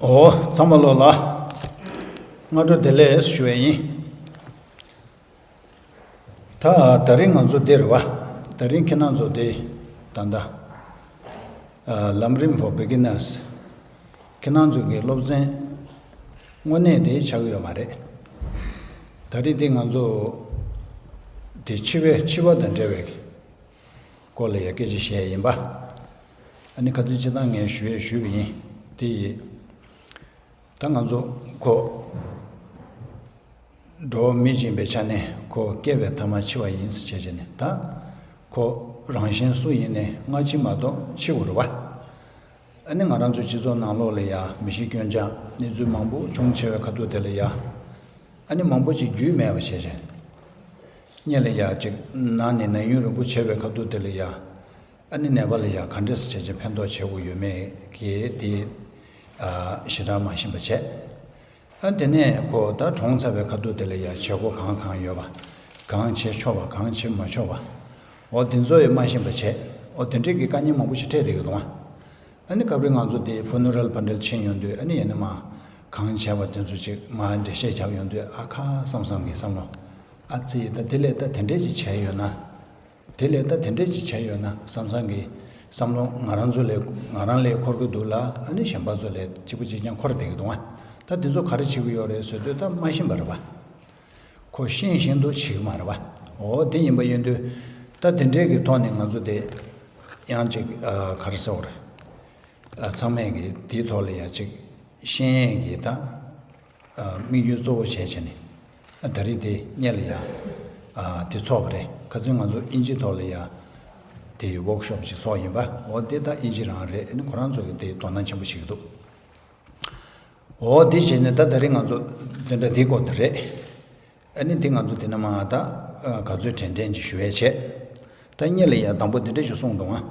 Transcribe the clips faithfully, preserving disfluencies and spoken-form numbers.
ཨོ། ཚང་མ་ལོ་ལ་སྔ་དྲོ་བདེ་ལེགས་ཞུ་བ་ཡིན། ད་ད་རིང་ང་ཚོ་འདིར་བ། ད་རིང་ཁྱེད་རང་ཚོ་དེ་ད་ལྟ་ལམ་རིམ་for beginners། ཁྱེད་རང་ཚོ་གི་སློབ་ཚན་དངོས་གནས་དེ་ཆགས་ཡོད་མ་རེད། ད་རིང་དེ་ང་ཚོ་དེ་འཆི་བའི་འཆི་བ་དང་འབྲེལ་བའི་སྐོར་ལ་ཡ་སྐད་ཆ་བཤད་ཡིན་པ། ཨ་ནི་ཁ་ཚིག་སྤྱིར་བཏང་ངས་ཞུ་ཡས་ཞུས་པ་ཡིན། དེ་ཡིན། ད་ང་ཚོ་ཁོ་འགྲོ་བ་མི་ཡིན་པའི་ཆ་ནས་ཁོ་སྐྱེ་བའི་ཐ་མ་འཆི་བ་ཡིན་ཟེར་བྱས་བྱས་ནས། ད་ཁོ་རང་གཞན་སུ་ཡིན་ནས་སྔ་ཕྱི་མ་གཏོགས་འཆི་དགོས་རེད་བ། ཨ་ནི་ང་རང་ཚོའི་སྤྱི་ཚོགས་ནང་ལོགས་ལ་ཡ་མི་ཤི་སྐྱོན་ཆག་གནས་ཚུལ་མང་པོ་བྱུང་ཆེ་བའི་ཁ་ཐུག་དེ་ལ་ཡ། ཨ་ནི་མང་པོ་ཅིག་རྒྱུས་མེད་པ་བྱས་བྱས། སྔོན་ལ་ཡ་ཅིག་ན་ནས་ན་ཡུན་རིང་པོ་བྱས་པའི་ཁ་ཐུག་དེ་ལ་ཡ། ཨ་ནི་ནད་པ་ལ་ཡ་ག་འདྲས་བྱས་བྱས་ཕན་ཐོགས་བྱེད་དགོས་ཡོད་མེད་ཀྱི་དེ་ཞེ་དྲག་མ་ཤེས་པ་བྱས། ཨ་དེ་ནས་ཁོ་ད་གྲོངས་ཚར་བའི་ཁ་ཐུག་དེ་ལ་ཡ་བྱེད་སྒོ་གང་གང་ཡོད་པ། གང་བྱེད་ཆོག་པ། གང་བྱེད་མ་ཆོག་པ། འོ་དེ་ཚོ་ཡང་མ་ཤེས་པ་བྱས། འོ་དེ་འདྲས་ཀྱི་དཀའ་ངལ་མང་པོ་ཞིག་འཕྲད་བསྡད་ཀྱི་འདུག་ཨ། ཨ་ནི་སྐབས་རེ་ང་ཚོ་དེ་ཕུ་ནུ་རལ་ཕ་འདྲེལ་ཕྱིན་ཡོང་དུས། ཨ་ནི་ཡིན་ན་མ་གང་བྱས་པ་དེ་ཚོ་ཅིག་མ་འགྲེལ་བཤད་བརྒྱབ་ཡོང་དུས། ཨ་ཁ་བསམ་བསམ་གྱི་བསམ་བློ། ཨ་ཙི། ད་དེ་ལས་ད་དེ་འདྲས་ཅིག་བྱས་ཡོད་ན། དེ་ལས་ད་དེ་འདྲས་ཅིག་བྱས་ཡོད་ན་བསམ་བསམ་གྱི་བསམ་བློ་ང་རང་ཚོ་ལས་ང་རང་ལས་འཁོར་གྱི་འདུག་ལ། ཨ་ནི་གཞན་པ་ཚོ་ལས་གཅིག་པ་གཅིག་རྐྱང་འཁོར་བསྡད་ཀྱི་འདུག་ཨ། ད་དེ་ཚོ་ག་རེ་བྱེད་ཀྱི་ཡོད་རེད་ཟེར་དུས་ད་མ་ཤེས་པ་རེད་བ། ཁོ་ཤེས་བཞིན་དུ་བྱེད་ཀྱི་མ་རེད་བ། འོ་དེ་ཡིན་པ་ཡིན་དུས། ད་དེ་འདྲས་ཀྱི་ཐོག་ནས་ང་ཚོ་དེ་ཡང་ཅིག་ཨ་ག་རེ་ཟེར་དགོས་རེད། ཨ་ཚང་མས་ཀྱི་དེའི་ཐོག་ལ་ཡ་ཅིག་ཤེས་ཡས་ཀྱི་ད་ཨ་དམིགས་ཡུལ་གཙོ་བོ་བྱས་བྱས་ནས། ཨ་ད་རེས་དེ་སྔོན་ལ་ཡ་ཨ་དེ་ཚོགས་པ་རེད། ཁ་སང་ང་ཚོ་དབྱིན་ཇིའི་ཐོག་ལ་ཡ་དེ་ཝོག་ཤོབ་ཅིག་ཚོགས་ཡིན་པ། འོ་དེ་ད་དབྱིན་ཇི་རང་རེད། ཨ་ནི་ཁོ་རང་ཚོ་གི་དེ་དོ་སྣང་ཆེན་པོ་བྱེད་ཀྱི་འདུག། འོ་དེ་བྱས་ནས་ད་ད་རེས་ང་ཚོ་འཛིན་གྲྭ་དེའི་སྐོར་དེ་རེད། ཨ་ནི་དེ་ང་ཚོ་དེ་ནས་མར་ད་ཨ་ག་ཚོད་དྲན་དྲན་ཅིག་ཞུ་ཡས་བྱས། ད་སྔོན་ལ་ཡ་དང་པོ་འདི་འདྲ་ཞིག་གསུངས་འདུག་ཨ།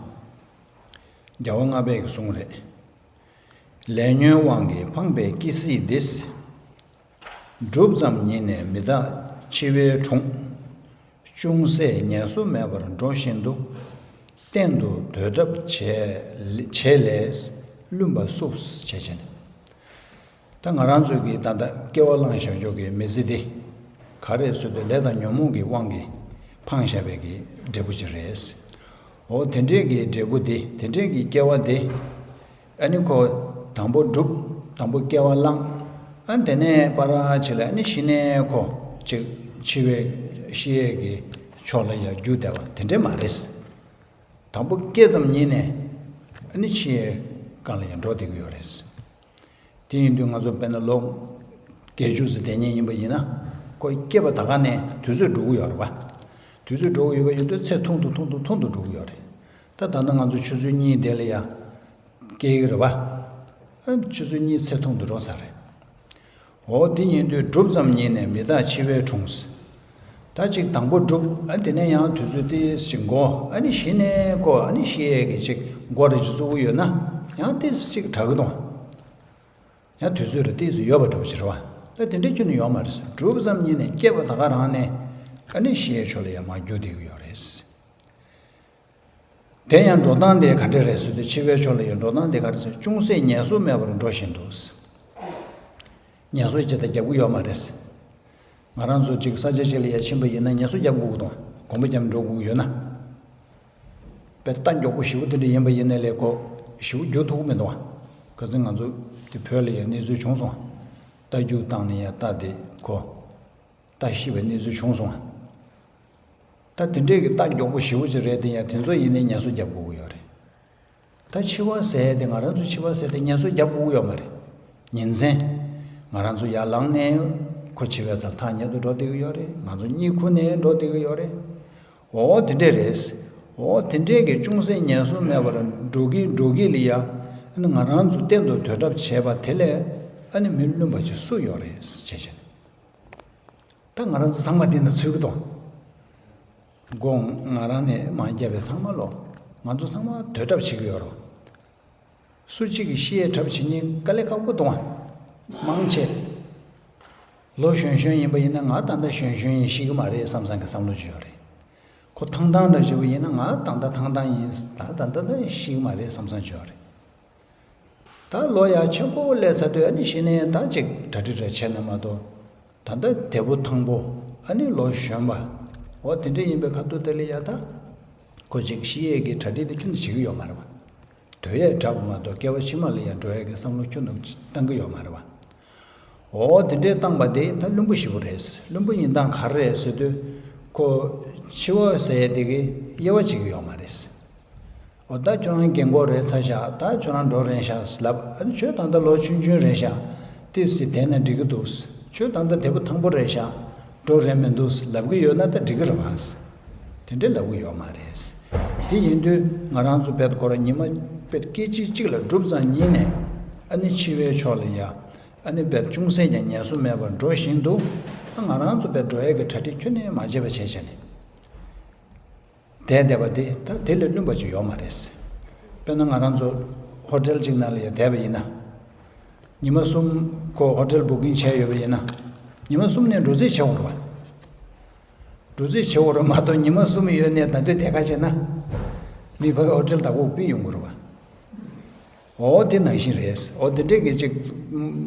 རྒྱལ་བ་ལྔ་པས་ཀྱི་གསུང་རེད། ལས་ཉོན་དབང་གིས་འཕངས་པའི་སྐྱེ་སྲིད་འདི། སྒྲུབ་ཙམ་ཉིད་ནས་མི་རྟག་འཆི་བའི་གྲོང་། ཅུང་ཟད་ངལ་གསོ་མེད་པར་འགྲོ་བཞིན་དུ། གཏན་དུ་སྡོད་གྲབས་བྱས་བྱས་ལས་བླུན་པ་བསུབ་བྱས་བྱས་ནས། ད་ང་རང་ཚོའི་གི་ད་ལྟ་སྐྱེ་བ་བླངས་བཞག་ཆོག་གི་མི་ཚེ་འདི་ག་རེ་ཟེར་དུས་ལས་དང་ཉོན་མོངས་ཀྱི་དབང་གིས་འཕངས་བཞག་པའི་གི་འབྲས་བུ་ཅིག་རེད། འོ་དེ་འདྲས་ཀྱི་འབྲས་བུ་འདི། དེ་འདྲས་ཀྱི་སྐྱེ་བ་འདི། ཨ་ནི་ཁོ་དང་པོ་སྒྲུབ། དང་པོ་སྐྱེ་བ་བླངས། ཨ་དེ་ནས་པ་ར་ཅིག་ལ་ཨ་ནི་ཤི་ནས་ཁོ་ཅིག་འཆི་བའི་ཤི་ཡས་ཀྱི་ཕྱོགས་ལ་ཡར་རྒྱུག་བསྡད་པ་དེ་འདྲས་མ་རེད། དང་པོ་སྐྱེ་ཙམ་ཉིད་ནས་ཨ་ནི་འཆི་ཡས་སྒང་ལ་ཡང་འགྲོ་བསྡད་ཀྱི་ཡོད་རེད། དེ་ཡིན་དུས་ང་ཚོ་དཔེར་ན་ལོ་བརྒྱད་ཅུ་ཙམ་དེ་ཉིད་ཡིན་པ་ཡིན་ན། ཁོ་སྐྱེས་པ་ད་ག་ནས་དུས་ཚོད་འགྲོ་གི་ཡོད་རེད་པ། དུས་ཚོད་འགྲོ་གི་ཡོད་པ་ཡིན་དུས་ཚེ་ཐུང་དུ་ཐུང་དུ་ཐུང་དུ་འགྲོ་གི་ཡོད་རེད། ད་ད་ལྟ་ང་ཚོ་ཆུ་ཚོད་གཉིས་དེ་ལ་ཡ་སྐྱེ་གི་རེད་པ། ཨ་ཆུ་ཚོད་གཉིས་ཚེ་ཐུང་དུ་འགྲོ་ས་རེད། འོ་དེ་ཡིན་དུས་སྒྲུབ་ཙམ་ཉིད་ནས་མི་རྟག་འཆི་བའི་གྲོང་། ད་ཅིག་དང་པོ་སྒྲུབ། ཨ་དེ་ནས་ཡང་དུས་ཚོད་ཏོག་ཙམ་འགོར། ཨ་ནི་ཤི་ནས་ཁོ་ཨ་ནི་ཤི་ཡས་ཀྱི་ཅིག་འགོ་འདྲ་ཅིག་བཙུགས་ཡོད་ན་ཡང་ཏོག་ཙམ་ཅིག་དྲག་གི་འདུག། ཡང་དུས་ཚོད་རེ་ཏོག་ཙམ་ཡོད་པ་འདྲ་པོ་ཅིག་རེད་པ། ད་དེ་འདྲའི་ཁྱོན་ནས་ཡོད་མ་རེད། སྒྲུབ་ཙམ་ཉིད་ནས་སྐྱེས་པ་ད་ག་རང་ནས་ཨ་ནི་ཤི་ཡས་ཕྱོགས་ལ་ཡང་མར་རྒྱུག་བསྡད་ཀྱི་ཡོད་རེད། དེ་ཡང་འགྲོ་སྟངས་དེ་ག་འདྲ་རེད་ཟེར་དུས། འཆི་བའི་ཕྱོགས་ལ་ཡང་འགྲོ་སྟངས་དེ་ག་རེ་ཟེར། ཅུང་ཟད་ངལ་གསོ་མེད་པར་འགྲོ་བཞིན་དུ། ངལ་གསོ་ཅི་ལྟར་རྒྱག་གི་ཡོད་མ་རེད། ང་རང་ཚོ་ཅིག་ས་ཆ་ཅིག་ལ་ཡར་ཕྱིན་པ་ཡིན་ན་ངལ་གསོ་རྒྱབ་དགོས་ཀྱི་འདུག། གོམ་པ་རྒྱབ་འགྲོ་དགོས་ཀྱི་ཡོད་ན། དཔེ་རྟ་མགྱོགས་པོ་ཞེ་པོ་དེ་འདྲ་ཡིན་པ་ཡིན་ན་ལས་ཁོ་ཞེ་པོ་རྒྱུག་ཐུབ་ཀྱི་མི་འདུག་ཨ། ཁ་སང་ང་ཚོ་དེ་བོད་ལ་ཡང་གནས་ཚུལ་བྱུང་སོང་ཨ། རྟ་རྒྱུག་བཏང་ནས་ཡང་རྟ་དེ་ཁོ་རྟ་ཤི་བའི་གནས་ཚུལ་བྱུང་སོང་ཨ། ད་དེ་འདྲས་ཀྱི་རྟ་མགྱོགས་པོ་ཞེ་པོ་ཅིག་རེད་དེ། ཡང་དེ་ཚོ་ཡིན་ནའི་ངལ་གསོ་རྒྱབ་དགོས་ཀྱི་ཡོད་རེད། ད་འཆི་བ་ཟེར་དེ། ང་རང་ཚོ་འཆི་བ་ཟེར་དེ་ངལ་གསོ་རྒྱབ་དགོས་ཀྱི་ཡོད་མ་རེད། ཉིན་མཚན་ང་རང་ཚོ་ཡར་ལངས་ནས་ཁོ་འཆི་བའི་ཚབ་ཐག་ཉེ་དུ་འགྲོ་བསྡད་ཀྱི་ཡོད་རེད། ང་ཚོ་གཉིད་ཁུག་ནས་འགྲོ་བསྡད་ཀྱི་ཡོད་རེད། འོ་དེ་འདྲས་རེད། འོ་དེ་འདྲས་ཀྱི་ཅུང་ཟད་ངལ་གསོ་མེད་པར་འགྲོ་གི་འགྲོ་གི་ལ་ཡ། ཨ་ནི་ང་རང་ཚོ་གཏན་དུ་སྡོད་གྲབས་བྱས་པ་དེ་ལས་ཨ་ནི་མི་བླུན་པ་ཅིག་སུ་ཡོད་རེད་ཟེར་བྱས་བྱས་ནས། ད་ང་རང་ཚོ་ཚང་མ་འདི་ན་ཚུད་ཀྱི་འདུག། དགོངས། ང་རང་ནས་མ་བརྒྱབ་པའི་ཚང་མ་ལོ། ང་ཚོ་ཚང་མ་སྡོད་གྲབས་བྱེད་ཀྱི་ཡོད་རེད། སུ་གཅིག་གིས་ཤི་ཡས་གྲབས་བྱེད་མཁན་དཀའ་ལས་ཁག་པོ་འདུག་ཨ། མང་ཆེ་ལོ་གཞོན་གཞོན་ཡིན་པ་ཡིན་ན། ང་ད་ལྟ་གཞོན་གཞོན་ཡིན། ཤི་གི་མ་རེད་བསམ་བསམ་གྱི་བསམ་བློ་ཅིག་ཡོད་རེད། ཁོ་ཐང་ཐང་འདྲ་ཞིག་ཡིན་ན། ང་ད་ལྟ་ཐང་ཐང་ཡིན། ད་ད་ལྟ་ད་ཤི་གི་མ་རེད་བསམ་བསམ་ཅིག་ཡོད་རེད། ད་ ད་ལོ་ཡག་ཆེན་པོ་སླེབས་ཚར་དུས་ཨ་ནི་གཞི་ནས་ད་ཅིག་གྲ་སྒྲིག་རེ་བྱས་ན་མ་གཏོགས། ད་ལྟ་དེ་ཕོ་ཐང་པོ་ཨ་ནི་ལོ་གཞོན་པ། འོ་དེ་འདྲ་ཡིན་པའི་ཁ་ཐུག་དེ་ལ་ཡ་ད། ཁོ་ཅིག་ཤི་ཡས་ཀྱི་གྲ་སྒྲིག་དེ་ཁྱོན་ནས་བྱེད་ཀྱི་ཡོད་མ་རེད་བ། སྡོད་ཡས་དྲག་པ་མ་གཏོགས་སྐྱེ་བ་ཕྱི་མ་ལ་ཡ་འགྲོ་ཡས་ཀྱི་བསམ་བློ་ཁྱོན་ནས་བཏང་གི་ཡོད་མ་རེད་བ། འོ་དེ་འདྲའི་བཏང་པ་དེ་ད་བླུན་པོ་ཞེ་པོ་རེད། བླུན་པོ་ཡིན་སྟངས་ག་རེ་རེད་ཟེར་དུས། ཁོ་འཆི་བ་ཟེར་ཡས་དེ་གི་དབྱེ་བ་འབྱེད་ཀྱི་ཡོད་མ་རེད། འོ་ད་ཁྱོད་རང་རྒན་གོག་རེད་ཚར་ཤག་ད་ཁྱོད་རང་འགྲོ་རན་ཤག་ལབ། ཨ་ནི་ཁྱོད་ད་ལྟ་ལོ་ཆུང་ཆུང་རེད་ཤག་ཏིས་ཏི་བསྡད་ན་འགྲིག་གི་འདུག་ཁྱོད་ད་ལྟ་དེ་ཕོ་ཐང་པོ་རེད་ཤག་འགྲོ་རན་མི་འདུག་ལབ་གི་ཡོད་ན་ད་འགྲིག་གི་རེད་བ། དེ་འདྲ་ལབ་གི་ཡོད་མ་རེད། དེ་ཡིན་དུས་ང་རང་ཚོ་བེད་ཁོ་ར་ཉི་མ་བེད་སྐད་ཅིག་གཅིག་ལ་སྒྲུབ་ཙང་ཉིན་ནས་ཨ་ནི་འཆི་བའི་ཕྱོགས་ལ་ཡ། ཨ་ནི་བེད་ཅུང་ཟད་ཀྱང་ངལ་གསོ་མེད་པར་འགྲོ་བཞིན་དུ། ཨ་ང་རང་ཚོ་བེད་འགྲོ་ཡས་ཀྱི་གྲ་སྒྲིག་ཁྱོན་ནས་མ་བྱས་པ་བྱས་བྱས་ནས། བསྡད་བསྡད་པ་དེ་ད་དེ་ལས་བླུན་པ་ཅིག་ཡོད་མ་རེད། དཔེར་ན་ང་རང་ཚོ་ཧོ་ཊེལ་གཅིག་ནང་ལ་ཡང་བསྡད་པ་ཡིན་ན། ཉི་མ་གསུམ་ཁོ་ཧོ་ཊེལ་བུ་ཀིང་བྱས་ཡོད་པ་ཡིན་ན། ཉི་མ་གསུམ་ནས་འགྲོ་རྩིས་བྱེད་དགོས་རེད་བ། འགྲོ་རྩིས་བྱེད་དགོས་རེད་མ་གཏོགས་ཉི་མ་གསུམ་ཡོད་ནས་ད་དུང་དེ་ག་བྱས་ན། མི་ཕ་གི་ཧོ་ཊེལ་བདག་པོ་ཕུད་ཡོང་གི་རེད་བ། འོ་དེ་ནང་བཞིན་རེད། འོ་དེ་འདྲས་ཀྱི་ཅིག་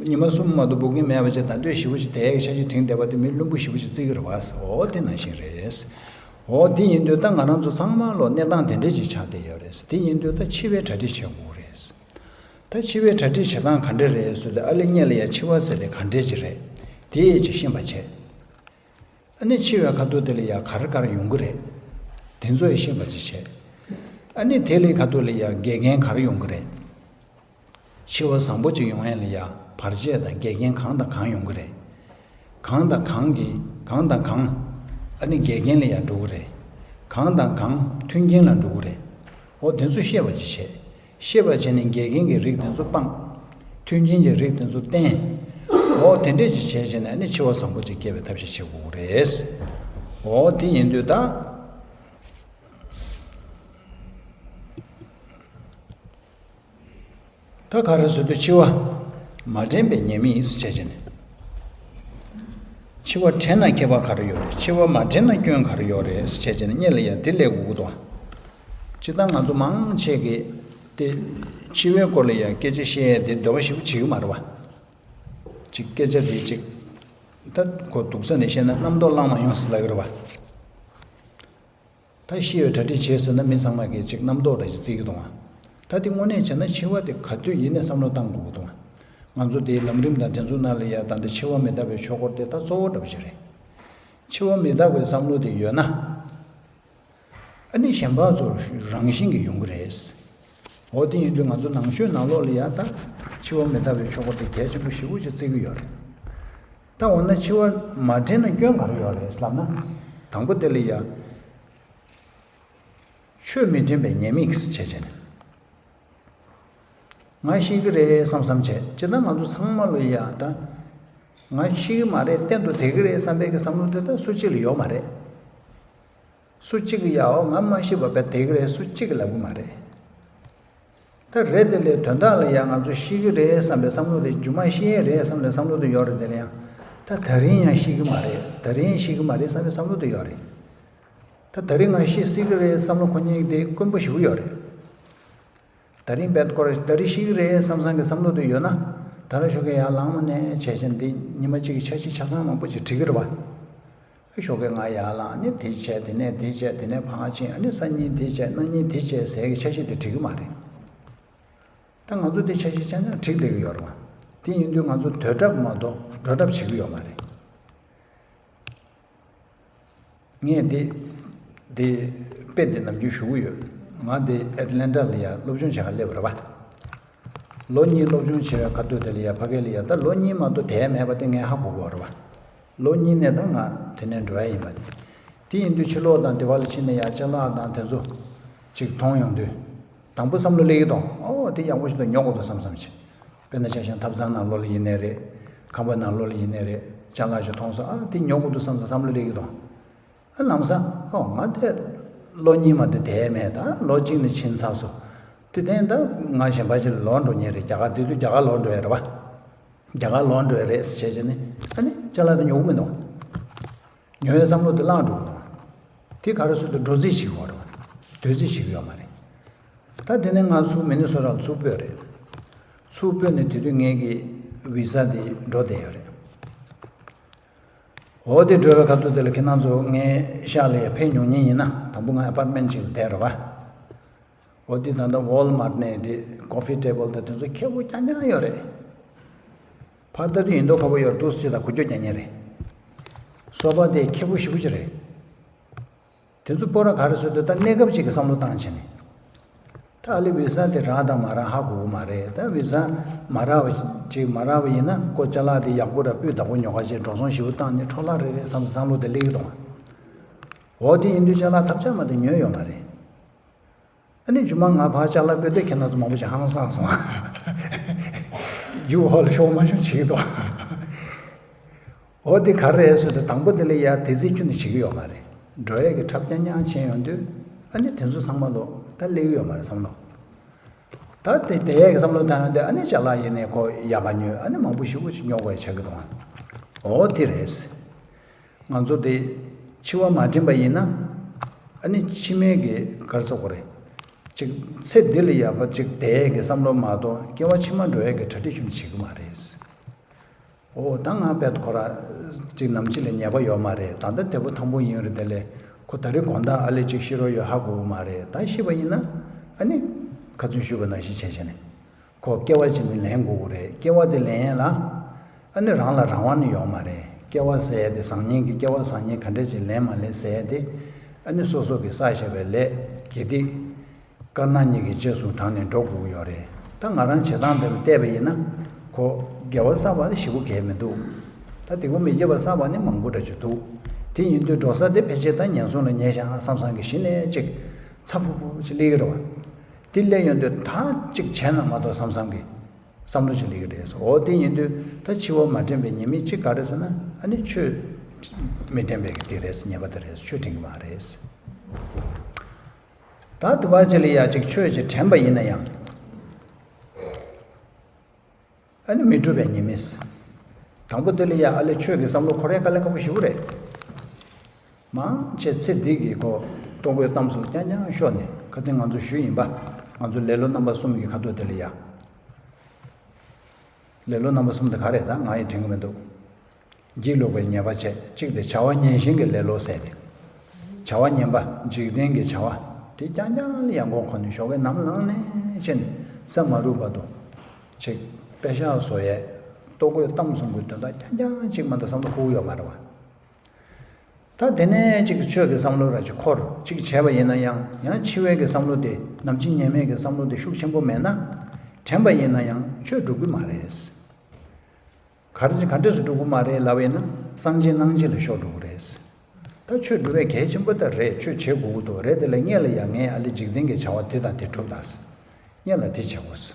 ཉི་མ་གསུམ་མ་གཏོགས་བུ་ཀིང་མེད་པ་ཅིག་ད་དུང་ཞེ་པོ་ཅིག་དེ་ཡག་གི་འཆར་གཞི་བསྒྲིགས་བསྡད་པ་དེ་མི་བླུན་པོ་ཞེ་པོ་ཅིག་བརྩི་གི་རེད་བ། འོ་དེ་ནང་བཞིན་རེད། འོ་དེ་ཡིན་དུས་ད་ང་རང་ཚོ་ཚང་མ་ལོ་གནས་སྟངས་དེ་འདྲས་ཅིག་ཆགས་བསྡད་ཡོད་རེད། དེ་ཡིན་དུས་ད་འཆི་བའི་གྲ་སྒྲིག་བྱེད་དགོས་རེད། ད་འཆི་བའི་གྲ་སྒྲིག་བྱེད་སྟངས་ག་འདྲས་རེད་ཟེར་དུས་ཨ་ལེ་ངེད་ལ་ཡ་འཆི་བ་ཟེར་དེ་ག་འདྲས་ཅིག་རེད། དེ་ཡས་ཅིག་ཤེས་པ་བྱེད། ཨ་ནི་འཆི་བའི་ཁ་ཐུག་དེ་ལ་ཡ་ག་རེ་ག་རེ་ཡོང་གི་རེད། དེ་ཚོ་ཡི་ཤེས་པ་ཅིག་བྱེད། ཨ་ནི་དེ་ལའི་ཁ་ཐུག་ལ་ཡ་འགལ་རྐྱེན་ག་རེ་ཡོང་གི་རེད། འཆི་བ་བཟང་པོ་ཅིག་ཡོང་ཡ་ལ་ཡ་བར་ཆད་དང་འགལ་རྐྱེན་གང་དང་གང་ཡོང་གི་རེད། གང་དང་གང་གིས་གང་དང་གང་ཨ་ནི་འགལ་རྐྱེན་ལ་ཡ་འགྲོ་གི་རེད། གང་དང་གང་མཐུན་རྐྱེན་ལ་འགྲོ་གི་རེད། འོ་དེ་ཚོ་ཤེས་པ་ཅིག་བྱེད། ཤེས་པ་བྱས་ནས་འགལ་རྐྱེན་གྱི་རིགས་དེ་ཚོ་སྤང་། མཐུན་རྐྱེན་གྱི་རིགས་དེ་ཚོ་བསྟེན། འོ་དེ་འདྲས་ཅིག་བྱས་བྱས་ནས་ནི་འཆི་བ་བཟང་པོ་ཅིག་སྐྱེ་བའི་ཐབས་ཤེས་བྱེད་དགོས་ཀྱི་རེད། འོ་དེ་ཡིན་དུས་ད། ད་ག་རེ་ཟེར་དུས་འཆི་བ་མ་དྲན་པའི་ཉེས་དམིགས་བྱས་བྱས་ནས། འཆི་བ་དྲན་ན་ཁྱད་པར་ག་རེ་ཡོད་རེད། འཆི་བ་མ་དྲན་ན་སྐྱོན་ག་རེ་ཡོད་རེད་བྱས་བྱས་ནས་ངེད་ལ་ཡ་དེ་ལས་དགོས་ཀྱི་འདུག་སྤྱིར་བཏང་ང་ཚོ་མང་ཆེ་གིས་དེ་འཆི་བའི་སྐོར་ལ་ཡང་སྐད་ཆ་བཤད་ཡས་དེ་འདོད་པ་ཞིག་བྱེད་ཀྱི་མ་རེད་བ། ཅིག་སྐད་ཆ་དེ་ཅིག་ད་ཁོ་སྡུག་ས་ནས་བཤད་ན་རྣམ་རྟོག་ལངས་མ་ཡོང་ཟེར་ལབ་ཀྱི་རེད་བ། ད་ཤི་བའི་གྲ་སྒྲིག་བྱེད་ཟེར་ན་མི་ཚང་མ་གིས་ཅིག་རྣམ་རྟོག་འདྲ་ཞིག་བརྩི་གི་འདུག་བ། ད་དེ་དངོས་གནས་བྱས་ན་འཆི་བ་དེ་ག་དུས་ཡིན་ནའི་བསམ་བློ་བཏང་དགོས་ཀྱི་འདུག་བ། ང་ཚོ་དེའི་ལམ་རིམ་དང་དེ་ཚོ་ནང་ལ་ཡ་ད་ལྟ་འཆི་བ་མི་རྟག་པའི་ཆོས་སྐོར་དེ་ད་གཙོ་བོ་འདྲ་པོ་ཞིག་རེད། འཆི་བ་མི་རྟག་པའི་བསམ་བློ་དེ་ཡོད་ན། ཨ་ནི་གཞན་པ་ཚོ་རང་བཞིན་གྱིས་ཡོང་གི་རེད། འོ་དེ་ཡིན་དུས་ང་ཚོ་ནང་ཆོས་ནང་ལོགས་ལ་ཡ་ད་འཆི་བ་མི་རྟག་པའི་ཆོས་སྐོར་དེ་གལ་ཆེན་པོ་ཞེ་པོ་ཅིག་བརྩི་གི་ཡོད་རེད། ད་འོ་ན་འཆི་བ་མ་དྲན་ན་སྐྱོན་ག་རེ་ཡོད་རེད་ལབ་ན། དང་པོ་དེ་ལ་ཡ། ཆོས་མི་དྲན་པའི་ཉེས་དམིགས་བྱས་བྱས་ནས། ང་ཤི་གི་རེད་བསམ་བསམ་བྱས་ཅི་ད་ང་ཚོ་ཚང་མ་ལོ་ཡ་ད། ང་ཤི་གི་མ་རེད་གཏན་དུ་བསྡད་གི་རེད་བསམ་པའི་གི་བསམ་བློ་དེ་ད་སུ་གཅིག་ལ་ཡོད་མ་རེད། སུ་གཅིག་གི་ཡའོ་ང་མ་ཤི་བ་བས་བསྡད་གི་རེད་སུ་གཅིག་གི་ལབ་གི་མ་རེད། ད་རེད་དེ་ལས་དོན་དག་ལ་ཡ་ང་ཚོ་ཤི་གི་རེད་བསམ་པའི་བསམ་བློ་དེ་རྒྱུ་མ་ཤི་ཡས་རེད་བསམ་པའི་བསམ་བློ་དེ་ཡོད་རེད་དེ་ལ་ཡང་། ད་ད་རིང་ཡང་ཤི་གི་མ་རེད་ད་རིང་ཤི་གི་མ་རེད་བསམ་པའི་བསམ་བློ་དེ་ཡོད་རེད། ད་ད་རིང་ང་ཤི་སྲིད་གི་རེད་བསམ་བློ་ཁོ་གཉིས་དེ་དཀོན་པོ་ཞེ་པོ་ཡོད་རེད། ད་རིང་བེད་ཀོ་རེ་ད་རིང་ཤི་གི་རེད་བསམ་བསམ་གི་བསམ་བློ་དེ་ཡོད་ན། ད་རང་ཞོགས་ཀས་ཡར་ལངས་མ་ནས་བྱས་བྱས་འདི་ཉི་མ་གཅིག་གི་འཆར་གཞི་ཆ་ཚང་མང་པོ་ཅིག་འགྲིག་གི་རེད་བ། ཨ་ཞོགས་ཀས་ང་ཡར་ལངས་ནས་དེ་བྱས་དེ་ནས་དེ་བྱས་དེ་ནས་ཕར་ཕྱིན་ཨ་ནི་སང་ཉིན་དེ་བྱས་གནངས་ཉིན་དེ་བྱས་ཟེར་གི་འཆར་གཞི་དེ་འགྲིག་གི་མ་རེད། ད་ང་ཚོ་དེ་འཆར་གཞི་ཆ་ཚང་འགྲིག་བསྡད་གི་ཡོད་རེད་བ། དེ་ཡིན་དུས་ང་ཚོ་སྡོད་གྲབས་མ་གཏོགས་འགྲོ་གྲབས་བྱེད་གི་ཡོད་མ་རེད། ངས་འདི། འདི། དཔེ་འདི་ནམ་རྒྱུན་ཞུ་གི་ཡོད། ང་འདི་ཨེ་ཊ་ལན་ཊ་ལ་ཡ་སློབ་སྦྱོང་བྱེད་ག་སླེབས་པ་རེད་བ། ལོ་གཉིས་སློབ་སྦྱོང་བྱེད་པའི་ཁ་ཐུག་དེ་ལ་ཡ་ཕ་གི་ལ་ཡ་ད་ལོ་གཉིས་མ་གཏོགས་དེ་མེད་པ་དེ་ངས་ཧ་གོ་གི་ཡོད་རེད་བ། ལོ་གཉིས་ནས་ད་ང་དེ་ནས་འགྲོ་ཡ་ཡིན་པ་དེ། དེ་ཡིན་དུས་ཕྱི་ལོགས་དང་དེ་བ་ལ་ཕྱིན་ནས་ཡ་ཅ་ལག་དང་དེ་ཚོ་ཅིག་མཐོང་ཡོང་དུས། དང་པོ་བསམ་བློ་སླེབས་ཀྱི་འདུག་ཨོ་དེ་ཡག་པོ་ཞིག་འདུག་ཉོ་དགོས་འདུག་བསམ་བསམ་བྱས། དཔེར་ན་ཆ་བཞག་ན་ཐབ་ཚང་ནང་ལོགས་ལ་ཡིན་ནའི་རེད། ཁང་པ་ནང་ལོགས་ལ་ཡིན་ནའི་རེད། ཅ་ལག་ཞིག་མཐོང་སོང་ཨ་དེ་ཉོ་དགོས་འདུག་བསམ་བསམ་བསམ་བློ་སླེབས་ཀྱི་འདུག་ཨ་ལམ་སང་ཨོ་ང་དེ་ལོ་གཉིས་མ་དེ་དེ་མེད་ད་ལོ་གཅིག་ནས་ཕྱིན་ཚར་སོང་། དེ་དེ་ད་ང་གཞན་པ་ཅིག་ལ་ལོག་འགྲོ་མཁན་རེད། རྒྱ་གར་དེ་དུས་རྒྱ་གར་ལོག་འགྲོ་ཡ་རེད་བ། རྒྱ་གར་ལོག་འགྲོ་ཡ་རེད་ཟེར་བྱས་བྱས་ནས་ཨ་ནི་ཅ་ལག་དེ་ཉོ་གི་མི་འདུག་ཉོ་བའི་བསམ་བློ་དེ་བརླག་འགྲོ་གི་འདུག་དེ་ག་རེ་ཟེར་དུས་འགྲོ་རྩིས་བྱེད་ཀྱི་ཡོད་རེད་བ། སྡོད་རྩིས་བྱེད་ཀྱི་ཡོད་མ་རེད། ད་དེ་ནས་ང་ཚུར་མི་ནི་སོ་ཊ་ལ་ཚུར་སྤོས་རེད། ཚུར་སྤོས་ནས་དེ་དུས་ངེད་ཀྱི་བི་ཟ་དེ་འགྲོ་བསྡད་ཡོད་རེད། འོ་དེ་འགྲོ་བའི་ཁ་ཐུག་དེ་ལ་ཁྱེད་རང་ཚོ་ངའི་ཤག་ལ་ཡར་ཕེབས་མྱོང་མཁན་ཡིན་ན། དང་པོ་ང་ཨ་པར་ཊི་མེན་ཊི་ཅིག་ལ་བསྡད་རེད་བ། འོ་དེ་ད་ལྟ་ཝོལ་མར་ཊི་ནས་དེ་ཀོ་ཕི་ཊེ་བལ་དང་དེ་ཚོ་ཁེ་པོ་རྐྱང་རྐྱང་ཡོད་རེད། ཕར་ལྟ་དུས་ཡིན་མདོག་ཁ་པོ་ཡོད་རེད། འདུག་སེ་བྱས་ད་འགུལ་སྐྱོད་རྐྱང་རྐྱང་རེད། སོ་པ་དེ་ཁེ་པོ་ཞེ་པོ་ཅིག་རེད། དེ་ཚོ་སྤོ་ར་ག་རེ་བཟོས་འདུག་ད་གནས་སྐབས་ཅིག་གི་བསམ་བློ་བཏང་བྱས་ནས། ད་ཨ་ལེ་བི་ཟ་དེ་རག་དང་མ་རག་ཧ་གོ་གི་མ་རེད། ད་བི་ཟ་མ་རག་པ་ཅིག་མ་རག་པ་ཡིན་ན་ཁོ་ཅ་ལག་དེ་ཡག་པོ་ར་སྤུས་དག་པོ་ཉོ་ག་བྱས་འགྲོ་སོང་ཞེ་པོ་བཏང་ནས་འཕྲོ་བརླག་རེད་རེད་བསམ་བསམ་བློ་དེ་སླེབས་ཀྱི་འདུག་འོ་དེ་ཡིན་དུས་ཅ་ལག་ཐབས་ཆག་མ་དེ་ཉོས་ཡོད་མ་རེད། ཨ་ནི་རྒྱུ་མ་ང་ཕར་ཅ་ལག་སྤོས་དུས་ཁྱེད་རང་ཚོ་མང་པོ་ཞིག་ཧང་སངས་སོང་། རྒྱུ་ཧོལ་ཤོག་མ་ཤོག་བྱེད་ཀྱི་འདུག་འོ་དེ་ག་རེ་རེད་ཟེར་དུས་དང་པོ་དེ་ལ་ཡ་དེ་ཚེ་ཁྱོན་ནས་བྱེད་ཀྱི་ཡོད་མ་རེད། འགྲོ་ཡས་ཀྱི་འཁྲབ་རྐྱང་རྐྱང་བྱས་ཡོང་དུས་ཨ་ནི་དེ་ཚོ་ཚང་མ་ལོ་ད་སླེབས་ཀྱི་ཡོད་མ་རེད་བསམ་བློ། ད་དེ་དེ་ཡས་ཀྱི་བསམ་བློ་བཏང་ཡོང་དུས་ཨ་ནི་ཅ་ལག་ཡིན་ནའི་ཁོ་ཡག་ག་ཉོས་ཨ་ནི་མང་པོ་ཞེ་པོ་ཞིག་ཉོ་དགོས་ཡ་ཆགས་ཀྱི་འདུག་འོ་དེ་རེད། ང་ཚོ་དེ་འཆི་བ་མ་དྲན་པ་ཡིན་ན་ཨ་ནི་ཕྱི་མའི་གི་ག་རེ་ཟེར་དགོས་རེད། ཅིག་ཚེ་འདི་ལ་ཡག་པོ་ཅིག་བསྡད་ཡས་ཀྱི་བསམ་བློ་མ་གཏོགས་སྐྱེ་བ་ཕྱི་མ་འགྲོ་ཡས་ཀྱི་གྲ་སྒྲིག་ཅུང་བྱེད་ཀྱི་མ་རེད། འོ་ད་ང་དཔེ་ཁོ་ར་ཅིག་ནམ་འཆི་ལ་ཉེས་པ་ཡོད་མ་རེད། ད་ལྟ་བདེ་པོ་ཐང་པོ་ཡིན་རེད། དེ་ལས་ཁོ་ད་རེས་དགོང་དག་ཨ་ལེ་ཅིག་ཤི་རོགས་ཡོད་ཧ་གོ་གི་མ་རེད། ད་ཤི་བ་ཡིན་ན་ཨ་ནི་ཁ་ཚོན་ཞུས་པ་ནང་བཞིན་བྱས་བྱས་ནས་ཁོ་སྐྱེ་བ་ཅིག་ནི་ལེན་དགོས་ཀྱི་རེད། སྐྱེ་བ་དེ་ལེན་ཡས་ལ་ཨ་ནི་རང་ལ་རང་དབང་ནི་ཡོད་མ་རེད། སྐྱེ་བ་ཟེར་ཡས་དེ་བཟང་ངན་གྱི་སྐྱེ་བ་བཟང་ངན་ག་འདྲས་ཅིག་ལེན་མ་ལེན་ཟེར་ཡས་དེ་ཨ་ནི་སོ་སོ་གི་བསགས་བཞག་པའི་ལས་དགེ་སྡིག་དཀར་ནག་གཉིས་ཀྱི་རྗེས་སུ་འབྲངས་ནས་འགྲོ་དགོས་ཀྱི་ཡོད་རེད། ད་ང་རང་བྱེད་སྟངས་དེ་ལ་བལྟས་པ་ཡིན་ན་ཁོ་དགེ་བ་བསགས་པ་ནི་ཞེ་པོ་གལ་མི་འདུག་ད་དེ་ཁོ་མི་དགེ་བ་བསགས་པ་ནི་མང་པོ་འདྲ་ཅིག་འདུག་དེ་ཡིན་དུས་འགྲོ་ས་དེ་ཕལ་ཆེར་ད་ངན་སོང་ལ་ཉེ་ཤག་བསམ་བསམ་གི་གཞི་ནས་ཅིག་ཚ་ཕུ་ཕུ་ཅིག་སླེབས་ཀྱི་རེད་བ། དེ་སླེབས་ཡོང་དུས་ད་ཅིག་བྱས་ན་མ་གཏོགས་བསམ་བསམ་གི་བསམ་བློ་ཅིག་སླེབས་ཀྱི་རེད། འོ་དེ་ཡིན་དུས་ད་འཆི་བ་མ་དྲན་པའི་ཉེས་དམིགས་གཅིག་ག་རེ་ཟེར་ན་ཨ་ནི་ཆོས་མི་དྲན་པའི་གི་དེ་རེད། ཉེས་པ་དེ་རེད། ཆོས་དྲན་གི་མ་རེད། ད་དུ་བ་ཅི་ལ་ཡ་ཅིག་ཆོས་ཅིག་དྲན་པ་ཡིན་ན་ཡང་། ཨ་ནི་མི་འགྲུབ་པའི་ཉེས་དམིགས། དང་པོ་དེ་ལ་ཡ་ཨ་ལེ་ཆོས་ཀྱི་བསམ་བློ་འཁོར་ཡ་དཀའ་ལས་ཁག་པོ་ཞེ་པོ་རེད། མང་ཆེ་ཚེ་འདི་གི་ཁོ་ལྟོ་གོས་གཏམ་གསུམ་རྐྱང་རྐྱང་ཤོར་ནས་ཁ་སང་ང་ཚོ་ཞུས་ཡིན་པ། ང་ཚོ་ལེ་ལོ་རྣམ་པ་གསུམ་གྱི་ཁ་ཐུག་དེ་ལ་ཡ། ལེ་ལོ་རྣམ་པ་གསུམ་དེ་ག་རེད། ད་ང་ཡི་དྲན་གི་མི་འདུག་འགྱིག་ལུག་པའི་ཉེས་པ་བྱས། གཅིག་དེ་བྱ་བ་ཉན་ཤེས་ཀྱི་ལེ་ལོ་ཟེར་ཏེ། བྱ་བ་ཉན་པ་འཇིག་རྟེན་གྱི་བྱ་བ་དེ་རྐྱང་རྐྱང་ལ་ཡང་མགོ་འཁོར་ནས་ཞོགས་ཀས་ནམ་ལངས་ནས་ཕྱིན་ནས་ས་མ་རུབ་བར་དུ་ཅིག་པེ་ཤག་བཟོ་ཡས་ལྟོ་གོས་གཏམ་གསུམ་གྱི་དོན་དག་རྐྱང་རྐྱང་གཅིག་མ་གཏོགས་བསམ་བློ་འཁོར་གྱི་ཡོད་མ་རེད་བ། ད་དེ་ནས་ཅིག་ཆོས་ཀྱི་བསམ་བློ་ར་ཅིག་འཁོར་ཅིག་བྱས་པ་ཡིན་ན་ཡང་ཡང་འཆི་བའི་གི་བསམ་བློ་དེ་ནམ་འཆི་ཉེས་མེད་ཀྱི་བསམ་བློ་དེ་ཤུགས་ཆེན་པོ་མེད་ན། དྲན་པ་ཡིན་ན་ཡང་ཆོས་འགྲུབ་ཀྱི་མ་རེད། ག་རེ་ག་འདྲས་སུ་འགྲུབ་ཀྱི་མ་རེད་ལབ་ཡིན་ན་སངས་རྒྱས་སྣང་བྱེད་ལ་ཤོར་འགྲོ་གི་རེད། ད་ཆོས་འགྲུབ་པའི་གལ་ཆེན་པོ་ད་རེད། ཆོས་བྱེད་དགོས་ཀྱི་འདུག་རེད། དེ་ལ་སྔོན་ལ་ཡང་ངས་ཨ་ལེ་འཇིག་རྟེན་གྱི་བྱ་བ་དེ་དང་དེ་གྲུབ་དང་། སྔོན་ལ་དེ་བྱེད་དགོས།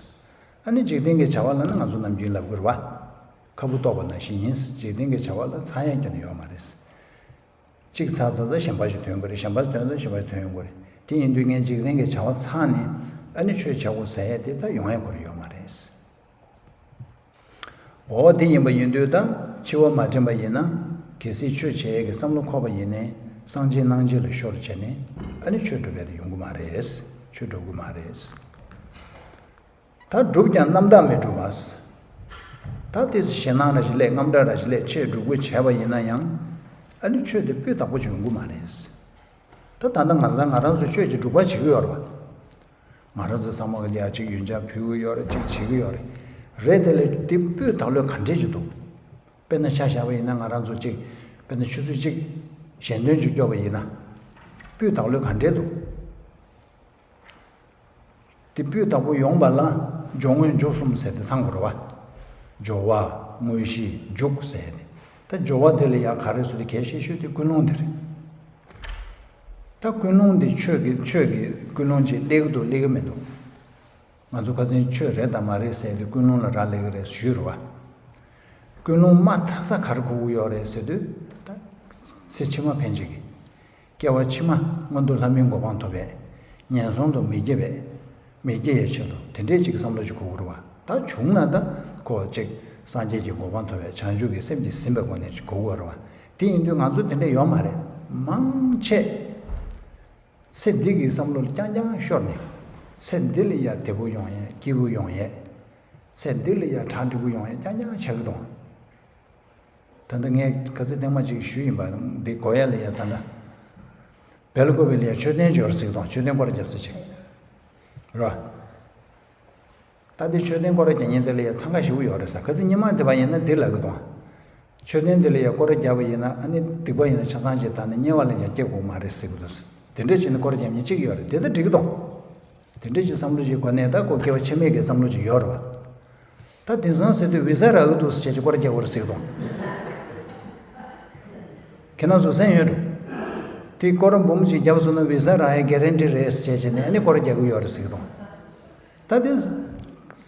ཨ་ནི་འཇིག་རྟེན་གྱི་བྱ་བ་ལ་ནི་ང་ཚོ་ནམ་རྒྱུན་ལབ་དགོས་རེད་བ། ཁ་བུབ་ཏོག་པ་ནང་བཞིན་ཡིན། འཇིག་རྟེན་གྱི་བྱ་བ་ལ་ཚང་ཡས་ཁྱོན་ནས་ཡོད་མ་རེད། གཅིག་ཚར་ཚར་ཚར་གཞན་པ་ཞིག་ཐོན་དགོས་རེད། གཞན་པ་ཞིག་ཐོན་ཚར་གཞན་པ་ཞིག་ཐོན་ཡོང་དགོས་རེད། དེ་ཡིན་དུས་ངས་འཇིག་རྟེན་གྱི་བྱ་བ་ཚར་ནས་ཨ་ནི་ཆོས་བྱ་དགོས་ཟེར་ཡས་དེ་ད་ཡོང་ཡས་ཁོ་རང་ཡོད་མ་རེད། འོ་དེ་ཡིན་པ་ཡིན་དུས་ད་འཆི་བ་མ་དྲན་པ་ཡིན་ན་གལ་སྲིད་ཆོས་བྱེད་ཡས་ཀྱི་བསམ་བློ་འཁོར་བ་ཡིན་ནའི་སངས་རྒྱས་སྣང་བྱེད་ལ་ཤོར་བྱས་ནས་ཨ་ནི་ཆོས་སྒྲུབ་ཡས་དེ་ཡོང་གི་མ་རེད། ཆོས་སྒྲུབ་གི་མ་རེད། ད་སྒྲུབ་ཀྱང་རྣམ་དག་མི་སྒྲུབ་པ། ད་དེ་ཞེད་སྣང་ར་ཞིག་སླེབས། རྔམ་སྐྲག་ར་ཞིག་སླེབས། ཆོས་སྒྲུབ་དགོས་བྱས་པ་ཡིན་ན་ཡང་ཨ་ནི་ཆོས་དེ་སྤུས་དག་པོ་ཅིག་ཡོང་གི་མ་རེད། ད་ད་ལྟ་ང་ཚང་ང་རང་ཚོ་ཆོས་ཀྱི་སྒྲུབ་པ་བྱེད་ཀྱི་ཡོད་རེད་བ། ང་རང་ཚོ་ཚང་མ་གི་ལ་ཡ་གཅིག་ཡོན་ཆབ་ཕུལ་གི་ཡོད་རེད། གཅིག་བྱེད་ཀྱི་ཡོད་རེད། རེད་དེ་ལས་དེ་སྤུས་དག་ལོས་ག་འདྲས་ཅིག་འདུག་དཔེར་ན་ཆ་བཞག་པ་ཡིན་ན་ང་རང་ཚོ་གཅིག་དཔེར་ན་ཆུ་ཚོད་གཅིག་ཞལ་འདོན་ཅིག་སྐྱོར་བ་ཡིན་ན་སྤུས་དག་ལོས་ག་འདྲས་འདུག་དེ་སྤུས་དག་པོ་ཡོང་བ་ལ་སྦྱོར་དངོས་མཇུག་གསུམ་ཟེར་ཏེ་ཚང་དགོས་རེད་བ། སྦྱོར་བ། དངོས་གཞི། མཇུག་ཟེར་ཏེ། ད་སྦྱོར་བ་དེ་ལ་ཡང་ག་རེ་ཟེར་ཏེ་གལ་ཆེ་ཤོས་དེ་ཀུན་སློང་དེ་རེད། ད་ཀུན་སློང་དེ་ཆོས་ཀྱི་ཆོས་ཀྱི་ཀུན་སློང་ཅིག་སླེབས་ཀྱི་འདུག་སླེབས་ཀྱི་མི་འདུག་ང་ཚོ་ཁ་སང་ཆོས་རེད་དང་མ་རེད་ཟེར་ཏེ་ཀུན་སློང་ལ་རག་ལས་ཀྱི་རེད་ཞུས་རེད་བ། ཀུན་སློང་དམའ་ཐག་ས་ག་རེ་གོ་གི་ཡོད་རེད་ཟེར་དུས་ད་ཚེ་ཕྱི་མ་ཕན་ཆད་ཀྱི། སྐྱེ་བ་ཕྱི་མ་མངོན་མཐོ་ལྷ་མིའི་གོ་འཕང་ཐོབ་པའི། ངན་སོང་དུ་མི་སྐྱེ་བའི། མི་སྐྱེ་ཡའི་ཆེད་དུ་དེ་འདྲའི་ཅིག་བསམ་བློ་ཅིག་གོ་གི་རེད་བ། ད་བྱུང་ན་ད་ཁོ་ཅིག་སངས་རྒྱས་ཀྱི་གོ་འཕང་ཐོབ་པའི་བྱང་ཆུབ་ཀྱི་སེམས་ཀྱིས་ཟིན་པའི་སྒོ་ནས་ཅིག་གོ་གི་རེད་བ། དེ་ཡིན་དུས་ང་ཚོ་དེ་འདྲ་ཡོད་མ་རེད། མང་ཆེ་ཚེ་འདི་གི་བསམ་བློ་ལ་རྐྱང་རྐྱང་ཤོར་ནས་ཚེ་འདི་ལ་ཡ་བདེ་པོ་ཡོང་ཡས་སྐྱིད་པོ་ཡོང་ཡས། ཚེ་འདི་ལ་ཡང་གྲ་འགྲིག་པོ་ཡོང་ཡ་རྐྱང་རྐྱང་ཆགས་ཀྱི་འདུག་ད་ལྟ་ངས་ག་ཚོད་ཐེངས་མ་ཅིག་ཞུས་ཡིན་པ། འདི་གོ་ཡ་ལ་ཡ་ད་ལྟ་བལ་ཀོ་བི་ལ་ཡ་མཆོད་རྟེན་འབྱོར་ཟིག་དང་མཆོད་རྟེན་སྐོར་རྒྱབ་ཚེ་ཅིག་ར། ད་འདི་མཆོད་རྟེན་སྐོར་རྒྱག་མཁན་དེ་ལ་ཡ་འཚང་ཁ་ཞེ་པོ་ཡོད་རེད་ས། ག་ཚོད་སྔོན་མ་དེ་བ་ཡིན་ན་འདི་ལབ་ཀྱི་འདུག་མཆོད་རྟེན་འདི་ལ་ཡ་སྐོར་རྒྱབ་པ་ཡིན་ན་ཨ་ནི་སྡིག་པ་ཡིན་ན་ཆ་ཚང་ཅིག་དང་ནི་དམྱལ་བ་ལ་ཡ་སྐྱེ་དགོས་མ་རེད་ཟེར་གྱི་འདུག་དེ་འདྲ་བྱས་ནས་སྐོར་རྒྱབ་མཁན་གཅིག་ཡོད་རེད། དེ་ད་འགྲིག་གི་འདུག་དེ་འདྲ་ཅིག་བསམ་བློ་ཅིག་གོ་ནས་ད་ཁོ་སྐྱེ་བ་ཕྱི་མའི་གི་བསམ་བློ་ཅིག་ཡོད་རེད་བ། ད་དེང་སང་ཟེར་དུས་བི་ས་རག་གི་འདུག་ཟེར་བྱས་ཅིག་སྐོར་རྒྱག་དགོས་རེད་ཟེར་གྱི་འདུག་ཁྱེད་རང་ཚོ་གསན་ཡོད་འགྲོ། དེ་སྐོར་འབུམ་ཅིག་བརྒྱབ་སོང་ན་བི་ས་རག་ཡའི་གྷེ་རན་ཊི་རེད་ཟེར་བྱས་ནས་ཨ་ནི་སྐོར་རྒྱག་གི་ཡོད་རེད་ཟེར་གྱི་འདུག་ད་དེ་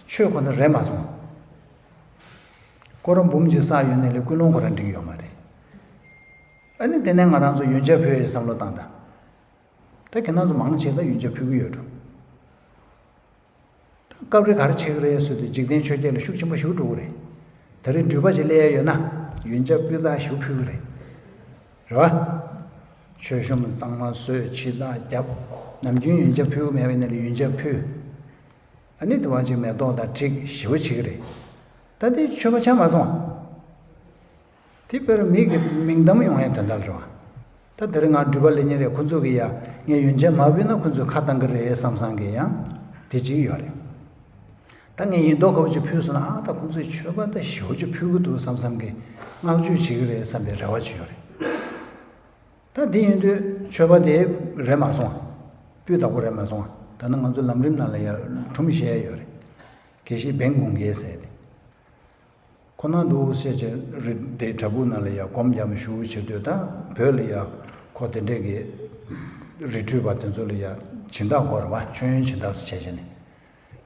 ཆོས་ཁོ་ན་རེད་མ་སོང་། སྐོར་འབུམ་ཅིག་བསགས་ཡོད་ནའི་ལས་ཀུན་སློང་ཁོ་རང་འགྲིག་གི་ཡོད་མ་རེད། ཨ་ནི་དེ་ནས་ང་རང་ཚོ་ཡོན་ཆབ་ཕུལ་ཡའི་བསམ་བློ་བཏང་ད། ད་ཁྱེད་རང་ཚོ་མང་ཆེ་ད་ཡོན་ཆབ་ཕུལ་གི་ཡོད་འགྲོ། ད་སྐབས་རེ་ག་རེ་བྱེད་ཀྱི་རེད་ཟེར་དུས་འཇིག་རྟེན་ཆོས་བརྒྱད་ལ་ཤུགས་ཆེན་པོ་ཞེ་པོ་འགྲོ་གི་རེད། ད་རེས་འགྲུལ་པ་ཅིག་སླེབས་ཡ་ཡོད་ན་ཡོན་ཆབ་སྤུས་དག་ཞེ་པོ་ཕུལ་གི་རེད། རེད་བ། མཆོད་གཤོམ་གཙང་མ་བཟོས། ཕྱི་ཐག་བརྒྱབ། ནམ་རྒྱུན་ཡོན་ཆབ་ཕུལ་གི་མེད་པ་ཡིན་ན་ལས་ཡོན་ཆབ་ཕུལ། ཨ་ནི་དེ་བ་ཅིག་མེ་ཏོག་དང་བསྒྲིགས་ཞེ་པོ་བྱེད་ཀྱི་རེད། ད་དེ་མཆོད་པ་ཆགས་མ་སོང་། དེ་དཔེར་མིག་གི་མིང་གཏམ་ཡོང་ཡའི་དོན་དག་རེད་བ། ད་དེ་རིང་ང་འགྲུལ་པ་སླེབས་མཁན་རེད། ཁོ་ཚོ་གིས་ཡ་ངས་ཡོན་ཆབ་མ་ཕུལ་ན་ཁོ་ཚོས་ཁ་བཏང་གི་རེད་བསམ་བསམ་གི་ཡང་དེ་གཅིག་ཡོད་རེད། ད་ངས་ཡིན་མདོག་ཁ་པོ་ཅིག་ཕུལ་སོང་ན། ཨ་ད་ཁོ་ཚོས་མཆོད་པ་ད་ཞེ་པོ་ཅིག་ཕུལ་གི་འདུག་བསམ་བསམ་གི་བསྔགས་བརྗོད་བྱེད་ཀྱི་རེད་བསམ་པའི་རེ་བ་ཅིག་ཡོད་རེད། ད་དེ་ཡིན་དུས་མཆོད་པ་དེ་རེད་མ་སོང་བ། སྤུས་དག་པོ་རེད་མ་སོང་བ། ད་ནི་ང་ཚོ་ལམ་རིམ་ནང་ལ་ཡ་སྒྲུང་བཤད་ཡ་ཡོད་རེད། དགེ་བཤེས་བན་གུང་རྒྱལ་ཟེར་ཏེ། ཁོ་ན་འདུག་བཤད་བྱས་རི་དེའི་བྲག་ཕུག་ནང་ལ་ཡ་སྒོམ་རྒྱབ་ཞུ་བྱེད་དུས། ད་བོད་ལ་ཡ་ཁོ་དེ་འདྲས་ཀྱི་རི་ཁྲོད་པ་དེ་ཚོ་ལ་ཡ་སྦྱིན་བདག་ཁོ་རེད་བ། མཆོད་ཡོན་སྦྱིན་བདག་བྱས་བྱས་ནས།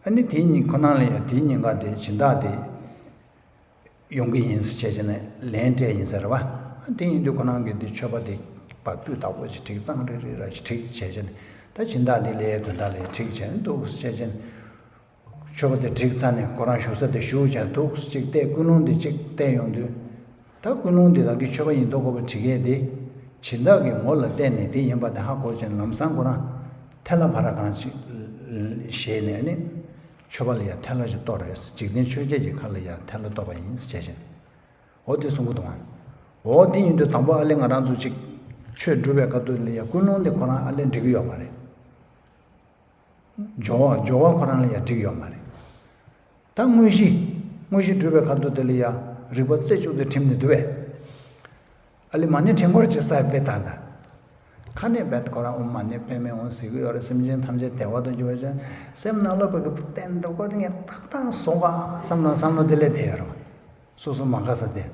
ཨ་ནི་དེའི་ཉིན་ཁོ་ན་ལ་ཡ་དེའི་ཉིན་ཀ་དེ་སྦྱིན་བདག་དེ་ཡོང་གི་ཡིན་ཟེར་བྱས་བྱས་ནས་ལན་སྤྲད་ཡིན་ཟེར་བ། དེ་ཡིན་དུས་ཁོ་རང་གིས་འདི་མཆོད་པ་དེ་པ་སྤུས་དག་པོ་ཞིག་བསྒྲིགས། གཙང་རིལ་རིལ་ར་ཞིག་བསྒྲིགས་བྱས་བྱས་ནས། ད་སྦྱིན་བདག་འདི་ལས་དོན་དག་ལས་བསྒྲིགས་བྱས་ནས་འདུག་བྱས་བྱས་ནས། མཆོད་པ་དེ་བསྒྲིགས་ཚར་ནས་ཁོ་རང་བཞུགས་ས་དེ་བཞུགས་བྱས་འདུག་ཅིག་བལྟས། ཀུན་སློང་འདི་ཅིག་བལྟས་ཡོང་དུས། ད་ཀུན་སློང་འདི་རང་གི་མཆོད་པ་ཡིན་མདོག་ཁ་པོ་བསྒྲིགས་ཡས་དེ་སྦྱིན་བདག་གི་ངོ་ལ་བལྟས་ནས་དེ་ཡིན་པ་དེ་ཧ་གོ་བྱས་ནས་ལམ་སང་ཁོ་རང་ཐལ་བ་ཕར་གང་ཅིག་བཞེས་ནས་ནི། མཆོད་པ་ལ་ཡང་ཐལ་བ་ཞིག་གཏོར་རེད། འཇིག་རྟེན་ཆོས་བརྒྱད་ཀྱི་ཁ་ལ་ཡང་ཐལ་བ་གཏོར་བ་ཡིན་ཟེར་བྱས་བཞིན། འོ་དེ་གསུང་གི་འདུག་ཨང་། འོ་དེ་ཡིན་དུས་དང་པོ་ཨ་ལེ་ང་རང་ཚོ་གཅིག་ཆོས་སྒྲུབ་པའི་སྐབས་དུས་ལ་ཡང་ཀུན་སློང་དེ་ཁོ་རང་ཨ་ལེ་འགྲིག་གི་ཡོད་མ་རེད། སྦྱོར་བ་སྦྱོར་བ་ཁོ་རང་ལ་ཡང་འགྲིག་ཡོད་མ་རེད། ད་དངོས་གཞི། དངོས་གཞི་སྒྲུབ་པའི་སྐབས་དུས་དེ་ལ་ཡང་རིག་པ་རྩེ་གཅིག་ཏུ་བསྒྲིམས་ནས་འདུག་པས། ཨ་ལེ་མ་ཎི་བགྲེས་སྐོར་གྱི་ས་དཔེ་ད་ད། ཁ་ནས་རྦད་ཁོ་རང་ཨོཾ་མ་ཎི་པདྨེ་ཧཱུྃ་ཟེར་གྱི་ཡོད་རེད། སེམས་ཅན་ཐམས་ཅད་བདེ་བ་དང་འགྱུར་བ་ཅན། སེམས་ནང་ལ་བབས་ཀྱི་བསྟན་འདུག་གོ། དེ་ངས་ཏག་ཏག་བཟོ་ག་བསམ་ལ་བསམ་བློ་དེ་ལས་བསྡད་ཡོད་རེད། སོ་སོ་མ་དགའ་ས་དེ།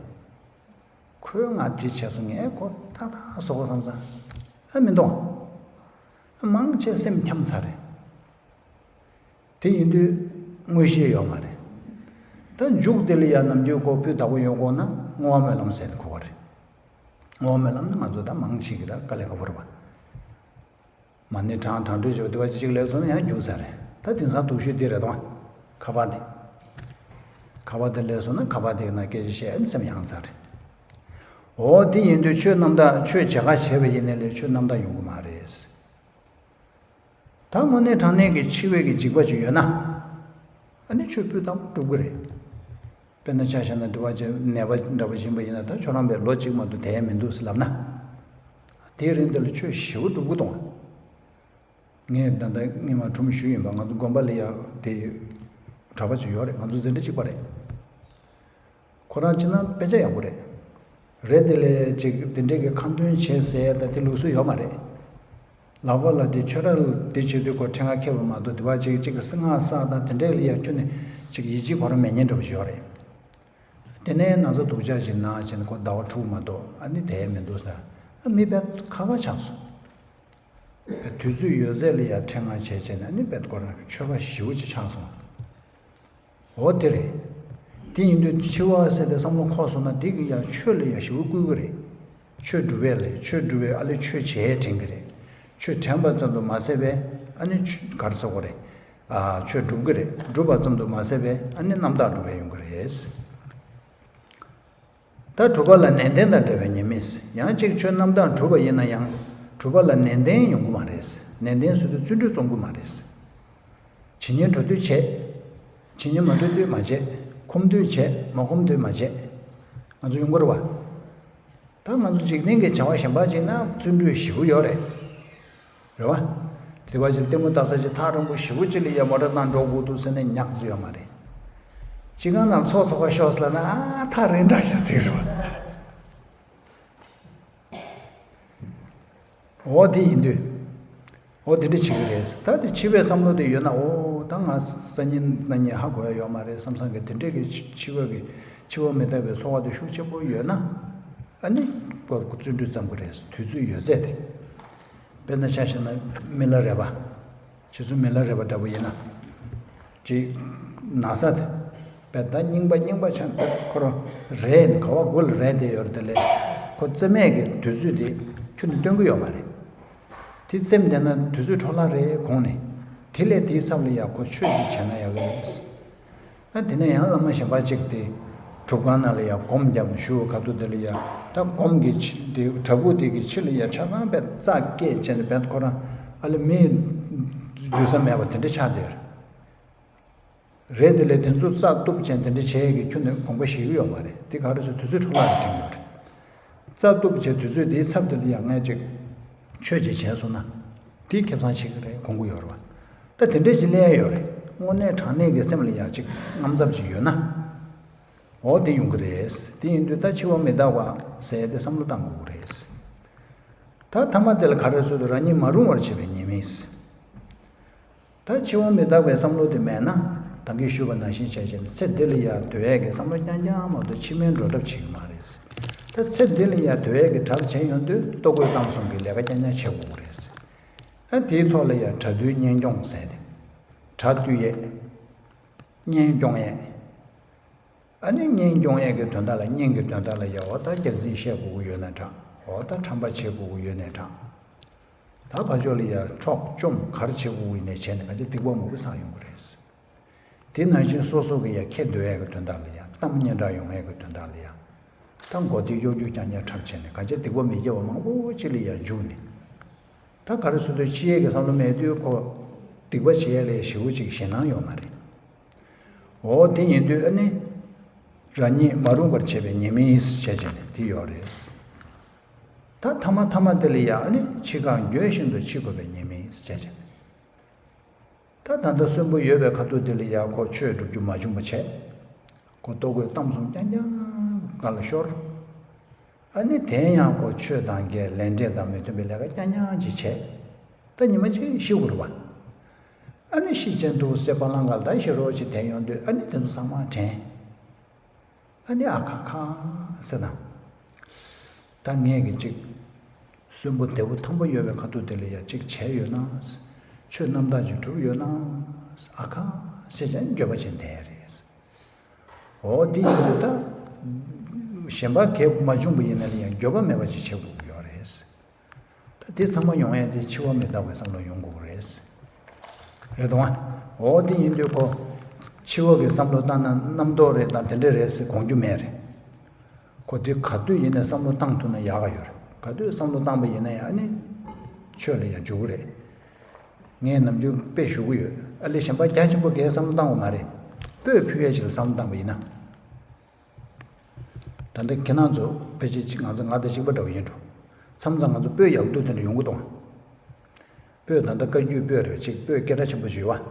ཁོས་ང་དེ་བྱས་སོང་། ངས་ཁོ་ཏག་ཏག་བཟོ་ག་བསམ་ས། ཨ་མི་འདུག་མང་ཆེ་སེམས་འཁྱམས་ཚར་རེད། དེ་ཡིན་དུས་དངོས་གཞི་ཡོད་མ་རེད། ད་མཇུག་དེ་ལ་ཡང་ནམ་རྒྱུན་ཁོ་སྤུས་དག་པོ་ཡོང་དགོས་ན་བསྔོ་བ་སྨོན་ལམ་ཟེར་ནས་གོ་བ་རེད། བསྔོ་བ་སྨོན་ལམ་ནི་ང་ཚོ་ད་མང་ཆེ་གི་ད་དཀའ་ལས་ཁག་པོ་རེད་པ། མ་ཎི་བགྲང་བགྲང་འགྲོས་བྱེད་པ་དེ་བ་ཅིག་ལས་སོང་ན་ཡང་རྒྱུགས་ཚར་རེད། ད་དེང་སང་སྡུག་ཤོས་འདི་རེད་དོ། ཁ་པར་འདི། ཁ་པར་འདི་ལས་སོང་ན་ཁ་པར་འདི་ནང་སྐད་ཆ་བཤད་ནས་སེམས་ཡང་ཚར་རེད། འོ་དེ་ཡིན་དུས་ཆོས་རྣམ་དག་ཆོས་བྱེད་ག་བྱས་པ་ཡིན་ནའི་ལས་ཆོས་རྣམ་དག་ཡོང་གི་མ་རེད། ད་དངོས་གནས་དྲང་གནས་ཀྱི་འཆི་བའི་གི་འཇིགས་པ་ཅིག་ཡོད་ན། ཨ་ནི་ཆོས་སྤུས་དག་པོ་སྒྲུབ་ཀྱི་རེད། དཔེར་ན་ཆ་བཞག་ན་འདི་བ་ཅིག་ནད་པ་འདྲ་པོ་ཡིན་པ་ཡིན་ན། ད་ཁྱོད་རང་པའི་ལོ་གཅིག་མ་གཏོགས་བསྡད་ཡ་མི་འདུག་ཟེར་ལབ་ན། དེའི་རིང་འདི་ལ་ཆོས་ཞེ་པོ་སྒྲུབ་ཀྱི་འདུག་ངས་ད་ལྟ་སྔོན་མ་སྒྲུང་ཞུས་ཡིན་པ། ང་ཚོ་དགོན་པ་ལ་ཡ་དེ་གྲྭ་པ་ཅིག་ཡོད་རེད། ང་ཚོ་འཛིན་གྲྭ་གཅིག་པ་རེད། ཁོ་རང་ཕྱིན་ན་དཔེ་ཆ་ཡག་པོ་རེད། རེད་དེ་ལས་ཅིག་དེ་འདྲས་ཀྱི་ཁ་འདོན་བྱེད་ཟེར་ད་དེ་ལུགས་སྲོལ་ཡོད་མ་རེད། ལག་པ་ལ་དེ་ཆོས་ར་དེ་བྱེད་དུས་ཁོ་ཕྲེང་བ་འཁྱེར་བ་མ་གཏོགས། དེ་བ་ཅིག་ཅིག་གི་སྔགས་བསགས་དང་དེ་འདྲས་ལ་ཡ་ཁྱོན་ནས་ཅིག་ཡིད་ཆེས་ཁོ་རང་མེད་མཁན་འདྲ་པོ་ཞིག་ཡོད་རེད། དེ་ནས་ན་ཚ་སྡུག་ཅག་ཅིག་ན་བྱས་ནས་ཁོ་ཟླ་བ་དྲུག་མ་གཏོགས་ཨ་ནི་བསྡད་མི་འདུག་ཟེར། ཨ་མི་དཔེ་ཁ་ཁ་ཆགས་སོང་། དུས་ཚོད་ཡོད་ཚད་ལ་ཡ་ཕྲེང་བ་བྱས་བྱས་ནས་ཨ་ནི་དཔེ་ཁོ་རང་ཆོས་པ་ཞེ་པོ་ཅིག་ཆགས་སོང་། འོ་དེ་རེད། དེ་ཡིན་དུས་འཆི་བ་ཟེར་ཏེ་བསམ་བློ་འཁོར་སོང་ན་དེ་གི་ཡང་ཆོས་ལ་ཡང་ཞེ་པོ་བསྐུལ་གི་རེད། ཆོས་སྒྲུབ་པས་ལས་ཆོས་སྒྲུབ་པས་ཨ་ལས་ཆོས་བྱས་དྲན་གི་རེད། ཆོས་དྲན་པ་ཙམ་དུ་མ་ཟད་པས་ཨ་ནི་ཆོས་ག་རེ་ཟེར་དགོས་རེད། ཨ་ཆོས་སྒྲུབ་གི་རེད། སྒྲུབ་པ་ཙམ་དུ་མ་ཟད་པས་ཨ་ནི་རྣམ་དག་སྒྲུབ་པ་ཡོང་གི་རེད། ད་སྒྲུབ་པ་ལ་ནན་ཏན་དང་བྲལ་བའི་ཉེས་དམིགས། ཡང་གཅིག་ཆོས་རྣམ་དག་སྒྲུབ་པ་ཡིན་ན་ཡང་སྒྲུབ་པ་ལ་ནན་ཏན་ཡོང་གི་མ་རེད། ནན་ཏན་ཟེར་དུས་བརྩོན་འགྲུས་རྩོམ་གི་མ་རེད། ཇི་སྙེད་འགྲོ་དུས་བྱས། ཇི་སྙེད་མ་གྲུབ་དུས་མ་བྱེད། ཁོམ་དུས་བྱེད། མ་ཁོམ་དུས་མ་བྱེད། ང་ཚོ་ཡོང་གི་རེད་བ། ད་ང་ཚོ་འཇིག་རྟེན་གྱི་བྱ་བ་གཞན་པ་བྱས་ན་བརྩོན་འགྲུས་ཞེ་པོ་ཡོད་རེད། རེད་བ། དེ་བ་ཅིག་ལྟད་མོ་ལྟ་ས་ཅིག་ཐག་རིང་པོ་ཞེ་པོ་ཅིག་ལ་ཡ་མོ་ཊ་བཏང་འགྲོ་དགོས་འདུག་ཟེར་ནས་ཉག་ཙམ་ཡོད་མ་རེད། ཅི་གང་ན་ཚོགས་ཚོགས་ཁ་ཤོག་ཟེར་ལབ་ན་ཨ་ཐག་རིང་དྲགས་ཤག་ཟེར་རེད་བ། འོ་དེ་ཡིན་དུས། འོ་དེ་འདྲ་བྱེད་ཀྱི་རེད། ད་དེ་འཆི་བའི་བསམ་བློ་དེ་ཡོད་ན། འོ་ད་ང་སང་ཉིན་གནངས་ཉིན་ཧ་གོ་ཡ་ཡོད་མ་རེད་བསམ་བསམ་གི་དེ་འདྲས་ཀྱི་འཆི་འཆི་བ་གི་འཆི་བ་མི་རྟག་པའི་ཚོར་བ་དེ་ཤུགས་ཆེན་པོ་ཡོད་ན། ཨ་ནི་ཁོ་བརྩོན་འགྲུས་བརྩམ་གི་རེད། དུས་ཚོད་ཡོད་ཚད་དེ། དཔེར་ན་ཆ་བཞག་ན་མི་ལ་རས་པ། ཁྱེད་ཚོ་མི་ལ་རས་པ་འདྲ་པོ་ཡིན་ན། ཅིག་ན་ས་དེ། དཔེ་ད་རྙིང་པ་རྙིང་པ་ཆགས་ཁོ་རང་རས་ནི་ག་བ་དགུ་ལ་རས་དེ་ཡོད་རེད། དེ་ལས་ཁོ་རྩེ་མེད་ཀྱི་དུས་ཚོད་དེ་ཁྱོན་ནས་སྟོན་གི་ཡོད་མ་རེད། དེ་རྩེམ་བསྡད་ན་དུས་ཚོད་འཕྲོ་བརླག་རེད་དགོངས་ནས། དེ་ལས་དེའི་ཚབ་ལ་ཡ་ཁོ་ཆོས་ཅིག་བྱས་ན་ཡག་གི་རེད། ཨ་དེ་ནས་ཡང་བླ་མ་གཞན་པ་ཅིག་དེ་སྒྲུབ་ཁང་ནང་ལ་ཡ་སྒོམ་བརྒྱབ་ནས་བཞུགས་ཁ་ཐུག་དེ་ལ་ཡ། ད་སྒོམ་གྱི་ཕྱི་དེ་བྲག་ཕུག་དེ་གི་ཕྱི་ལ་ཡ་ཆ་ཚང་དཔེ་རྩྭ་སྐྱེས་བྱས་ནས་དཔེ་ཁོ་རང་ཨ་ལེ་མི་འཛུལ་ས་མེད་པ་དེ་འདྲ་ཆགས་བསྡད་ཡོད་རེད། རེད་དེ་ལས་དེ་ཚོ་རྩྭ་གཏུབ་བྱས་དེ་འདྲ་བྱས་ཀྱི་ཁྱོན་ནས་དགོངས་པ་བཞེས་ཀྱི་ཡོད་མ་རེད། དེ་ག་རེ་ཟེར་དུས་ཚོད་འཕྲོ་བརླག་གི་དྲན་ཡོད་རེད། རྩྭ་གཏུབ་བྱས་དུས་ཚོད་དེའི་ཚབ་དེ་ལ་ཡ་ངས་ཅིག་ཆོས་ཅིག་བྱས་སོང་ན། དེ་ཁེ་བཟང་ཞིག་རེད་དགོངས་ཀྱི་ཡོད་རེད་བ། ད་དེ་འདྲས་ཅིག་སླེབས་ཡོད་རེད། དངོས་གནས་དྲང་གནས་ཀྱི་སེམས་ལ་ཡ་ཅིག་དངངས་འཚབ་ཅིག་ཡོད་ན། འོ་དེ་ཡོང་གི་རེད། དེ་ཡིན་དུས་ད་འཆི་བ་མི་རྟག་པ་ཟེར་ཡ་དེ་བསམ་བློ་བཏང་དགོས་ཀྱི་རེད། ད་ཐ་མ་དེ་ལ་ག་རེ་ཟེར་དུས་རང་ཉིད་མ་རུངས་པར་བྱེད་པའི་ཉེས་དམིགས། ད་འཆི་བ་མི་རྟག་པའི་བསམ་བློ་དེ་མེད་ན། ད་གིན་ཞུས་པ་ནང་བཞིན་བྱས་བྱས་ནས་ཚེ་འདི་ལ་ཡང་སྡོད་ཡས་ཀྱི་བསམ་བློ་རྐྱང་རྐྱང་མ་གཏོགས་ཕྱི་མའི་འགྲོ་གྲབས་བྱེད་ཀྱི་མ་རེད། ད་ཚེ་འདི་ལ་ཡང་སྡོད་ཡས་ཀྱི་གྲབས་བྱས་ཡོང་དུས་ལྟོ་གོས་གཏམ་གསུམ་གྱི་ལས་ཀ་རྐྱང་རྐྱང་བྱེད་དགོས་ཀྱི་རེད། ཨ་དེའི་ཐོག་ལ་ཡང་གྲ་སྒྲིག་གཉེན་སྐྱོང་ཟེར་ཏེ། གྲ་བཏུལ་ཡས། གཉེན་སྐྱོང་ཡས། ཨ་ནི་གཉེན་སྐྱོང་ཡས་ཀྱི་དོན་དག་ལ་གཉེན་གྱི་དོན་དག་ལ་ཡ་འོ་ད་རྒྱག་འཛིན་བཤད་དགོས་ཀྱི་ཡོད་ན་དྲག་འོ་ད་ཁྲམ་པ་བྱེད་དགོས་ཀྱི་ཡོད་ན་དྲག་ད་ཕར་ཕྱོགས་ལ་ཡ་འཕྲོག་བཅོམ་ག་རེ་བྱེད་དགོས་ཀྱི་ཡིན་ནའི་བྱས་ནས་ག་ཅིག་སྡིག་པ་མང་པོ་བསགས་ཡོང་གི་རེད། དེ་ནང་བཞིན་སོ་སོ་གི་ཡ་ཁེ་འདོད་ཡས་ཀྱི་དོན་དག་ལ་ཡ་གཏམ་སྙན་གྲགས་ཡོང་ཡས་ཀྱི་དོན་དག་ལ་ཡ། ད་མགོ་རྟིང་གཡོ་སྒྱུ་རྐྱང་རྐྱང་འཁྲབ་བྱས་ནས་ག་ཅིག་སྡིག་པ་མི་དགེ་བ་མང་པོ་ཅིག་ལ་ཡ་འཇུག་ནས། ད་ག་རེ་ཟེར་དུས་ཕྱི་ཡས་ཀྱི་བསམ་བློ་མེད་དུས་ཁོ། སྡིག་པ་བྱེད་ཡས་ལས་ཞེ་པོ་ཅིག་ཞེད་སྣང་ཡོད་མ་རེད། འོ་དེ་ཡིན་དུས་ཨ་ནི། རང་ཉིད་མ་རུངས་པར་བྱེད་པའི་ཉེས་དམིགས་བྱས་བྱས་ནས་དེ་ཡོད་རེད། ད་ཐ་མ་ཐ་མ་དེ་ལ་ཡ་ཨ་ནི་འཆི་ཁར་འགྱོད་བཞིན་དུ་འཆི་དགོས་པའི་ཉེས་དམིགས་བྱས་བྱས་ནས། ད་ད་ལྟ་གསོན་པོ་ཡོད་པའི་ཁ་ཐུག་དེ་ལ་ཡ་ཁོ་ཆོས་སྒྲུབ་རྒྱུ་མ་བྱུང་བ་བྱས། ཁོ་ལྟོ་གོས་གཏམ་གསུམ་རྐྱང་རྐྱང་ག་ལ་ཤོར། ཨ་ནི་དེ་ཡང་ཁོ་ཆོས་དང་འགལ་ལས་འབྲས་དང་མི་མཐུན་པའི་ལས་ཀ་རྐྱང་རྐྱང་ཅིག་བྱས། ད་ཉི་མ་གཅིག་ཤི་དགོས་རེད་བ། ཨ་ནི་ཤི་རྗེས་འདུག་སེ་བ་ལང་ག་ལ་ད་ཤི་རོགས་ཅིག་དེ་ཡོང་དུས་ཨ་ནི་དེ་ཚོ་ཚང་མ་དྲན། ཨ་ནི་ཨ་ཁ་ཁ་ཟེར་ན། ད་ངས་གི་ཅིག་གསོན་པོ་བདེ་པོ་ཐང་པོ་ཡོད་པའི་ཁ་ཐུག་དེ་ལ་ཡ་ཅིག་བྱས་ཡོད་ན། ཆོས་རྣམ་དག་ཅིག་བསྒྲུབས་ཡོད་ན། ཨ་ཁ་ཟེར་ཀྱང་འགྱོད་པ་ཅན་དེ་རེད། འོ་དེ་ཡིན་དུས་ད། གཞན་པ་གལ་མ་བྱུང་བ་ཡིན་ན་ལ་ཡང་འགྱོད་པ་མེད་པ་ཅིག་བྱེད་དགོས་ཀྱི་ཡོད་རེད། ད་དེ་ཚང་མ་ཡོང་ཡས་དེ་འཆི་བ་མི་རྟག་པའི་བསམ་བློ་ཡོང་དགོས་རེད། རེད་དོ། འོ་དེ་ཡིན་དུས་ཁོ། འཆི་བ་གི་བསམ་བློ་བཏང་ན་རྣམ་རྟོག་རེད་དང་དེ་འདྲ་རེད་ཟེར་དགོངས་རྒྱུ་མེད་རེད། ཁོ་དེ་ག་དུས་ཡིན་ནའི་བསམ་བློ་བཏང་ཐུབ་ན་ཡག་ག་ཡོད་རེད། ག་དུས་བསམ་བློ་བཏང་པ་ཡིན་ན་ཡང་ཨ་ནི། ཆོས་ལ་ཡང་འཇུག་གི་རེད། ངས་ནམ་རྒྱུན་དཔེ་ཞུ་གི་ཡོད། ཨ་ལེ་གཞན་པ་རྒྱ་ཆེན་པོ་གས་བསམ་བློ་བཏང་བ་མ་རེད། སྤོས་ཕུལ་ཡས་ཅིག་ལ་བསམ་བློ་བཏང་པ་ཡིན་ན། ད་ལྟ་ཁྱེད་རང་ཚོ་ཕལ་ཆེར་ཅིག་ང་ཚོ་ང་དང་གཅིག་པ་འདྲ་བོ་ཡིན་འགྲོ། མཚམས་མཚམས་ང་ཚོ་སྤོས་ཡག་སྡུག་དེ་འདྲ་ཡོང་གི་འདུག་སྤོས་ད་ལྟ་བཀའ་བརྒྱུད་སྤོས་རེད་ཅིག་སྤོས་སྐད་གྲགས་ཆེན་པོ་ཞིག་ཡོད་བ།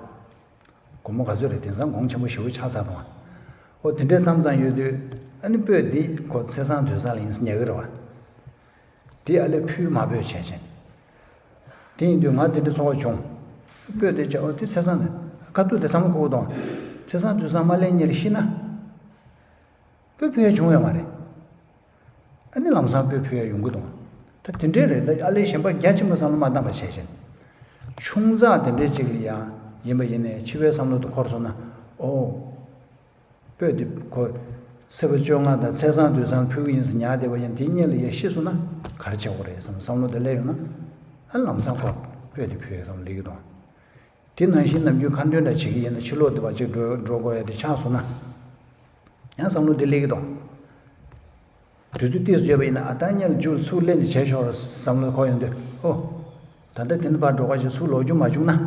སྒོར་མོ་ག་ཚོད་རེད་དེང་སང་གོང་ཆེན་པོ་ཞེ་པོ་ཆགས་ཚར་འདུག་བ། ཨོ་དེ་འདྲའི་མཚམས་མཚམས་ཡོད་དུས་ཨ་ནི་སྤོས་འདི་ཁོ་ཚེས་བཟང་དུས་བཟང་ལ་ཡིན་ཟེར་ཉལ་གི་རེད་བ། དེ་ཨ་ལེ་ཕུལ་མ་ཕུལ་བྱས་བྱས། དེ་ཡིན་དུས་ང་དེ་འདྲའི་ཚོར་བ་བྱུང་། སྤོས་དེ་བྱས་ཨོ་དེ་ཚེས་བཟང་ནས་ཁ་ཐུག་དེ་ཚང་མ་ཁུག་དང་། ཚེས་བཟང་དུས་བཟང་མ་ལེན་ཉེར་ཤི་ན། སྤོས་ཕུལ་ཡ་བྱུང་ཡོད་མ་རེད། ཨ་ནི་ལམ་སང་སྤོས་ཕུལ་ཡ་ཡོང་གི་འདུག་ད་དེ་འདྲའི་རེད་ད་ཨ་ལེ་གཞན་པ་རྒྱ་ཆེན་པོ་བསམ་བློ་མ་བཏང་བ་བྱས་བྱས། ཆུང་ཙག་དེ་འདྲའི་ཅིག་ལ་ཡང་ཡིན་པ་ཡིན་ནའི་འཆི་བའི་བསམ་བློ་དེ་འཁོར་སོང་ན། ཨོ། སྤོས་དེ་ཁོ། ཚེས་པ་བཅོ་ལྔ་དང་ཚེས་བཟང་དུས་བཟང་ཕུལ་གི་ཡིན་ཟེར་ཉར་བསྡད་པ་ཡིན་དེའི་སྔོན་ལ་ཡ་ཤི་སོང་ན་ག་རེ་བྱེད་དགོས་རེད་བསམ་བསམ་བློ་དེ་སླེབས་ཡོང་ན། ཨ་ལམ་སང་ཁོ་སྤོས་དེ་ཕུལ་ཡ་བསམ་བློ་སླེབས་ཀྱི་འདུག་དེ་ནང་བཞིན་ནམ་རྒྱུན་ཁ་འདོན་འདྲ་བྱེད་ཀྱི་ཡིན་ན་ཕྱི་ལོགས་དེ་བར་ཅིག་འགྲོ་འགྲོ་དགོས་ཡ་དེ་ཆགས་སོང་ན། ཡང་བསམ་བློ་དེ་སླེབས་ཀྱི་འདུག་དུས་ཚོད་ཏོག་ཙམ་ཡོད་པ་ཡིན་ན་ཨ་ད་སྔོན་ལ་མཇུག་ལ་ཚུར་སླེབས་ནས་བྱས་ཆོག་རེད་བསམ་བློ་འཁོར་ཡོང་དུས་ཨོ། ད་ལྟ་དེ་འདྲ་ཕར་འགྲོ་ག་ཞིག་ཚུར་ལོག་རྒྱུ་མ་བྱུང་ན།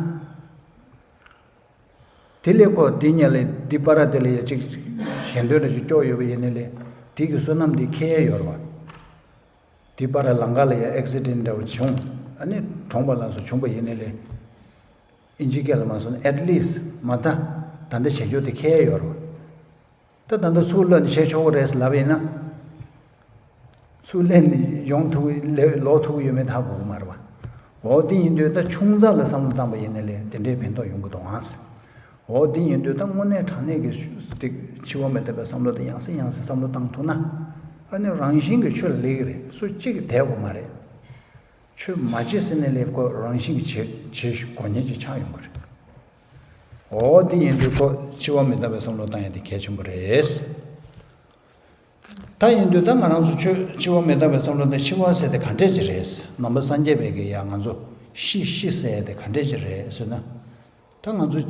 དེ་ལས་ཁོ་དེ་ཉིད་ལས་འདི་པར་དེ་ལ་ཡ་གཅིག་ཞེ་འདོད་འདྲ་ཞིག་སྐྱོ་ཡོད་པ་ཡིན་ནའི་ལས་དེ་གི་བསོད་ནམས་དེ་ཁེལ་ཡོད་རེད་བ། དེ་པར་ལམ་ཁ་ལ་ཡ་ཨེག་སི་ཌེན་ཊི་འདྲ་བོ་བྱུང་། ཨ་ནི་གྲོངས་པ་ལ་སོགས་བྱུང་པ་ཡིན་ནའི་ལས་ཨིན་ཇི་སྐད་ལ་མ་སོང་ན་at least མ་མཐའ་ད་ལྟ་བྱེད་རྒྱུ་དེ་ཁེལ་ཡོད་རེད་བ། ད་ད་ལྟ་ཚུར་གློད་ནས་བྱེད་ཆོག་གི་རེད་ལབ་ཡིན་ན། ཚུར་གློད་ནས་ཡོང་ཐུབ་ལོག་ཐུབ་ཡོད་མེད་ཧ་གོ་གི་མ་རེད་བ། འོ་དེ་ཡིན་དུས་ད་ཆུང་ཙག་ལ་བསམ་བློ་བཏང་པ་ཡིན་ན་ལས་དེ་འདྲའི་ཕན་ཐོགས་ཡོང་གི་འདུག་ཨང་། འོ་དེ་ཡིན་དུས་ད་དངོས་གནས་དྲང་གནས་ཀྱི་ཤུ་དེ་འཆི་བ་མི་རྟག་པའི་བསམ་བློ་དེ་ཡང་སེ་ཡང་སེ་བསམ་བློ་བཏང་ཐུབ་ན། ཨ་ནི་རང་བཞིན་གྱི་ཆོས་ལ་ལེགས་ཀྱི་རེད། སུ་གཅིག་གིས་དེ་དགོས་མ་རེད། ཆོས་མ་བྱེད་ཟེར་ནས་ལས་ཁོ་རང་བཞིན་གྱིས་བྱེད་བྱེད་དགོས་ཉེན་ཅིག་ཆགས་ཡོང་གི་རེད། འོ་དེ་ཡིན་དུས་ཁོ་འཆི་བ་མི་རྟག་པའི་བསམ་བློ་བཏང་ཡ་དེ་གལ་ཆེན་པོ་རེད། ད་ཡིན་དུས་ད་ང་རང་ཚོ་ཆོས་འཆི་བ་མི་རྟག་པའི་བསམ་བློ་དང་འཆི་བ་ཟེར་དེ་ག་འདྲས་ཅིག་རེད། ནང་པ་སངས་རྒྱས་པའི་གི་ཡ་ང་ཚོ་ཤི་ཤི་ཟེར་དེ་ག་འདྲས་ཅིག་རེད་ཟེར་ན། ད་ང་ཚོ་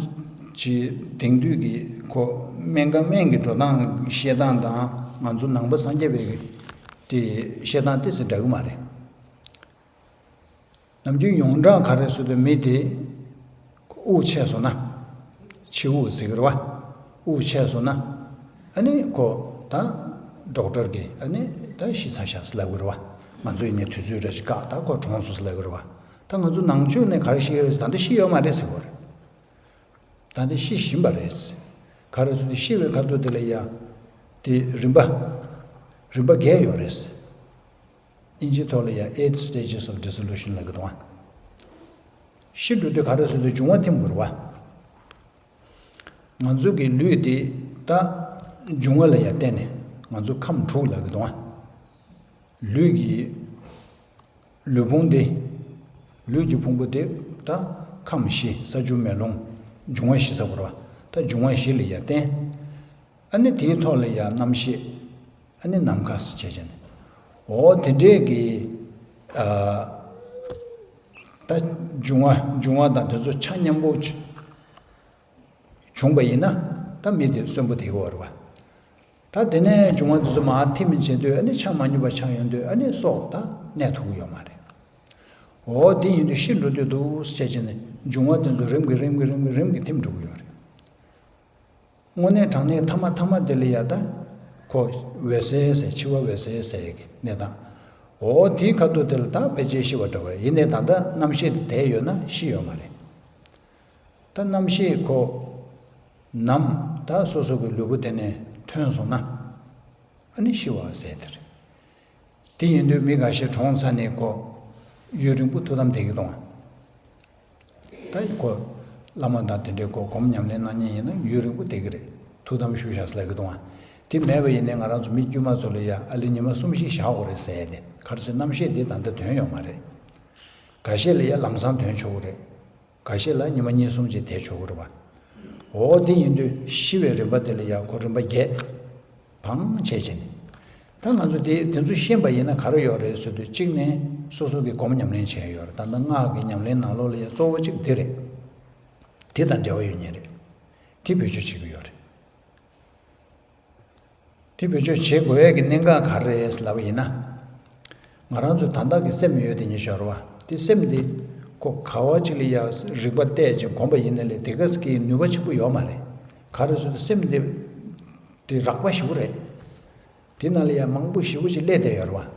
ཅི་དེང་དུས་ཀྱི་ཁོ་སྨན་ཁང་སྨན་གྱི་འགྲོ་སྟངས་བཤད་སྟངས་དང་ང་ཚོ་ནང་པ་སངས་རྒྱས་པའི་གི་དེ་བཤད་སྟངས་ཏོག་ཙམ་འདྲ་གི་མ་རེད། ནམ་རྒྱུན་ཡོངས་གྲགས་ག་རེ་ཟེར་དུས་མི་དེ་དབུགས་ཆད་སོང་ན། ཕྱི་དབུགས་ཟེར་གི་རེད་བ། དབུགས་ཆད་སོང་ན། ཨ་ནི་ཁོ་ད་ཌོག་ཊར་གིས་ཨ་ནི་ད་ཤི་ཚར་ཤག་ཟེར་ལབ་གི་རེད་བ། ང་ཚོ་ཡིན་ནའི་དུས་ཚོད་འདྲ་ཞིག་བཀག་ད་ཁོ་གྲོངས་སོང་ཟེར་ལབ་གི་རེད་བ། ད་ང་ཚོ་ནང་ཆོས་ནས་ག་རེ་ཤེས་ཀྱི་རེད་ཟེར་ད་ལྟ་ཤི་ཡོད་མ་རེད་ཟེར་གི་རེད། ད་ལྟ་ཤི་བཞིན་པ་རེད། ག་རེ་ཟེར་ན་ཤི་བའི་ཁ་ཐུག་དེ་ལ་ཡ། དེ་རིམ་པ། རིམ་པ་བརྒྱད་ཡོད་རེད། དབྱིན་ཇིའི་ཐོག་ལ་ཡ་eight stages of dissolution ལབ་གི་འདུག་ཨ། ཤི་འགྲོ་དུས་ག་རེ་ཟེར་དུས་འབྱུང་བ་ཐིམ་དགོས་རེད་བ། ང་ཚོ་གི་ལུས་དེ་ད་འབྱུང་བ་ལ་ཡ་བརྟེན་ནས་ང་ཚོ་ཁམས་དྲུག་ལབ་གི་འདུག་ཨ། ལུས་ཀྱི་ལུས་ཕུང་དེ། ལུས་ཀྱི་ཕུང་པོ་དེ་ད་ཁམས་བཞི་ས་ཆུ་མེ་རླུང་འབྱུང་བ་བཞི་ཟེར་དགོས་རེད་བ། ད་འབྱུང་བ་བཞི་ལ་ཡ་བརྟེན། ཨ་ནི་དེའི་ཐོག་ལ་ཡ་རྣམ་ཤེས། ཨ་ནི་ནམ་མཁའ་ཟེར་བྱས་བྱས་ནས། འོ་དེ་འདྲས་ཀྱི། ཨ། ད་འབྱུང་བ་འབྱུང་བ་དང་དེ་ཚོ་ཆ་མཉམ་པོ་བྱུང་བ་ཡིན་ན་ད་མི་དེ་གསོན་པོ་དེ་ཡོད་རེད་བ། ད་དེ་ནས་འབྱུང་བ་དེ་ཚོ་མར་ཐིམ་བྱེད་དུས་ཨ་ནི་ཆ་མ་སྙོམས་པ་ཆགས་ཡོང་དུས་ཨ་ནི་སྲོག་ད་གནས་ཐུབ་ཀྱི་ཡོད་མ་རེད། འོ་དེ་ཡིན་དུས་ཤི་འགྲོ་དུས་འདུག་ཟེར་བྱས་བྱས་ནས་འབྱུང་བ་དེ་ཚོ་རིམ་གྱིས་རིམ་གྱིས་རིམ་གྱིས་རིམ་གྱིས་ཐིམ་འགྲོ་གི་ཡོད་རེད། དངོས་གནས་དྲང་གནས་ཐ་མ་ཐ་མ་དེ་ལ་ཡ་ད། ཁོ་འོད་གསལ་ཟེར་འཆི་བ་འོད་གསལ་ཟེར་གི་གནས་སྟངས། འོ་དེའི་ཁ་ཐུག་དེ་ལ་ད་ཕལ་ཆེར་ཤི་བ་འདྲ་བ་རེད། ཡིན་ནའི་ད་ལྟ་རྣམ་ཤེས་དེ་བསྡད་ཡོད་ན་ཤི་ཡོད་མ་རེད། ད་རྣམ་ཤེས་ཁོ་ནམ་ད་སོ་སོ་གི་ལུས་པོ་དེ་ནས་ཐོན་སོང་ན་ཨ་ནི་ཤི་བ་ཟེར་དེ་རེད། དེ་ཡིན་དུས་མི་འགའ་ཤས་གྲོངས་ཚར་ནས་ཁོ་ཡུན་རིང་པོ་ཐུགས་དམ་བསྡད་ཀྱི་འདུག་ཨ། ད་ཁོ་བླ་མ་དང་དེ་འདྲའི་ཁོ་སྒོམ་ཉམས་ལེན་གནང་མཁན་ཡིན་ན་ཡུན་རིང་པོ་བསྡད་ཀྱི་རེད། ཐུགས་དམ་བཞུགས་ཤག་ཟེར་ལབ་ཀྱི་འདུག་ཨ། དེ་མེད་པ་ཡིན་ནའི་ང་རང་ཚོ་མི་དཀྱུས་མ་ཚོ་ལ་ཡ་ཨ་ལེ་ཉི་མ་གསུམ་བཞི་བཞག་དགོས་རེད་ཟེར་ཡ་དེ་ག་རེ་ཟེར་རྣམ་ཤེས་དེ་ད་ལྟ་དོན་ཡོད་མ་རེད། འགའ་ཤས་ལ་ཡ་ལམ་སང་དོན་ཆོག་གི་རེད། འགའ་ཤས་ལ་ཉི་མ་གཉིས་གསུམ་ཅིག་བསྡད་ཆོག་གི་རེད་བ། འོ་དེ་ཡིན་དུས་ཤི་བའི་རིམ་པ་དེ་ལ་ཡང་ཁོ་རིམ་པ་བརྒྱད་བང་བྱས་བྱས་ནས། ད་ང་ཚོ་དེ་དེ་ཚོ་ཤེས་པ་ཡིན་ན་ག་རེ་ཡོད་རེད་ཟེར་དུས་གཅིག་ནས་སོ་སོ་གི་སྒོམ་ཉམས་ལེན་བྱས་ཡོད་རེད། ད་ལྟ་སྔགས་ཀྱི་ཉམས་ལེན་ནང་ལོགས་ལ་ཡང་གཙོ་བོ་གཅིག་དེ་རེད། དེ་དང་འབྲེལ་བ་ཡོད་ཉེན་རེད། དེ་བེད་སྤྱོད་བྱེད་ཀྱི་ཡོད་རེད། དེ་བེད་སྤྱོད་བྱེད་དགོས་ཡས་ཀྱི་གནད་འགག་ག་རེ་རེད་ལབ་པ་ཡིན་ན། ང་རང་ཚོའི་ད་ལྟ་གི་སེམས་ཡོད་དེ་ཉིད་ཤོར་བ་དེ་སེམས་དེ་ཁོ་ག་བ་ཅིག་ལ་ཡ་རིག་པ་གཏད་ཅིང་གོམས་པ་ཡིན་ན་ལས་དེ་ག་ཟེ་གི་ནུས་པ་ཆེན་པོ་ཡོད་མ་རེད། ག་རེ་ཟེར་ན་སེམས་དེ་དེ་རགས་པ་ཞེ་པོ་རེད། དེ་ནང་ལ་ཡ་མང་པོ་ཞེ་པོ་ཅིག་སླེབས་བསྡད་ཡོད་རེད་བ།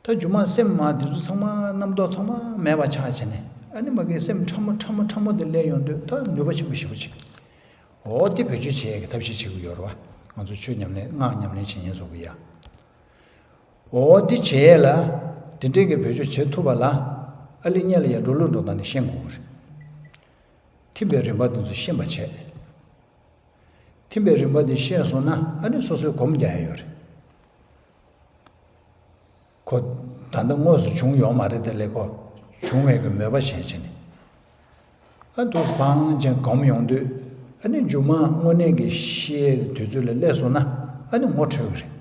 ད་སྒྱུ་མ་སེམས་མ་དེ་ཚོ་ཚང་མ་རྣམ་རྟོག་ཚང་མ་མེད་པ་ཆགས་བྱས་ནས་ཨ་ནི་མ་གི་སེམས་ཕྲ་མོ་ཕྲ་མོ་ཕྲ་མོ་དེ་སླེབས་ཡོང་དུས་ད་ནུས་པ་ཆེན་པོ་ཞེ་པོ་ཅིག་འོ་དེ་བེད་སྤྱོད་བྱེད་ཡས་ཀྱི་ཐབས་ཤེས་བྱེད་དགོས་ཡོད་རེད་བ། ང་ཚོ་ཆོས་ཉམས་ལེན་སྔགས་ཉམས་ལེན་བྱེད་མཁན་ཚོ་གི་ཡ། འོ་དེ་བྱེད་ཡས་ལ་དེ་འདྲས་ཀྱི་བེད་སྤྱོད་བྱེད་ཐུབ་པ་ལ་ཨ་ལི་སྔོན་ལ་ཡ་འགྲོ་ལུགས་འགྲོ་སྟངས་ནས་ཤེས་དགོས་ཀྱི་རེད། ཐིམ་པའི་རིམ་པ་དེ་ཚོ་ཤེས་པ་བྱས། ཐིམ་པའི་རིམ་པ་དེ་ཤེས་སོང་ན་ཨ་ནི་སོ་སོའི་སྒོམ་རྒྱག་ཡ་ཡོད་རེད། ཁོ་ད་ལྟ་དངོས་སུ་བྱུང་ཡོད་མ་རེད་དེ་ལས་ཁོ་བྱུང་བའི་གི་མོས་པ་བྱས་བྱས་ནས། ཨ་འདུག་སེ་བང་ཅན་སྒོམ་ཡོང་དུས་ཨ་ནི་སྒྱུ་མ་དངོས་གནས་ཀྱི་ཤེས་དུས་ཚོད་ལ་སླེབས་སོང་ན་ཨ་ནི་ངོ་འཕྲོད་གི་རེད།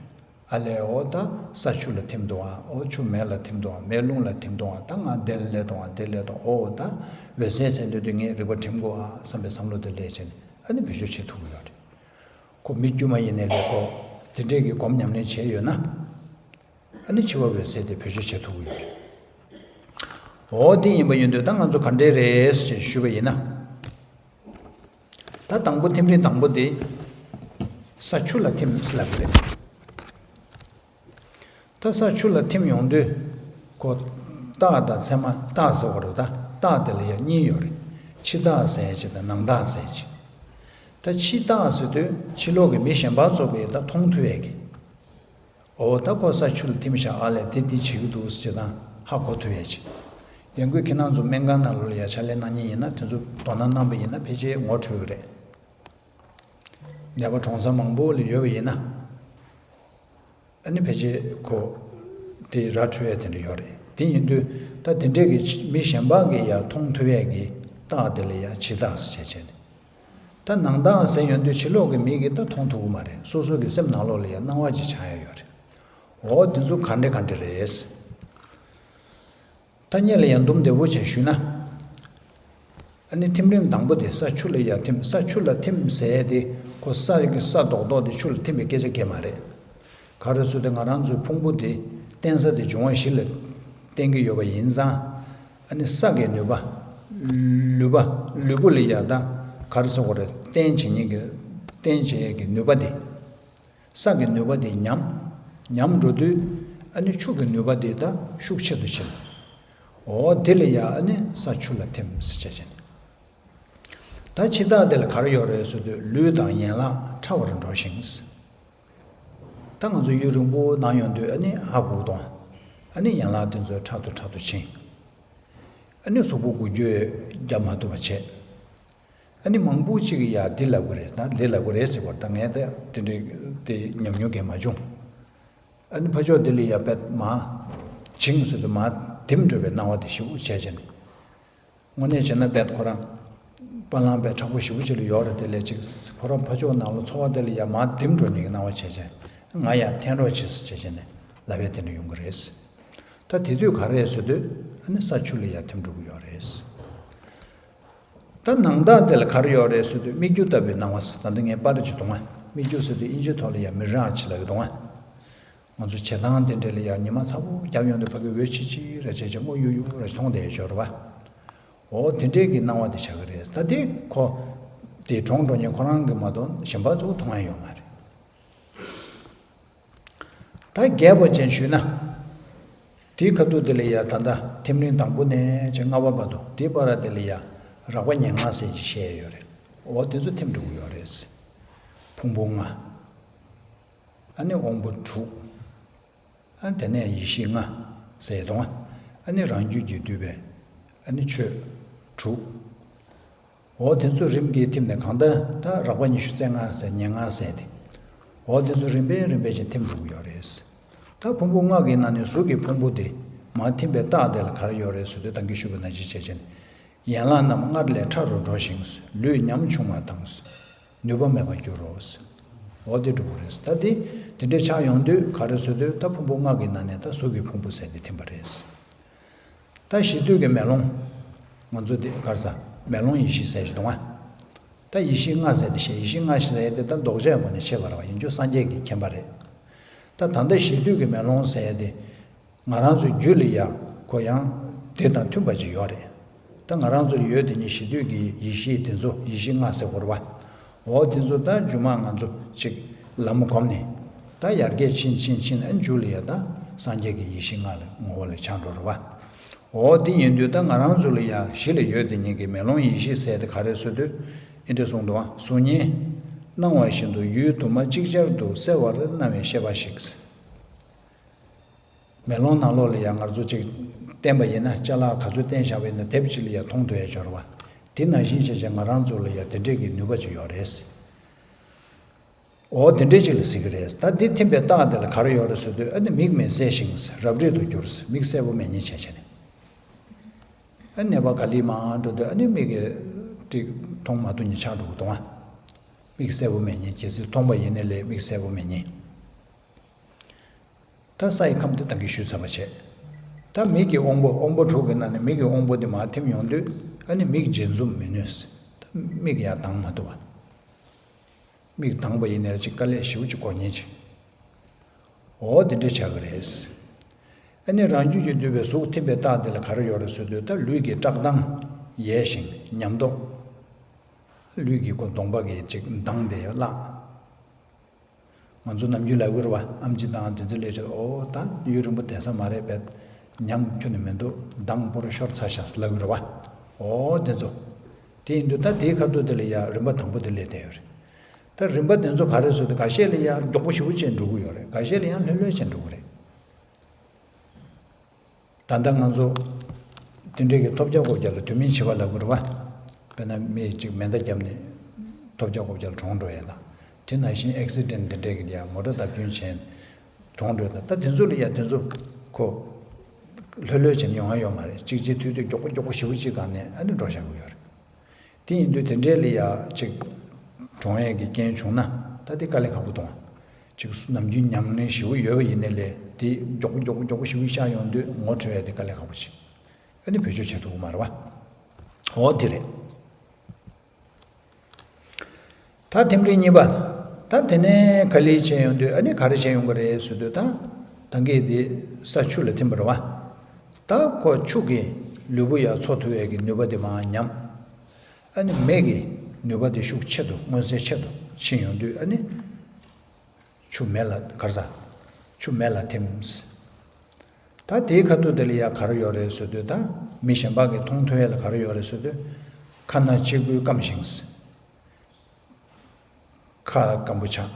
ཨ་ལས་འོ་ད་ས་ཆུ་ལ་ཐིམ་འདུག་ཨ། འོ་ཆུ་མེ་ལ་ཐིམ་འདུག་ཨ། མེ་རླུང་ལ་ཐིམ་འདུག་ཨ། ད་ང་དེ་ལ་སླེབས་འདུག་ཨ། དེ་སླེབས་འདུག་འོ་ད་འོད་གསལ་ཚད་སླེབས་དུས་ངས་རིག་པ་སྒྲིམ་དགོས་ཨ་བསམ་པའི་བསམ་བློ་དེ་སླེབས་བྱས་ནས་ཨ་ནི་བེད་སྤྱོད་བྱེད་ཐུབ་ཀྱི་ཡོད་རེད། ཁོ་མི་དཀྱུས་མ་ཡིན་ནའི་ལས་ཁོ་དེ་འདྲས་ཀྱི་སྒོམ་ཉམས་ལེན་བྱས་ཡོད་ན། ཨ་ནི་འཆི་བ་འོད་གསལ་དེ་བེད་སྤྱོད་བྱེད་ཐུབ་ཀྱི་ཡོད་རེད། འོ་དེ་ཡིན་པ་ཡིན་དུས་ད་ང་ཚོ་ག་འདྲས་རེད་ཅེས་ཞུས་པ་ཡིན་ན། ད་དང་པོ་ཐིམ་རིམ་དང་པོ་དེ་ས་ཆུ་ལ་ཐིམ་ཟེར་ལབ་ཀྱི་རེད། ད་ས་ཆུ་ལ་ཐིམ་ཡོང་དུས་ཁོ་རྟགས་དང་མཚན་མ། རྟགས་ཟེར་བ་རེད། ད་རྟགས་དེ་ལ་ཡང་གཉིས་ཡོད་རེད། ཕྱི་རྟགས་ཟེར་ཡ་ཅིག་དང་ནང་རྟགས་ཟེར་ཡ་ཅིག་ད་ཕྱི་རྟགས་ཟེར་དུས་ཕྱི་ལོགས་ཀྱི་མི་གཞན་པ་ཚོ་གིས་ད་མཐོང་ཐུབ་ཡས་ཀྱི། འོ་ད་ཁོ་ས་ཆུ་ལ་ཐིམ་ཤག་ཨ་ལས་དེ་དེ་བྱེད་ཀྱི་འདུག་ཅེས་དང་ཧ་གོ་ཐུབ་ཡས་ཅིག་ཡང་སྒོས་ཁྱེད་རང་ཚོ་སྨན་ཁང་ནང་ལོགས་ལ་ཡ་ཕྱག་ལས་གནང་མཁན་ཡིན་ན། དེ་ཚོ་དོ་སྣང་གནང་པ་ཡིན་ན་ཕལ་ཆེར་ངོ་འཕྲོད་ཀྱི་རེད། ནད་པ་གྲོངས་ས་མང་པོ་ལ་ཡོད་པ་ཡིན་ན། ཨ་ནི་ཕལ་ཆེར་ཁོ་དེ་ར་འཕྲོད་ཡས་དེ་འདྲ་ཡོད་རེད། དེ་ཡིན་དུས་ད་དེ་འདྲས་ཀྱི་མི་གཞན་པ་གིས་ཡ་མཐོང་ཐུབ་ཡས་ཀྱི་རྟགས་དེ་ལ་ཡ་ཕྱི་རྟགས་ཟེར་བྱས་བྱས་ནས། ད་ནང་རྟགས་ཟེར་ཡོང་དུས་ཕྱི་ལོགས་ཀྱི་མི་གིས་ད་མཐོང་ཐུབ་ཀྱི་མ་རེད། སོ་སོ་གི་སེམས་ནང་ལོགས་ལ་ཡ་སྣང་བ་ཅིག་འཆར་ཡ་ཡོད་རེད། འོ་དེ་ཚོ་ག་འདྲ་ག་འདྲ་རེད། ད་སྔོན་ལ་ཡང་དུམ་བདེ་པོ་བྱས་ཞུས་ན། ཨ་ནི་ཐིམ་རིམ་དང་པོ་དེ་ས་ཆུ་ལ་ཡ་ཐིམ། ས་ཆུ་ལ་ཐིམ་ཟེར་ཡས་དེ་ཁོ་ས་གི་ས་རྡོག་རྡོག་དེ་ཆུ་ལ་ཐིམ་པའི་སྐད་ཆ་གང་ཡང་མ་རེད། ག་རེ་ཟེར་དུས་ང་རང་ཚོའི་ཕུང་པོ་དེ་བརྟེན་ས་དེ་འབྱུང་བ་བཞི་ལ་བརྟེན་གྱི་ཡོད་པ་ཡིན་ཙང་། ཨ་ནི་ས་གི་ནུས་པ། ལུས་པ། ལུས་པོ་ལ་ཡ་ད་ག་རེ་ཟེར་དགོས་རེད། བརྟེན་བྱེད་མཁན་གྱི། བརྟེན་བྱེད་ཡས་ཀྱི་ནུས་པ་དེ། ས་གི་ནུས་པ་དེ་ཉམས། ཉམས་འགྲོ་དུས་ཨ་ནི་ཆུ་གི་ནུས་པ་དེ་ད་ཤུགས་ཆེ་རུ་ཕྱིན། འོ་དེ་ལ་ཡ་ཨ་ནི་ས་ཆུ་ལ་ཐིམ་ཟེར་བྱས་བྱས་ནས། ད་ཕྱི་རྟགས་དེ་ལ་ག་རེ་ཡོད་རེད་ཟེར་དུས་ལུས་དང་ཡན་ལག་ཕྲ་བར་འགྲོ་ཞིང་། ད་ང་ཚོ་ཡུན་རིང་པོ་གནང་ཡོང་དུས་ཨ་ནི་ཧ་གོ་གི་འདུག་ཨ་ནི་ཡན་ལག་དེ་ཚོ་ཕྲ་དུ་ཕྲ་དུ་ཕྱིན། ཨ་ནི་གཟུགས་པོ་འགུལ་སྐྱོད་རྒྱབ་མ་ཐུབ་པ་བྱས། ཨ་ནི་མང་པོ་ཅིག་གིས་ཡ་འདི་ལབ་ཀྱི་རེད། ད་འདི་ལབ་ཀྱི་རེད་ཟེར་བར། ད་ངས་ད་དེ་འདྲའི་དེ་ཉམས་མྱོང་གང་ཡང་མ་བྱུང་། ཨ་ནི་ཕར་ཕྱོགས་འདི་ལ་ཡ་དཔེ་མར་བྱིངས་ཟེར་དུས་མར་ལྡེམ་འགྲོ་བའི་སྣང་བ་དེ་ཞེ་པོ་བྱས་བྱས་ནས། དངོས་གནས་བྱས་ན་དཔེ་ཁོ་རང་པ་ལང་དཔེ་མཁྲེགས་པོ་ཞེ་པོ་ཅིག་ལ་ཡོད་རེད། དེ་ལས་ཅིག་ཁོ་རང་ཕར་ཕྱོགས་ནང་ལ་ཚོར་བ་དེ་ལ་ཡ་མར་ལྡེམ་འགྲོ་མཁན་གྱི་སྣང་བ་བྱས་བྱས། ང་ཡ་འཐེན་རོགས་བྱེད་ཟེར་བྱས་བྱས་ནས་ལབ་ཡ་དེ་འདྲ་ཡོང་གི་རེད། ད་དེ་དུས་ག་རེ་རེད་ཟེར་དུས་ཨ་ནི་ས་ཆུ་ལ་ཡ་ཐིམ་འགྲོ་གི་ཡོད་རེད། ད་ནང་རྟགས་དེ་ལ་ག་རེ་ཡོད་རེད་ཟེར་དུས་སྨིག་རྒྱུ་ལྟ་བུའི་སྣང་བ་ཟེར། ད་ལྟ་ངས་པར་ཅིག་གཏོང་ང་། སྨིག་རྒྱུ་ཟེར་དུས་ཨིན་ཇི་ཐོག་ལ་ཡ་མི་ར་ཅིག་ལབ་ཀྱི་འདུག་ང་། ང་ཚོ་བྱེ་ཐང་དེ་འདྲ་ལ་ཡ་ཉི་མ་ཚ་པོ་རྒྱབ་ཡོང་དུས་ཕ་གི་འོད་ཆི་ཆི་ར་བྱས་བྱས་སྔོ་ཡུག་ཡུག་ར་མཐོང་བསྡད་ཡོད་རེད་བ། འོ་དེ་འདྲའི་གི་སྣང་བ་དེ་ཆགས་ཀྱི་རེད། ད་དེ་ཁོ་དེ་གྲོངས་འགྲོ་མཁན་ཁོ་རང་གི་མ་གཏོགས་གཞན་པ་གཙོ་བོ་མཐོང་ཡ་ཡོད་མ་རེད། ད་རྒྱས་པ་ཅན་ཞུས་ན། དེའི་ཁ་ཐུག་དེ་ལ་ཡ་ད་ལྟ་ཐིམ་རིམ་དང་པོ་ནས་བྱས་ལྔ་པ་བར་དུ། དེའི་བར་དེ་ལ་ཡ་རགས་པ་ཉེར་ལྔ་ཟེར་གྱི་བཤད་ཡོད་རེད། འོ་དེ་ཚོ་ཐིམ་འགྲོ་གི་ཡོད་རེད། ཕུང་པོ་ལྔ། ཨ་ནི་དབང་པོ་དྲུག་ཨ་ནི་དེ་ནས་ཡེ་ཤེས་ལྔ་ཟེར་དང་། ཨ་ནི་རང་རྒྱུད་ཀྱིས་བསྡུས་པའི་ཨ་ནི་ཆོས་དྲུག་འོ་དེ་ཚོ་རིམ་གྱིས་ཐིམ་ནས་གང་ལྟར་ད་རགས་པ་ཉི་ཤུ་རྩ་ལྔ་ཟེར་ཉེར་ལྔ་ཟེར་ཏེ། འོ་དེ་ཚོ་རིམ་པས་རིམ་པས་ཀྱིས་ཐིམ་འགྲོ་གི་ཡོད་རེད། ད་ཕུང་པོ་ལྔ་གི་ནང་ནས་གཟུགས་ཀྱི་ཕུང་པོ་དེ་མར་ཐིམ་པའི་རྟགས་དེ་ལ་ག་རེ་ཡོད་རེད་ཟེར་དུས་ད་གིན་ཞུས་པ་ནང་བཞིན་བྱས་བྱས་ནས། ཡན་ལག་རྣམས་སྔར་ལས་ཕྲ་རུ་འགྲོ་ཞིང་། ལུས་ཉམ་ཆུང་བ་དང་། ནུས་པ་མེད་པར་འགྱུར་རོ། འོ་དེ་འགྲོ་གི་རེད། ད་དེ་དེ་འདྲའི་ཆགས་ཡོང་དུས་ག་རེ་ཟེར་དུས་ད་ཕུང་པོ་ལྔ་གི་ནང་ནས་ད་གཟུགས་ཀྱི་ཕུང་པོ་ཟེར་དེ་ཐིམ་པ་རེད། ད་གཞི་དུས་ཀྱི་མེ་ལོང་། ང་ཚོ་དེ་ག་རེ་ཟ། མེ་ལོང་ཡེ་ཤེས་ཟེར་གྱི་འདུག་ཨ། ད་ཡེ་ཤེས་ལྔ་ཟེར་དེ་བཤད། ཡེ་ཤེས་ལྔ་ཟེར་དེ་ད་ལྡོག་ཕྱག་སྒོ་ནས་བཤད་པ་རེད་བ། ཡིན་རྒྱུ་སངས་རྒྱས་ཀྱི་མཁྱེན་པ་རེད། ད་ད་ལྟ་གཞི་དུས་ཀྱི་མེ་ལོང་ཟེར་དེ། ང་རང་ཚོའི་རྒྱུད་ལ་ཡང་ཁོ་ཡང་དེ་དང་མཐུན་པ་ཅིག་ཡོད་རེད། ད་ང་རང་ཚོ་ལ་ཡོད་དེ་ཉིད་གཞི་དུས་ཀྱི་ཡེ་ཤེས་དེ་ཚོ་ཡེ་ཤེས་ལྔ་ཟེར་དགོས་རེད་བ། འོ་དེ་ཚོ་ད་རྒྱུན་མ་ང་ཚོ་ཅིག་ལམ་སྒོམ་ནས་ད་ཡར་རྒྱས་ཕྱིན་ཕྱིན་ཕྱིན་ཨ་མཇུག་ལ་ཡ་ད་སངས་རྒྱས་ཀྱི་ཡེ་ཤེས་ལྔ་ལ་ངོ་བོ་ལ་ཆགས་འགྲོ་རེད་བ། འོ་དེ་ཡིན་དུས་ད་ང་རང་ཚོ་ལ་ཡ་གཞི་ལ་ཡོད་དེ་ཉིད་ཀྱི་མེ་ལོང་ཡེ་ཤེས་ཟེར་དེ་ག་རེ་ཟེར་དུས་ཨེ་འདྲ་གསུངས་འདུག་ཨ། གཟུགས་བརྙན་སྣང་བ་བཞིན་དུ་ཡུལ་དུ་མ་ཅིག་ཅར་དུ་གསལ་བར་སྣང་བའི་ཤེས་པ་ཞིག་མེ་ལོང་ནང་ལོགས་ལ་ཡང་ང་ཚོ་ཅིག་བསྟན་པ་ཡིན་ན་ཅ་ལག་ག་ཚོད་བསྟན་བཞག་པ་ཡིན་ན་དེབ་ཅིག་ལ་ཡང་མཐོང་ཐུབ་ཡ་འབྱོར་བ། དེ་ནང་བཞིན་བྱས་བྱས་ང་རང་ཚོ་ལ་ཡང་དེ་འདྲས་ཀྱི་ནུས་པ་ཅིག་ཡོད་རེད། འོ་དེ་འདྲས་ཅིག་ལ་ཟེར་གི་རེད། ད་འདི་ཐིམ་པའི་རྟགས་དེ་ལ་ག་རེ་ཡོད་རེད་ཟེར་དུས་ཨ་ནི་མིག་མི་གསལ་ཞིང་རབ་རིབ་ཏུ་གྱུར། མིག་གསལ་པོ་མེད་མཁན་བྱས་བྱས་ནས། ཨ་ནི་ནད་པ་ག་ལེ་མང་འགྲོ་དུས་ཨ་ནི་མིག་གིས་ཏིག་མཐོང་མ་ཐུབ་མཁན་ཆགས་འགྲོ་གི་འདུག་ཨ། མིག་གསལ་པོ་མེད་མཁན། གལ་སྲིད་མཐོང་བ་ཡིན་ན་ལས་མིག་གསལ་པོ་མེད་མཁན། ད་ས་ཡི་ཁམས་དེ་ད་གིན་ཞུས་ཚར་བ་བྱས། ད་མིག་གི་དབང་པོ། དབང་པོ་དྲུག་གི་ནང་ནས་མིག་གི་དབང་པོ་དེ་མར་ཐིམ་ཡོང་དུས་ཨ་ནི་མིག་འབྱེད་འཛུམ་མི་ནུས། ད་མིག་ཡར་གདངས་མ་ཐུབ་པ། མིག་གདངས་པ་ཡིན་ནའི་ཅིག་དཀའ་ལས་ཞེ་པོ་ཅིག་གོ་མཁན་ཅིག་འོ་དེ་འདྲ་ཆགས་ཀྱི་རེད། ཨ་ནི་རང་རྒྱུད་ཀྱིས་བསྡུས་པའི་གཟུགས་ཐིམ་པའི་རྟགས་དེ་ལ་ག་རེ་ཡོད་རེད་ཟེར་དུས་ད་ལུས་ཀྱི་བཀྲག་མདངས་ཡལ་ཞིང་ཉམས་རྟོགས། ལུས་ཀྱི་ཁོ་གདོང་པ་གི་ཅིག་མདངས་དེ་ཡང་བརླག་ང་ཚོ་ནམ་རྒྱུན་ལབ་ཀྱི་རེད་བ། ཨེམ་ཆི་དང་དེ་ཚོ་སླེབས་བྱས། ཨོ་ད་ཡུན་རིང་པོ་བསྡད་ས་མ་རེད་པས། ཉམས་ཁྱོན་ནས་མི་འདུག་མདངས་པོ་ར་ཤོར་ཚར་ཤག་ལབ་ཀྱི་རེད་བ། ཨོ་དེ་ཚོ། དེ་ཡིན་དུས་ད་དེའི་ཁ་ཐུག་དེ་ལ་ཡ་རིམ་པ་དང་པོ་དེ་སླེབས་བསྡད་ཡོད་རེད། ད་རིམ་པ་དེ་ཚོ་ག་རེ་བཟོས་ཏེ་འགའ་ཤས་ལ་ཡ་མགྱོགས་པོ་ཞེ་པོ་ཅིག་འགྲོ་གི་ཡོད་རེད། འགའ་ཤས་ལ་ཡང་ལྷོད་ལྷོད་ཅིག་འགྲོ་གི་རེད། ད་ལྟ་ང་ཚོ་དེ་འདྲའི་གི་ཐོལ་རྒྱག་ཀོ་རྒྱག་ལ་དུས་མིན་བྱེད་པ་ལབ་དགོས་རེད་བ། དཔེར་ན་མི་གཅིག་མེ་མདའ་བརྒྱབ་ནས་ཐོལ་རྒྱག་ཀོ་རྒྱག་ལ་གྲོངས་འགྲོ་ཡས་དང་། དེ་ནང་བཞིན་ཨེག་སི་ཌེན་ཊི་དེ་འདྲའི་གི་ཡ་མོ་ཊ་བརྡབ་སྐྱོན་བྱས་གྲོངས་འགྲོ་ཡས་དང་། ད་དེ་ཚོ་ལ་ཡ་དེ་ཚོ་ཁོ་ལྷོད་ལྷོད་བྱས་ནས་ཡོང་ཡ་ཡོད་མ་རེད། གཅིག་རྗེས་མཐུད་དེ་མགྱོགས་པོ་མགྱོགས་པོ་ཞེ་པོ་ཅིག་སྒང་ནས་ཨ་ནི་འགྲོ་བཞག་གི་ཡོད་རེད། དེ་ཡིན་དུས་དེ་འདྲའི་ལ་ཡ་ཅིག་གྲོངས་ཡས་ཀྱི་རྐྱེན་བྱུང་ན་ད་དེ་དཀའ་ལས་ཁག་པོ་གཏོང་བ། ཅིག་ནམ་རྒྱུན་ཉམས་ལེན་ཞེ་པོ་ཡོད་པ་ཡིན་ནའི་ལས་དེ་མགྱོགས་པོ་མགྱོགས་པོ་མགྱོགས་པོ་ཞེ་པོ་ཤར་ཡོང་དུས་ངོ་འཕྲོད་ཡས་དེ་དཀའ་ལས་ཁག་པོ་ཅིག་ཨ་ནི་བེད་སྤྱོད་བྱེད་ཐུབ་ཀྱི་མ་རེད་བ། འོ་དེ་རེད། ད་ཐིམ་རིམ་གཉིས་པ། ད་དེ་ནས་ག་ལེར་བྱས་ཡོང་དུས་ཨ་ནི་ག་རེ་བྱས་ཡོང་གི་རེད་ཟེར་དུས། ད་ད་གིན་དེ་ས་ཆུ་ལ་ཐིམ་པ་རེད་བ། ད་ཁོ་ཆུ་གིས་ལུས་པོ་ཡར་འཚོ་ཐུབ་ཡས་ཀྱི་ནུས་པ་དེ་མར་ཉམས། ཨ་ནི་མེ་གི་ནུས་པ་དེ་ཤུགས་ཆེ་དུ་མངོན་གསལ་ཆེ་དུ་ཕྱིན་ཡོང་དུས་ཨ་ནི་ཆུ་མེ་ལ་ག་རེ་ཟ། ཆུ་མེ་ལ་ཐིམ། ད་དེའི་ཁ་ཐུག་དེ་ལ་ཡ་ག་རེ་ཡོད་རེད་ཟེར་དུས། ད་མི་གཞན་པ་གིས་མཐོང་ཐུབ་ཡས་ལ་ག་རེ་ཡོད་རེད་ཟེར་དུས། ཁ་སྣ་གཅིག་པུས་སྐམ་ཞིང་། ཁ་སྐམ་པོ་ཆགས།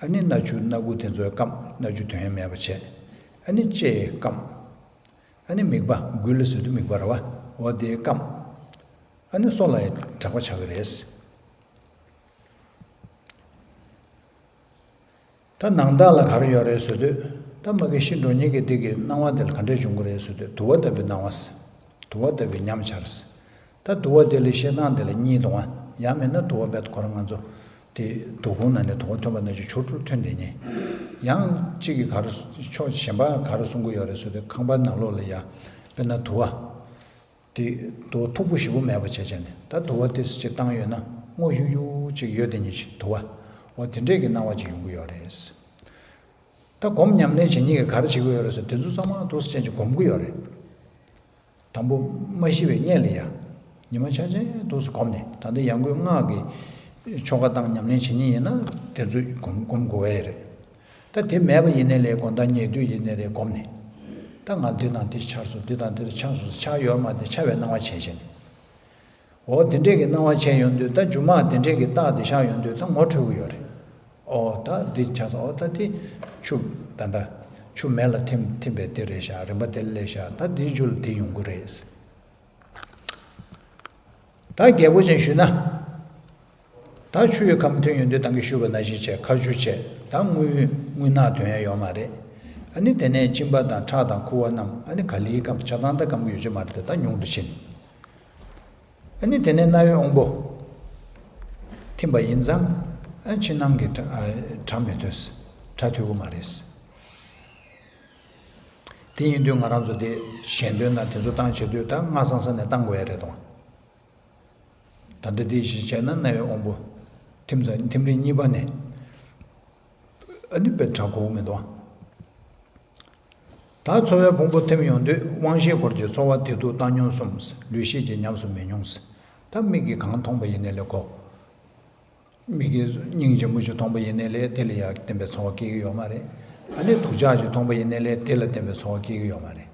ཨ་ནི་སྣ་ཆུ་སྣ་ཁུག་དེ་ཚོ་སྐམ། སྣ་ཆུ་དོན་ཡ་མེད་པ་བྱས། ཨ་ནི་ལྕེ་སྐམ། ཨ་ནི་མིད་པ། མགུལ་ལ་ཟེར་དུས་མིད་པ་རེད་བ། འོ་དེ་སྐམ། ཨ་ནི་སོ་ལ་ཡ་དྲེག་པ་ཆགས་ཀྱི་རེད། ད་ནང་རྟགས་ལ་ག་རེ་ཡོད་རེད་ཟེར་དུས། ད་མ་གི་ཤི་འགྲོ་མཁན་གྱི་དེ་གི་སྣང་བ་དེ་ལ་ག་འདྲས་བྱུང་གི་རེད་ཟེར་དུས། དུ་བ་ལྟ་བུའི་སྣང་བ། དུ་བ་ལྟ་བུའི་ཉམས་འཆར། ད་དུ་བ་དེ་ལ་བཤད་སྟངས་དེ་ལ་གཉིས་འདུག་ཨ། ཡང་མིན་ན་དུ་བ་རྦད་དེ་ཁོ་རང་ང་ཚོ་དེ་དུ་ཁུང་ནང་ནས་དུ་བ་ཐོན་པ་ནང་བཞིན་ཆུ་ཕྲུག་ཐོན་བསྡད་མཁན། ཡང་གཅིག་གིས་ག་རེ་ཕྱོགས་གཞན་པ་ག་རེ་གསུང་གི་ཡོད་རེད་ཟེར་དུས། ཁང་པ་ནང་ལོགས་ལ་ཡ་དཔེར་ན་དུ་བ། དེ་དུ་བ་མཐུག་པོ་ཞེ་པོ་མེད་པ་བྱས་བྱས་ནས། ད་དུ་བ་དེ་ཅིག་བཏང་ཡོད་ན་སྔོ་ཡུག་ཡུག་ཅིག་ཡོད་དེ་ཉིད་ཅིག་དུ་བ། འོ་དེ་འདྲས་ཀྱི་སྣང་བ་ཅིག་ཡོང་གི་ཡོད་རེད། ད་སྒོམ་ཉམས་ལེན་བྱེད་མཁན་གྱིས་ག་རེ་བྱེད་ཀྱི་ཡོད་རེད་ཟེར། དེ་ཚོ་ཚང་མ་འདུག་སེ་བྱས་ཅིག་སྒོམ་གྱི་ཡོད་རེད། དང་པོ་མ་ཤི་བའི་སྔོན་ལ་ཡ། ཉི་མ་ཆ་ཆ་འདུག་སེ་སྒོམ་ནས། ད་ལྟ་ཡང་སྒོས་སྔགས་ཀྱི་ཆོ་ག་བཏང་ཉམས་ལེན་བྱེད་མཁན་ཡིན་ན་དེ་ཚོ་སྒོམ་སྒོམ་དགོས་པ་རེད། ད་དེ་མེད་པ་ཡིན་ནའི་ལས་དགོང་དག་ཉལ་དུས་ཡིན་ནའི་རེད། སྒོམ་ནས། ད་ང་འདི་དང་འདི་ཆགས་སོང་། འདི་དང་འདི་ཆགས་སོང་། ཆགས་ཡོད་མ་རེད། ཆགས་པའི་སྣང་བ་བྱས་བྱས་ནས། འོ་དེ་འདྲས་ཀྱི་སྣང་བ་བྱས་ཡོང་དུས། ད་སྒྱུ་མ་དེ་འདྲས་ཀྱི་རྟགས་དེ་ཤར་ཡོང་དུས་ད་ངོ་འཕྲོད་ཀྱི་ཡོད་རེད། འོ་ད་འདི་ཆགས་སོང་། འོ་ད་དེ་ཆུ་ད་ད་ཆུ་མེ་ལ་ཐིམ་ཐིམ་པའི་དེ་རེད་ཤག་རིམ་པ་དེ་སླེབས་ཤག་ད་འདིའི་རྒྱུ་ལ་དེ་ཡོང་གི་རེད། ད་རྒྱས་པོ་ཅན་ཞུས་ན། ད་ཆུ་ཡི་ཁམས་ཐོན་ཡོང་དུས་ད་གིན་ཞུས་པ་ནང་བཞིན་བྱས། ཁ་ཆུ་བྱས། ད་རྔུལ་རྔུལ་ནག་དོན་ཡ་ཡོད་མ་རེད། ཨ་ནི་དེ་ནས་གཅིན་པ་དང་ཁྲག་དང་ཁུ་བ་རྣམས་ཨ་ནི་ག་ལེར་སྐམ། ཆ་ཚང་ད་སྐམ་གྱི་ཡོད་ཀྱི་མ་རེད། ད་ཉུང་དུ་ཕྱིན། ཨ་ནི་དེ་ནས་རྣ་བའི་དབང་པོ་ཐིམ་པ་ཡིན་ཙང་། ཨ་ཕྱི་ནང་གི་སྒྲ་ཨ་སྒྲ་མི་ཐོས། སྒྲ་ཐོས་ཀྱི་མ་རེད། དེ་ཡིན་དུས་ང་རང་ཚོ་དེ་ཞལ་འདོན་དང་དེ་ཚོ་བཏང་བྱེད་དུས་ད་སྔ་སང་ས་ནས་བཏང་དགོས་ཡ་རེད་དོ། ད་ལྟ་དེ་བཞིན་བྱས་ན་རྣ་བའི་དབང་པོ་ཐིམ་ས། ཐིམ་རིམ་གཉིས་པ་ནས་ཨ་ནི་དཔེ་དྲག་གོ་མི་འདུག་ད་ཚོར་བའི་ཕུང་པོ་ཐིམ་ཡོང་དུས་དབང་ཤེས་འཁོར་གྱི་ཚོར་བ་དེ་དུས་བཏང་མྱོང་གསུམ། ལུས་ཤེས་ཀྱིས་ཉམས་སུ་མི་མྱོང་། ད་མིག་གིས་གང་མཐོང་པ་ཡིན་ནའི་ལས་ཁོ། མིག་གིས་སྙིང་རྗེ་མོ་ཅིག་མཐོང་པ་ཡིན་ནའི་ལས་དེ་ལ་ཡང་བརྟེན་པའི་ཚོར་བ་སྐྱེ་གི་ཡོད་མ་རེད། ཨ་ནི་སྡུག་ཅག་ཅིག་མཐོང་པ་ཡིན་ནའི་ལས་དེ་ལ་བརྟེན་པའི་ཚོར་བ་སྐྱེ་གི་ཡོད་མ་རེད།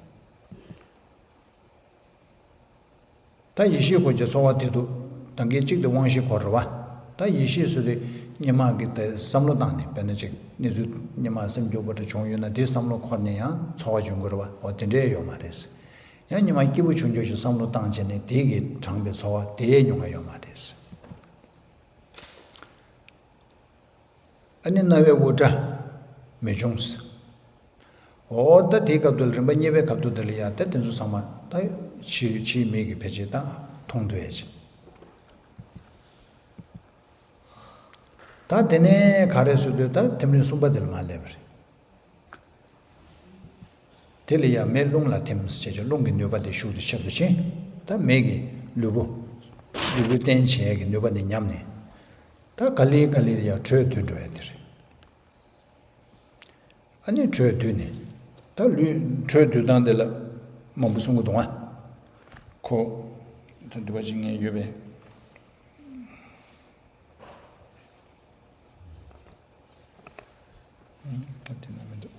ད་ཡིད་ཤེས་འཁོར་གྱི་ཚོར་བ་དེ་དུས་ད་གིན་གཅིག་དེ་དབང་ཤེས་འཁོར་རེད་བ། ད་ཡིད་ཤེས་ཟེར་དུས་སྔོན་མ་གི་དེ་བསམ་བློ་བཏང་ནས། དཔེར་ན་ཅིག་གནས་ཚུལ་སྔོན་མ་སེམས་སྐྱོ་པོ་འདྲ་བྱུང་ཡོད་ན་དེ་བསམ་བློ་འཁོར་ནས་ཡང་ཚོར་བ་འབྱུང་གི་རེད་བ། འོ་དེ་འདྲས་ཡོད་མ་རེད། ཡང་སྔོན་མ་སྐྱིད་པོ་བྱུང་རྒྱུ་ཞིག་བསམ་བློ་བཏང་བྱས་ནས་དེ་གིས་དྲངས་པའི་ཚོར་བ་དེ་མྱོང་ཡ་ཡོད་མ་རེད། ཨ་ནི་རྣ་བའི་དབུ་སྐྲ་མི་འབྱུང་། འོ་ད་དེའི་སྐབས་དུ་ལ་རིམ་པ་གཉིས་པའི་སྐབས་དུ་དེ་ལ་ཡ་ད་དེ་ཚོ་ཚང་མ་ད་ཕྱིའི་ཕྱིའི་མིག་གིས་ཕལ་ཆེར་ད་མཐོང་ཐུབ་ཡ་ཅིག་ད་དེ་ནས་ག་རེ་ཟེར་དུས་ད་ཐིམ་རིམ་གསུམ་པ་དེ་ལ་མར་སླེབས་པ་རེད། དེ་ལ་ཡང་མེ་རླུང་ལ་ཐིམ་ཟེར་བྱས་རླུང་གི་ནུས་པ་དེ་ཤུགས་དེ་ཁྱབ་ཏུ་ཕྱིན། ད་མེ་གིས་ལུས་པོ་ལུས་པོ་བརྟན་བྱེད་ཀྱི་ནུས་པ་དེ་ཉམས་ནས། ད་ག་ལེ་ག་ལེ་ཡང་དྲོད་བསྡུ་འགྲོ་ཡ་དེ་རེད། ཨ་ནི་དྲོད་བསྡུས་ནས། ད་ལུས་དྲོད་བསྡུ་སྟངས་དེ་ལ་མང་པོ་གསུང་གི་འདུག་ཨ། ཁོ་ད་འདི་པ་ཅིག་ངས་ཡོད་པས། དེ་ན་མི་འདུག་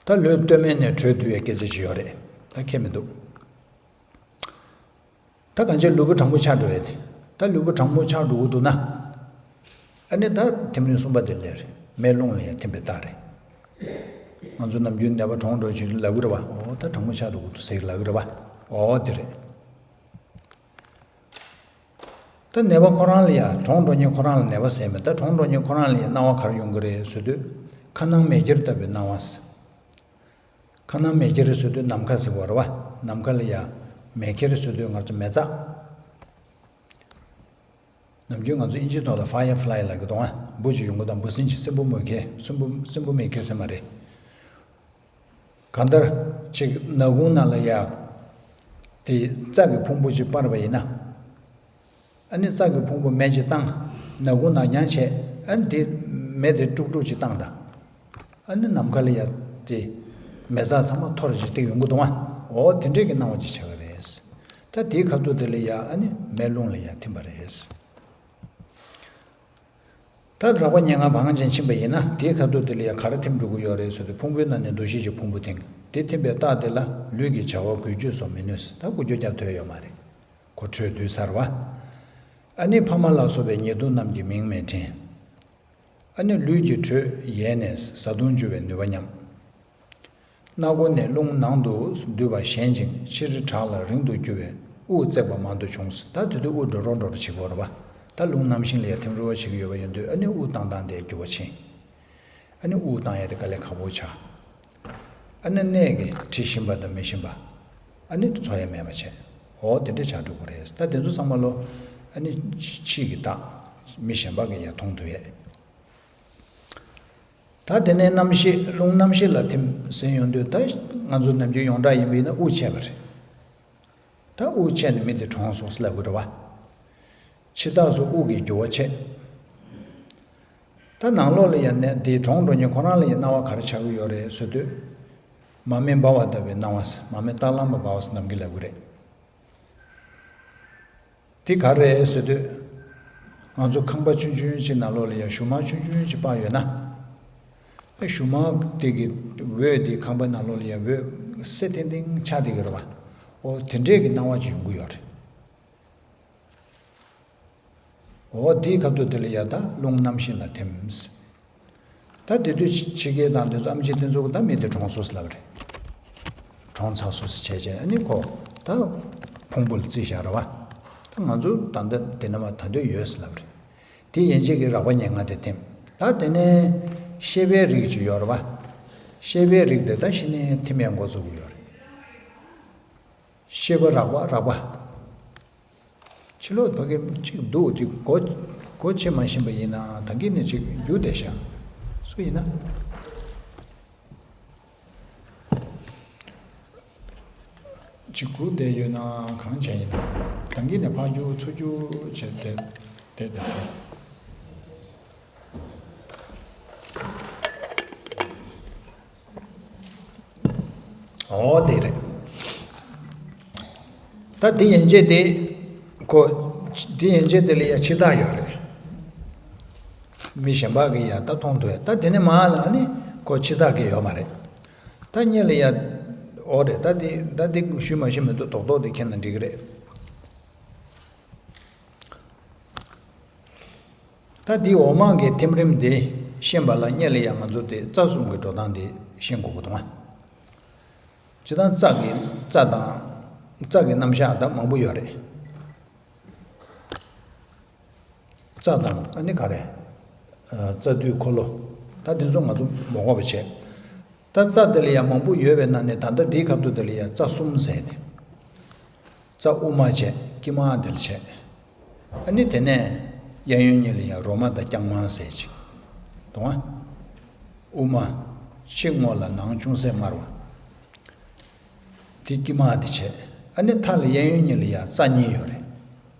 ད་ལུས་སྟོད་སྨད་ནས་དྲོད་བསྡུ་བའི་སྐད་ཆ་ཅིག་ཡོད་རེད། ད་ཁྱད་མི་འདུག་ད་གང་ཅི་ལུས་པོ་གྲང་མོ་ཆགས་འགྲོ་ཡས་དེ། ད་ལུས་པོ་གྲང་མོ་ཆགས་འགྲོ་གི་འདུག་ན། ཨ་ནི་ད་ཐིམ་རིམ་གསུམ་པ་དེ་ལས་རེད། མེ་རླུང་ལ་ཡང་ཐིམ་པའི་རྟགས་རེད། ང་ཚོ་ནམ་རྒྱུན་ནད་པ་གྲོངས་འགྲོ་ཅིག་ལབ་གི་རེད་བ། འོ་ད་གྲང་མོ་ཆགས་འགྲོ་གི་འདུག་ཟེར་ལབ་གི་རེད་བ། འོ་དེ་རེད། ད་ནད་པ་ཁོ་རང་ལ་ཡང་གྲོངས་འགྲོ་མཁན་ཁོ་རང་ལ་ནད་པ་ཟེར་མེད། ད་གྲོངས་འགྲོ་མཁན་ཁོ་རང་ལ་ཡང་སྣང་བ་ག་རེ་ཡོང་གི་རེད་ཟེར་དུས། ཁ་ནང་མེ་ཁྱེར་ལྟ་བུའི་སྣང་བ་ཟེར། ཁ་ནང་མེ་ཁྱེར་ཟེར་དུས་ནམ་མཁའ་ཟེར་བ་རེད་བ། ནམ་མཁའ་ལ་ཡང་མེ་ཁྱེར་ཟེར་དུས་ང་ཚོ་མེ་བཙའ། ནམ་རྒྱུན་ང་ཚོ་ཨིན་ཇིའི་ཐོག་ལ་ཕ་ཡར་ཕ་ལའི་ལབ་གི་འདུག་ཨ། འབུ་ཅིག་ཡོང་གི་དང་འབུ་སྲིན་ཅིག་སྲིན་འབུ་མེ་ཁྱེར་སྲིན་འབུ་སྲིན་འབུ་མེ་ཁྱེར་ཟེར་མ་རེད། གང་ལྟར་ཅིག་ནག་ཁུང་ནང་ལ་ཡ། དེ་རྩྭ་གི་ཕུང་པོ་ཅིག་སྤར་བ་ཡིན་ན། ཨ་ནི་རྩྭ་གི་ཕུང་པོ་མེ་ཅིག་བཏང་། ནག་ཁུང་ནག་ཉང་བྱས། ཨ་ནི་དེ་མེ་དེ་དཀྲུག་དཀྲུག་ཅིག་བཏང་དང་། ཨ་ནི་ནམ་མཁའ་ལ་ཡ་དེ་མེ་བཙའ་ཚང་མ་འཐོར་ཅིག་སྟེགས་ཡོང་གི་འདུག་ཨ། འོ་དེ་འདྲས་ཀྱི་སྣང་བ་ཅིག་ཆགས་ཀྱི་རེད། ད་དེའི་ཁ་ཐུག་དེ་ལ་ཡ་ཨ་ནི་མེ་རླུང་ལ་ཡ་ཐིམ་པ་རེད། ད་རགས་པ་ཉེར་ལྔ་བང་ཅན་ཕྱིན་པ་ཡིན་ན་དེའི་ཁ་ཐུག་དེ་ལ་ཡང་ག་རེ་ཐིམ་འགྲོ་གི་ཡོད་རེད་ཟེར་དུས། ཕུང་པོའི་ནང་ནས་འདུ་ཤེས་ཀྱི་ཕུང་པོ་ཐིམ། དེ་ཐིམ་པའི་རྟགས་དེ་ལ་ལུས་ཀྱི་བྱ་བ་འགུལ་སྐྱོད་སོགས་མི་ནུས། ད་འགུལ་སྐྱོད་རྒྱབ་ཐུབ་ཡོད་མ་རེད། ཁོ་དྲོད་བསྡུས་ཚར་བ། ཨ་ནི་ཕ་མ་ལ་སོགས་པའི་ཉེ་དུ་རྣམས་ཀྱི་མིང་མི་དྲན། ཨ་ནི་ལུས་ཀྱི་དྲོད་ཡལ་ནས་བཟའ་བཏུང་འཇུ་བའི་ནུས་པ་ཉམས། སྣ་སྒོ་ནས་རླུང་ནང་དུ་སྡུད་པ་ཞན་ཅིང་ཕྱིར་བྲག་ལ་རིང་དུ་རྒྱུ་བས་དབུགས་བརྩེགས་པ་མང་དུ་འབྱུང་། ད་དེ་དུས་དབུགས་འགྲོ་རོགས་འགྲོ་རོགས་བྱེད་ཀྱི་ཡོད་རེད་བ། ད་རླུང་གནམ་མཁའ་ལ་ཡ་ཐིམ་རུལ་བ་བྱེད་ཀྱི་ཡོད་པ་ཡིན་དུས། ཨ་ནི་དབུགས་བཏང་བཏང་དེ་འགྱུར་བ་ཕྱིན། ཨ་ནི་དབུགས་བཏང་ཡ་དེ་དཀའ་ལས་ཁག་པོ་ཆགས། ཨ་ནི་གནས་ཀྱི་དྲི་ཞིམ་པ་དང་མི་ཞིམ་པ། ཨ་ནི་འཚོ་ཡ་མེད་པ་བྱས། འོ་དེ་འདྲ་ཆགས་འགྲོ་གི་རེད། ད་དེ་ཚོ་ཚང་མ་ལོ། ཨ་ནི་ཕྱི་ཕྱི་གི་རྟགས། མི་གཞན་པ་གིས་ཡ་མཐོང་ཐུབ་ཡས། ད་དེ་ནས་རྣམ་ཤེས་རླུང་རྣམ་ཤེས་ལ་ཐིམ་ཟེར་ཡོང་དུས། ད་ང་ཚོ་ནམ་རྒྱུན་ཡོངས་གྲགས་ཡིན་པ་ཡིན་ན་དབུགས་ཆད་པ་རེད། ད་དབུགས་ཆད་ནས་མི་དེ་གྲོངས་སོང་ཟེར་ལབ་དགོས་རེད་བ། འཆི་རྟགས་སུ་དབུགས་ཀྱི་རྒྱུ་བ་ཆད། ད་ནང་ལོགས་ལ་ཡང་ནད་དེ་གྲོངས་འགྲོ་མཁན་ཁོ་རང་ལ་ཡང་སྣང་བ་ག་རེ་ཆགས་ཀྱི་ཡོད་རེད་ཟེར་དུས། མར་མེ་འབར་བ་ལྟ་བུའི་སྣང་བ་ཟེར། མར་མེ་སྟར་ལམ་པ་འབར་བ་ཟེར་ནམ་རྒྱུན་ལབ་ཀྱི་རེད། དེ་ག་རེ་རེད་ཟེར་དུས། ང་ཚོ་ཁང་པ་ཆུང་ཆུང་ཅིག་ནང་ལོགས་ལ་ཡང་གཞུག་མ་ཆུང་ཆུང་ཅིག་སྤར་ཡོད་ན། ཨ་གཞུག་མ་དེ་གི་འོད་དེ་ཁང་པའི་ནང་ལོགས་ལ་ཡང་འོད་སེར་ཐིང་ཐིང་ཆགས་བསྡད་ཀྱི་རེད་བ། འོ་དེ་འདྲས་ཀྱི་སྣང་བ་ཅིག་ཡོང་གི་ཡོད་རེད། འོ་དེའི་སྐབས་དུས་དེ་ལ་ཡ་ད་རླུང་རྣམ་ཤེས་ལ་ཐིམ། ད་དེ་དུས་ཕྱི་ཕྱི་རྒྱལ་དང་དེ་ཚོ་ཨེམ་ཆི་དེ་ཚོ་གིས་ད་མི་དེ་གྲོངས་སོང་ཟེར་ལབ་རེད། གྲོངས་ཚར་སོང་ཟེར་བྱས་བྱས། ཨ་ནི་ཁོ་ད་ཕུང་པོ་ལ་བརྩིས་བཞག་རེད་བ། ད་ང་ཚོ་ད་ལྟ་དེ་ན་མ་ད་འདོད་ཡོད་ཟེར་ལབ་རེད། དེ་ཡན་ཆད་ཀྱི་རགས་པ་ཉེར་ལྔ་དེ་ཐིམ། ད་དེ་ནས་ཤེས་པའི་རིགས་ཅིག་ཡོད་རེད་བ། ཤེས་པའི་རིགས་དེ་ད་གཞི་ནས་ཐིམ་ཡས་འགོ་བཙུགས་ཀྱི་ཡོད་རེད། ཤེས་པ་རགས་པ་རགས་པ། ཕྱི་ལོགས་ཕ་གི་གཅིག་འདུག་དེ་སྒོ་སྒོ་ཕྱེ་མ་ཤེས་པ་ཡིན་ན་ད་གིན་ནས་ཅིག་རྒྱུག་བསྡད་ཤག་སུ་ཡིན་ན། ཅིག་སྒུག་བསྡད་ཡོད་ན་གང་བྱས་ཡིན་ན། ད་གིན་ནས་ཕར་རྒྱུག་ཚུར་རྒྱུག་བྱས་བསྡད་བསྡད་བསྡད། འོ་དེ་རེད། ད་དེ་ཡན་ཆད་དེ་ཁོ། དེ་ཡན་ཆད་དེ་ལ་ཡ་འཆི་རྟགས་ཡོད་རེད། མི་གཞན་པ་གིས་ཡ་ད་མཐོང་ཐུབ་ཡ། ད་དེ་ནས་མར་ལ་ནི་ཁོ་འཆི་རྟགས་གི་ཡོད་མ་རེད། ད་སྔོན་ལ་ཡ། འོ་རེད། ད་དེ་ད་དེ་ཞུས་མ་ཤེས་མི་འདུག་རྡོག་རྡོག་དེ་མཁྱེན་ན་འགྲིག་གི་རེད། ད་འདི་འོག་མ་གི་ཐིམ་རིམ་འདི་ཤེས་པ་ལ་སྔོན་ལ་ཡང་ང་ཚོ་དེ་རྩ་གསུམ་གྱི་འགྲོ་སྟངས་འདི་ཤེས་དགོས་ཀྱི་འདུག་ཨ། སྤྱིར་བཏང་རྩ་གི་རྩ་དང་། རྩ་གི་རྣམ་གཞག་ད་མང་པོ་ཡོད་རེད། རྩ་དང་ཨ་ནི་ག་རེ། ཨ། རྩ་མདུད་འཁོར་ལོ། ད་དེ་ཚོ་ང་ཚོ་མ་དགོས་པ་བྱས། ད་རྩ་དེ་ལ་ཡང་མང་པོ་ཡོད་པའི་ནང་ནས་ད་ལྟ་འདིའི་ཁ་ཐུག་དེ་ལ་ཡང་རྩ་གསུམ་ཟེར་ཏེ། རྩ་དབུ་མ་བྱས། དཀྱིལ་མ་དེ་ལ་བྱས། ཨ་ནི་དེ་ནས་གཡས་གཡོན་གཉིས་ལ་ཡང་རོ་མ་དང་རྐྱང་མ་ཟེར་ཅིག་འདུག་ཨ། དབུ་མ། ཕྱི་སྔོ་ལ་ནང་ཅུང་ཟད་དམར་བ། དེ་དཀྱིལ་མ་དེ་བྱས། ཨ་ནི་མཐའ་ལ་གཡས་གཡོན་གཉིས་ལ་ཡང་རྩ་གཉིས་ཡོད་རེད།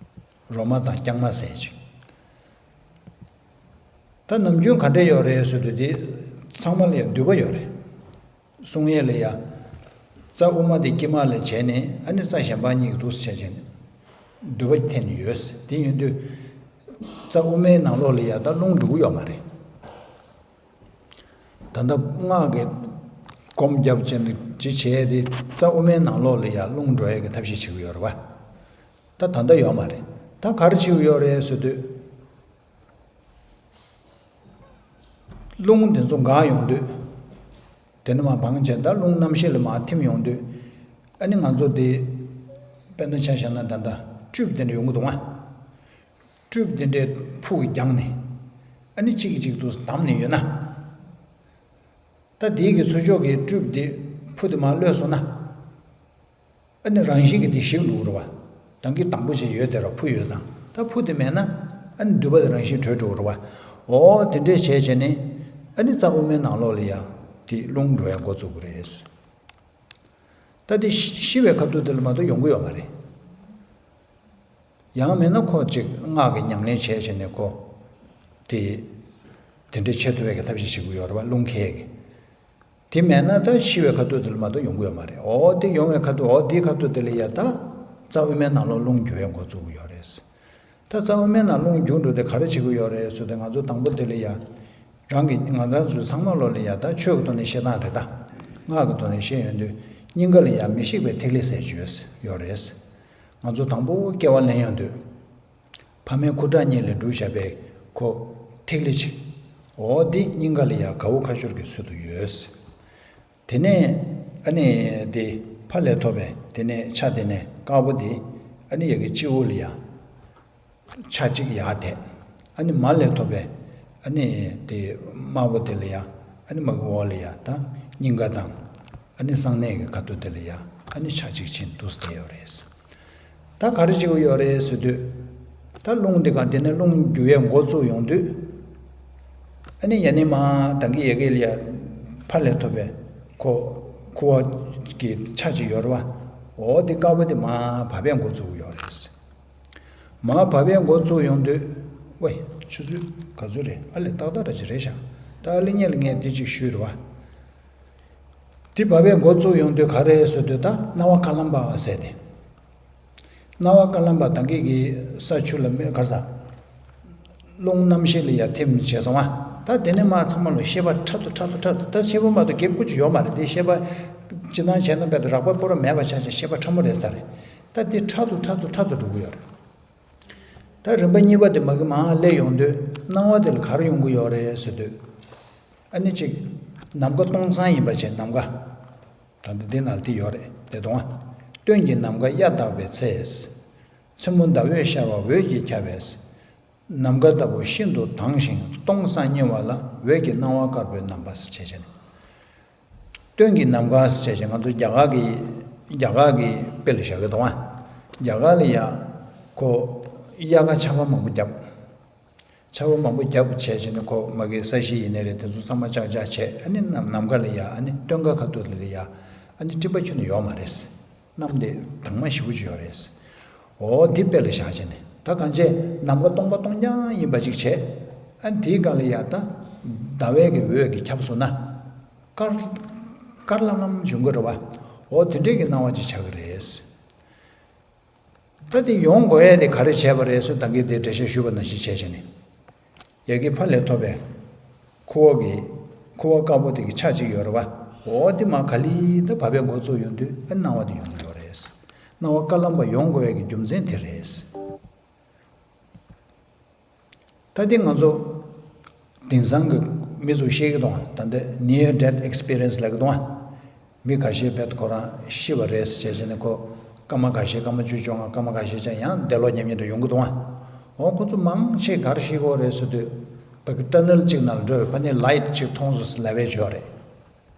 རོ་མ་དང་རྐྱང་མ་ཟེར་ཅིག་ད་ནམ་རྒྱུན་ག་འདྲས་ཡོད་རེད་ཟེར་དུས་དེ་ཚང་མ་ལ་ཡང་མདུད་པ་ཡོད་རེད། གསུང་ཡས་ལ་ཡ། རྩ་དབུ་མ་དེ་དཀྱིལ་མ་ལ་བྱས་ནས། ཨ་ནི་རྩ་གཞན་པ་གཉིས་ཀྱི་འདུག་སེ་བྱས་བྱས་ནས་མདུད་པ་འཐེན་ནས་ཡོད། དེ་ཡིན་དུས་རྩ་དབུ་མའི་ནང་ལོགས་ལ་ཡ་ད་རླུང་འགྲོ་གི་ཡོད་མ་རེད། ད་ལྟ་སྔགས་ཀྱི་སྒོམ་རྒྱབ་ཅན་ཅི་བྱས་ཏེ་རྩ་དབུ་མའི་ནང་ལོགས་ལ་ཡང་རླུང་འགྲོ་ཡས་ཀྱི་ཐབས་ཤེས་བྱེད་ཀྱི་ཡོད་རེད་བ། ད་ད་ལྟ་ཡོད་མ་རེད། ད་ག་རེ་བྱེད་ཀྱི་ཡོད་རེད་ཟེར་དུས། རླུང་དེ་ཚོ་འགག་ཡོང་དུས། དེ་ནས་མར་བང་བྱས། ད་རླུང་རྣམ་ཤེས་ལ་མར་ཐིམ་ཡོང་དུས། ཨ་ནི་ང་ཚོ་དེ་དཔེར་ན་ཆ་བཞག་ན་ད་ལྟ་སྤྲུལ་པ་དེ་འདྲ་ཡོང་གི་འདུག་ཨ། སྤྲུལ་པ་དེ་འདྲའི་ཕུ་གིས་བརྒྱངས་ནས། ཨ་ནི་གཅིག་གིས་གཅིག་ཏུ་བསྡམས་ནས་ཡོད་ན། ད་དེའི་གི་ཚུར་ཕྱོགས་ཀྱི་སྤྲུལ་པ་དེ་ཕུ་དེ་མར་གློད་སོང་ན། ཨ་ནི་རང་བཞིན་གྱིས་དེ་ཞིག་འགྲོ་གི་རེད་བ། ད་གིན་དང་པོ་ཅིག་ཡོད་དེ་ར་ཕུ་ཡོད་ཙང་། ད་ཕུ་དེ་མེད་ན། ཨ་ནི་མདུད་པ་དེ་རང་བཞིན་གྲོལ་འགྲོ་གི་རེད་བ། འོ་དེ་འདྲས་བྱས་བྱས་ནས། ཨ་ནི་རྩ་དབུ་མའི་ནང་ལོགས་ལ་ཡ་དེ་རླུང་འགྲོ་ཡ་འགོ་བཙུགས་ཀྱི་རེད། ད་དེ་ཤི་བའི་ཁ་ཐུག་དེ་ལ་མ་གཏོགས་ཡོང་གི་ཡོད་མ་རེད། ཡང་མིན་ན་ཁོ་ཅིག་སྔགས་ཀྱི་ཉམས་ལེན་བྱས་བྱས་ནས་ཁོ་དེ་དེ་འདྲས་བྱེད་ཐུབ་པའི་གི་ཐབས་ཤེས་བྱེད་ཀྱི་ཡོད་རེད་བ། རླུང་ཁྱེར་གི། དེ་མེད་ན་ད་ཤི་བའི་ཁ་ཐུག་དེ་ལ་མ་གཏོགས་ཡོང་གི་ཡོད་མ་རེད། འོ་དེ་ཡོང་བའི་ཁ་ཐུག་འོ་དེའི་ཁ་ཐུག་དེ་ལ་ཡ་ད་རྩ་དབུ་མའི་ནང་ལོགས་རླུང་རྒྱུ་བའི་འགོ་བཙུགས་ཀྱི་ཡོད་རེད། ད་རྩ་དབུ་མའི་ནང་རླུང་རྒྱུ་འགྲོ་དེ་ག་རེ་བྱེད་ཀྱི་ཡོད་རེད་ཟེར་དུས། ང་ཚོ་དང་པོ་དེ་ལ་ཡ། རང་གི་ང་རང་ཚོའི་ཚང་མ་ལོ་ལ་ཡ་ད་ཆོས་ཀྱི་ཐོག་ནས་བཤད་སྟངས་རེད། ད་སྔགས་ཀྱི་ཐོག་ནས་བཤད་ཡོང་དུས། སྙིང་ག་ལ་ཡ་མི་ཤིགས་པའི་ཐིག་ལེ་ཟེར་གྱི་ཡོད་ཡོད་རེད། ང་ཚོ་དང་པོ་སྐྱེ་བ་ལེན་ཡོང་དུས། ཕ་མའི་ཁུ་ཁྲག་གཉིས་ལས་གྲུབ་བཞག་པའི་ཁོ་ཐིག་ལེ་ཅིག་འོ་དེ་སྙིང་ག་ལ་ཡ་གའུ་ཁ་སྦྱོར་གྱི་ཚུལ་དུ་ཡོད། དེ་ནས་ཨ་ནི་དེ་ཕ་ལས་ཐོབ་པའི་དེ་ནས་ཆ་དེ་ནས་དཀར་པོ་དེ་ཨ་ནི་ཡ་གི་སྤྱི་བོ་ལ་ཡ། ཆ་གཅིག་ཡར་བསྡད། ཨ་ནི་མ་ལས་ཐོབ་པའི་ཨ་ནི་དེ་དམར་པོ་དེ་ལ་ཡ། ཨ་ནི་མ་གི་འོག་ལ་ཡ་ད་སྙིང་ག་དང་། ཨ་ནི་གསང་གནས་ཀྱི་ཁ་ཐུག་དེ་ལ་ཡ། ཨ་ནི་ཆ་གཅིག་ཕྱིན་འདུག་བསྡད་ཡོད་རེད། ད་ག་རེ་བྱེད་ཀྱི་ཡོད་རེད་ཟེར་དུས། ད་རླུང་དེ་ག་དེ་ནས་རླུང་རྒྱུ་བའི་འགོ་བཙུགས་ཡོང་དུས། ཨ་ནི་ཡ་ནི་མ་ད་གི་ཡ་གི་ལ་ཡ་ཕ་ལས་ཐོབ་པའི་ཁོ་ཁུ་བ་གི་ཆ་གཅིག་ཡོད་རེད་བ། འོ་དེ་དཀར་པོ་དེ་མ་བབས་པའི་འགོ་བཙུགས་ཡོད་རེད། མར་བབས་པའི་འགོ་བཙུགས་ཡོང་དུས། ཝེ། ཆུ་ཚོད་ག་ཚོད་རེད། ཨ་ལས་ཏག་ཏག་ར་ཅིག་རེད་ཤག་ད་ཨ་ལས་ཉེ་ལ་ངས་འདི་ཅིག་ཞུས་རེད་བ། འདི་བབས་པའི་འགོ་བཙུགས་ཡོང་དུས་ག་རེ་ཟེར་དུས། ད་སྣང་བ་དཀར་ལམ་པ་ཟེར་ཏེ། སྣང་བ་དཀར་ལམ་པ་ད་གི་གི་ས་ཆུ་ལ་མེ་གར་ས། རླུང་རྣམ་ཤེས་ལ་ཡ་ཐིམ་བྱས་སོང་ང་། ད་དེ་ནས་མ་ཚང་མ་ལ་ཤེས་པ་ཕྲ་དུ་ཕྲ་དུ་ཕྲ་དུ། ད་ཤེས་པ་མ་གཏོགས་གེགས་ཀུ་ཅིག་ཡོད་མ་རེད། དེ་ཤེས་པ་སྤྱིར་བཏང་བྱས་ན་དཔེ་རགས་པ་པོ་ར་མེད་པ་ཆགས་ཆགས་ཤེས་པ་ཕྲ་མོ་རེད་ས་རེད། ད་དེ་ཕྲ་དུ་ཕྲ་དུ་ཕྲ་དུ་འགྲོ་གི་ཡོད་རེད། ད་རིམ་པ་གཉིས་པ་དེ་མ་གི་མར་སླེབས་ཡོང་དུས། སྣང་བ་དེ་ལ་ག་རེ་ཡོང་གི་ཡོད་རེད་ཟེར་དུས། ཨ་ནི་གཅིག་ནམ་མཁའ་སྟོང་སང་ཡིན་པ་བྱས། ནམ་མཁའ། ད་འདི་འདི་ནང་ལ་དེ་ཡོད་རེད་དེ་དང་། སྟོན་གྱི་ནམ་མཁའ་གཡའ་དག་པའི་ཚེ། མཚན་མོ་ཟླ་འོད་ཤར་བ་འོད་ཀྱིས་ཁྱབ་པས། ནམ་མཁའ་ལྟ་བུ་ཤིན་ཏུ་དྭངས་ཤིང་སྟོང་སང་ཉེ་བ་ལ། འོད་ཀྱི་སྣང་བ་དཀར་པོའི་རྣམ་པ་ཟེར་བྱས་བྱས་ནས། སྟོན་གྱི་ནམ་མཁའ་ཟེར་བྱས་བྱས། ང་ཚོ་རྒྱ་གར་གྱི་རྒྱ་གར་གྱི་དཔེ་ལ་བཞག་གི་འདུག་ཨ། རྒྱ་གར་ལ་ཡ་ཁོ་དབྱར་ཁ་ཆར་པ་མང་པོ་བརྒྱབ། ཆར་པ་མང་པོ་བརྒྱབ་བྱས་བྱས་ནས་ཁོ་མ་གི་ས་གཞི་ཡིན་ནའི་རེད། དེ་ཚོ་ཚང་མ་ཅག་ཅག་བྱས། ཨ་ནི་ནམ་ནམ་མཁའ་ལ་ཡ། ཨ་ནི་སྟོན་ཁ་ཁ་ཐུག་ལ་ལ་ཡ། ཨ་ནི་སྤྲིན་པ་ཁྱོན་ནས་ཡོད་མ་རེད། གནམ་དེ་དྭངས་མ་ཞེ་པོ་ཅིག་ཡོད་རེད། འོ་དེ་དཔེ་ལ་བཞག་བྱས་ནས། ད་གང་བྱས་ནམ་མཁའ་སྟོང་པ་སྟོང་རྐྱང་ཡིན་པ་ཅིག་བྱས། ཨ་ནི་དེའི་སྒང་ལ་ཡ་ད་ཟླ་བའི་གི་འོད་ཀྱིས་ཁྱབ་སོང་ན། དཀར་དཀར་ལམ་ལམ་བྱུང་གི་རེད་བ། འོ་དེ་འདྲས་ཀྱི་སྣང་བ་ཅིག་ཆགས་ཀྱི་རེད། ད་དེ་ཡོང་དགོས་ཡས་དེ་ག་རེ་བྱས་པ་རེད་ཟེར། ད་གིན་དེ་འགྲེལ་བཤད་ཞུས་པ་ནང་བཞིན་བྱས་བྱས་ནས། ཡ་གི་ཕ་ལས་ཐོབ་པའི་ཁུ་བ་གི་ཁུ་བ་དཀར་པོ་དེ་གི་ཆ་གཅིག་ཡོད་རེད་བ། འོ་དེ་མར་ག་ལེར་ད་བབས་པའི་འགོ་བཙུགས་ཡོང་དུས། ཨ་སྣང་བ་དེ་ཡོང་གི་ཡོད་རེད། སྣང་བ་དཀར་ལམ་པ་ཡོང་དགོས་ཡས་ཀྱི་རྒྱུ་མཚན་དེ་རེད། ད་དེ་ང་ཚོ་དེང་སང་གི་མི་ཚོ་བཤད་ཀྱི་འདུག་ཨ། ད་ལྟ་near death experience ལབ་ཀྱི་འདུག་ཨ། མི་ཁ་ཤས་བས་ཁོ་རང་ཤི་བ་རེད་ཟེར་བྱས་ནས། ཁོ་སྐར་མ་ཁ་ཤས་སྐར་མ་བཅུ་བཅོ་ལྔ་སྐར་མ་ཁ་ཤས་ཅིག་ཡང་འདས་ལོག་ཉམས་ཉམས་འདྲ་ཡོང་གི་འདུག་ཨ། འོ་ཁོ་ཚོ་མང་ཆེ་ག་རེ་ཤི་གི་ཡོད་རེད་ཟེར་དུས། བ་གི་ཊ་ནེལ་གཅིག་ནང་ལ་འགྲོ་བའི་ཕ་ནི་ལའིཊ་གཅིག་མཐོང་སོང་ཟེར་ལབ་པའི་ཅིག་ཡོད་རེད།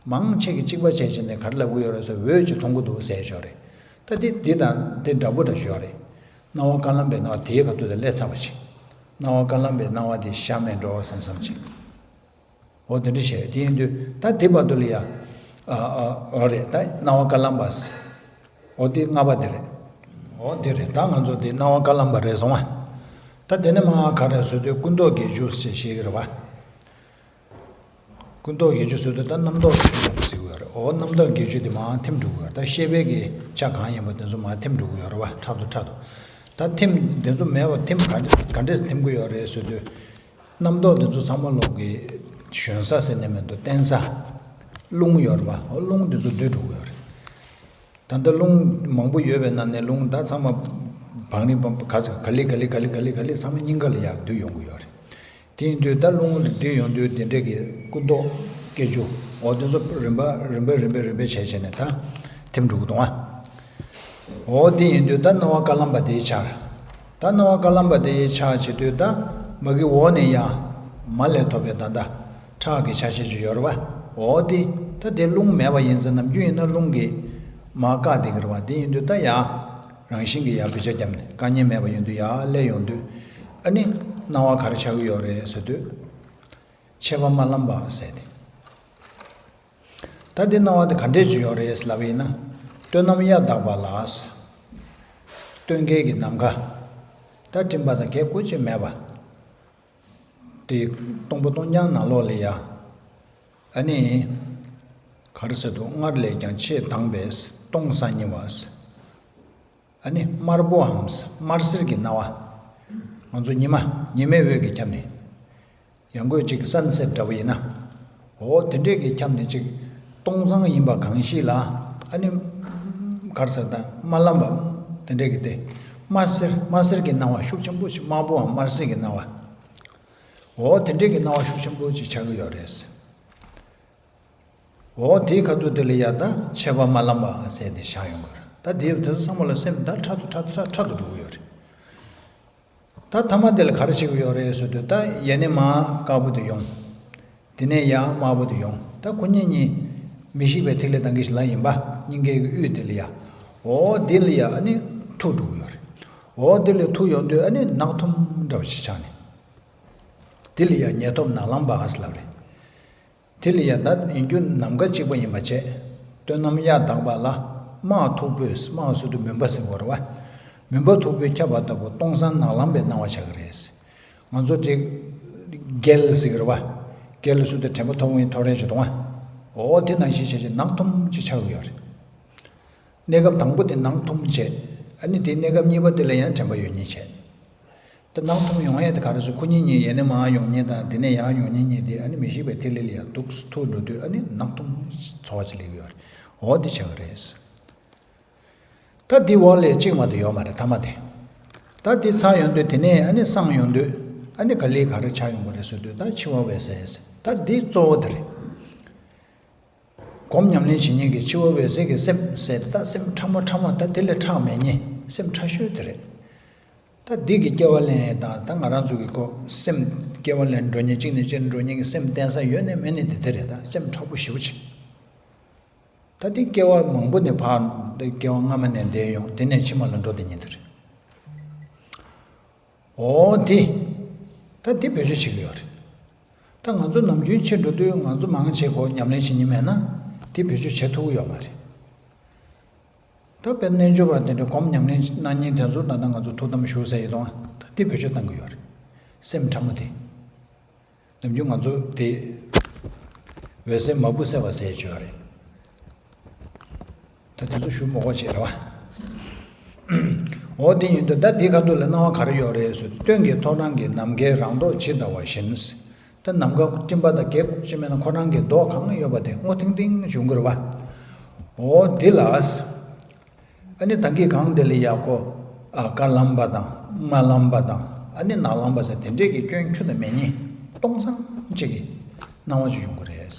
མང་ཆེ་གིས་གཅིག་པ་བྱས་བྱས་ནས་ག་རེ་ལབ་ཀྱི་ཡོད་རེད་ཟེར། འོད་ཅིག་མཐོང་གི་འདུག་ཟེར་ཡོད་རེད། ད་དེ་འདི་དང་དེ་འདྲ་པོ་འདྲ་ཞིག་ཡོད་རེད། སྣང་བ་དཀར་ལམ་པའི་སྣང་བ་དེའི་ཁ་ཐུག་དེ་སླེབས་ཚར་བ་ཅིག་སྣང་བ་དཀར་ལམ་པའི་སྣང་བ་དེ་ཤར་མེད་འགྲོ་བསམ་བསམ་ཅིག་འོ་དེ་འདྲ་བྱས། དེ་ཡིན་དུས་ད་དེ་བར་དུ་ལ་ཡ། ཨ་ཨ་འོ་རེད། ད་སྣང་བ་དཀར་ལམ་པ་ཟེར། འོ་དེ་ལྔ་པ་དེ་རེད། འོ་དེ་རེད། ད་ང་ཚོ་དེ་སྣང་བ་དཀར་ལམ་པ་རེད་སོང་ཨ། ད་དེ་ནས་མར་ག་རེ་ཟེར་དུས། ཀུན་རྟོག་བརྒྱད་ཅུ་ཞེས་བཤད་ཀྱི་རེད་བ། ཀུན་རྟོག་བརྒྱད་ཅུ་ཟེར་དུས་ད་རྣམ་རྟོག་བརྒྱད་ཅུ་ཟེར་གྱི་ཡོད་རེད། འོ་རྣམ་རྟོག་བརྒྱད་ཅུ་དེ་མར་ཐིམ་འགྲོ་གི་ཡོད་རེད། ད་ཤེས་པའི་གི་ཆ་གང་ཡིན་པ་དེ་ཚོ་མར་ཐིམ་འགྲོ་གི་ཡོད་རེད་བ། ཕྲག་ཏུ་ཕྲག་ཏུ། ད་ཐིམ་དེ་ཚོ་མེད་པར་ཐིམ་ག་འདྲས་ག་འདྲས་ཐིམ་གྱི་ཡོད་རེད་ཟེར་དུས། རྣམ་རྟོག་དེ་ཚོ་ཚང་མ་ལོག་གི་ ཞོན་ས་ཟེར་ནས་མི་འདུག་བསྟེན་ས། རླུང་ཡོད་རེད་བ། རླུང་དེ་ཚོ་སྡུད་འགྲོ་གི་ཡོད་རེད། ད་ལྟ་རླུང་མང་པོ་ཡོད་པའི་ནང་ནས་རླུང་ད་ཚང་མ་བང་རིམ་པ་ག་ཚོད་ག་ལེ་ག་ལེ་ག་ལེ་ག་ལེ་ག་ལེ་ཚང་མ་སྙིང་ག་ལ་ཡར་བསྡུས་ཡོང་གི་ཡོད་རེད། དེ་ཡིན་དུས་ད་རླུང་ལ་བསྡུས་ཡོང་དུས་དེ་འདྲས་ཀྱི་སྐུ་མདོག་སྐྱེ་རྒྱུ། འོ་དེ་ཚོ་རིམ་པ་རིམ་པ་རིམ་པ་རིམ་པ་བྱས་བྱས་ནས་ད་ཐིམ་འགྲོ་གི་འདུག་ཨ། འོ་དེ་ཡིན་དུས་ད་སྣང་བ་དཀར་ལམ་པ་དེའི་ཆར། ད་སྣང་བ་དཀར་ལམ་པ་དེའི་ཆར་བྱེད་དུས་ད་མ་གི་འོག་ནས་ཡར་མར་ལ་ཐོབ་པའི་ད་ལྟ་ཁྲག་གི་ཆ་ཤས་ཅིག་ཡོད་རེད་བ། འོ་དེ་ད་དེ་རླུང་མེད་པ་ཡིན་ཙང་ནམ་རྒྱུན་ཡིན་ན་རླུང་གིས་མར་བཀག་བསྡད་ཀྱི་རེད་བ། དེ་ཡིན་དུས་ད་ཡར་རང་བཞིན་གྱིས་ཡར་བེད་སྤྱོད་བརྒྱབ་ནས་དཀའ་ངལ་མེད་པ་ཡོང་དུས་ཡར་སླེབས་ཡོང་དུས། ཨ་ནི་སྣང་བ་ག་རེ་ཆགས་ཀྱི་ཡོད་རེད་ཟེར་དུས། མཆེད་པ་དམར་ལམ་པ་ཟེར་ཏེ། ད་འདི་སྣང་བ་དེ་ག་འདྲས་ཅིག་ཡོད་རེད་ལབ་པ་ཡིན་ན། སྟོན་ནམ་གཡའ་དག་པ་ལ། སྟོན་ཀའི་གི་ནམ་མཁའ། ད་སྤྲིན་པ་དང་གས་སྐུ་ཅིག་མེད་པ། དེ་སྟོང་པ་སྟོང་རྐྱང་ནང་ལོགས་ལ་ཡ། ཨ་ནི། ག་རེ་ཟེར་འདུག་སྔར་ལས་ཀྱང་ཆེས་དྭངས་པས་སྟོང་སང་ཉེ་བ། ཨ་ནི་དམར་པོའམ་དམར་སེར་གྱི་སྣང་བ། ང་ཚོ་ཉི་མ་ཉི་མའི་འོད་ཀྱིས་ཁྱབ་ནས། ཡང་སྒོས་གཅིག་སན་སེཊ་འདྲ་བོ་ཡིན་ན། འོ་དེ་འདྲས་ཀྱིས་ཁྱབ་ནས་གཅིག་སྟོང་སང་ཡིན་པ་གང་ཞིག་ལ། ཨ་ནི། གར་ཟེར་དང་དམར་ལམ་པ། དེ་འདྲས་ཀྱི་དེ། དམར་སེར་དམར་སེར་གྱི་སྣང་བ་ཤུགས་ཆེན་པོ་ཞིག་དམར་པོའམ་དམར་སེར་གྱི་སྣང་བ། འོ་དེ་འདྲས་ཀྱི་སྣང་བ་ཤུགས་ཆེན་པོ་ཅིག་ཆགས་ཀྱི་ཡོད་རེད། འོ་དེའི་ཁ་ཐུག་དེ་ལ་ཡ་ད་མཆེད་པ་དམར་ལམ་པ་ཟེར་ཏེ་བཞག་ཡོང་གི་རེད། ད་དེ་དེ་ཚོ་ཚང་མ་ལ་སེམས་ད་ཕྲ་དུ་ཕྲ་དུ་ཕྲ་ཕྲ་དུ་འགྲོ་གི་ཡོད་རེད། ད་ཐ་མ་དེ་ལ་ག་རེ་བྱེད་ཀྱི་ཡོད་རེད་ཟེར་དུས་ད་ཡེ་ནས་མར་དཀར་པོ་དེ་ཡོང་། དེ་ནས་ཡར་དམར་པོ་དེ་ཡོང་། ད་ཁོ་གཉིས་གཉིས་མི་ཤིགས་པའི་ཐིག་ལེ་དང་གི་ཞིག་ལ་ཡིན་པ་སྙིང་གའི་དབུས་དེ་ལ་ཡ། འོ་དེ་ལ་ཡ་ཨ་ནི་ཐུག་འགྲོ་གི་ཡོད་རེད། འོ་དེ་ལ་ཐུག་ཡོང་དུས་ཨ་ནི་ནག་ཐུམ་འདྲ་བ་ཞིག་ཆགས་ནས། དེ་ལ་ཡ་ཉེ་ཐོབ་ནག་ལམ་པ་ཨ་ཟེར་ལབ་རེད། དེ་ལ་ཡ་ད་ཡིན་རྒྱུ་ནམ་མཁའ་གཅིག་པ་ཡིན་པ་བྱས། སྟོན་ནམ་གཡའ་དག་པ་ལ། དམག་མཐུག་པོས་དམག་ཟེར་དུས་མུན་པ་ཟེར་བ་རེད་བ། མུན་པ་མཐུག་པོས་ཁྱབ་པ་ལྟ་བུ་སྟོང་སང་ནག་ལམ་པའི་སྣང་བ་ཆགས་ཀྱི་རེད། ང་ཚོ་དེ་རྒྱལ་ཟེར་གྱི་རེད་བ། རྒྱལ་ཟེར་དུས་དྲན་པ་ཐོབ་ངེས་ཐོབ་རེས་བྱེད་དོ། འོ་དེ་ནང་བཞིན་བྱས་བྱས་ནག་ཐུམ་ཅིག་ཆགས་ཀྱི་ཡོད་རེད། གནས་སྐབས་དང་པོ་དེ་ནག་ཐུམ་བྱས། ཨ་ནི་དེའི་གནས་སྐབས་གཉིས་པ་དེ་ལ་ཡང་དྲན་པ་ཡོད་ཉེན་བྱས། དེ་ནག་ཐུམ་ཡོང་ཡས་དེ་ག་རེ་ཟེར། ཁོ་གཉིས་གཉིས་ཡེ་ནས་མར་ཡོང་ཉེན་དང་དེ་ནས་ཡར་ཡོང་ཉེན་གཉིས་དེ་ཨ་ནི་མི་ཤིགས་པའི་ཐིག་ལེ་ལ་ཡང་ཐུག་ཐུག་འགྲོ་དུས་ཨ་ནི་ནག་ཐུམ་ཚོར་བ་ཅིག་སླེབས་ཀྱི་ཡོད་རེད། འོ་དེ་ཆགས་ཀྱི་རེད། ད་དེ་འོག་ལས་གཅིག་མ་གཏོགས་ཡོད་མ་རེད་ཐ་མ་དེ། ད་དེ་ཚར་ཡོང་དུས་དེ་ནས་ཨ་ནི་སངས་ཡོང་དུས་ཨ་ནི་ག་ལེ་ག་རེ་ཆགས་ཡོང་གི་རེད་ཟེར་དུས་ད་འཆི་བ་འོད་གསལ། ད་དེ་གཙོ་བོ་དེ་རེད། སྒོམ་ཉམས་ལེན་བྱེད་མཁན་གྱི་འཆི་བ་འོད་གསལ་གྱི་སེམས་ཟེར་ད་སེམས་ཕྲ་མོ་ཕྲ་མོ་ད་དེ་ལས་ཕྲ་མེད་ཉེ་སེམས་ཕྲ་ཤོས་དེ་རེད། ད་འདི་གི་སྐྱེ་བ་ལེན་ཡས་དང་ད་ང་རང་ཚོ་གི་ཁོ་སེམས་སྐྱེ་བ་ལེན་འགྲོ་མཁན་གཅིག་ནས་གཅིག་འགྲོ་མཁན་གྱི་སེམས་བརྟེན་ས་ཡོད་ནས་མེད་ནས་དེ་དེ་རེད། ད་སེམས་ཕྲ་པོ་ཞེ་པོ་ཅིག་ད་འདི་སྐྱེ་བ་མང་པོ་ནས་ཕར་འདི་སྐྱེ་བ་སྔ་མ་ནས་འདས་ཡོང་དེ་ནས་ཕྱི་མ་ལ་འགྲོ་དེ་ཉིད་དེ་རེད། འོ་དེ། ད་དེ་བེད་སྤྱོད་བྱེད་ཀྱི་ཡོད་རེད། ད་ང་ཚོ་ནམ་རྒྱུན་ཕྱིར་འགྲོ་དུས་ང་ཚོ་མང་ཆེ་ཁོ་ཉམས་ལེན་བྱེད་མཁན་མེད་ན་དེ་བེད་སྤྱོད་བྱེད་ཐུབ་ཀྱི་ཡོད་མ་རེད། ད་དཔེར་ན་རྣལ་འབྱོར་པ་དེ་འདྲ་སྒོམ་ཉམས་ལེན་གནང་མཁན་དེ་ཚོ་ད་ལྟ་ང་ཚོ་ཐུགས་དམ་བཞུགས་ཟེར་ཡོད་དོ། ད་དེ་བེད་སྤྱོད་གཏང་གི་ཡོད་རེད། སེམས་ཕྲ་མོ་དེ། ནམ་རྒྱུན་ང་ཚོ་དེ་འོད་གསལ་མ་བུ་གསལ་བ་ཟེར་བྱས་ཡོད་རེད། ད་དེ་ཚོ་ཞུ་མོ་གོ་བྱེད་རེད་བ། འོ་དེ་ཡིན་དུས་ད་དེའི་ཁ་ཐུག་ལ་སྣང་བ་ག་རེ་ཡོད་རེད་ཟེར་དུས་སྟོན་གྱི་ཐོ་རངས་ཀྱི་ནམ་མཁའི་རང་མདོག་ཇི་ལྟ་བ་བཞིན། ད་ནམ་མཁའ་སྤྲིན་པ་དང་གས་སྐུ་ཅི་མེད་ན་ཁོ་རང་གི་མདོག་གང་ཡོད་པ་དེ་སྔོ་ཐིང་ཐིང་བྱུང་གི་རེད་བ། འོ་དེ་ལ། ཨ་ནི་ད་གིན་གང་དེ་ལ་ཡག་པོ། ཨ་དཀར་ལམ་པ་དང་དམར་ལམ་པ་དང་ཨ་ནི་ནག་ལམ་པ་ཟེར་དེ་འདྲས་ཀྱི་སྐྱོན་ཁྱོན་ནས་མེད་ཉེ་སྟོང་སང་གཅིག་གི་སྣང་བ་ཅིག་ཡོང་གི་རེད།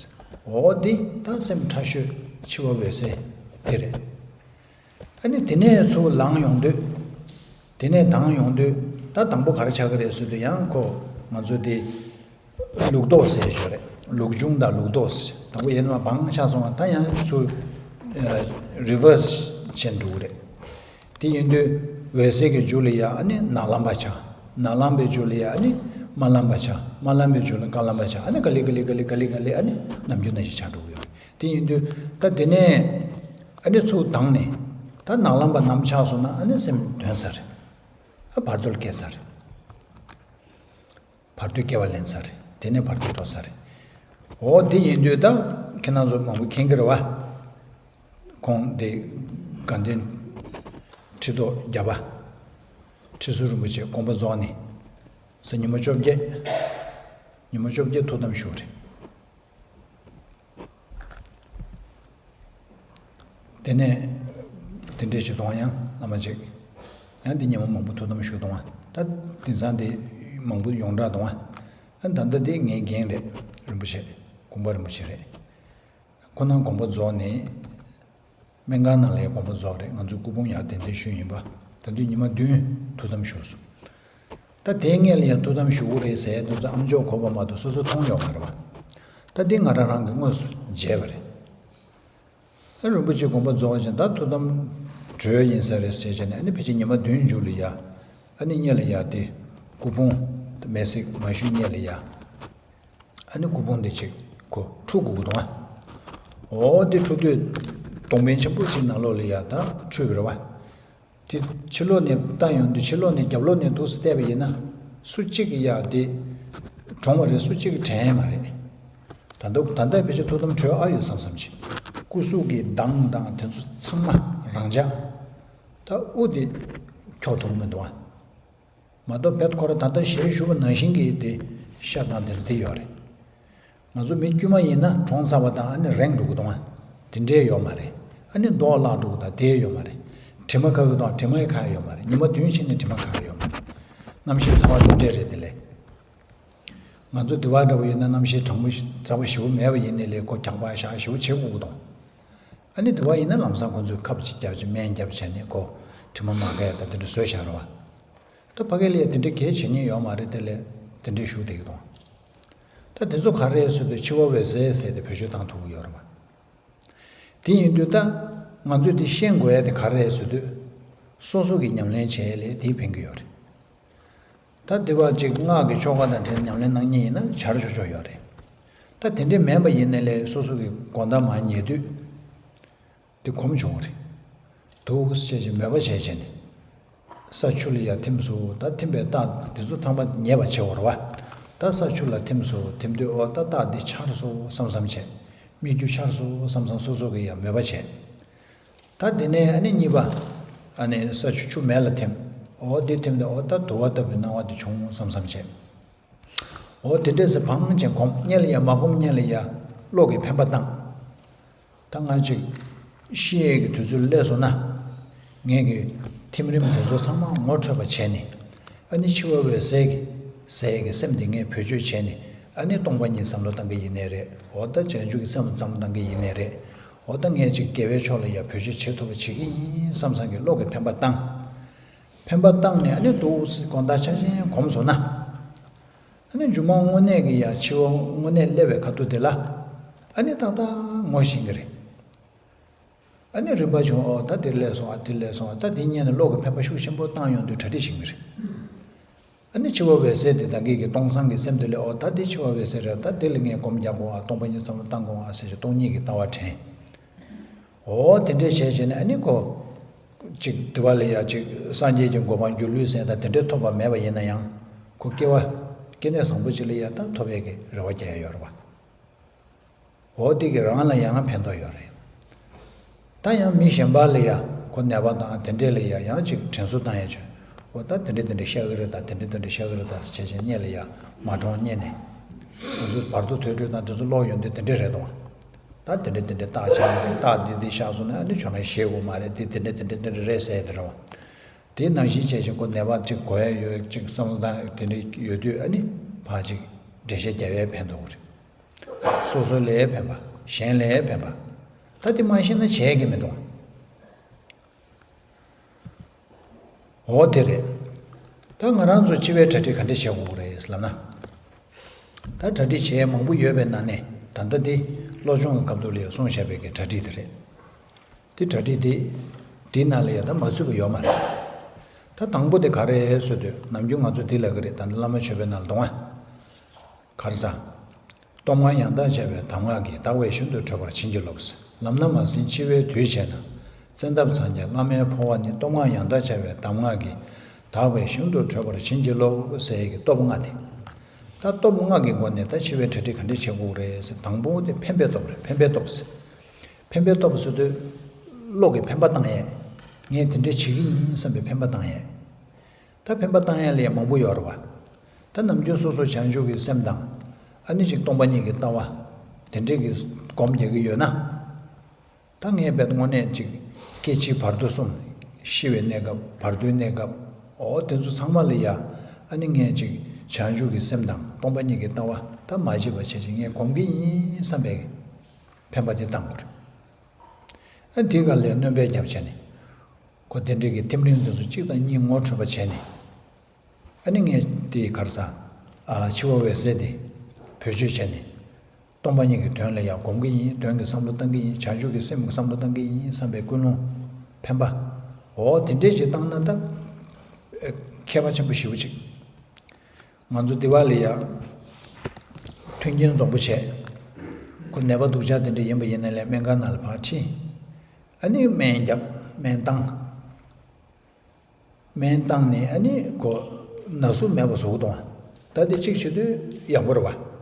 འོ་འདི་ད་སེམས་ཕྲ་ཤོས་འཆི་བ་འོད་གསལ་དེ་རེད། ཨ་ནི་དེ་ནས་ཚུར་ལངས་ཡོང་དུས། དེ་ནས་དྭངས་ཡོང་དུས་ད་དང་པོ་ག་རེ་ཆགས་ཀྱི་རེད་ཟེར་དུས་ཡང་ཁོ་ང་ཚོ་དེ། ལུགས་ལྡོག་ཟེར་ཞོར་རེད། ལུགས་འབྱུང་དང་ལུགས་ལྡོག་ཟེར། དང་པོ་ཡེ་ནས་མར་བང་ཆགས་སོང་བ་ད་ཡང་ཚུར་རི་ཝར་སི་བྱས་འགྲོ་གི་རེད། དེ་ཡིན་དུས་འོད་གསལ་གྱི་མཇུག་ལ་ཡ་ཨ་ནི་ནག་ལམ་པ་ཆགས། ནག་ལམ་པའི་མཇུག་ལ་ཡ་ཨ་ནི་དམར་ལམ་པ་ཆགས། དམར་ལམ་པའི་མཇུག་ལ་དཀར་ལམ་པ་ཆགས། ཨ་ནི་ག་ལེ་ག་ལེ་ག་ལེ་ག་ལེ་ག་ལེ་ཨ་ནི་ནམ་རྒྱུན་ནང་བཞིན་ཆགས་འགྲོ་གི་ཡོད་རེད། དེ་ཡིན་དུས་ད་དེ་ནས་ཨ་ནི་ཚུར་དྭངས་ནས་ད་ནག་ལམ་པ་ནམ་ཆགས་སོང་ན་ཨ་ནི་སེམས་དོན་ཚར་རེད། ཨ་བར་དོ་ལ་སྐྱེས་ཚར་རེད། བར་དོའི་སྐྱེ་བ་ལེན་ཚར་རེད། དེ་ནས་བར་དོ་ཐོབ་ཚར་རེད། འོ་དེ་ཡིན་དུས་ད་ཁྱེད་རང་ཚོ་མང་པོ་མཁྱེན་གྱི་རེད་བ། ཁོང་དེ་དགའ་ལྡན་ཁྲི་ཐོག་བརྒྱ་པ། ཁྲི་ཟུར་རིན་པོ་ཆེ་དགོངས་པ་རྫོགས་ནས་ས་ཉི་མ་བཅོ་བརྒྱད། ཉི་མ་བཅོ་བརྒྱད་ཐུགས་དམ་བཞུགས་རེད། དེ་ནས་དེ་འདྲས་ཞིག་གཏོང་བ་ཡང་བླ་མ་ཅིག་ཡང་འདི་ཉི་མ་མང་པོ་ཐུགས་དམ་བཞུགས་གཏོང་བ། ད་དེང་སང་འདི་མང་པོ་ཡོངས་གྲགས་གཏོང་བ། ཨ་ད་ལྟ་འདི་ངའི་རྒན་རེད། རིན་པོ་ཆེ། གུང་པ་རིན་པོ་ཆེ་རེད། ཁོ་ན་དགོངས་པ་རྫོགས་ནས། སྨན་ཁང་ནང་ལ་ཡང་དགོངས་པ་རྫོགས་རེད། ང་ཚོའི་སྐུ་ཕུང་ཡང་གདན་འདྲེན་ཞུས་ཡིན་པ། ད་དུང་ཉི་མ་བདུན་ཐུགས་དམ་བཞུགས་སོང་། ད་དེའི་སྔོན་ལ་ཡང་ཐུགས་དམ་བཞུགས་ཀྱི་རེད་ཟེར་དུས་ཙམ་ཨ་མཆོག་གོ་བ་མ་གཏོགས་སོ་སོ་མཐོང་ཡོད་མ་རེད་བ། ད་འདི་ང་རང་རང་གིས་དངོས་སུ་མཇལ་བ་རེད། ཨ་རིན་པོ་ཆེ་དགོངས་པ་རྫོགས་ཀྱང་ད་ཐུགས་དམ་གྲོལ་ཡིན་ས་རེད་ཟེར་བྱས་ནས། ཨ་ནི་ཕལ་ཆེར་ཉི་མ་བདུན་མཇུག་ལ་ཡ། ཨ་ནི་སྔོན་ལ་ཡ་དེ་སྐུ་ཕུང་དེ་མེ་བསྲེགས་མ་ཞུས་སྔོན་ལ་ཡ། ཨ་ནི་སྐུ་ཕུང་དེ་ཅིག་ཁོ་འཁྲུ་དགོས་ཀྱི་འདུག་ཨ། འོ་དེ་འཁྲུ་དུས་སྡོང་པོ་ཆེན་པོ་ཅིག་ནང་ལོགས་ལ་ཡ་ད་འཁྲུས་པ་རེད་བ། དེ་ཕྱི་ལོགས་ནས་བལྟ་ཡོང་དུས་ཕྱི་ལོགས་ནས་རྒྱབ་ལོགས་ནས་འདུག་སེ་བལྟས་པ་ཡིན་ན། སུ་གཅིག་གིས་ཡ་དེ་གྲོངས་པ་རེད། སུ་གཅིག་གིས་དྲན་མ་རེད། ད་ལྟ་ད་ལྟ་ཕལ་ཆེར་ཐུགས་དམ་གྲོལ་ཨ་ཡོད་བསམ་བསམ་བྱས། སྐུ་གཟུགས་ཀྱི་མདངས་དང་དེ་ཚོ་ཚང་མ་རང་འཇགས། ད་དབུ་དེ་འཁྱོག་ཐུབ་མི་འདུག་ཨ། མ་གཏོགས་བེད་ཁོ་ར་ད་ལྟ་ཞལ་བཞུགས་པ་ནང་བཞིན་གྱི་དེ་ཤ་དང་དེ་དེ་ཡོད་རེད། ང་ཚོ་མི་དཀྱུས་མ་ཡིན་ན་གྲོངས་ཚར་བ་དང་ཨ་ནི་རེངས་འགྲོ་གི་འདུག་ཨ། དེ་འདྲས་ཡོད་མ་རེད། ཨ་ནི་མདོག་བརླག་འགྲོ་གི་དང་དེ་ཡོད་མ་རེད། དྲི་མ་ཁ་གི་དང་དྲི་མ་ཁ་ཡོད་མ་རེད། ཉི་མ་བདུན་ཕྱིན་ནས་དྲི་མ་ཁ་ཡོད་མ་རེད། རྣམ་ཤེས་ཚ་བ་དེ་འདྲས་རེད། དེ་ལས་ང་ཚོ་དེ་བ་འདྲ་བོ་ཡིན་ན་རྣམ་ཤེས་དྲང་པོ་ཞིག་ཚ་བ་ཞེ་པོ་མེད་པ་ཡིན་ནའི་ལས་ཁོ་འཁྱག་པ་ཤ་ཞེ་པོ་བྱེད་དགོས་གི་འདུག་ཨ་ནི་དེ་བ་ཡིན་ན་ལམ་སང་ཁོ་ཚོས་ཁབ་ཅིག་བརྒྱབ་ཅིག་སྨན་བརྒྱབ་བྱས་ནས་ཁོ་དྲི་མ་མ་གས་དང་དེ་འདྲ་བཟོས་བཞག་རེད་བ། ད་ཕ་གི་ལ་ཡ་དེ་འདྲ་གལ་བྱེད་མཁན་ཡོད་མ་རེད། དེ་ལས་དེ་འདྲ་ཞུ་བསྡད་ཀྱི་འདུག་ད་དེ་ཚོ་ག་རེ་རེད་ཟེར་དུས་འཆི་བ་འོད་གསལ་ཟེར་ཏེ་བེད་སྤྱོད་བཏང་ཐུབ་ཀྱི་ཡོད་རེད་བ། དེ་ཡིན་དུས་ད་ང་ཚོས་དེ་ཤེས་དགོས་ཡ་དེ་ག་རེ་རེད་ཟེར་དུས། སོ་སོ་གིས་ཉམས་ལེན་བྱས་ལས་དེས་ཕན་གྱི་ཡོད་རེད། ད་དེ་བ་ཅིག་སྔགས་ཀྱི་ཆོ་ག་དང་འབྲེལ་ཉམས་ལེན་གནང་མཁན་ཡིན་ན་བྱར་ཆོག་ཆོག་ཡོད་རེད། ད་དེ་འདྲས་མིན་པ་ཡིན་ནའི་ལས་སོ་སོ་གི་དགོང་དག་མར་ཉལ་དུས། དེ་གོམས་བྱུང་བ་རེད། འདུག་སེ་བྱས་བྱས་མོས་པ་བྱས་བྱས་ནས། ས་ཆུ་ལ་ཡར་ཐིམ་སོང་། ད་ཐིམ་པའི་རྟགས་དེ་ཚོ་ཚང་མ་ཉེ་བར་བྱེད་དགོས་རེད་བ། ད་ས་ཆུ་ལ་ཐིམ་སོང་། ཐིམ་དུས་འོ་ད་རྟགས་འདི་འཆར་སོང་བསམ་བསམ་བྱས། སྨིག་རྒྱུ་འཆར་སོང་བསམ་བསམ་སོ་སོ་གི་ཡར་མོས་པ་བྱས། ད་དེ་ནས་ཨ་ནི་གཉིས་པ། ཨ་ནི་ས་ཆུ་ཆུ་མེ་ལ་ཐིམ། འོ་འདི་ཐིམ་དུས་འོ་ད་དུ་བ་ལྟ་བུའི་སྣང་བ་དེ་བྱུང་བསམ་བསམ་བྱས། འོ་དེ་འདྲས་སེ་བང་ཅན་གོམས་སྔོན་ལ་ཡ་མ་གོམས་སྔོན་ལ་ཡ་བློ་གི་འཕེན་པ་བཏང་། ད་ང་ཅིག་ཤི་ཡས་ཀྱི་དུས་ཚོད་སླེབས་སོང་ན། ངས་ཀྱི་ཐིམ་རིམ་དེ་ཚོ་ཚང་མ་ངོ་འཕྲོད་པ་བྱས་ནས། ཨ་ནི་འཆི་བ་འོད་གསལ་གྱི་ཟེར་ཡས་ཀྱི་སེམས་དེ་ངས་བེད་སྤྱོད་བྱས་ནས། ཨ་ནི་སྟོང་པ་ཉིད་བསམ་བློ་བཏང་གི་ཡིན་ནའི་རེད། འོ་ད་བྱང་ཆུབ་ཀྱི་སེམས་བསམ་བློ་བཏང་གི་ཡིན་ནའི་རེད། འོ་ད་ངས་ཅིག་དགེ་བའི་ཕྱོགས་ལ་ཡ་བེད་སྤྱོད་བྱེད་ཐུབ་པ་བྱེད་ཀྱི་ཡིན་བསམ་བསམ་གྱི་བློ་གི་འཕེན་པ་བཏང་། འཕེན་པ་བཏང་ནས་ཨ་ནི་འདུག་སེ་དགོང་དག་ཆ་ཆེན་གོམས་སོང་ན། ཨ་ནི་སྒྱུ་མ་དངོས་གནས་ཀྱི་ཡ་འཆི་བ་དངོས་གནས་སླེབས་པའི་ཁ་ཐུག་དེ་ལ། ཨ་ནི་ཏག་ཏག་ངོ་ཤེས་ཀྱི་རེད། ཨ་ནི་རིམ་པ་བྱུང་། ཨོ་ད་དེར་སླེབས་སོང་། ཨ་དེར་སླེབས་སོང་། ཨ་ད་དེ་སྔོན་ནས་བློ་གི་འཕེན་པ་ཤུགས་ཆེན་པོ་བཏང་ཡོང་དུས་གྲ་སྒྲིག་བྱེད་ཀྱི་རེད། ཨ་ནི་འཆི་བ་འོད་གསལ་དེ་ད་གིན་གྱི་སྟོང་སང་གི་སེམས་དེ་ལས་ཨོ་ད་དེ་འཆི་བ་འོད་གསལ་རེད། ད་དེ་ལ་ངས་སྒོམ་རྒྱག་དགོས་ཨ། སྟོང་པ་ཉིད་བསམ་བློ་བཏང་དགོས་ཨ་ཟེར་ཞིག་སྟོང་ཉིད་ཀྱི་ལྟ་བ་དྲན། འོ་དེ་འདྲས་བྱས་བྱས་ནས་ཨ་ནི་ཁོ། ཅིག་དེ་བ་ལ་ཡ་ཅིག་སངས་རྒྱས་ཀྱི་གོ་འཕང་སྒྱུ་ལུས་ཟེར་ད་དེ་འདྲས་ཐོབ་པ་མེད་པ་ཡིན་ན་ཡང་། ཁོ་སྐྱེ་བ། སྐྱེ་གནས་བཟང་པོ་ཅིག་ལ་ཡ་ད་ཐོབ་ཡས་ཀྱི་རེ་བ་རྒྱག་ཡ་ཡོད་རེད་བ། འོ་དེ་གི་རང་ལ་ཡང་ཕན་ཐོགས་ཡོད་རེད། ད་ཡང་མི་གཞན་པ་ལ་ཡ་ཁོ་ནད་པ་དང་དེ་འདྲས་ལ་ཡ་ཡང་ཅིག་དྲན་གསོ་བཏང་ཡ་བྱོས། འོ་ད་དེ་འདྲས་དེ་འདྲས་ཤ་གི་རེད། ད་དེ་འདྲས་དེ་འདྲས་ཤ་གི་རེད། ད་ཟེར་བྱས་བྱས་སྔོན་ལ་ཡ་མ་གྲོངས་སྔོན་ནས། ང་ཚོ་བར་དོ་ཐོས་གྲོལ་དང་དེ་ཚོ་ཀློག་ཡོང་དུས་དེ་འདྲས་རེད་དོ། ད་དེ་འདྲས་དེ་འདྲས་རྟགས་ཆགས་ཀྱི་རེད། རྟགས་འདི་འདི་ཤར་སོང་ན་ཨ་ནི་ཁྱོད་རང་ཤེས་དགོས་མ་རེད། འདི་དེ་འདྲས་དེ་འདྲས་དེ་འདྲས་རེད་ཟེར་དེ་རེད་བ། དེ་ནང་བཞིན་བྱས་བྱས་ཁོ་ནད་པ་ཅིག་གོ་ཡ་ཡོད་ཅིག་བསམ་བློ་བཏང་དེ་འདྲས་ཡོད་དུས་ཨ་ནི་ཕར་ཅིག་འགྲེལ་བཤད་རྒྱབ་ཡས་ཕན་ཐོགས་རེད། སོ་སོ་ལ་ཕན་པ། གཞན་ལ་ཕན་པ། ད་དེ་མ་ཤེས་ན་བྱས་ཀྱི་མི་འདུག་འོ་དེ་རེད། ད་ང་རང་ཚོ་འཆི་བའི་གྲ་སྒྲིག་ག་འདྲ་བྱེད་དགོས་རེད་ལབ་ན། ད་གྲ་སྒྲིག་བྱེད་ཡས་མང་པོ་ཡོད་པའི་ནང་ནས་ད་ལྟ་འདི་བློ་སྦྱོང་གི་སྐབས་དུ་ལ་ཡ་གསུངས་བཞག་པའི་གི་གྲ་སྒྲིག་དེ་རེད། དེ་གྲ་སྒྲིག་དེ། དེའི་ནང་ལ་ཡ་ད་མ་ཚུད་པ་ཡོད་མ་རེད། ད་དང་པོ་དེ་ག་རེད་ཟེར་དུས་ནམ་རྒྱུན་ང་ཚོ་དེ་ལབ་གི་རེད། ད་ནི་བླ་མ་མཆོད་པའི་ནང་ལ་གཏོང་བ། གར་ས། སྟོབས་ལྔ་ཡང་དག་བྱ་བའི་གདམས་ངག་གིས། བདག་བས་ཤིན་ཏུ་ཁྲོས་པར་བྱིན་གྱིས་རློབས། ལམ་སྣ་མ་ཟིན་འཆི་བའི་དུས་བྱས་ན། བཙན་ཐབས་འཚང་རྒྱ་བླ་མའི་འཕོ་བ་ནི། སྟོབས་ལྔ་ཡང་དག་བྱ་བའི་གདམས་ངག་གིས། བདག་བས་ཤིན་ཏུ་ཁྲོས་པར་བྱིན་གྱིས་རློབས་ཟེར་ཡས་ཀྱི་སྟོབས་ལྔ་དེ། ད་སྟོབས་ལྔ་གི་སྒོ་ནས་ད་འཆི་བའི་གྲ་སྒྲིག་ག་འདྲས་བྱེད་དགོས་རེད་ཟེར། དང་པོ་དེ་འཕེན་པའི་སྟོབས་རེད། འཕེན་པའི་སྟོབས་ཟེར། འཕེན་པའི་སྟོབས་ཟེར་དུས། བློ་གི་འཕེན་པ་བཏང་ཡས། ངས་དེ་འདྲས་བྱེད་ཀྱི་ཡིན་བསམ་པའི་འཕེན་པ་བཏང་ཡས། ད་འཕེན་པ་བཏང་ཡས་ལ་ཡ་མང་པོ་ཡོད་རེད་བ། ད་ནམ་རྒྱུན་སོ་སོ་བྱང་ཆུབ་ཀྱི་སེམས་དང་། ཨ་ནི་ཅིག་སྟོང་པ་ཉིད་ཀྱི་ལྟ་བ། དེ་འདྲས་ཀྱི་སྒོམ་རྒྱག་གི་ཡོད་ན། ད་ངས་རྦད་དངོས་གནས་ཅིག་སྐྱེ་འཆི་བར་དོ་གསུམ། ཤི་བའི་གནས་སྐབས། བར་དོའི་གནས་སྐབས། འོ་དེ་ཚོ་ཚང་མ་ལ་ཡ། ཨ་ནི་ངས་ཅིག་བྱང་ཆུབ་ཀྱི་སེམས་དང་སྟོང་པ་ཉིད་ཀྱི་ལྟ་བ་ད་མ་བརྗེད་པ་བྱས་ཅིག་ངས་སྒོམ་གྱི་ཡིན་བསམ་པའི་འཕེན་པ་དེ་བཏང་དགོས་རེད། ཨ་དེའི་སྒང་ལ་སྣོན་པ་རྒྱབ་བྱས་ནས། ཁོ་དེ་འདྲའི་གི་ཐིམ་རིམ་དེ་ཚོ་གཅིག་དང་གཉིས་ངོ་འཕྲོད་པ་བྱས་ནས། ཨ་ནི་ངས་དེའི་གར་ས། ཨ་འཆི་བ་འོད་གསལ་དེ་བེད་སྤྱོད་བྱས་ནས། སྟོང་པ་ཉིད་ཀྱི་དོན་ལ་ཡང་སྒོམ་གྱི་ཡིན། དོན་གྱི་བསམ་བློ་བཏང་གི་ཡིན། བྱང་ཆུབ་ཀྱི་སེམས་ཀྱི་བསམ་བློ་བཏང་གི་ཡིན་བསམ་པའི་ཀུན་སློང་འཕེན་པ། འོ་དེ་འདྲས་ཅིག་བཏང་ན་ད། ཨེ་ཁྱད་པར་ཆེན་པོ་ཞེ་པོ་ཅིག་ང་ཚོ་འདི་བ་ལ་ཡང་མཐུན་རྐྱེན་འཛོམས་པོ་བྱས། ཁོ་ནད་པ་སྡུག་ཅག་དེ་འདྲ་ཡིན་པ་ཡིན་ན་ལས་སྨན་ཁང་ནང་ལ་ཕར་ཁྲིད། ཨ་ནི་སྨན་བརྒྱབ། སྨན་བཏང་། སྨན་བཏང་ནས་ཨ་ནི་ཁོ་ན་ཟུག་མེད་པ་བཟོ་གི་འདུག་ད་དེ་གཅིག་བྱེད་དུས་ཡག་པོ་རེད་བ།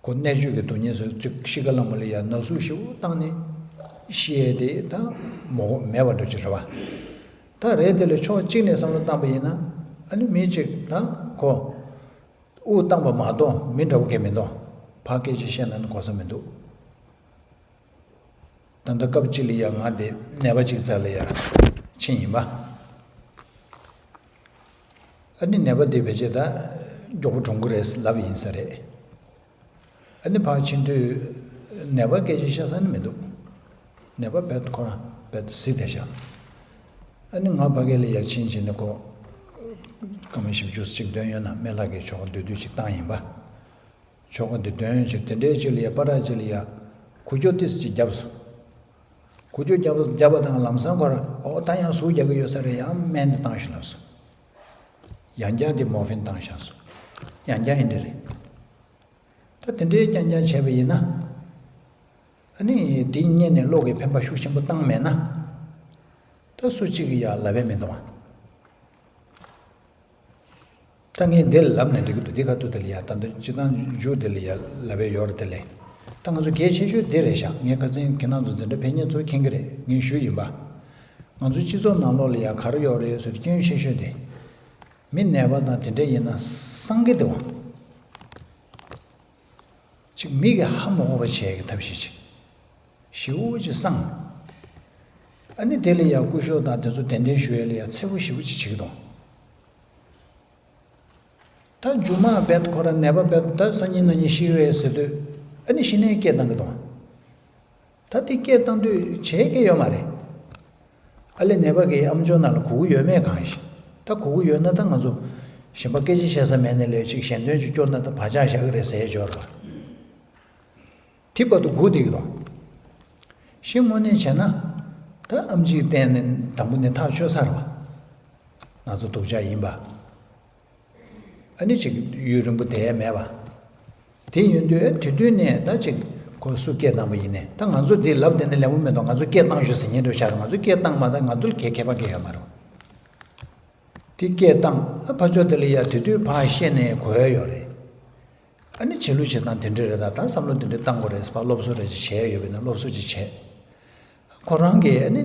ཁོ་གནད་གཅོད་ཀྱི་སྡུག་བསྔལ་སོགས་གཅིག་ཤི་ཁ་ལ་མོ་ལ་ཡ་ན་ཟུག་ཞེ་པོ་བཏང་ནས་ཤི་ཡས་དེ་ད་མོ་མེད་པ་འདྲ་ཅིག་རེད་བ། ད་རེད་དེ་ལས་ཕྱོགས་གཅིག་ནས་བསམ་བློ་བཏང་པ་ཡིན་ན། ཨ་ནི་མི་གཅིག་ད་ཁོ་དབུགས་བཏང་པ་མ་གཏོགས་མི་འདྲ་བོ་གས་མི་འདུག་ཕ་སྐད་ཆ་བཤད་ན་ནི་གོ་ས་མི་འདུག་ད་ལྟ་སྐབས་གཅིག་ལ་ཡ་ང་དེ་ནད་པ་གཅིག་རྩ་ལ་ཡ་ཕྱིན་ཡིན་པ། ཨ་ནི་ནད་པ་དེ་ཕལ་ཆེར་ད་མགྱོགས་པོ་གྲོངས་ཀྱི་རེད་ལབ་ཡིན་ས་རེད། ཨ་ནི་ཕར་ཕྱིན་དུས་ནད་པ་སྐད་ཆ་བཤད་ས་ནི་མི་འདུག་ནད་པ་རྦད་ཁོ་རང་རྦད་གཟི་བསྡད་ཤག་ཨ་ནི་ང་ཕ་གི་ལ་ཡ་ཕྱིན་བྱས་ནས་ཁོ་སྐར་མ་བཞི་བཅུ་ཅིག་འདོན་ཡོད་ན་སྨན་བླ་གིས་ཆོ་ག་མདོར་བསྡུས་ཅིག་བཏང་ཡིན་པ། ཆོ་ག་འདི་འདོན་བྱས་དེ་འདྲའི་ཅིག་ལ་ཡ་པ་ར་ཅིག་ལ་ཡ་ཁུ་ཁྱོ་ཏིས་ཅིག་བརྒྱབ་སོང་། ཁུ་ཁྱོ་བརྒྱབ་བརྒྱབ་པ་དང་ལམ་སང་ཁོ་ར་ཨོ་ད་ཡང་ཟུག་རྒྱག་གི་ཡོད་ས་རེད། ཡང་སྨན་འདི་བཏང་ཤོག་ལབ་སོང་། ཡང་བསྐྱར་འདི་མོར་ཕིན་བཏང་བཞག་སོང་། ཡང་བསྐྱར་ཡིན་འདྲ་རེད། ད་དེ་འདྲའི་རྐྱང་རྐྱང་བྱས་པ་ཡིན་ན། ཨ་ནི་དེ་སྔོན་ནས་བློ་གི་འཕེན་པ་ཤུགས་ཆེན་པོ་བཏང་མེད་ན། ད་སུ་གཅིག་གིས་ཡང་ལབ་ཡས་མི་འདུག་ཨ། ད་ངས་འདིར་ལབ་ནས་འགྲིག་གི་འདུག་འདི་ཁ་ཐུག་དེ་ལ་ཡ་ད་འདི་སྤྱི་བཏང་མཇུག་དེ་ལ་ཡ་ལབ་ཡས་ཡོད་རེད་དེ་ལས། ད་ང་ཚོ་གལ་ཆེ་ཤོས་འདི་རེད་ཤག་ངས་ཁ་སང་ཁྱེད་རང་ཚོ་འཛིན་གྲྭ་ཕེབས་མཁན་ཚོ་མཁྱེན་གི་རེད། ངས་ཞུས་ཡིན་པ། ང་ཚོའི་སྤྱི་ཚོགས་ནང་ལོགས་ལ་ཡ་ག་རེ་ཡོད་རེད་ཟེར་དུས་སྐྱོན་ཆེ་ཤོས་དེ། མི་ནད་པ་དང་དེ་འདྲ་ཡིན་ན་སངས་གི་འདུག་ཨ། ཅིག་མི་གི་ཧ་མ་གོ་བ་བྱས་ཀྱི་ཐབས་ཤེས་ཅིག་ཞེ་པོ་ཅིག་སངས། ཨ་ནི་དེ་ལ་ཡ་སྐུ་ཞབས་དང་དེ་ཚོ་གདན་འདྲེན་ཞུ་ཡས་ལ་ཡ་འཚེར་པོ་ཞེ་པོ་ཅིག་བྱེད་ཀྱི་འདུག་ད་མཇུག་མ་རྦད་ཁོ་ར་ནད་པ་རྦད་ད་སང་ཉིན་གནངས་ཉིན་ཤི་གི་རེད་ཟེར་དུས། ཨ་ནི་ཤི་ནས་སྐད་བཏང་གི་འདུག་ད་དེ་སྐད་བཏང་དུས་བྱས་སྐད་ཡོད་མ་རེད། ཨ་ལས་ནད་པ་གི་ཨམ་ཅོག་ནང་ལ་གོ་གི་ཡོད་མེད་གང་ཤེས། ད་གོ་གི་ཡོད་ན་ད་ང་ཚོ་གཞན་པ་སྐད་ཆ་བཤད་ས་མེད་ནས་ལས་ཅིག་ཞལ་འདོན་ཅིག་སྐྱོར་ན་ད་བག་ཆགས་བཞག་གི་རེད་ཟེར་ཡས་ཅིག་ཡོད་རེད་པ། དེ་བར་དུ་སྒུག་བསྡད་ཀྱི་འདུག་ཤི་དངོས་གནས་བྱས་ན། ད་ཨམ་ཆིའི་སྟེང་ནས་དང་པོ་ནས་ཐག་ཆོད་ཚར་བ། ང་ཚོ་སྡུག་ཅག་ཡིན་པ། ཨ་ནི་ཅིག་ཡུན་རིང་པོ་བསྡད་ཡས་མེད་པ། དེ་ཡིན་དུས་དེ་དུས་ནས་ད་ཅིག་ཁོ་སུ་སྐད་བཏང་པ་ཡིན་ནས་ད་ང་ཚོ་འདི་ལབ་བསྡད་ན་ལེགས་པོ་མི་འདུག་ང་ཚོ་སྐད་བཏང་ཤོག་ཟེར་མཁན་འདྲ་ཆགས་རེད། ང་ཚོ་སྐད་བཏང་མ་ད་ང་ཚོ་ལ་གའི་ཁྱད་པར་གང་ཡང་ཡོད་མ་རེད། དེ་སྐད་བཏང་ཨ་ཕར་ཕྱོགས་དེ་ལ་ཡ་དེ་དུས་ཕར་བཤད་ནས་གོ་ཡ་ཡོད་རེད། ཨ་ནི་བྱེད་ལུགས་བྱེད་སྟངས་དེ་འདྲ་རེད། ད་ད་བསམ་བློ་དེ་འདྲ་བཏང་དགོས་རེད། ཕར་སློབ་གསོ་རེ་ཅིག་བྱས་ཡོད་པས་ན་སློབ་གསོ་ཅིག་བྱས། ཁོ་རང་གིས་ཨ་ནི་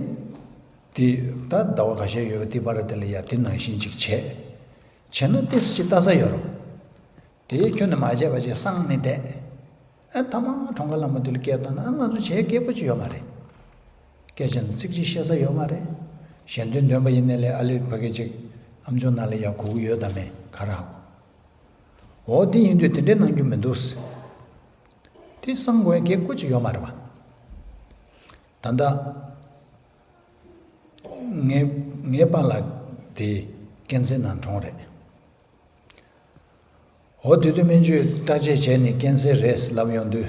དེ་ད་ཟླ་བ་ཁ་ཤས་ཡོད་པ་དེ་བར་དེ་ལ་ཡ་དེ་ནང་བཞིན་ཅིག་བྱས། བྱས་ན་ཏོག་ཙམ་ཅིག་ལྟ་ས་ཡོད་རེད། དེ་ཁྱོན་ནས་མ་བྱས་པ་ཅིག་སངས་ནས་བསྡད། ཨ་མཐའ་མ་གྲོངས་ཁ་ལ་མོ་དེ་ལ་སྐད་བཏང་ན་ཨ་ང་ཚོ་བྱེད་སྐད་པོ་ཅིག་ཡོད་མ་རེད། སྐད་ཆ་ནི་ཚིག་གཅིག་བཤད་ས་ཡོད་མ་རེད། ཞལ་འདོན་འདོན་པ་ཡིན་ནའི་ལས་ཨ་ལེ་ཕ་གི་ཅིག་ཨམ་ཅོག་ནང་ལ་ཡ་གོ་གི་ཡོད་དམ་མེད་ག་རེ་ཧ་གོ། འོ་དེ་ཡིན་དུས་དེ་འདྲའི་གནང་རྒྱུ་མི་འདུག་དེ་སངས་དགོས་ཡ་སྐད་པོ་ཅིག་ཡོད་མ་རེད་པ། ད་ལྟ་ངའི་ངའི་པཱ་ལགས་དེ་ཀན་སར་ནང་གྲོངས་རེད། འོ་དེ་དུས་སྨན་བཅོས་བརྟག་དཔྱད་བྱས་ནས་ཀན་སར་རེད་ལབ་ཡོང་དུས།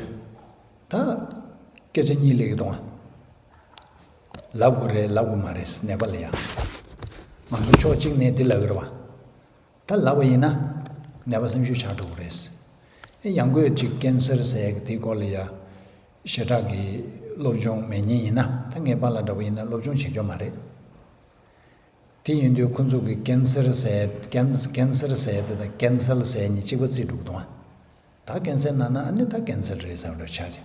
ད་སྐད་ཆ་གཉིས་སླེབས་ཀྱི་འདུག་ཨ། ལབ་དགོས་རེད་ལབ་དགོས་མ་རེད་ནད་པ་ལ་ཡ། ང་ཚོ་ཕྱོགས་གཅིག་ནས་འདི་ལབ་ཀྱི་རེད་པ། ད་ལབ་པ་ཡིན་ན་ནད་པ་སེམས་ཤུགས་ཆག་འགྲོ་གི་རེད། ཨེ་ཡང་སྒོས་ཅིག་ཀན་སར་ཟེར་ཡག་དེའི་སྐོར་ལ་ཡ་ཞེ་དྲག་གི་སློབ་སྦྱོང་མེད་མཁན་ཡིན་ན་ད་ངའི་པཱ་ལགས་འདྲ་པོ་ཡིན་ན་སློབ་སྦྱོང་བྱེད་རྒྱུ་མ་རེད། དེ་ཡིན་དུས་ཁོ་ཚོ་གིས་ཀན་སར་ཟེར་ཀན་ཀན་སར་ཟེར་དེ་དང་ཀན་སལ་ཟེར་གཉིས་གཅིག་པ་བརྩིས་འགྲོ་གི་འདུག་ཨ། ད་ཀན་སར་ན་ན་ཨ་ནི་ད་ཀན་སལ་རེད་བསམ་འགྲོ་ཆགས་ཀྱི།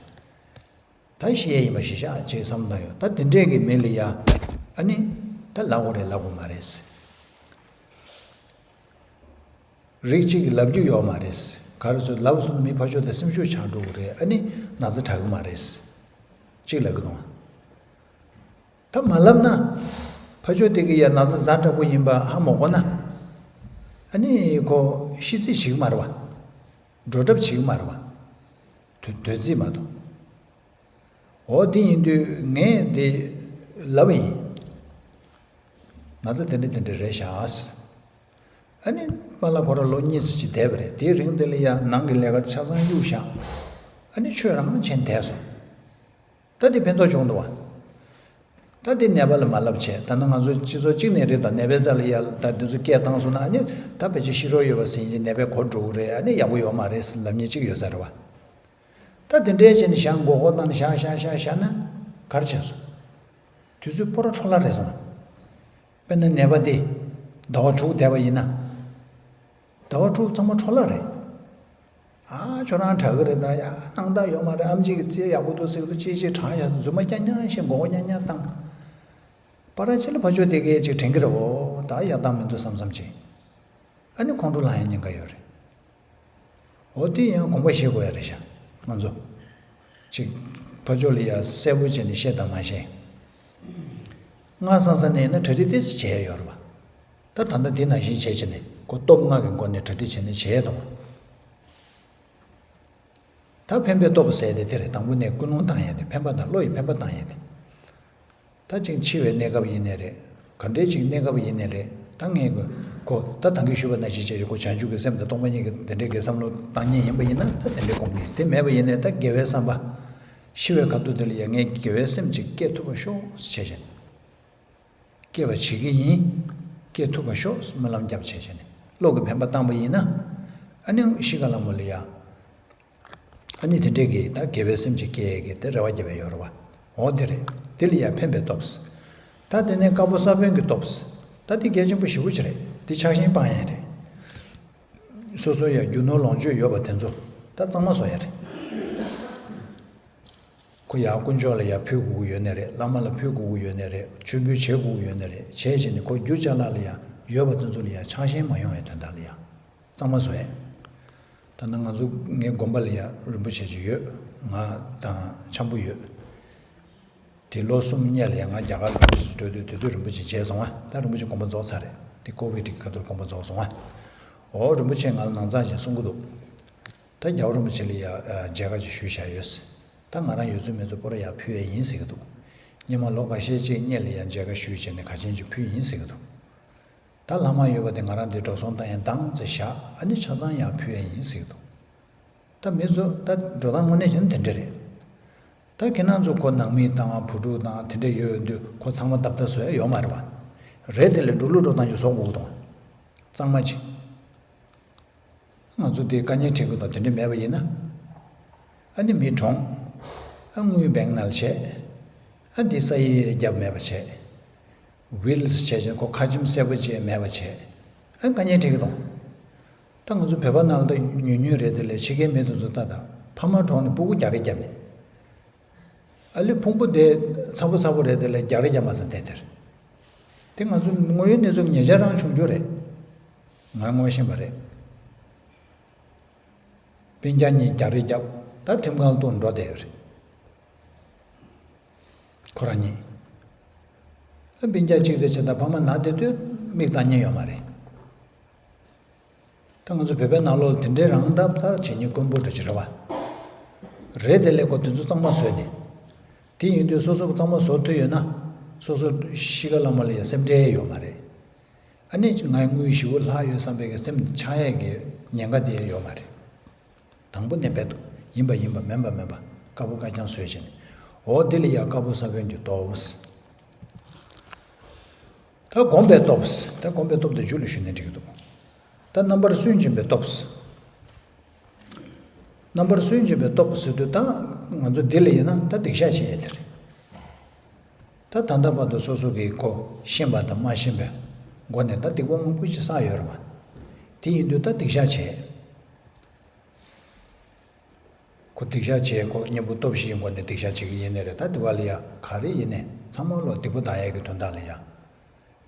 ད་ཤི་ཡས་ཡིན་པ་ཤི་ཤག་ཅེས་བསམ་བཏང་ཡོད། ད་དེ་འདྲས་ཀྱི་མི་ལ་ཡ་ཨ་ནི་ད་ལབ་དགོས་རེད་ལབ་དགོས་མ་རེད། རིགས་གཅིག་གིས་ལབ་རྒྱུ་ཡོད་མ་རེད། ག་རེ་ཟེར་ལབ་སོང་ན་མི་ཕར་ཕྱོགས་དེ་སེམས་ཤུགས་ཆག་འགྲོ་གི་རེད། ཨ་ནི་ན་ཚ་དྲག་གི་མ་རེད། གཅིག་ལབ་གི་འདུག་ད་མ་ལབ་ན། ཕ་ཆོས་དེ་གི་ཡ་ན་ཚ་ཛ་དྲག་པོ་ཡིན་པ་ཧ་མ་གོ་ན། ཨ་ནི་ཁོ་ཤི་ཚིག་བྱེད་ཀྱི་མ་རེད་བ། འགྲོ་གྲབས་བྱེད་ཀྱི་མ་རེད་བ། དུས་དུས་ཚིགས་མ་གཏོགས། འོ་དེ་ཡིན་དུས་ངས་དེ་ལབ་པ་ཡིན། ན་ཚ་དེ་འདྲ་དེ་འདྲ་རེད་ཤག་ཨ་ནི་པཱ་ལགས་ཁོ་རང་ལོ་གཉིས་ཙམ་ཅིག་བསྡད་པ་རེད། དེའི་རིང་དེ་ལ་ཡ་ནང་གི་ལས་ཀ་ཆ་ཚང་གཡུག་བཞག་ཨ་ནི་ཆོས་རང་བྱས་བསྡད་སོང་། ད་དེ་ཕན་ཐོགས་བྱུང་འདུག་བ། ད་དེ་ནད་པ་ལ་མ་ལབ་བྱས། ད་ནི་ང་ཚོ་སྤྱི་ཚོགས་གཅིག་ནས་རེད་དོ། ནད་པའི་རྩ་ལ་ཡ་ད་དེ་ཚོ་སྐད་བཏང་སོང་ན་ཨ་ནི་ད་ཕལ་ཆེར་ཤི་རོགས་ཡོད་པ་ཟིན་གྱི་ནད་པས་གོ་འགྲོ་གི་རེད། ཨ་ནི་ཡག་པོ་ཡོད་མ་རེད་ལབ་མཁན་གཅིག་ཡོད་ས་རེད་བ། ད་དེ་འདྲའི་བྱས་ནས་བཞག་མགོ་སྐོར་བཏང་ནས་བཞག་བཞག་བཞག་བཞག་ན་ག་རེ་བྱས་སོང་། དུས་ཚོད་སྤོ་ར་འཕྲོ་བརླག་རེད་སོང་། དཔེར་ན་ནད་པ་དེ་ཟླ་བ་དྲུག་བསྡད་པ་ཡིན་ན། ཟླ་བ་དྲུག་ཚང་མ་འཕྲོ་བརླག་རེད། ཨ་ཁྱོད་རང་དྲག་གི་རེད། ད་ཡ་སྣང་དག་ཡོད་མ་རེད། ཨེམ་ཆི་གི་རྩལ་ཡག་པོ་འདུག་ཟེར་གི་འདུག་ཅི་ཞིག་དྲག་ཡ་རྫུན་མ་རྐྱང་རྐྱང་བཤད། མགོ་སྐོར་རྐྱང་རྐྱང་བཏང་། པ་ར་ཅི་ལ་ཕ་ཆོས་དེ་གས་ཅིག་དྲན་གི་རེད། འོ་ད་ཡག་རྟགས་མི་འདུག་བསམ་བསམ་བྱས། ཨ་ནི་ཁོང་ཁྲོ་ལངས་ཡ་ཉེན་ཁ་ཡོད་རེད། འོ་དེ་ཡང་དགོངས་པ་བཞེས་དགོས་ཡ་རེད་ཤག་ང་ཚོ་ཅིག་ཕ་ཕྱོགས་ལ་ཡ་གསལ་པོ་བྱས་ནས་བཤད་དང་མ་བཤད། སྔ་ས་ས་ནས་ཡིན་ན་གྲ་སྒྲིག་ཏོག་ཙམ་བྱས་ཡ་ཡོད་རེད་བ། ད་ད་ལྟ་འདི་ནང་བཞིན་བྱས་བྱས་ནས་ཁོ་སྟོབས་ལྔ་གི་སྒོ་ནས་གྲ་སྒྲིག་བྱས་ནས་བྱས་ཡ་དང་། ད་ཕན་པའི་སྟོབས་ཟེར་དེ་དེ་རེད། དང་པོ་ནས་ཀུན་སློང་བཏང་ཡ་དེ། ཕན་པ་དང་བློ་ཡི་ཕན་པ་བཏང་ཡ་དེ། ད་ཅིག་འཆི་བའི་གནས་སྐབས་ཡིན་ནའི་རེད། ག་འདྲའི་ཅིག་གནས་སྐབས་ཡིན་ནའི་རེད། ད་ངས་གོ་ད་ད་གིན་ཞུས་པ་ནང་བཞིན་བྱས་ཀྱི་ཁོ་བྱང་ཆུབ་ཀྱི་སེམས་དང་སྟོང་པ་ཉིད་ཀྱི་དེ་འདྲའི་གི་བསམ་བློ་བཏང་མཁན་ཡིན་པ་ཡིན་ན་ད་དེ་འདྲའི་དགོངས་པ་ཡིན། དེ་མེད་པ་ཡིན་ནའི་ད་དགེ་བའི་བསམ་པ། ཤི་བའི་ཁ་ཐུག་དེ་ལ་ཡ་ངས་དགེ་བའི་སེམས་ཅིག་སྐྱེ་ཐུབ་པ་ཤོག་ཟེར་བྱས་བྱས་ནས། སྐྱེ་བ་བྱེད་ཀྱི་ཡིན། སྐྱེ་ཐུབ་པ་ཤོག་ཟེར་སྨོན་ལམ་བརྒྱབ་བྱས་བྱས་ནས་བློ་གི་འཕེན་པ་བཏང་པ་ཡིན་ན། ཨ་ནི་ཤི་ཁ་ལ་མོ་ལ་ཡ། ཨ་ནི་དེ་འདྲས་ཀྱི་ད་དགེ་བའི་སེམས་ཅིག་སྐྱེ་ཡས་ཀྱི་དེ་རེ་བ་བརྒྱབ་པའི་ཡོད་རེད་བ། འོ་དེ་རེད། དེ་ལ་ཡ་ཕན་པའི་སྟོབས། ད་དེ་ནས་དཀར་པོ་ས་བོན་གྱི་སྟོབས། ད་དེ་གལ་ཆེན་པོ་ཞེ་པོ་ཅིག་རེད། དེ་ཆགས་ཞེན་སྤང་ཡས་རེད། སོ་སོ་ཡ་རྒྱུ་ནོར་ལོངས་སྤྱོད་ཡོད་པ་དེ་ཚོ་ད་གཙང་མ་བཟོ་ཡས་རེད། ཁོ་ཡ་དཀོན་མཆོག་ལ་ཡ་ཕུལ་དགོས་ཀྱི་ཡོད་ནི་རེད། བླ་མ་ལ་ཕུལ་དགོས་ཀྱི་ཡོད་ནི་རེད། མཆོད་འབུལ་བྱེད་དགོས་ཀྱི་ཡོད་ནི་རེད། བྱས་བྱས་ནས་ཁོ་རྒྱུ་ཅ་ལག་ལ་ཡ་ཡོད་པ་དེ་ཚོ་ལ་ཡ་ཆགས་ཞེན་མ་ཡོང་བའི་དོན་དག་ལ་ཡ། གཙང་མ་བཟོ་ཡས། ད་ནི་ང་ཚོ་ངའི་དགོན་པ་ལ་ཡ་རིན་པོ་ཆེ་ཅིག་ཡོད། ང་དང་འཆམ་པོ་ཡོད། དེ་ལོ་གསུམ་སྔོན་ལ་ཡ་ང་རྒྱ་གར་འགྲོ་དུས་དེ་དུས་རིན་པོ་ཆེ་མཇལ་སོང་ང་། ད་རིན་པོ་ཆེ་དགོངས་པ་རྫོགས་ཚར་རེད། དེ་ཀོ་བིད་གི་ཁ་ཐུག་དགོངས་པ་རྫོགས་སོང་ང་། འོ་རིན་པོ་ཆེ་ང་ལ་ནང་ཚང་ཞིག་གསུང་གི་འདུག་ད་རྒྱལ་བ་རིན་པོ་ཆེ་ལ་ཡ་མཇལ་ཁ་ཅིག་ཞུས་བཞག་ཡོད། ད་ང་རང་ཡོད་ཚུལ་མེད་ཚུལ་པོ་ར་ཡ་ཕུལ་ཡས་ཡིན་ཟེར་གི་འདུག་སྔོན་མ་ལོ་འགའ་ཤས་ཅིག་སྔོན་ལ་ཡ་མཇལ་ཁ་ཞུས་བྱས་ནས་ག་ཅན་ཅིག་ཕུལ་ཡིན་ཟེར་གི་འདུག་ད་ལྷག་མ་ཡོད་པ་དེ་ང་རང་དེ་འགྲོ་སོང་བཏང་ཡས་འདང་ཙམ་བཞག་ཨ་ནི་ཆ་ཚང་ཡར་ཕུལ་ཡས་ཡིན་ཟེར་གི་འདུག་ད་མི་ཚོ་ད་འགྲོ་སྟངས་དངོས་གནས་བྱས་ན་དེ་འདྲ་རེད། ད་ཁྱེད་རང་ཚོ་ཁོ་ནང་མི་དང་བུ་ཕྲུག་དང་དེ་འདྲ་ཡོད་ཡོད་དུས་ཁོ་ཚང་མ་བརྡབ་བརྡབ་བཟོ་ཡ་ཡོད་མ་རེད་བ། རེད་དེ་ལས་འགྲོ་ལུགས་འགྲོ་སྟངས་ཀྱི་བཟོ་དགོས་ཀྱི་འདུག་གཙང་མ་ཅིག་ང་ཚོ་དེ་དཀའ་ངལ་འཕྲད་ཀྱི་འདུག་དེ་འདྲ་མེད་པ་ཡིན་ན། ཨ་ནི་མི་གྲོངས། ཨ་དངུལ་བེང་ནང་ལ་བྱས། ཨ་འདི་ས་ཡི་རྒྱབ་མེད་པ་བྱས། ཝིལ་སི་བྱས་ཀྱང་ཁོ་ཁ་ཆེམས་གསལ་པོ་ཅིག་མེད་པ་བྱས། ཨ་དཀའ་ངལ་འཕྲད་ཀྱི་འདུག་ད་ང་ཚོ་བོད་པ་ནང་ལ་ད་ཉུང་ཉུང་རེད་དེ་ལས་ཕྱི་རྒྱལ་མི་དེ་ཚོ་ད་ད་ཕ་མ་གྲོངས་ནས་སྤུ་གུ་རྒྱག་རེས་བརྒྱབ་ནས། ཨ་ལི་ཕུང་པོ་དེ་ཚ་པོ་ཚ་པོ་རེད་དེ་ལས་རྒྱག་རེས་བརྒྱབ་མ་ཚད་དེ་དེར། དེ་ང་ཚོ་དངོས་ཡོད་གནས་ཚུལ་ཉེ་ཆར་རང་བྱུང་རྒྱུ་རེད། ང་ངོ་ཤེས་པ་རེད། སྤུན་ཀྱག་གཉིས་རྒྱག་རེས་བརྒྱབ། ད་ཁྲིམས་ཁང་ལ་འགྲོ་བསྡད་ཡོད་རེད། ཁོ་རང་གཉིས། ཨ་སྤུན་ཀྱག་གཅིག་དེ་བྱས་ད་ཕ་མ་ན་བསྡད་དུས་མིག་བཏང་མཁན་ཡོད་མ་རེད། ད་ང་ཚོ་བོད་པའི་ནང་ལོགས་ལ་དེ་འདྲའི་རང་ད་ད་བྱེད་མཁན་དཀོན་པོ་འདྲ་ཅིག་རེད་བ། རེད་དེ་ལས་ཁོ་དེ་ཚོ་གཙང་མ་བཟོས་ནས། དེ་ཡིན་དུས་སོ་སོ་གཙང་མ་བཟོ་ཐུབ་ཡོད་ན། སོ་སོ་ཤི་ཁ་ལ་མ་ལ་ཡ་སེམས་ཁྲལ་ཡོད་མ་རེད། ཨ་ནི་ངའི་དངུལ་ཞེ་པོ་ལྷག་ཡོད་བསམ་པའི་གི་སེམས་ཆགས་ཡས་ཀྱི་ཉེན་ཁ་དེ་ཡོད་མ་རེད། དང་པོ་ནས་རྦད་དེ་ཡིན་པ་ཡིན་པ་མིན་པ་མིན་པ་དཀར་པོ་དཀར་རྐྱང་བཟོས་བྱས་ནས། འོ་དེ་ལ་ཡ་དཀར་པོ་ས་བོན་གྱི་སྟོབས། ད་སྒོམ་པའི་སྟོབས། ད་སྒོམ་པའི་སྟོབས་དེ་མཇུག་ལ་ཞུས་ན་འགྲིག་གི་འདུག་ད་རྣམ་པར་སུན་འབྱིན་པའི་སྟོབས། རྣམ་པར་སུན་འབྱིན་པའི་སྟོབས་ཟེར་དུས་ད་ང་ཚོ་འདི་ལ་ཡིན་ན་ད་སྡིག་བཤགས་བྱེད་ཡས་དེ་རེད། ད་ད་ལྟ་བར་དུ་སོ་སོ་གིས་ཁོ་ཤེས་པ་དང་མ་ཤེས་པའི་སྒོ་ནས་ད་སྡིག་པ་མང་པོ་ཞིག་བསགས་ཡོད་རེད་བ། དེ་ཡིན་དུས་ད་སྡིག་བཤགས་བྱེད། ཁོ་སྡིག་བཤགས་བྱེད། ཁོ་གཉེན་པོ་སྟོབས་བཞིའི་སྒོ་ནས་སྡིག་བཤགས་བྱེད་ཀྱི་ཡིན་ནི་རེད། ད་དེ་བ་ལ་ཡ་ག་རེ་ཡིན་ནའི་ཚང་མ་ལོ་སྡིག་པ་དག་ཡས་ཀྱི་དོན་དག་ལ་ཡ་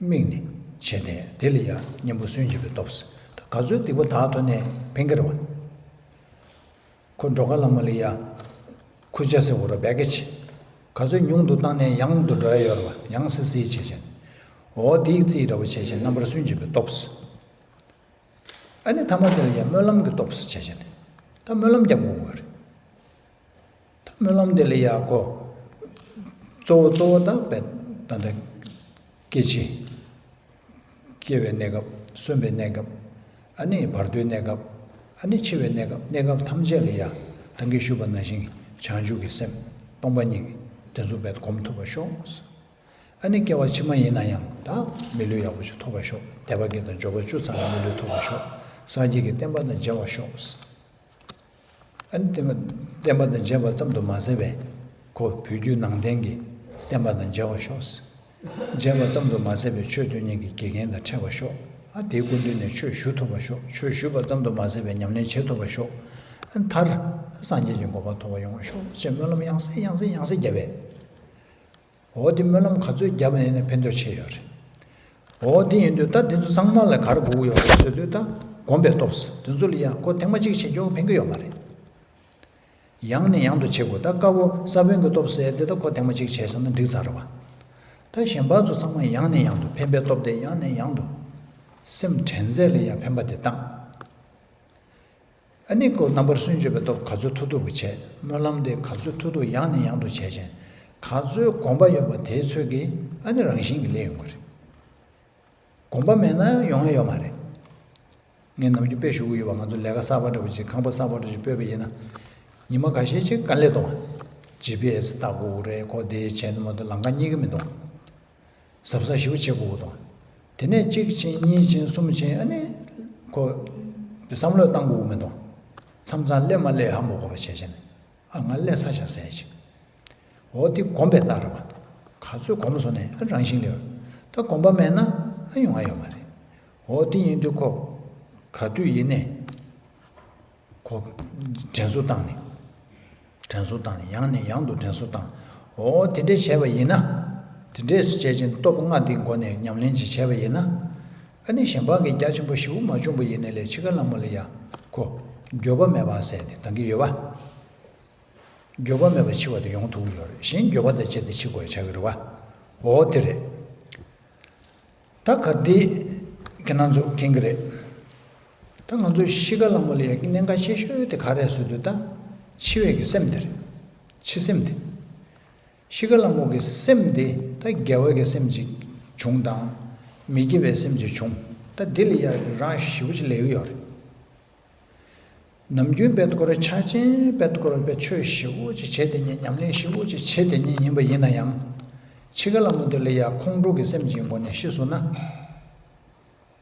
དམིགས་ནས་བྱས་ཏེ་དེ་ལ་ཡ་གཉེན་པོ་སུན་འབྱིན་པའི་སྟོབས། ད་ག་ཚོད་སྡིག་པ་དག་ཐོན་ནའི་ཕན་གྱི་རེད་བ། ཁོ་འགྲོ་ཁ་ལ་མ་ལ་ཡ་ཁུར་ཆ་ཟེར་བ་ར་བེ་གེ་ཆི། ག་ཚོད་ཉུང་དུ་བཏང་ནས་ཡང་དུ་འགྲོ་ཡ་ཡོད་རེད་བ། ཡང་སེ་སེ་བྱས་བྱས་ནས། འོ་དེའི་རྩིས་འདྲ་བོ་བྱས་བྱས་རྣམ་པར་སུན་འབྱིན་པའི་སྟོབས། ཨ་ནི་ཐ་མ་དེ་ལ་ཡང་སྨོན་ལམ་གྱི་སྟོབས་བྱས་བྱས་ནས། ད་སྨོན་ལམ་རྒྱབ་དགོས་ཀྱི་རེད། ད་སྨོན་ལམ་དེ་ལ་ཡང་ཁོ། གཙོ་བོ་གཙོ་བོ་ད་བས་ད་ལྟ། སྐྱེ་འཆི། སྐྱེ་བའི་གནས་སྐབས། གསོན་པའི་གནས་སྐབས། ཨ་ནི་བར་དོའི་གནས་སྐབས། ཨ་ནི་འཆི་བའི་གནས་སྐབས། གནས་སྐབས་ཐམས་ཅད་ལ་ཡང་ད་གིན་ཞུས་པ་ནང་བཞིན་བྱང་ཆུབ་ཀྱི་སེམས། སྟོང་པ་ཉིད་དེ་ཚོ་བས་སྒོམ་ཐུབ་པར་ཤོག། ཨ་ནི་སྐྱེ་བ་ཕྱི་མ་ཡིན་ན་ཡང་ད་མི་ལུས་ཡག་པོ་ཞིག་ཐོབ་པར་ཤོག། དད་པ་བརྒྱད་དང་འབྱོར་པ་བཅུ་ཚང་བའི་མི་ལུས་ཐོབ་པར་ཤོག། སངས་རྒྱས་ཀྱི་བསྟན་པ་དང་མཇལ་བར་ཤོག། ཨ་ནི་བསྟན་པ་བསྟན་པ་དང་མཇལ་བ་ཙམ་དུ་མ་ཟད་པའི་ཁོ་བོད་བརྒྱུད་ནང་བསྟན་གྱི་བསྟན་པ་དང་མཇལ་བར་ཤོག། མཇལ་བ་ཙམ་དུ་མ་ཟད་པའི་ཆོས་སྟོན་མཁན་གྱི་དགེ་རྒན་དང་འཕྲད་པར་ཤོག། ཨ་དེའི་སྐུ་མདུན་ནས་ཆོས་ཞུ་ཐུབ་པར་ཤོག། ཆོས་ཞུས་པ་ཙམ་དུ་མ་ཟད་པའི་ཉམས་ལེན་བྱེད་ཐུབ་པར་ཤོག། ཨ་མཐར་སངས་རྒྱས་ཀྱི་གོ་འཕང་ཐོབ་པར་ཡོང་བར་ཤོག་ཅེས་སྨོན་ལམ་ཡང་སེ་ཡང་སེ་ཡང་སེ་བརྒྱབ་པས། འོ་དེ་སྨོན་ལམ་ག་ཚོད་བརྒྱབ་ནས་ནས་ཕན་ཐོགས་ཆེ་ཡོད་རེད། འོ་དེ་ཡིན་དུས་ད་དེ་ཚོ་ཚང་མ་ལ་ག་རེ་དགོས་ཀྱི་ཡོད་རེད་ཟེར་དུས། ད་སྒོམ་པའི་སྟོབས། དེ་ཚོ་ལ་ཡང་ཁོ་ཐེངས་མ་གཅིག་བྱེད་རྒྱུ་ཕན་གྱི་ཡོད་མ་རེད། ཡང་ནས་ཡང་དུ་བྱེད་དགོས། ད་དཀར་པོ་ས་བོན་གྱི་སྟོབས་ཟེར་དེ་ད་ཁོ་ཐེངས་མ་གཅིག་བྱས་སོང་ན་འགྲིག་ཚར་བ། ད་གཞན་པ་ཚོ་ཚང་མ་ཡང་ནས་ཡང་དུ་ཕན་པའི་སྟོབས་དེ་ཡང་ནས་ཡང་དུ། སེམས་དྲན་ཚད་ལ་ཡང་ཕན་པ་དེ་བཏང་། ཨ་ནི་ཁོ་རྣམ་པར་སུན་འབྱིན་པའི་སྟོབས་ག་ཚོད་ཐུབ་ཐུབ་ཀྱིས་བྱས། སྨོན་ལམ་དེ་ག་ཚོད་ཐུབ་ཐུབ་ཡང་ནས་ཡང་དུ་བྱས་ཅན། ག་ཚོད་གོམས་པ་ཡོད་པ་དེའི་ཚོད་ཀྱིས་ཨ་ནི་རང་བཞིན་གྱིས་སླེབས་ཡོང་གི་རེད། གོམས་པ་མེད་ན་ཡོང་ཡ་ཡོད་མ་རེད། ངས་ནམ་རྒྱུན་དཔེ་ཞུ་གི་ཡོད་པ། ང་ཚོ་ལས་ཀ་གསར་པ་འདྲ་པོ་ཅིག་ཁང་པ་གསར་པ་འདྲ་ཅིག་སྤོས་པ་ཡིན་ན། ཉི་མ་ཁ་ཤས་ཅིག་དཀའ་ལས་གཏོང་བ། ཇི་པི་ཨེ་སི་ལྟ་དགོས་རེད། ཁོ་དེ་བྱས་ན་མ་གཏོགས་ལམ་ཁ་རྙེད་ཀྱི་མི་འདུག། གཟབ་གཟབ་ཞེ་པོ་བྱེད་དགོས་ཀྱི་འདུག། དེ་ནས་གཅིག་ཕྱིན་གཉིས་ཕྱིན་གསུམ་ཕྱིན། ཨ་ནི་ཁོ་བསམ་བློ་བཏང་དགོས་ཀྱི་མི་འདུག། མཚམས་མཚམས་སླེབས་མ་སླེབས་ཧ་མ་གོ་བ་བྱས་བྱས་ནས། ཨ་ང་སླེབས་ཚར་ཤག་ཟེར་ཅིག། འོ་དེ་གོམས་པའི་རྟགས་རེད་བ། ག་ཚོད་གོམས་སོང་ནས་ཨ་རང་བཞིན་ལས། ད་གོམས་པ་མེད་ན་ཨ་ཡོང་ང་ཡོད་མ་རེད། འོ་དེ་ཡིན་དུས་ཁོ་ག་དུས་ཡིན་ནས་ཁོ་དྲན་གསོ་བཏང་ནས། དྲན་གསོ་བཏང་ནས་ཡང་ནས་ཡང་དུ་དྲན་གསོ་བཏང་། འོ་དེ་འདྲས་བྱས་པ་ཡིན་ན། དེ་འདྲས་བྱས་ཅིང་སྟོབས་ལྔ་དེའི་སྒོ་ནས་ཉམས་ལེན་ཅིག་བྱས་པ་ཡིན་ན། ཨ་ནི་གཞན་པ་གི་རྒྱ་ཆེན་པོ་ཞེ་པོ་མ་བྱུང་བ་ཡིན་ནའི་ལས་འཆི་ཁ་ལྷ་མོ་ལ་ཡ་ཁོ་འགྱོད་པ་མེད་པ་ཟེར་དེ་ད་གིན་ཡོད་པ། འགྱོད་པ་མེད་པར་འཆི་བ་དེ་ཡོང་ཐུབ་ཀྱི་ཡོད་རེད། གཞན་འགྱོད་པ་དང་བཅས་ཏེ་འཆི་དགོས་ཆགས་ཀྱི་རེད་བ། འོ་དེ་རེད། ད་ག་དེ་ཁྱེད་རང་ཚོ་མཁྱེན་གྱི་རེད། ད་ང་ཚོ་འཆི་ཁ་ལྷ་མོ་ལ་ཡ་གི་གནད་འགག་ཆེ་ཤོས་དེ་ག་རེད་ཟེར་དུས། ད་འཆི་བའི་གི་སེམས་དེ་རེད། འཆི་སེམས་དེ། འཆི་ཁ་ལྷ་མོ་གི་སེམས་དེ་ད་དགེ་བ་གི་སེམས་ཅིག་བྱུང་དང་། མི་དགེ་བའི་སེམས་ཅིག་བྱུང་། ད་འདི་ལ་ཡ་རང་ཞེ་པོ་ཅིག་ལས་ཀྱི་ཡོད་རེད། ནམ་རྒྱུན་དཔེ་ཁོ་རང་ཆགས་ཅན་དཔེ་ཁོ་རང་དཔེ་ཆོས་ཞེ་པོ་ཅིག་བྱེད་བསྡད་མཁན། ཉམས་ལེན་ཞེ་པོ་ཅིག་བྱེད་བསྡད་མཁན་ཡིན་པ་ཡིན་ན་ཡང་། འཆི་ཁ་ལྷ་མོ་དེ་ལ་ཡ་ཁོང་ཁྲོ་གི་སེམས་ཀྱི་སྒོ་ནས་ཤི་སོང་ན།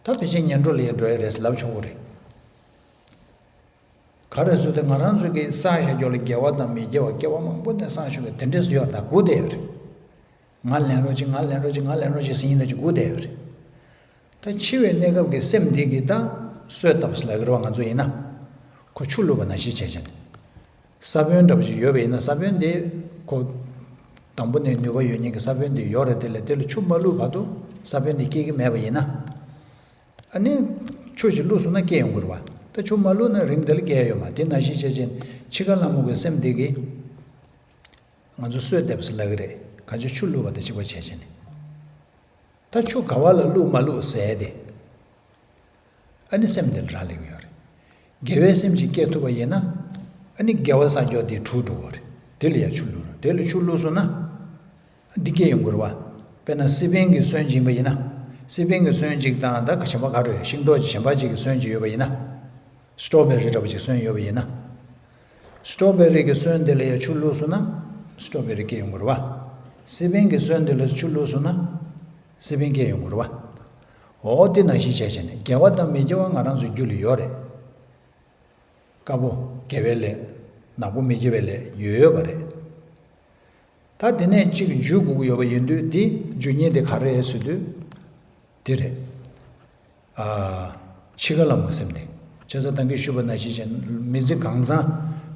ད་ཕལ་ཆེར་ངན་འགྲོ་ལ་ཡ་འགྲོ་ཡ་རེད་ལབ་ཆོག་གི་རེད། ག་རེ་ཟེར་དུས་ང་རང་ཚོ་གི་བསགས་བཞག་རྒྱུ་ལ་དགེ་བ་དང་མི་དགེ་བ་སྐྱེ་བ་མང་པོ་ནས་བསགས་བཞག་གི་དེ་འདྲས་སུ་ཡོད་ད་སྒུག་བསྡད་ཡོད་རེད། ང་ལེན་རོགས་གྱིས། ང་ལེན་རོགས་གྱིས། ང་ལེན་རོགས་གྱིས་ཟེར་ཡིན་ན་ཅིག་སྒུག་བསྡད་ཡོད་རེད། ད་འཆི་བའི་གནས་སྐབས་ཀྱི་སེམས་འདི་གིས་ད་གསོས་བཏབ་ཟེར་ལབ་ཀྱི་རེད་བ། ང་ཚོ་ཡིན་ན་ཁོ་ཆུ་བླུགས་པ་ནང་བཞིན་བྱས་བྱས་ནས། ས་བོན་འདྲ་པོ་ཅིག་ཡོད་པ་ཡིན་ན། ས་བོན་དེ་ཁོ་དང་པོ་ནས་ནུས་པ་ཡོད་མཁན་གྱི་ས་བོན་དེ་ཡོད་རེད། དེ་ལ་དེ་ལ་ཆུ་མ་བླུགས་བར་དུ་ས་བོན་དེ་སྐྱེ་གི་མེད་པ་ཡིན་ན། ཨ་ནི་ཆུ་ཞིག་བླུགས་སོང་ན་སྐྱེ་ཡོང་གི་རེད་བ། ད་ཆུ་མ་བླུགས་ན་རིང་དེ་ལ་སྐྱེ་ཡ་ཡོད་མ་རེད། དེ་ནང་བཞིན་བྱས་བྱས་འཆི་ཁ་ལྷ་མོ་གི་སེམས་དེ་གིས་ང་ཚོ་གསོས་བཏབ་ཟེར་ལབ་ཀྱི་རེད། གང་ཅི་ཆུ་བླུགས་པ་དང་གཅིག་པ་བྱས་བྱས་ནས། ད་ཆུ་ག་བ་ལ་བླུགས་མ་བླུགས་ཟེར་དེ། ཨ་ནི་སེམས་དེ་ལ་རག་ལས་ཀྱི་ཡོད་རེད། དགེ་བའི་སེམས་ཅིག་སྐྱེ་ཐུབ་པ་ཡིན་ན། ཨ་ནི་དགེ་བ་བསགས་རྒྱུ་དེ་གྲུབ་འགྲོ་གི་རེད། དེ་ལ་ཡང་ཆུ་བླུགས་རོགས། དེ་ལ་ཆུ་བླུགས་སོང་ན། འདི་སྐྱེ་ཡོང་གི་རེད་བ། དཔེར་ན་སི་པན་གྱི་སོན་ཅིག་ཡིན་པ་ཡིན་ན། སི་པན་གྱི་སོན་ཅིག་དང་ད་གཞན་པ་ག་རེ་ཤིང་ཏོག་གཞན་པ་ཅིག་གི་སོན་ཅིག་ཡོད་པ་ཡིན་ན། སི་ཊོ་བེ་རི་འདྲ་པོ་ཅིག་སོན་ཡོད་པ་ཡིན་ན། སི་ཊོ་བེ་རི་གི་སོན་དེ་ལ་ཡང་ཆུ་བླུགས་སོང་ན། སི་ཊོ་བེ་རི་སྐྱེ་ཡོང་གི་རེད་བ། སི་པན་གྱི་སོན་དེ་ལ་ཆུ་བླུགས་སོང་ན། སི་པན་སྐྱེ་ཡོང་གི་རེད་བ། འོ་དེ་ནང་བཞིན་བྱས་བྱས་ནས་དགེ་བ་དང་མི་དགེ་བ་ང་རང་ཚོའི་རྒྱུད་ལ་ཡོད་རེད། དཀར་པོ་དགེ་བའི་ལས། ནག་པོ་མི་དགེ་བའི་ལས་ཡོད་ཡོད་པ་རེད། ད་དེ་ནས་གཅིག་འཇུ་དགོས་ཀྱི་ཡོད་པ་ཡིན་དུས། དེ་འཇུ་མཁན་དེ་ག་རེ་རེད་ཟེར་དུས། དེ་རེད། ཨ། འཆི་ཁ་ལྷ་མོ་སེམས་དེ། བྱས་ཙང་ད་གིན་ཞུས་པ་ནང་བཞིན་བྱས་མི་ཚེ་གང་ཚང་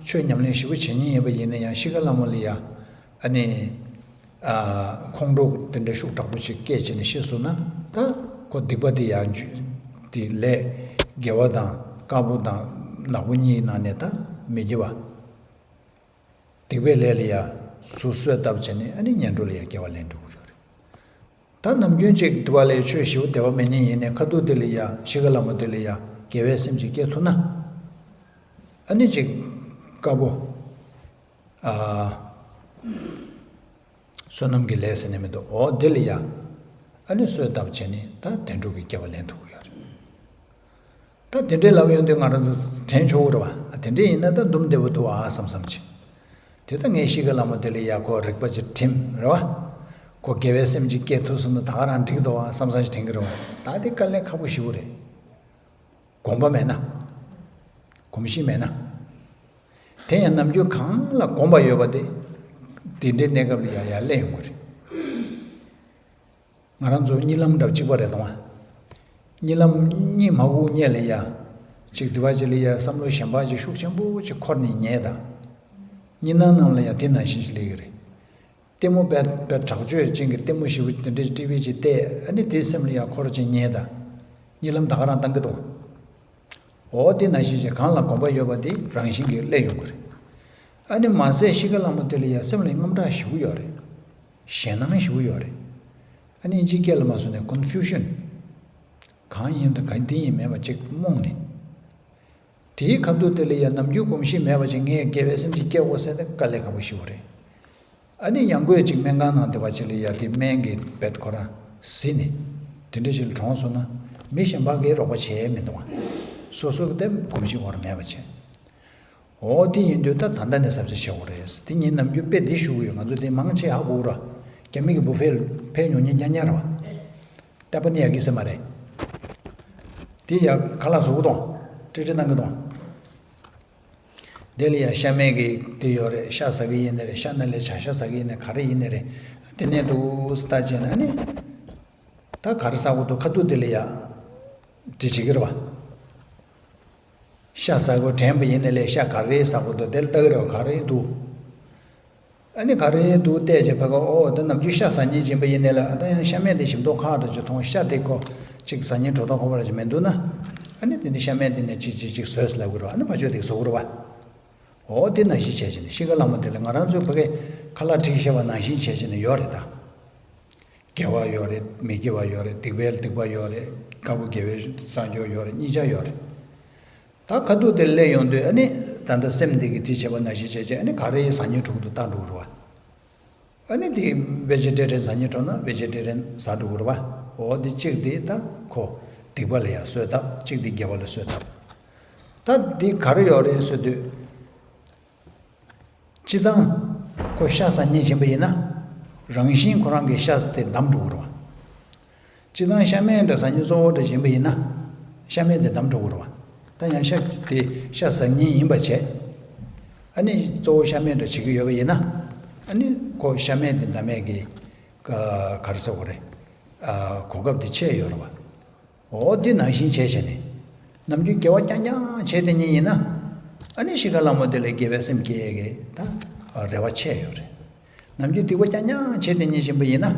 ཆོས་ཉམས་ལེན་ཞེ་པོ་བྱེད་མཁན་ཡིན་པ་ཡིན་ན་ཡང་། འཆི་ཁ་ལྷ་མོ་ལ་ཡ། ཨ་ནི། ཨ། ཁོང་ཁྲོ་དེ་འདྲ་ཤུགས་དྲག་པོ་ཅིག་སྐྱེས་བྱས་ནས་ཤི་སོང་ན། ད་ཁོ་སྡིག་པ་དེ་ཡང་འཇུ། དེ་ལས་དགེ་བ་དང་དཀར་པོ་དང་ནག་པོ་གཉིས་ནང་ནས་ད་མི་དགེ་བ། སྡིག་པའི་ལས་ལ་ཡ་ ཚུར་གསོས་བཏབ་བྱས་ནས་ཨ་ནི་ངན་འགྲོ་ལ་ཡང་སྐྱེ་བ་ལེན་འགྲོ་གི་ཡོད་རེད། ད་ནམ་རྒྱུན་ཅིག་དུ་བ་ལས་ཆོས་ཞིའུ་དད་པ་མེད་མཁན་ཡིན་ནས་ཁ་ཐུག་དེ་ལ་ཡ་ཤི་ཁ་ལ་མོ་དེ་ལ་ཡ་དགེ་བའི་སེམས་ཅིག་སྐྱེ་ཐུབ་ན། ཨ་ནི་ཅིག་དཀར་པོ། ཨ། བསོད་ནམས་ཀྱི་ལས་ཟེར་ནས་མི་འདུག་འོ་དེ་ལ་ཡ། ཨ་ནི་གསོས་བཏབ་བྱས་ནས་ད་བདེ་འགྲོ་གི་སྐྱེ་བ་ལེན་ཐུབ་ཀྱི་ཡོད་རེད། ད་དེ་འདྲའི་ལབ་ཡོང་དུས་ང་རང་ཚོ་དྲན་ཆོག་གི་རེད་བ། ཨ་དེ་འདྲའི་ཡིན་ན་ད་འདུམ་བདེ་བོ་འདུག་ཨ་བསམ་བསམ་ཅིག་དེ་ད་ངས་ཤི་ཁ་ལ་མོ་དེ་ལ་ཡ་ཁོ་རིག་པ་ཅིག་བསྒྲིམས་རེད་བ། ཁོ་དགེ་བའི་སེམས་ཅིག་སྐྱེ་ཐུབ་སོང་ན་ད་ག་རང་འགྲིག་འདུག་ཨ་བསམ་བསམ་ཅིག་དྲན་གི་རེད་བ། ད་དེ་དཀའ་ལས་ཁག་པོ་ཞེ་པོ་རེད། གོམས་པ་མེད་ན། གོམས་གཤིས་མེད་ན། དེ་ཡང་ནམ་རྒྱུན་གང་ལ་གོམས་པ་ཡོད་པ་དེ། དེ་འདྲའི་གནས་སྐབས་ལ་ཡང་ཡར་སླེབས་ཡོང་གི་རེད། ང་རང་ཚོ་གཉིད་ལམ་འདྲ་གཅིག་པ་རེད་དང་། གཉིད་ལམ་གཉིད་མ་ཁུག་སྔོན་ལ་ཡ། ཅིག་དེ་བ་ཅིག་ལ་ཡ་བསམ་བློ་གཞན་པ་ཅིག་ཤུགས་ཆེན་པོ་ཅིག་འཁོར་ནས་ཉལ་དང་། གཉིད་སྣང་ནང་ལ་ཡ་དེ་ནང་བཞིན་ཅིག་སླེབས་ཀྱི་རེད། ལྟད་མོ་དཔེ་དཔེ་དྲག་སྤྱོད་ཅན་གྱི་ལྟད་མོ་ཞེ་པོ་དེ་འདྲའི་ཊི་ཝི་ཅིག་བལྟས། ཨ་ནི་དེའི་སེམས་ལ་ཡང་འཁོར་ཅིག་ཉལ་དང་། གཉིད་ལམ་ད་ག་རང་བཏང་གི་འདུག་འོ་དེ་ནང་བཞིན་ཅིག་གང་ལ་གོམས་པ་ཡོད་པ་དེ་རང་བཞིན་གྱིས་སླེབས་ཡོང་གི་རེད། ཨ་ནི་མ་ཟད་ཤི་ཁ་ལ་མོ་དེ་ལ་ཡང་སེམས་ལ་དངངས་སྐྲག་ཞེ་པོ་ཡོད་རེད། ཞེད་སྣང་ཞེ་པོ་ཡོད་རེད། ཨ་ནི་ཨིན་ཇིའི་སྐད་ལ་མ་སོང་ནས་ཀོན་ཕིའུ་ཤན། གང་ཡིན་དང་གང་འདི་ཡིན་མེད་པ་ཅིག་རྨོངས་ནས། དེའི་ཁ་ཐུག་དེ་ལ་ཡང་ནམ་རྒྱུན་གོམས་གཤིས་མེད་པ་ཅིག་ངས་དགེ་བའི་སེམས་ཅིག་སྐྱེ་དགོས་ཟེར་ན་དཀའ་ལས་ཁག་པོ་ཞེ་པོ་རེད། ཨ་ནི་ཡང་སྒོས་ཅིག་སྨན་ཁང་ནང་དེ་བ་ཅིག་ལ་ཡ་དེ་སྨན་གྱི་བེད་ཁོ་རང་ཟིན་ནས། དེ་འདྲ་ཅིག་ལ་གྲོངས་སོང་ན་མི་གཞན་པ་གིས་རོགས་པ་བྱས་མི་འདུག་བ། སོ་སོ་གི་དེ་གོམས་གཤིས་ཁོ་རང་མེད་པ་བྱས། འོ་དེ་ཡིན་དུས་ད་ད་ལྟ་ནས་གཟབ་གཟབ་བྱེད་དགོས་རེད། དེ་ངས་ནམ་རྒྱུན་དཔེ་འདི་ཞུ་གི་ཡོད། ང་ཚོ་དེ་མང་ཆེ་ཧ་གོ་གི་ར། རྒྱ་མི་གི་བུ་ཕེ་ཕེ་ཉོ་ཉན་རྐྱང་རྐྱང་ར་བ། ཏེ་པ་ནི་ཡ་གི་སེ་མ་རེད། དེ་ཡ་ཁ་ལག་བཟོ་གི་དང་། ཀྲི་ཀྲི་གནང་གི་དང་། དེ་ལ་ཡ་ཤ་མེད་ཀྱི་དེ་ཡོད་རེད། ཤ་ཟ་གི་ཡིན་ནི་རེད། ཤ་ན་ལས་བྱ་ཤ་ཟ་གི་ཡིན་ནི་ག་རེ་ཡིན་ནི་རེད། དེ་ནས་འདུག་སེ་ལྟ་བྱས་ན་ཨ་ནི། ད་ག་རེ་ཟ་དགོས་འདུག་ཁ་ཐུག་དེ་ལ་ཡ། འདྲི་བྱེད་ཀྱི་རེད་བ། ཤ་ཟ་དགོས་དྲན་པ་ཡིན་ནི་ལས་ཤ་ག་རེ་ཟ་དགོས་འདུག་དེ་ལ་ལྟ་གི་རེད་བ། ག་རེ་འདུག་ཨ་ནི་ག་རེ་འདུག་བལྟས་བྱས་ཕ་ག་ཨོ་ད་ནམ་རྒྱུན་ཤ་ཟ་མཁན་ཅིག་ཡིན་པ་ཡིན་ནའི་ལ་ཨ་ད་ཡང་ཤ་མེད་དེ་ཞིམ་མདོག་ཁ་འདྲ་ཅིག་མཐོང་། ཤ་དེ་ཁོ་ཅིག་ཟ་མཁན་གྲོ་ཐོག་ཁོ་པ་ར་ཅིག་མི་འདུག་ན། ཨ་ནི་དེ་ནི་ཤ་མེད་དེ་ནས་ཅིག་ཅིག་ཅིག་བཟོས་ཟེར་ལབ་གི་རེད་བ། ཨ་ནི་ཕ་ཆོས་དེ་བཟོ་གི་རེད་བ། ཨོ་དེ་ནང་བཞིན་བྱས་བྱས་ནས་ཤི་ཁ་ལ་མོ་དེ་ལ་ང་རང་ཚོའི་ཕ་གའི་ཁ་ལག་ཁྲིད་ཤེས་པ་ནང་བཞིན་བྱས་བྱས་ནས་ཡོད་རེད་ད། དགེ་བ་ཡོད་རེད། མི་དགེ་བ་ཡོད་རེད། སྡིག་པའི་སྡིག་པ་ཡོད་རེད། དཀར་པོ་དགེ་བའི་བསང་ཆོག་ཡོད་རེད། གཉིས་ཆ་ཡོད་རེད། ད་ཁ་ཐུག་དེར་སླེབས་ཡོང་དུས་ཨ་ནི་ད་ལྟ་སེམས་འདི་གི་དེ་བྱས་པ་ནང་བཞིན་བྱས་བྱས་ཨ་ནི་ག་རེ་ཟ་སྙིང་བྲོ་གི་འདུག་བཏང་འགྲོ་གི་རེད་བ། ཨ་ནི་དེ་བེ་ཇི་ཊེ་རི་ཡན་ཟ་སྙིང་བྲོ་ན་བེ་ཇི་ཊེ་རི་ཡན་ཟ་འགྲོ་གི་རེད་བ། འོ་དེ་གཅིག་དེ་ད་ཁོ་སྡིག་པ་ལ་ཡང་གསོས་བཏབ། གཅིག་དེ་དགེ་བ་ལ་གསོས་བཏབ། ད་འདི་ག་རེ་ཡོད་རེད་ཟེར་དུས། སྤྱི་བཏང་ཁོ་ཤ་ཟ་མཁན་ཡིན་པ་ཡིན་ན། རང་བཞིན་ཁོ་རང་གི་ཤ་དེ་འདམ་འགྲོ་གི་རེད་བ། སྤྱི་བཏང་ཤ་མེད་འདྲ་ཟ་མཁན་གཙོ་བོ་འདྲ་ཡིན་པ་ཡིན་ན། ཤ་མེད་དེ་འདམ་འགྲོ་གི་རེད་བ། ད་ཡང་ཤ་དེ་ཤ་ཟ་མཁན་ཡིན་པ་བྱས། ཨ་ནི་གཙོ་བོ་ཤ་མེད་འདྲ་བྱེད་ཀྱི་ཡོད་པ་ཡིན་ན། ཨ་ནི་ཁོ་ཤ་མེད་དེ་འདམ་མེད་ཀྱི་ག་ག་རེ་ཟེར་དགོས་རེད། ཨ་གོ་སྐབས་དེ་ཆད་ཡོད་རེད་བ། འོ་འདི་ནང་བཞིན་བྱས་བྱས་ནས། ནམ་རྒྱུན་དགེ་བ་རྐྱང་རྐྱང་བྱས་བསྡད་མཁན་ཡིན་ན། ཨ་ནི་ཤི་ཁ་ལ་མོ་དེ་ལ་དགེ་བའི་སེམས་སྐྱེ་ཡས་ཀྱི་ད་རེ་བ་ཆད་ཡོད་རེད། ནམ་རྒྱུན་སྡིག་པ་རྐྱང་རྐྱང་བྱས་བསྡད་མཁན་ཡིན་པ་ཡིན་ན།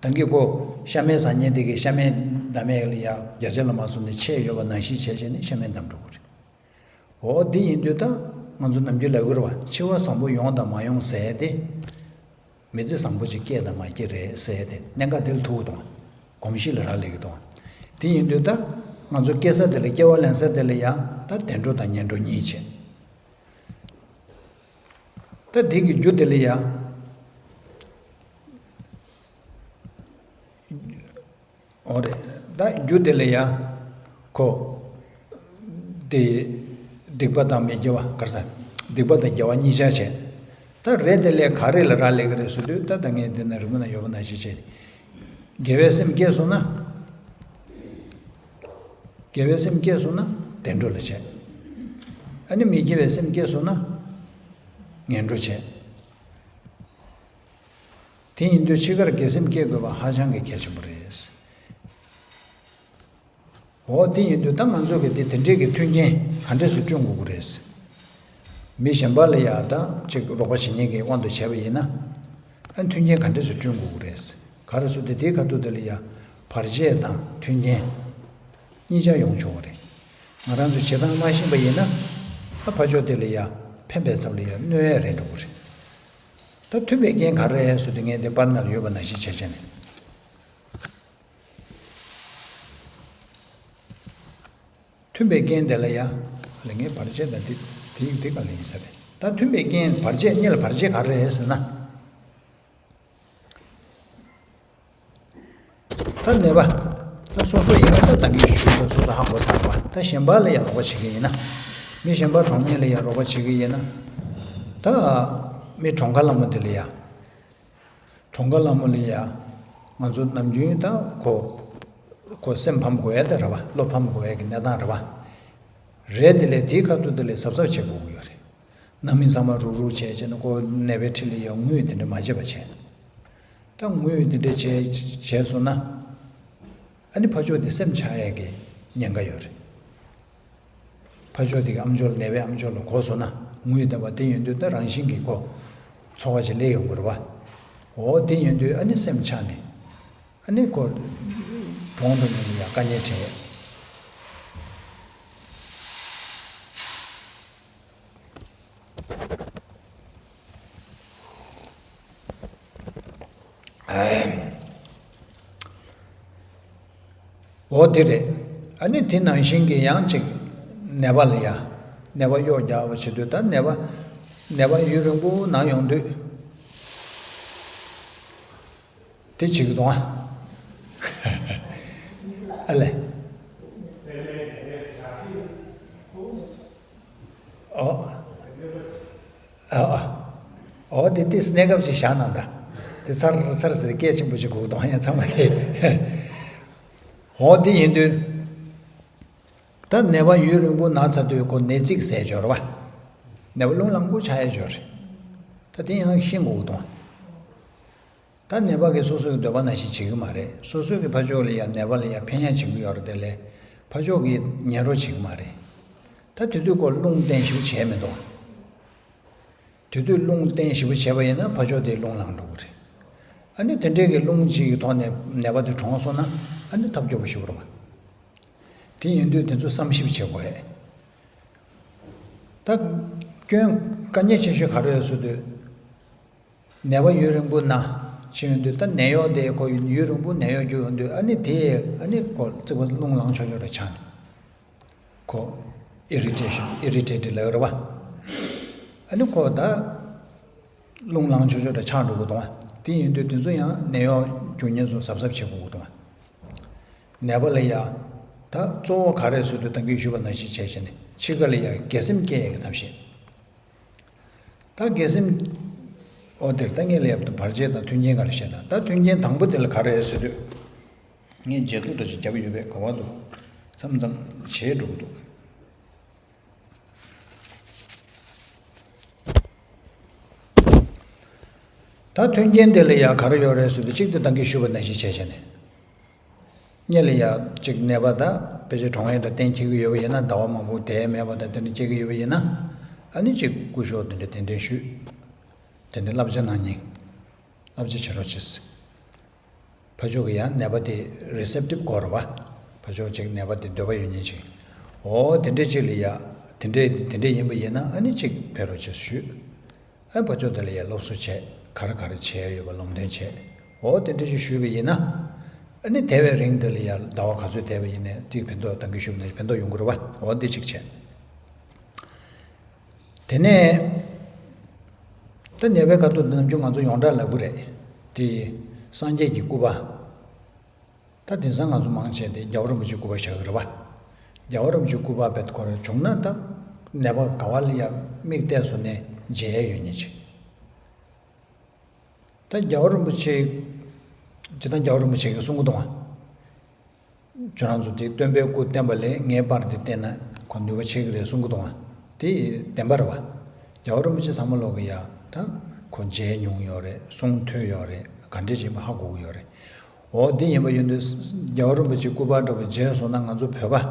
ད་གིན་ཁོ་ཤ་མེད་ཟ་མཁན་དེ་གི་ཤ་མེད་འདམ་མེད་ལ་ཡ་བརྒྱ་ཆ་ལ་མ་སོང་ནས་ཆད་ཡོད་པ་ནང་བཞིན་བྱས་བྱས་ནས་ཤ་མེད་འདམ་འགྲོ་གི་རེད། འོ་འདི་ཡིན་དུས་ད་ང་ཚོ་ནམ་རྒྱུན་ལབ་ཀྱི་རེད་བ། འཆི་བ་བཟང་པོ་ཡོང་དང་མ་ཡོང་ཟེར་ཏེ། མི་ཚེ་བཟང་པོ་ཅིག་སྐྱེས་དང་མ་སྐྱེས་རེད་ཟེར་ཏེ་གནད་འགག་དེ་ལ་ཐུག་དང་། གོམས་གཤིས་ལ་རག་ལས་ཀྱི་དང་། དེ་ཡིན་དུས་ད་ང་ཚོ་སྐྱེ་ས་དེ་ལ་སྐྱེ་བ་ལེན་ས་དེ་ལ་ཡང་ད་བདེ་འགྲོ་དང་ངན་འགྲོ་གཉིས་བྱས། ད་དེ་གི་རྒྱུ་དེ་ལ་ཡང་། འོ་རེད། ད་རྒྱུ་དེ་ལ་ཡ། ཁོ། དེ། སྡིག་པ་དང་མི་དགེ་བ་ག་རེ་ཟེར། སྡིག་པ་དང་དགེ་བ་གཉིས་ཆར་བྱས། ད་རེད་དེ་ལས་ག་རེ་ལ་རག་ལས་ཀྱི་རེད་ཟེར་དུས་ད་ད་ངས་འདི་ན་རི་མོ་ན་ཡོད་པ་ནང་བཞིན་བྱས། དགེ་བའི་སེམས་སྐྱེས་སོང་ན། དགེ་བའི་སེམས་སྐྱེས་སོང་ན་བདེ་འགྲོ་ལ་བྱས། ཨ་ནི་མི་དགེ་བའི་སེམས་སྐྱེས་སོང་ན། ངན་འགྲོ་བྱས། དེ་ཡིན་དུས་འཆི་ཁར་དགེ་སེམས་སྐྱེ་དགོས་པ་ཧ་ཅང་གི་གལ་ཆེན་པོ་རེད། འོ་དེ་ཡིན་དུས་ད་ང་ཚོ་གི་དེ་དེ་འདྲས་ཀྱི་མཐུན་རྐྱེན་ག་འདྲས་སེ་བསྐྲུན་དགོས་ཀྱི་རེད། མི་གཞན་པ་ལ་ཡ་ད་ཅིག་རོགས་པ་བྱེད་མཁན་གྱི་དབང་དུ་བྱས་པ་ཡིན་ན། ཨ་མཐུན་རྐྱེན་ག་འདྲས་སེ་བསྐྲུན་དགོས་ཀྱི་རེད། ག་རེ་ཟེར་དུས་དེའི་ཁ་ཐུག་དེ་ལ་ཡ་བར་ཆད་དང་མཐུན་རྐྱེན་གཉིས་ཆ་ཡོང་ཆོག་གི་རེད། ང་རང་ཚོ་བྱེད་སྟངས་མ་ཤེས་པ་ཡིན་ན། ཨ་ཕར་ཕྱོགས་དེ་ལ་ཡ་ཕན་པའི་ཚབ་ལ་ཡ་གནོད་ཡ་རེད་འགྲོ་གི་རེད། ད་མཐུན་པའི་རྐྱེན་ག་རེ་རེད་ཟེར་དུས་ངས་འདི་པར་ནང་ལ་ཡོད་པ་ནང་བཞིན་བྱས་བྱས་ནས། མཐུན་པའི་རྐྱེན་དེ་ལ་ཡ། ལ་ངས་བར་ཆད་དང་དེ་དེ་དེ་ག་ལ་ཡིན་ས་རེད། ད་མཐུན་པའི་རྐྱེན་བར་ཆད་གཉིས་ལ་བར་ཆད་ག་རེ་རེད་ཟེར་ན། ད་ནད་པ། ད་སོ་སོ་ཡིན་ན་ད་ད་གིན་ཞུས་སོ་སོ་སོ་ཧ་གོ་ཚར་བ། ད་གཞན་པ་ལ་ཡ་རོགས་པ་བྱེད་ཀྱི་ཡིན་ན། མི་གཞན་པ་གྲོངས་མཁན་ལ་ཡ་རོགས་པ་བྱེད་ཀྱི་ཡིན་ན། ད་མི་གྲོངས་ཁ་ལ་མོ་དེ་ལ་ཡ། གྲོངས་ཁ་ལ་མོ་ལ་ཡ། ང་ཚོ་ནམ་རྒྱུན་ད་ཁོ། ཁོ་སེམས་ཕམ་དགོས་ཡ་དེ་རེད་བ། བློ་ཕམ་དགོས་ཡ་གི་གནས་སྟངས་རེད་བ། རེད་དེ་ལས་དེའི་ཁ་ཐུག་དེ་ལས་གཟབ་གཟབ་བྱེད་དགོས་ཀྱི་ཡོད་རེད། ནང་མི་ཚང་མ་རུག་རུག་བྱས་བྱས་ནས་ཁོ་ནད་པའི་འཁྲིས་ལ་ཡ་ངུས་དེ་འདྲ་མ་བྱེད་པ་བྱས། ད་ངུས་དེ་འདྲ་བྱས་བྱས་སོང་ན། ཨ་ནི་ཕར་ཕྱོགས་དེ་སེམས་ཆགས་ཡས་ཀྱི་ཉེན་ཁ་ཡོད་རེད། ཕར་ཕྱོགས་དེ་གི་ཨམ་ཅོག་ལ་ནད་པའི་ཨམ་ཅོག་ལ་གོ་སོང་ན་ངུས་བསྡད་པ་དེ་ཡིན་དུས་ད་རང་བཞིན་གྱིས་ཁོ་ཚོར་བ་ཞིག་སླེབས་ཡོང་གི་རེད་བ། འོ་དེ་ཡིན་དུས་ཨ་ནི་སེམས་ཆགས་ནས་ཨ་ནི་ཁོ་གྲོངས་འགྲོ་མཁན་ལ་ཡང་དཀའ་ངལ་འཕྲད། འོ་དེ་རེད། ཨ་ནི་དེ་ནང་བཞིན་གྱི་ཡང་ཅིག་ནད་པ་ལ་ཡ། ནད་པ་གཡོག་རྒྱག་པ་བྱེད་དུས་ད་ནད་པ། ནད་པ་ཡུན་རིང་པོ་ན་ཡོང་དུས། དེ་བྱེད་ཀྱི་འདུག་ཨ། ཨ་ལས། ཨོ། ཨོ། ཨོ་དེ་དེ་གནས་སྐབས་ཅིག་བཞག་གནང་ད། དེ་ཚར་ཚར་ཟེར་སྐད་ཆེན་པོ་ཅིག་གོ་གདོང་ཡང་ཚང་མ་དེ། ཨོ་དེ་ཡིན་དུས། ད་ནད་པ་ཡུན་རིང་པོ་ན་ཚར་དུས་ཁོ་ནད་རྩིས་ཟེར་སྦྱོར་བ། ནད་པ་རླུང་ལངས་པོ་ཆགས་ཡས་སྦྱོར་རེད། ད་དེ་ཡང་ཤེས་དགོས་གདོང་། ད་ནད་པ་གིས་སོ་སོའི་འདོད་པ་ནང་བཞིན་བྱེད་ཀྱི་མ་རེད། སོ་སོ་གིས་ཕར་ཕྱོགས་ལ་ཡང་ནད་པ་ལ་ཡང་ཕན་ཡག་བྱེད་ཀྱི་ཡོད་རེད་དེ་ལས་ཕར་ཕྱོགས་ཀྱིས་ཉན་རོགས་བྱེད་ཀྱི་མ་རེད། ད་དེ་དུས་ཁོ་རླུང་བརྟེན་ཞིབ་བྱས་མི་འདུག་དེ་དུས་རླུང་བརྟེན་ཞིབ་བྱས་པ་ཡིན་ན་ཕར་ཕྱོགས་དེ་རླུང་ལངས་འགྲོ་གི་རེད། ཨ་ནི་དེ་འདྲའི་གི་རླུང་གཅིག་གི་ཐོག་ནས་ནད་པ་དེ་གྲོངས་སོང་ན་ཨ་ནི་ཐབས་སྐྱོ་པོ་ཞིག་རེད་བ། དེ་ཡིན་དུས་དེ་ཚོ་བསམ་ཞིབ་བྱེད་དགོས། ད་སྐྱོན་དཀའ་ངལ་ཆེ་ཤོས་ག་རེ་ཡོད་ཟེར་དུས། ནད་པ་ཡུན་རིང་པོ་ན་ཕྱིན་ཡོང་དུས་ད་ནད་གཡོག་དེ་ཁོ་ཡུན་རིང་པོ་ནད་གཡོག་རྒྱུག་ཡོང་དུས་ཨ་ནི་དེ་ཨ་ནི་ཁོ་རྩིག་པ་རླུང་ལངས་ཆོག་ཆོག་རེ་ཆགས་ནས་ཁོ་ཨི་རི་ཊེ་ཤན་ཨི་རི་ཊེ་ཊི་ལབ་རེད་བ། ཨ་ནི་ཁོ་ད་རླུང་ལངས་ཆོག་ཆོག་རེ་ཆགས་འགྲོ་གི་འདུག་བ། དེ་ཡིན་དུས་དེ་ཚོ་ཡང་ནད་གཡོག་རྒྱུག་མཁན་ཚོ་གཟབ་གཟབ་བྱེད་དགོས་ཀྱི་འདུག་བ། ནད་པ་ལ་ཡ། ད་གཙོ་བོ་ག་རེ་ཟེར་དུས་ད་གིན་ཞུས་པ་ནང་བཞིན་བྱས་བྱས་ནས་འཆི་ཁ་ལ་ཡ་དགེ་སེམས་སྐྱེ་ཡ་གི་ཐབས་ཤེས། ད་དགེ་སེམས། འོ་དེར་ད་ངས་ལབ་ཏུ་བར་ཆད་དང་མཐུན་རྐྱེན་ག་རེ་བཤད་ན་ད་མཐུན་རྐྱེན་དང་པོ་དེ་ལ་ག་རེ་ཟེར་དུས། ངས་རྗེས་ཐུགས་འདྲ་ཞིག་རྒྱབ་ཡོད་པས་ག་བ་འདུག་མཚམས་མཚམས་བྱེད་འགྲོ་གི་འདུག་ད་མཐུན་རྐྱེན་དེ་ལ་ཡ་ག་རེ་ཡོད་རེད་ཟེར་དུས་གཅིག་ཏུ་ད་གིན་ཞུས་པ་ནང་བཞིན་བྱས་བྱས་ནས། སྔོན་ལ་ཡ་གཅིག་ནད་པ་དང་ཕལ་ཆེར་གྲོངས་ཡས་དང་གཏན་འཁེལ་གྱི་ཡོད་པ་ཡིན་ན་ཟླ་བ་མང་པོ་བསྡད་མེད་པ་དང་དེ་འདྲ་སྐྱེ་གི་ཡོད་པ་ཡིན་ན། ཨ་ནི་གཅིག་སྐུ་ཞབས་དེ་འདྲ་གདན་འདྲེན་ཞུས། དེ་འདྲ་བསླབ་བྱ་གནང་ཉིན། བསླབ་བྱ་བྱེད་རོགས་བྱེད། ཕར་ཕྱོགས་ཀྱི་ཡང་ནད་པ་དེ་རི་སེབ་ཊིབ་དགོས་རེད་བ། ཕར་ཕྱོགས་གཅིག་ནད་པ་དེ་འདོད་པ་ཡོད་ཉིན་གཅིག་འོ་དེ་འདྲ་གཅིག་ལ་ཡ། དེ་འདྲ་དེ་འདྲ་ཡིན་པ་ཡིན་ན་ཨ་ནི་གཅིག་ཕེབས་རོགས་བྱེད་ཞུས། ཨ་ཕར་ཕྱོགས་དེ་ལ་ཡ་སློབ་གསོ་བྱས། ག་རེ་ག་རེ་བྱས་ཡོད་པ་ལམ་སྟོན་བྱས། འོ་དེ་འདྲ་ཞིག་ཞུས་པ་ཡིན་ན། ཨ་ནི་དེ་བས་རིང་དེ་ལ་ཡ་ཟླ་བ་ག་ཚོད་བསྡད་པ་ཡིན་ནའི་དེ་ཕན་ཐོགས་ད་གིན་ཞུས་པ་ནང་བཞིན་ཕན་ཐོགས་ཡོང་གི་རེད་བ། འོ་དེ་གཅིག་བྱས། དེ་ནས། ད་ནད་པའི་ཁ་ཐུག་ནམ་རྒྱུན་ང་ཚོ་ཡོངས་གྲགས་ལབ་གི་རེད། དེ། སངས་རྒྱས་ཀྱི་སྐུ་པར། ད་དེང་སང་ང་ཚོ་མང་ཆེ་དེ་རྒྱལ་བ་རིན་པོ་ཆེའི་སྐུ་པར་བཞག་གི་རེད་བ། རྒྱལ་བ་རིན་པོ་ཆེའི་སྐུ་པར་བེད་ཁོ་རང་བྱུང་ན་ད་ནད་པ་ག་བ་ལ་ཡ་མིག་བལྟས་སོང་ནས་མཇལ་ཡས་ཡོད་ཉིན་ཅིག་ད་རྒྱལ་བ་རིན་པོ་ཆེ། ཇི་ལྟར་རྒྱལ་བ་རིན་པོ་ཆེ་གིས་གསུང་གི་འདུག་ཨ། ཁྱོད་རང་ཚོ་དེ་སྟོན་པའི་སྐུ་བསྟན་པ་ལས་ངའི་པར་དེ་བསྟན་ན་ཁོ་ནུས་པ་ཆེ་གི་རེད་གསུང་གི་འདུག་ཨ། དེ་བདེན་པ་རེད་བ། རྒྱལ་བ་རིན་པོ་ཆེ་ཚང་མ་ལོག་གི་ཡ་ད་ཁོ་མཇལ་མྱོང་ཡོད་རེད། གསུང་ཐོས་ཡོད་རེད། ག་འདྲས་བྱས་པ་ཧ་གོ་གི་ཡོད་རེད། འོ་དེ་ཡིན་པ་ཡིན་དུས་རྒྱལ་བ་རིན་པོ་ཆེའི་སྐུ་པར་འདྲ་པོ་མཇལ་སོང་ན་ང་ཚོ་བོད་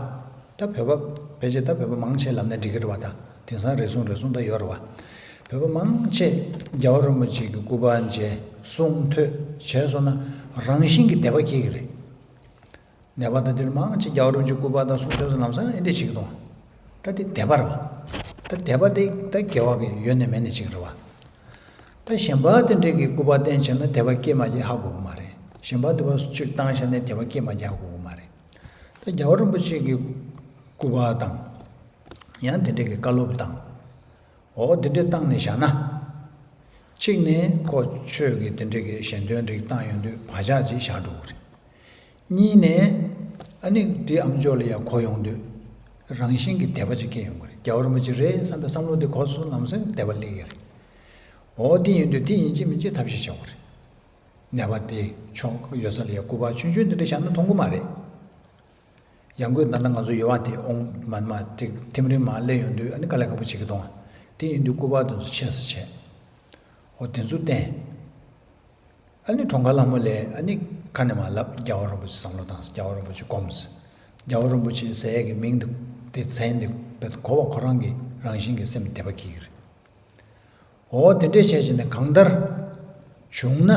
པ། ད་བོད་པ་ཕལ་ཆེར་ད་བོད་པ་མང་ཆེ་ལབ་ན་འགྲིག་གི་རེད་བ། ད་དེང་སང་རེ་ཟུང་རེ་ཟུང་ད་ཡོད་རེད་བ། བོད་པ་མང་ཆེ་རྒྱལ་བ་རིན་པོ་ཆེ་གི་སྐུ་པར་མཇལ་གསུང་ཐོས་བྱས་སོང་ན་རང་བཞིན་གྱི་དད་པ་སྐྱེ་གི་རེད། ནད་པ་ད་དེ་མང་ཆེ་རྒྱལ་བ་རིན་པོ་ཆེའི་སྐུ་པར་དང་གསུང་ཐོས་སུ་ལམ་སང་ཨེ་འདྲས་བྱེད་ཀྱི་འདུག་ད་དེ་དད་པ་རེད་བ། ད་དད་པ་དེ་ད་དགེ་བ་གི་ཡོད་ནས་མེད་ནས་བྱེད་ཀྱི་རེད་བ། ད་ ད་གཞན་པ་དེ་འདྲས་ཀྱི་སྐུད་པ་བསྟན་བྱས་ན་དད་པ་སྐྱེས་མ་སྐྱེས་ཧ་གོ་གི་མ་རེད། གཞན་པ་དེ་བ་ཅིག་བཏང་བྱས་ནས་དད་པ་སྐྱེས་མ་སྐྱེས་ཧ་གོ་གི་མ་རེད། ད་རྒྱལ་བ་རིན་པོ་ཆེ་གི་སྐུད་པ་དང་། ཡང་དེ་འདྲས་ཀྱི་བཀའ་སློབ་དང་། འོ་དེ་འདྲས་བཏང་ནས་བཞག་ན། གཅིག་ནས་ཁོ་ཆོས་ཀྱི་དེ་འདྲས་ཀྱི་ཞལ་འདོན་རིགས་བཏང་ཡོང་དུས་བག་ཆགས་ཅིག་བཞག་འགྲོ་གི་རེད། གཉིས་ནས། ཨ་ནི་དེ་ཨམ་ཅོག་ལ་ཡང་གོ་ཡོང་དུས། རང་བཞིན་གྱི་དད་པ་ཅིག་སྐྱེ་ཡོང་གི་རེད། རྒྱལ་བ་རིན་པོ་ཆེ་རེད་བསམ་པའི་བསམ་བློ་དེ་གོ་སོང་ ནམ་སེང་དད་པ་སླེབས་ཀྱི་རེད། འོ་དེ་ཡིན་དུས་དེ་ཡིན་གཅིག་མིན་གཅིག་ཐབས་ཤེས་བྱེད་དགོས་རེད། ནད་པ་དེ་མཆོང་ཡོད་ས་ལ་ཡང་སྐུད་པ་ཆུང་ཆུང་དེ་འདྲ་བཞག་ན་མཐོང་གི་མ་རེད། ཡང་སྒོས་ད་ལྟ་ང་ཚོ་ཡོད་པ་དེ་ཨོང་མན་མ་དེ་ཐིམ་རིམ་མར་སླེབས་ཡོང་དུས་ཨ་ནི་དཀའ་ལས་ཁག་པོ་བྱེད་ཀྱི་འདུག་ཨ། དེ་ཡིན་དུས་སྐུད་པ་དེ་ཚོ་ཆེ་ས་བྱས། འོ་དེ་ཚོ་བསྟན། ཨ་ནི་གྲོངས་ཁ་ལྷ་མོ་ལས་ཨ་ནི་ཁ་ནས་མར་ལབ། རྒྱལ་བ་རིན་པོ་ཆེ་བསམ་བློ་བཏང་། རྒྱལ་བ་རིན་པོ་ཆེ་སྒོམས། རྒྱལ་བ་རིན་པོ་ཆེ་ཟེར་ཡས་ཀྱི་མིང་དེ་དེ་མཚན་དེ་བེད་གོ་བ་ཁོ་རང་གི་རང་བཞིན་གྱི་སེམས་དད་པ་སྐྱེ་གི་རེད། འོ་དེ་འདྲས་བྱས་བྱས་ནས་གང་ལྟར་བྱུང་ན་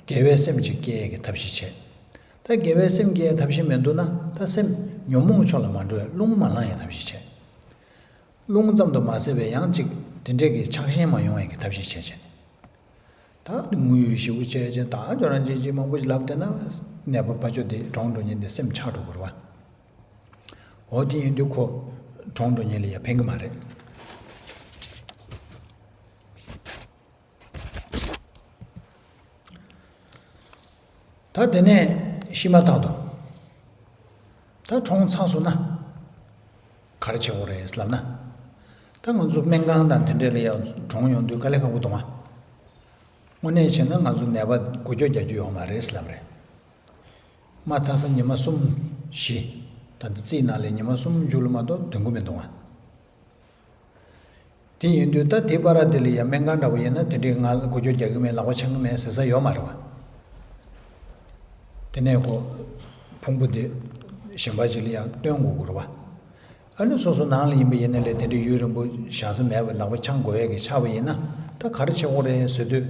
དགེ་བའི་སེམས་ཅིག་སྐྱེ་ཡས་ཀྱི་ཐབས་ཤེས་བྱས། ད་དགེ་བའི་སེམས་སྐྱེ་ཡས་ཐབས་ཤེས་མི་འདུག་ན་ད་སེམས་ཉོན་མོངས་ཕྱོགས་ལ་མ་འགྲོ་བའི་རླུང་མ་ལངས་ཡས་ཐབས་ཤེས་བྱས། རླུང་ཙམ་དུ་མ་ཟད་པའི་ཡང་ཅིག་དེ་འདྲས་ཀྱི་ཆགས་ཞེན་མ་ཡོང་ཡས་ཀྱི་ཐབས་ཤེས་བྱས་བྱས། ད་དངོས་ཡོད་ཞེ་པོ་བྱས་བྱས་ད་ཁྱོད་རང་ཅིག་ཅིག་མང་པོ་ཞིག་ལབ་བསྡད་ན་ནད་པ་ཕ་ཆོས་དེ་གྲོངས་འགྲོ་ཉེན་དེ་སེམས་ཆགས་འགྲོ་དགོས་རེད་བ། འོ་དེ་ཡིན་དུས་ཁོ་གྲོངས་འགྲོ་ཉེན་ལ་ཡང་ཕན་གི་མ་རེད། ད་དེ་ནས་ཤི་མ་ཐག་ཏུ་ད་གྲོངས་ཚར་སོང་ན་ག་རེ་བྱེད་དགོས་རེད་ལབ་ན། ད་ང་ཚོ་སྨན་ཁང་དང་དེ་འདྲས་ལ་ཡང་གྲོངས་ཡོང་དུས་དཀའ་ལས་ཁག་པོ་འདུག་ཨ། དངོས་གནས་བྱས་ན་ང་ཚོ་ནད་པ་འགུལ་སྐྱོད་རྒྱག་རྒྱུ་ཡོད་མ་རེད་ལབ་རེད། མ་ཚར་ས་ཉི་མ་གསུམ་བཞི། ད་ལྟ་རྩིས་ནང་ལ་ཉི་མ་གསུམ་མཇུག་ལ་མ་གཏོགས་འདོན་གི་མི་འདུག་ཨ། དེ་ཡིན་དུས་ད་དེ་བར་དེ་ལ་ཡང་སྨན་ཁང་འདྲ་བོ་ཡིན་ན་དེ་འདྲའི་ང་འགུལ་སྐྱོད་རྒྱག་གི་མེད། ལག་པ་འཆང་གི་མེད་ཟེར་ས་ཡོད་མ་རེད་བ། དེ་ནས་ཁོ་ཕུང་པོ་དེ་གཞན་པ་ཅིག་ལ་ཡང་སྟོན་དགོས་ཀྱི་རེད་བ། ཨ་ནི་སོ་སོ་ནང་ལ་ཡིན་པ་ཡིན་ན་ལས་དེ་འདྲའི་ཡུན་རིང་པོ་བཞག་ས་མེད་པ་ལག་པ་འཆང་དགོས་ཡས་ཀྱི་ཆགས་པ་ཡིན་ན་ད་ག་རེ་བྱེད་དགོས་རེད་ཟེར་དུས།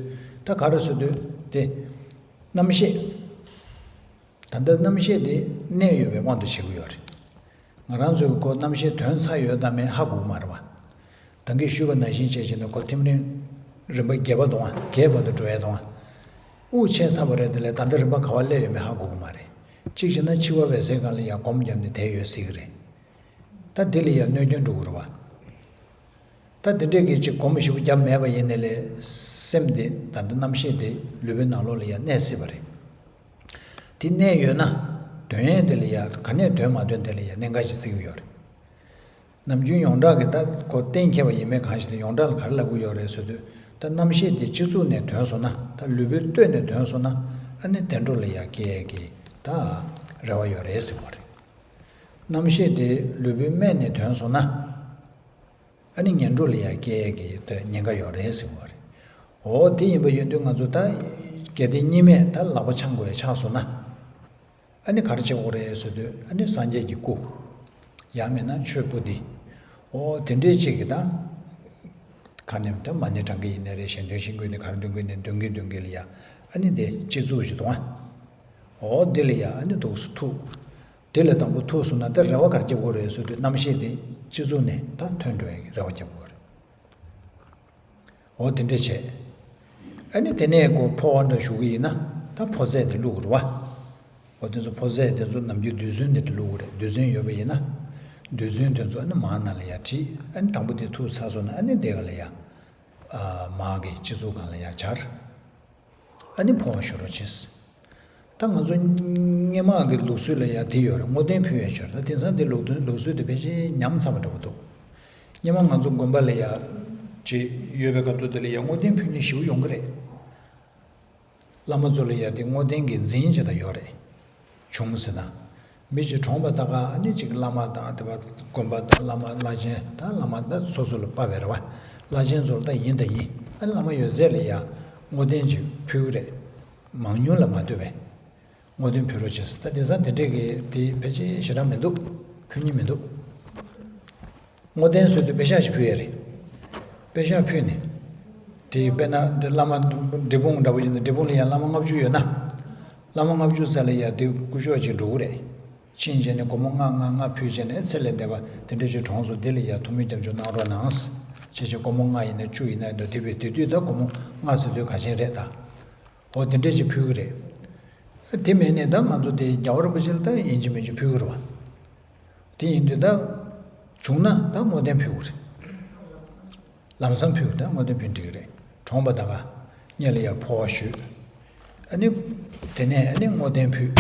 ད་ག་རེ་ཟེར་དུས་དེ། རྣམ་ཤེས། ད་ལྟ་རྣམ་ཤེས་དེ་གནས་ཡོད་པའི་དབང་དུ་བྱེད་ཀྱི་ཡོད་རེད། ང་རང་ཚོས་ཁོ་རྣམ་ཤེས་ཐོན་ཚར་ཡོད་དམ་མེད་ཧ་གོ་གི་མ་རེད་བ། ད་གིན་ཞུས་པ་ནང་བཞིན་བྱས་བྱས་ནས་ཁོ་ཐིམ་རིམ་རིམ་པ་བརྒྱད་པ་དང་བརྒྱད་བར་དུ་འགྲོ་ཡས་དང་། དབུགས་ཆད་ཚར་བ་རེད། དེ་ལས་ད་ལྟ་རིམ་པ་ག་བ་སླེབས་ཡོད་མེད་ཧ་གོ་གི་མ་རེད། གཅིག་བྱས་ན་འཆི་བ་འབད་སའི་སྒང་ལ་ཡང་སྒོམ་བརྒྱབ་ནས་བསྡད་ཡོད་སྲིད་ཀྱི་རེད། ད་དེ་ལ་ཡང་གནོད་སྐྱོན་འགྲོ་གི་རེད་བ། ད་དེ་འདྲས་ཀྱི་ཅིག་སྒོམ་ཞིབ་རྒྱབ་མེད་པ་ཡིན་ནའི་ལས་སེམས་དེ་ད་ལྟ་རྣམ་ཤེས་དེ་ལུས་པོའི་ནང་ལོགས་ལ་ཡང་གནས་སྲིད་པ་རེད། དེ་གནས་ཡོད་ན་དོན་ཡས་དེ་ལ་ཡང་ག་ནས་དོན་མ་དོན་དེ་ལ་ཡང་གནད་འགག་ཅིག་བརྩི་གི་ཡོད་རེད། ནམ་རྒྱུན་ཡོངས་གྲགས་ཀྱི་ད་ཁོ་གཏན་འཁེལ་བ་ཡིན་མིན་གང་ཞིག་དེ་ཡོངས་གྲགས་ལ་ག་རེ་ལབ་ཀྱི་ཡོད་རེད་ཟེར་དུས། ད་རྣམ་ཤེས་དེ་སྤྱི་གཙུག་ནས་ཐོན་སོང་ན། ད་ལུས་པོའི་སྟོད་ནས་ཐོན་སོང་ན་ཨ་ནི་བདེ་འགྲོ་ལ་ཡང་སྐྱེ་ཡས་ཀྱི་ད་རེ་བ་ཡོད་རེད་ཟེར་བ་རེད། རྣམ་ཤེས་དེ་ལུས་པོའི་སྨད་ནས་ཐོན་སོང་ན། ཨ་ནི་ངན་འགྲོ་ལ་ཡང་སྐྱེ་ཡས་ཀྱི་ད་ཉེན་ཁ་ཡོད་རེད་ཟེར་བ་རེད། འོ་དེ་ཡིན་པ་ཡིན་དུས་ང་ཚོ་ད་གལ་ཏེ་གཉིས་སྨན་ད་ལག་པ་འཆང་དགོས་ཡ་ཆགས་སོང་ན། ཨ་ནི་ག་རེ་བྱེད་དགོས་རེད་ཟེར་དུས་ཨ་ནི་སངས་རྒྱས་ཀྱི་སྐུ། ཡང་མིན་ན་ཆོས་པོ་ཏི། འོ་དེ་འདྲའི་ཅིག་གི་ད། ཁ་ནས་ད་མ་ཎི་བགྲང་གི་ཡིན་ནའི་རེད། གཞན་དོན་གཞན་དགོས་ནས་ག་རེ་འདོན་དགོས་ནས་འདོན་གི་འདོན་གི་ལ་ཡ། ཨ་ནི་དེ་སྤྱི་གཙུག་ཞིག་དང་། འོ་དེ་ལ་ཡ་ཨ་ནི་འདུག་སེ་ཐུག་དེ་ལས་དང་པོ་ཐུག་སོང་ན་ད་རེ་བ་ག་རེ་བྱེད་དགོས་རེད་ཟེར་དུས་རྣམ་ཤེས་དེ་སྤྱི་གཙུག་ནས་ད་ཐོན་འགྲོ་ཡ་གི་རེ་བ་བྱེད་དགོས་རེད། འོ་དེ་འདྲ་བྱས། ཨ་ནི་དེ་ནས་ཁོ་འཕོ་བ་འདྲ་ཞུ་གི་ཡིན་ན་ད་འཕོ་ཚད་དེ་བླུག་དགོས་རེད་བ། འོ་དེ་ཚོ་འཕོ་ཚད་དེ་ཚོ་ནམ་རྒྱུན་རྡུལ་ཚོན་དེ་འདྲ་བླུག་དགོས་རེད། རྡུལ་ཚོན་ཡོད་པ་ཡིན་ན། རྡུལ་ཚོན་དེ་ཚོ་ཨ་ནི་མར་ནང་ལ་ཡ་བྲིས། ཨ་ནི་དང་པོ་དེ་ཐུག་ཚར་སོང་ན་ཨ་ནི་དེ་ག་ལ་ཡ། ཨ་མར་གི་སྤྱི་གཙུག་སྒང་ལ་ཡ་སྦྱར། ཨ་ནི་འཕོ་བ་ཞུ་རོགས་བྱེད། ད་ང་ཚོ་སྔོན་མ་གི་ལུགས་སྲོལ་ལ་ཡང་དེ་ཡོད་རེད། བསྔོ་རྟེན་ཕུལ་ཡས་ཡོད་རེད། ད་དེང་སང་དེ་ལུགས་དོན་ལུགས་སྲོལ་དེ་ཕལ་ཆེར་ཉམས་ཚར་བ་འདྲ་བོ་འདུག་སྔོན་མ་ང་ཚོ་དགོན་པ་ལ་ཡ་ཅིག་ཡོད་པའི་སྐབས་དུས་དེ་ལ་ཡ་བསྔོ་རྟེན་ཕུལ་མཁན་ཞེ་པོ་ཡོང་གི་རེད། བླ་མ་ཚོ་ལ་ཡ་དེ་བསྔོ་རྟེན་གྱི་འཛིན་བྱེད་ད་ཡོད་རེད། བྱུང་ཟེར་ན། མི་གཅིག་གྲོངས་པ་ད་ག་ཨ་ནི་གཅིག་བླ་མ་དང་དེ་བ་དགོན་པ་དང་བླ་མ་བླ་ཆེན་དང་བླ་མ་ད་སོ་སོ་ལ་དཔའ་བའི་རེ་བ། བླ་ཆེན་ཚོ་ལ་ད་ཡིན་ད་ཡིན། ཨ་ནི་བླ་མ་ཡོད་ཚད་ལ་ཡ་བསྔོ་རྟེན་ཅིག་ཕུལ་གི་རེད། མང་ཉུང་ལ་མ་ལྟོས་པའི་བསྔོ་རྟེན་ཕུལ་རོགས་བྱེད་ཟེར། ད་དེང་སང་དེ་འདྲས་ཀྱི་དེ་ཕལ་ཆེར་ཞེ་དྲག་མི་འདུག་ཕུལ་མཁན་མི་འདུག་བསྔོ་རྟེན་ཟེར་དུས་པེ་ཤག་ཞིག་ཕུལ་ཡས་རེད། པེ་ཤག་ཕུལ་ནས། དེ་དཔེར་ན་དེ་བླ་མ་འབྲས་སྤུངས་འདྲ་པོ་ཡིན་ན་འབྲས་སྤུངས་ལ་ཡང་བླ་མ་ལྔ་བཅུ་ཡོད་ན། བླ་མ་ལྔ་བཅུ་ཟེར་ལ་ཡ་དེ་སྐུ་ཞབས་ཅིག་འགྲོ་གི་རེད། ཕྱིན་བྱས་ནས་སྒོར་མོ་ལྔ་ལྔ་ལྔ་ཕུལ་བྱས་ནས་ཚེ་ལས་འདས་པ་དེ་འདྲ་ཅིག་གྲོངས་སོང་། དེ་ལ་ཡ་ཐུགས་སྨོན་སྐྱབས་འཇུག་གནང་རོགས་གནང་། ཆེ་ཆེ་སྒོར་མོ་ལྔ་ཡིན་ན་བཅུ་ཡིན་ན་འདུག་དེ་བས་དེ་དུས་ད་སྒོར་མོ་ལྔ་ཟེར་དུས་ག་ཅན་རེད་ད། འོ་དེ་འདྲས་ཅིག་ཕུལ་གི་རེད། དེ་མིན་ནས་ད་ང་ཚོ་དེ་རྒྱལ་བ་རིན་པོ་ཆེ་ལ་ད་ཡིན་གཅིག་མིན་གཅིག་ཕུལ་གི་རེད་བ། དེ་ཡིན་དུས་ད་བྱུང་ན་ད་བསྔོ་རྟེན་ཕུལ་གི་རེད། ལམ་སང་ཕུལ་ད་བསྔོ་རྟེན་ཕུལ་འགྲིག་གི་རེད། གྲོངས་པ་ད་ག་སྔོན་ལ་ཡ་འཕོ་བ་ཞུས། ཨ་ནི་དེ་ནས་ཨ་ནི་བསྔོ་རྟེན་ཕུལ།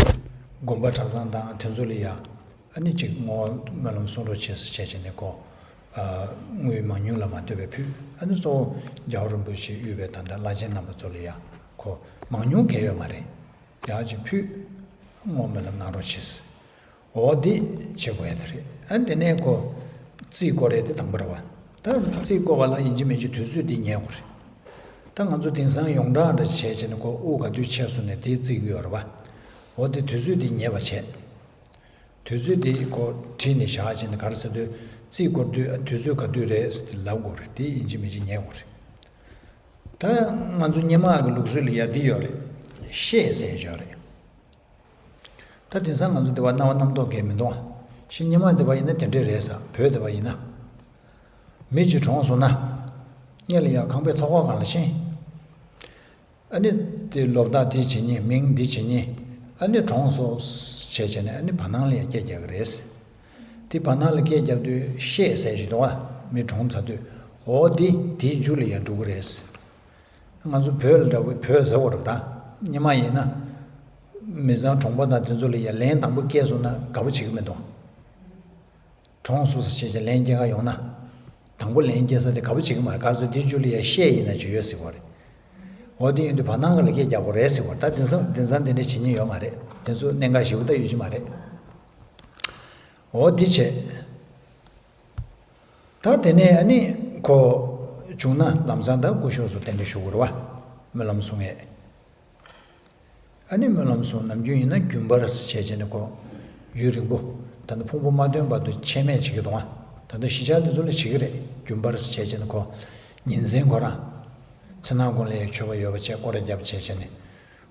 དགོན་པ་གྲྭ་ཚང་དང་དེ་ཚོ་ལ་ཡ་ཨ་ནི་ཅིག་བསྔོ་བ་སྨོན་ལམ་གསུང་རོགས་བྱེད་ཟེར་བྱས་བྱས་ནས་ཁོ། དངུལ་མང་ཉུང་ལ་མ་ལྟོས་པའི་ཕུལ། ཨ་ནི་གཙོ་བོ་རྒྱལ་བ་རིན་པོ་ཆེ་དབུས་པའི་ད་ལྟ་བླ་ཆེན་རྣམ་པ་ཚོ་ལ་ཡ་ཁོ་མང་ཉུང་གལ་ཡོད་མ་རེད། ཡག་ཅིག་ཕུལ། བསྔོ་སྨོན་ལམ་གནང་རོགས་བྱེད་ཟེར། འོ་འདི་བྱེད་དགོས་ཡ་དེ་རེད། ཨ་དེ་ནས་ཁོ་རྩིས་སྐོར་རེད་དེ་དང་པོ་རེད་བ། ད་རྩིས་སྐོར་བ་ལ་ཡིན་གཅིག་མིན་གཅིག་དུས་ཚོད་འདི་ཉལ་དགོས་རེད། ད་ང་ཚོ་དེང་སང་ཡོངས་གྲགས་འདྲ་བྱས་བྱས་ནས་ཁོ་དབུགས་ག་དུས་ཆད་སོང་ནས་དེ་རྩིས་ཀྱི་ཡོད་རེད་བ། འོ་དེ་དུས་ཚོད་འདི་ཉལ་བ་བྱས། དུས་ཚོད་འདི་ཁོ་བྲིས་ནས་བཞག་བྱས་ནས་ག་རེ་ཟེར་དུས་རྩིས་སྐོར་དུས་ཨ་དུས་ཚོད་ག་དུས་རེད་ཟེར་དེ་ལབ་དགོས་རེད། དེ་ཡིན་གཅིག་མིན་གཅིག་ཉལ་དགོས་རེད། ད་ང་ཚོ་སྔོན་མ་གི་ལུགས་སྲོལ་ལ་ཡ་འདི་ཡོད་རེད། བཤད་ཟེར་ཡོད་རེད། ད་དེང་སང་ང་ཚོ་འདི་བ་རྣ་བ་རྣམ་རྟོག་གས་མི་འདུག་ཨ། ཤི་སྔོན་མ་འདི་བ་ཡིན་ན་དེ་འདྲས་རེད་ས། བོད་འདི་བ་ཡིན་ན། མི་གཅིག་གྲོངས་སོང་ན། སྔོན་ལ་ཡ་ཁང་པའི་ཐོག་ཁ་སྒང་ལ་ཕྱིན། ཨ་ནི་དེ་ལོ་རྟགས་འདི་བྱེད་ཉེན། མིང་འདི་བྱེད་ཉེན། ཨ་ནི་གྲོངས་སོང་བྱས་བྱས་ནས་ཨ་ནི་བར་སྣང་ལ་ཡ་སྐད་རྒྱག་གི་རེད། དེ་བར་སྣང་ལ་སྐད་རྒྱབ་དུས་བཤད་ཟེར་ཞིག་འདུག་ཨ། མི་གྲོངས་ཚར་དུས་འོ་འདི་དེའི་མཇུག་ལ་ཡ་འགྲོ་གི་རེད། ང་ཚོ་བོད་ལ་འདྲ་བོ་བོད་ཟེར་བ་རེད་ད། སྔོན་མ་ཡིན་ན། མི་ཚང་གྲོངས་པ་དང་དེ་ཚོ་ལ་ཡ་ལན་དང་པོ་སྐྱེས་སོང་ན་དགའ་པོ་བྱེད་ཀྱི་མི་འདུག་གྲོངས་སོང་ཟེར་བྱས་བྱས་ལན་སྐྱེལ་ག་ཡོང་ན། དང་པོ་ལན་སྐྱེལ་ས་དེ་དགའ་པོ་བྱེད་ཀྱི་མ་རེད། ག་ཚོད་དེ་རྒྱུ་ལ་ཡ་བཤད་ཡིན་ན་ཅིག་ཡོད་སྲིད་པ་རེད། འོ་དེ་ཡིན་དུས་བར་སྣང་ག་ལ་སྐད་རྒྱག་དགོས་རེད་ཟེར་བ་ད། དེང་སང་དེང་སང་དེ་འདྲ་བྱེད་ཉེན་ཡོད་མ་རེད། དེ་ཚོ་གནད་འགག་ཞེ་པོ་ད་ཡོད་ཀྱི་མ་རེད། འོ་དེ་བྱས། ད་དེ་ནས་ཨ་ནི་ཁོ་བྱུང་ན་ལམ་སང་ད་སྐུ་ཞབས་སུ་གདན་འདྲེན་ཞུ་དགོས་རེད་བ། སྨོན་ལམ་གསུང་ཡས། ཨ་ནི་སྨོན་ལམ་གསུང་ནམ་རྒྱུན་ཡིན་ན་རྒྱུན་པར་བྱས་བྱས་ནས་ཁོ་ཡུན་རིང་པོ་ད་ནི་ཕུང་པོ་མ་ཐོན་བར་དུ་ཆད་མེད་བྱེད་ཀྱི་འདུག་ཨ། ད་ལྟ་གཞིས་ཆགས་དེ་ཚོ་ལ་བྱེད་ཀྱི་རེད། རྒྱུན་པར་བྱས་བྱས་ནས་ཁོ་ཉིན་མཚན་ཁོ་རང་ཚེ་ནང་ཀུན་ལ་ཡང་མཆོད་པ་ཡོད་པ་བྱས་སྐོར་ར་བརྒྱབ་བྱས་བྱས་ནས་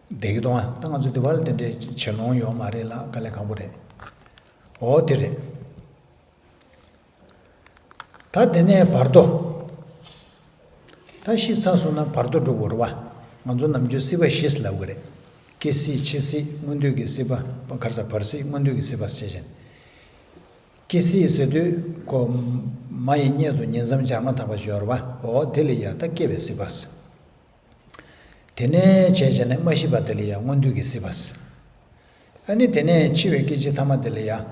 བསྡད་ཀྱི་འདུག་ཨ། ད་ང་ཚོ་འདི་བར་ལ་དེ་འདྲའི་བྱེད་ལོང་ཡོད་མ་རེད་ལ་དཀའ་ལས་ཁག་པོ་རེད། འོ་དེ་རེད། ད་དེ་ནས་བར་དོ། ད་ཤི་ཚར་སོང་ན་བར་དོ་འགྲོ་དགོས་རེད་བ། ང་ཚོ་ནམ་རྒྱུན་སྲིད་པ་བཞི་ཟེར་ལབ་གི་རེད། སྐྱེ་སྲིད་འཆི་སྲིད་སྔོན་དུས་ཀྱི་སྲིད་པ། ག་རེ་ཟེར། བར་སྲིད་སྔོན་དུས་ཀྱི་སྲིད་པ་ཟེར་བཞིན། སྐྱེ་སྲིད་ཟེར་དུས་ཁོ་མ་ཡི་མངལ་དུ་ཉིང་མཚམས་སྦྱར་མ་ཐག་པ་ཅིག་ཡོད་རེད་བ། འོ་དེ་ལ་ཡ་ད་སྐྱེ་བའི་སྲིད་པ་ཟེར། དེ་ནས་བྱས་བྱས་ནས་མ་ཤི་བ་དེ་ལ་ཡང་སྔོན་དུས་ཀྱི་སྲིད་པ་ཟེར། ཨ་ནི་དེ་ནས་འཆི་བའི་སྐད་ཅིག་ཐ་མ་དེ་ལ་ཡང་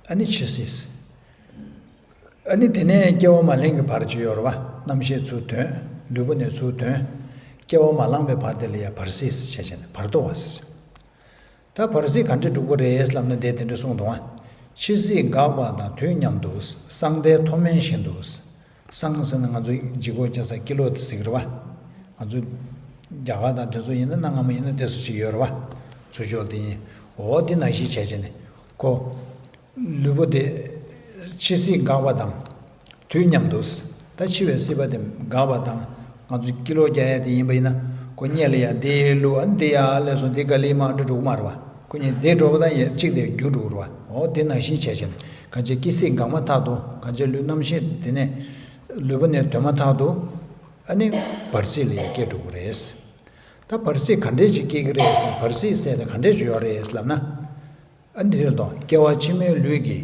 ཨ་ནི་འཆི་སྲིད་ཟེར། ཨ་ནི་དེ་ནས་སྐྱེ་བ་མ་ལེན་གྱི་བར་གཅིག་ཡོད་རེད་བ། རྣམ་ཤེས་ཚུར་ཐོན། ལུས་པོ་ནས་ཚུར་ཐོན། སྐྱེ་བ་མ་བླངས་པའི་བར་དེ་ལ་ཡང་བར་སྲིད་ཟེར་བྱས་བྱས་ནས་བར་དོ་བ་ཟེར། ད་བར་སྲིད་ག་འདྲས་འགྲུབ་ཀྱི་རེད་ལབ་ན་དེ་དེ་འདྲས་གསུངས་འདུག་ཨ། འཆི་སྲིད་འགག་པ་དང་དུས་མཉམ་དུ། སྲང་མདའི་མཐོ་དམན་བཞིན་དུ། སྲང་ཟེར་ན་ང་ཚོ་ལྗིད་ཁོག་རྒྱག་ས་ཀི་ལོ་དེ་ཟེར་གི་རེད་བ། ང་ཚོ་རྒྱ་གར་དང་དེ་ཚོ་ཡིན་ན་གནའ་སྔ་མོ་ཡིན་ན་དེ་ཚོ་ཅིག་ཡོད་རེད་བ། ཚུར་ཕྱོགས་དེ་ཡིན། འོ་དེ་ནང་བཞིན་བྱས་བྱས་ནས་ཁོ། ལུས་པོ་དེ་འཆི་སྲིད་འགག་པ་དང་དུས་མཉམ་དུ། ད་འཆི་བའི་སྲིད་པ་དེ་འགག་པ་དང་། ང་ཚོ་ཀི་ལོ་རྒྱག་ཡ་དེ་ཡིན་པ་ཡིན་ན་ཁོ་སྔོན་ལ་ཡ་འདི་ལུས་ཨ་འདི་ཡ་ལས་སོང་འདི་ག་ལི་མ་འགྲོ་འགྲོ་གི་མ་རེད་བ། ཁོ་གཉིས་འདི་འགྲོ་བ་དང་ཡ་གཅིག་དེ་རྒྱུག་འགྲོ་གི་རེད་བ། འོ་དེ་ནང་བཞིན་བྱས་བྱས་ནས་གང་ཅི་སྐྱེ་སྲིད་འགག་མ་ཐག་ཏུ་གང་ཅི་ལུས་རྣམ་ཤེས་དེ་ནས་ལུས་པོ་ནས་ཐོན་མ་ཐག་ཏུ་ཨ་ནི་བར་སྲིད་ལ་ཡ་སྐྱེ་འགྲོ་གི་རེད། ད་བར་སྲིད་ག་འདྲས་ཅིག་སྐྱེ་གི་རེད་ཟེར། བར་སྲིད་ཟེར་དེ་ག་འདྲས་ཅིག་ཡོད་རེད་ལབ་ན། ཨ་ནི་དེ་ལ་དང་སྐྱེ་བ་ཕྱི་མའི་ལུས་ཀྱི་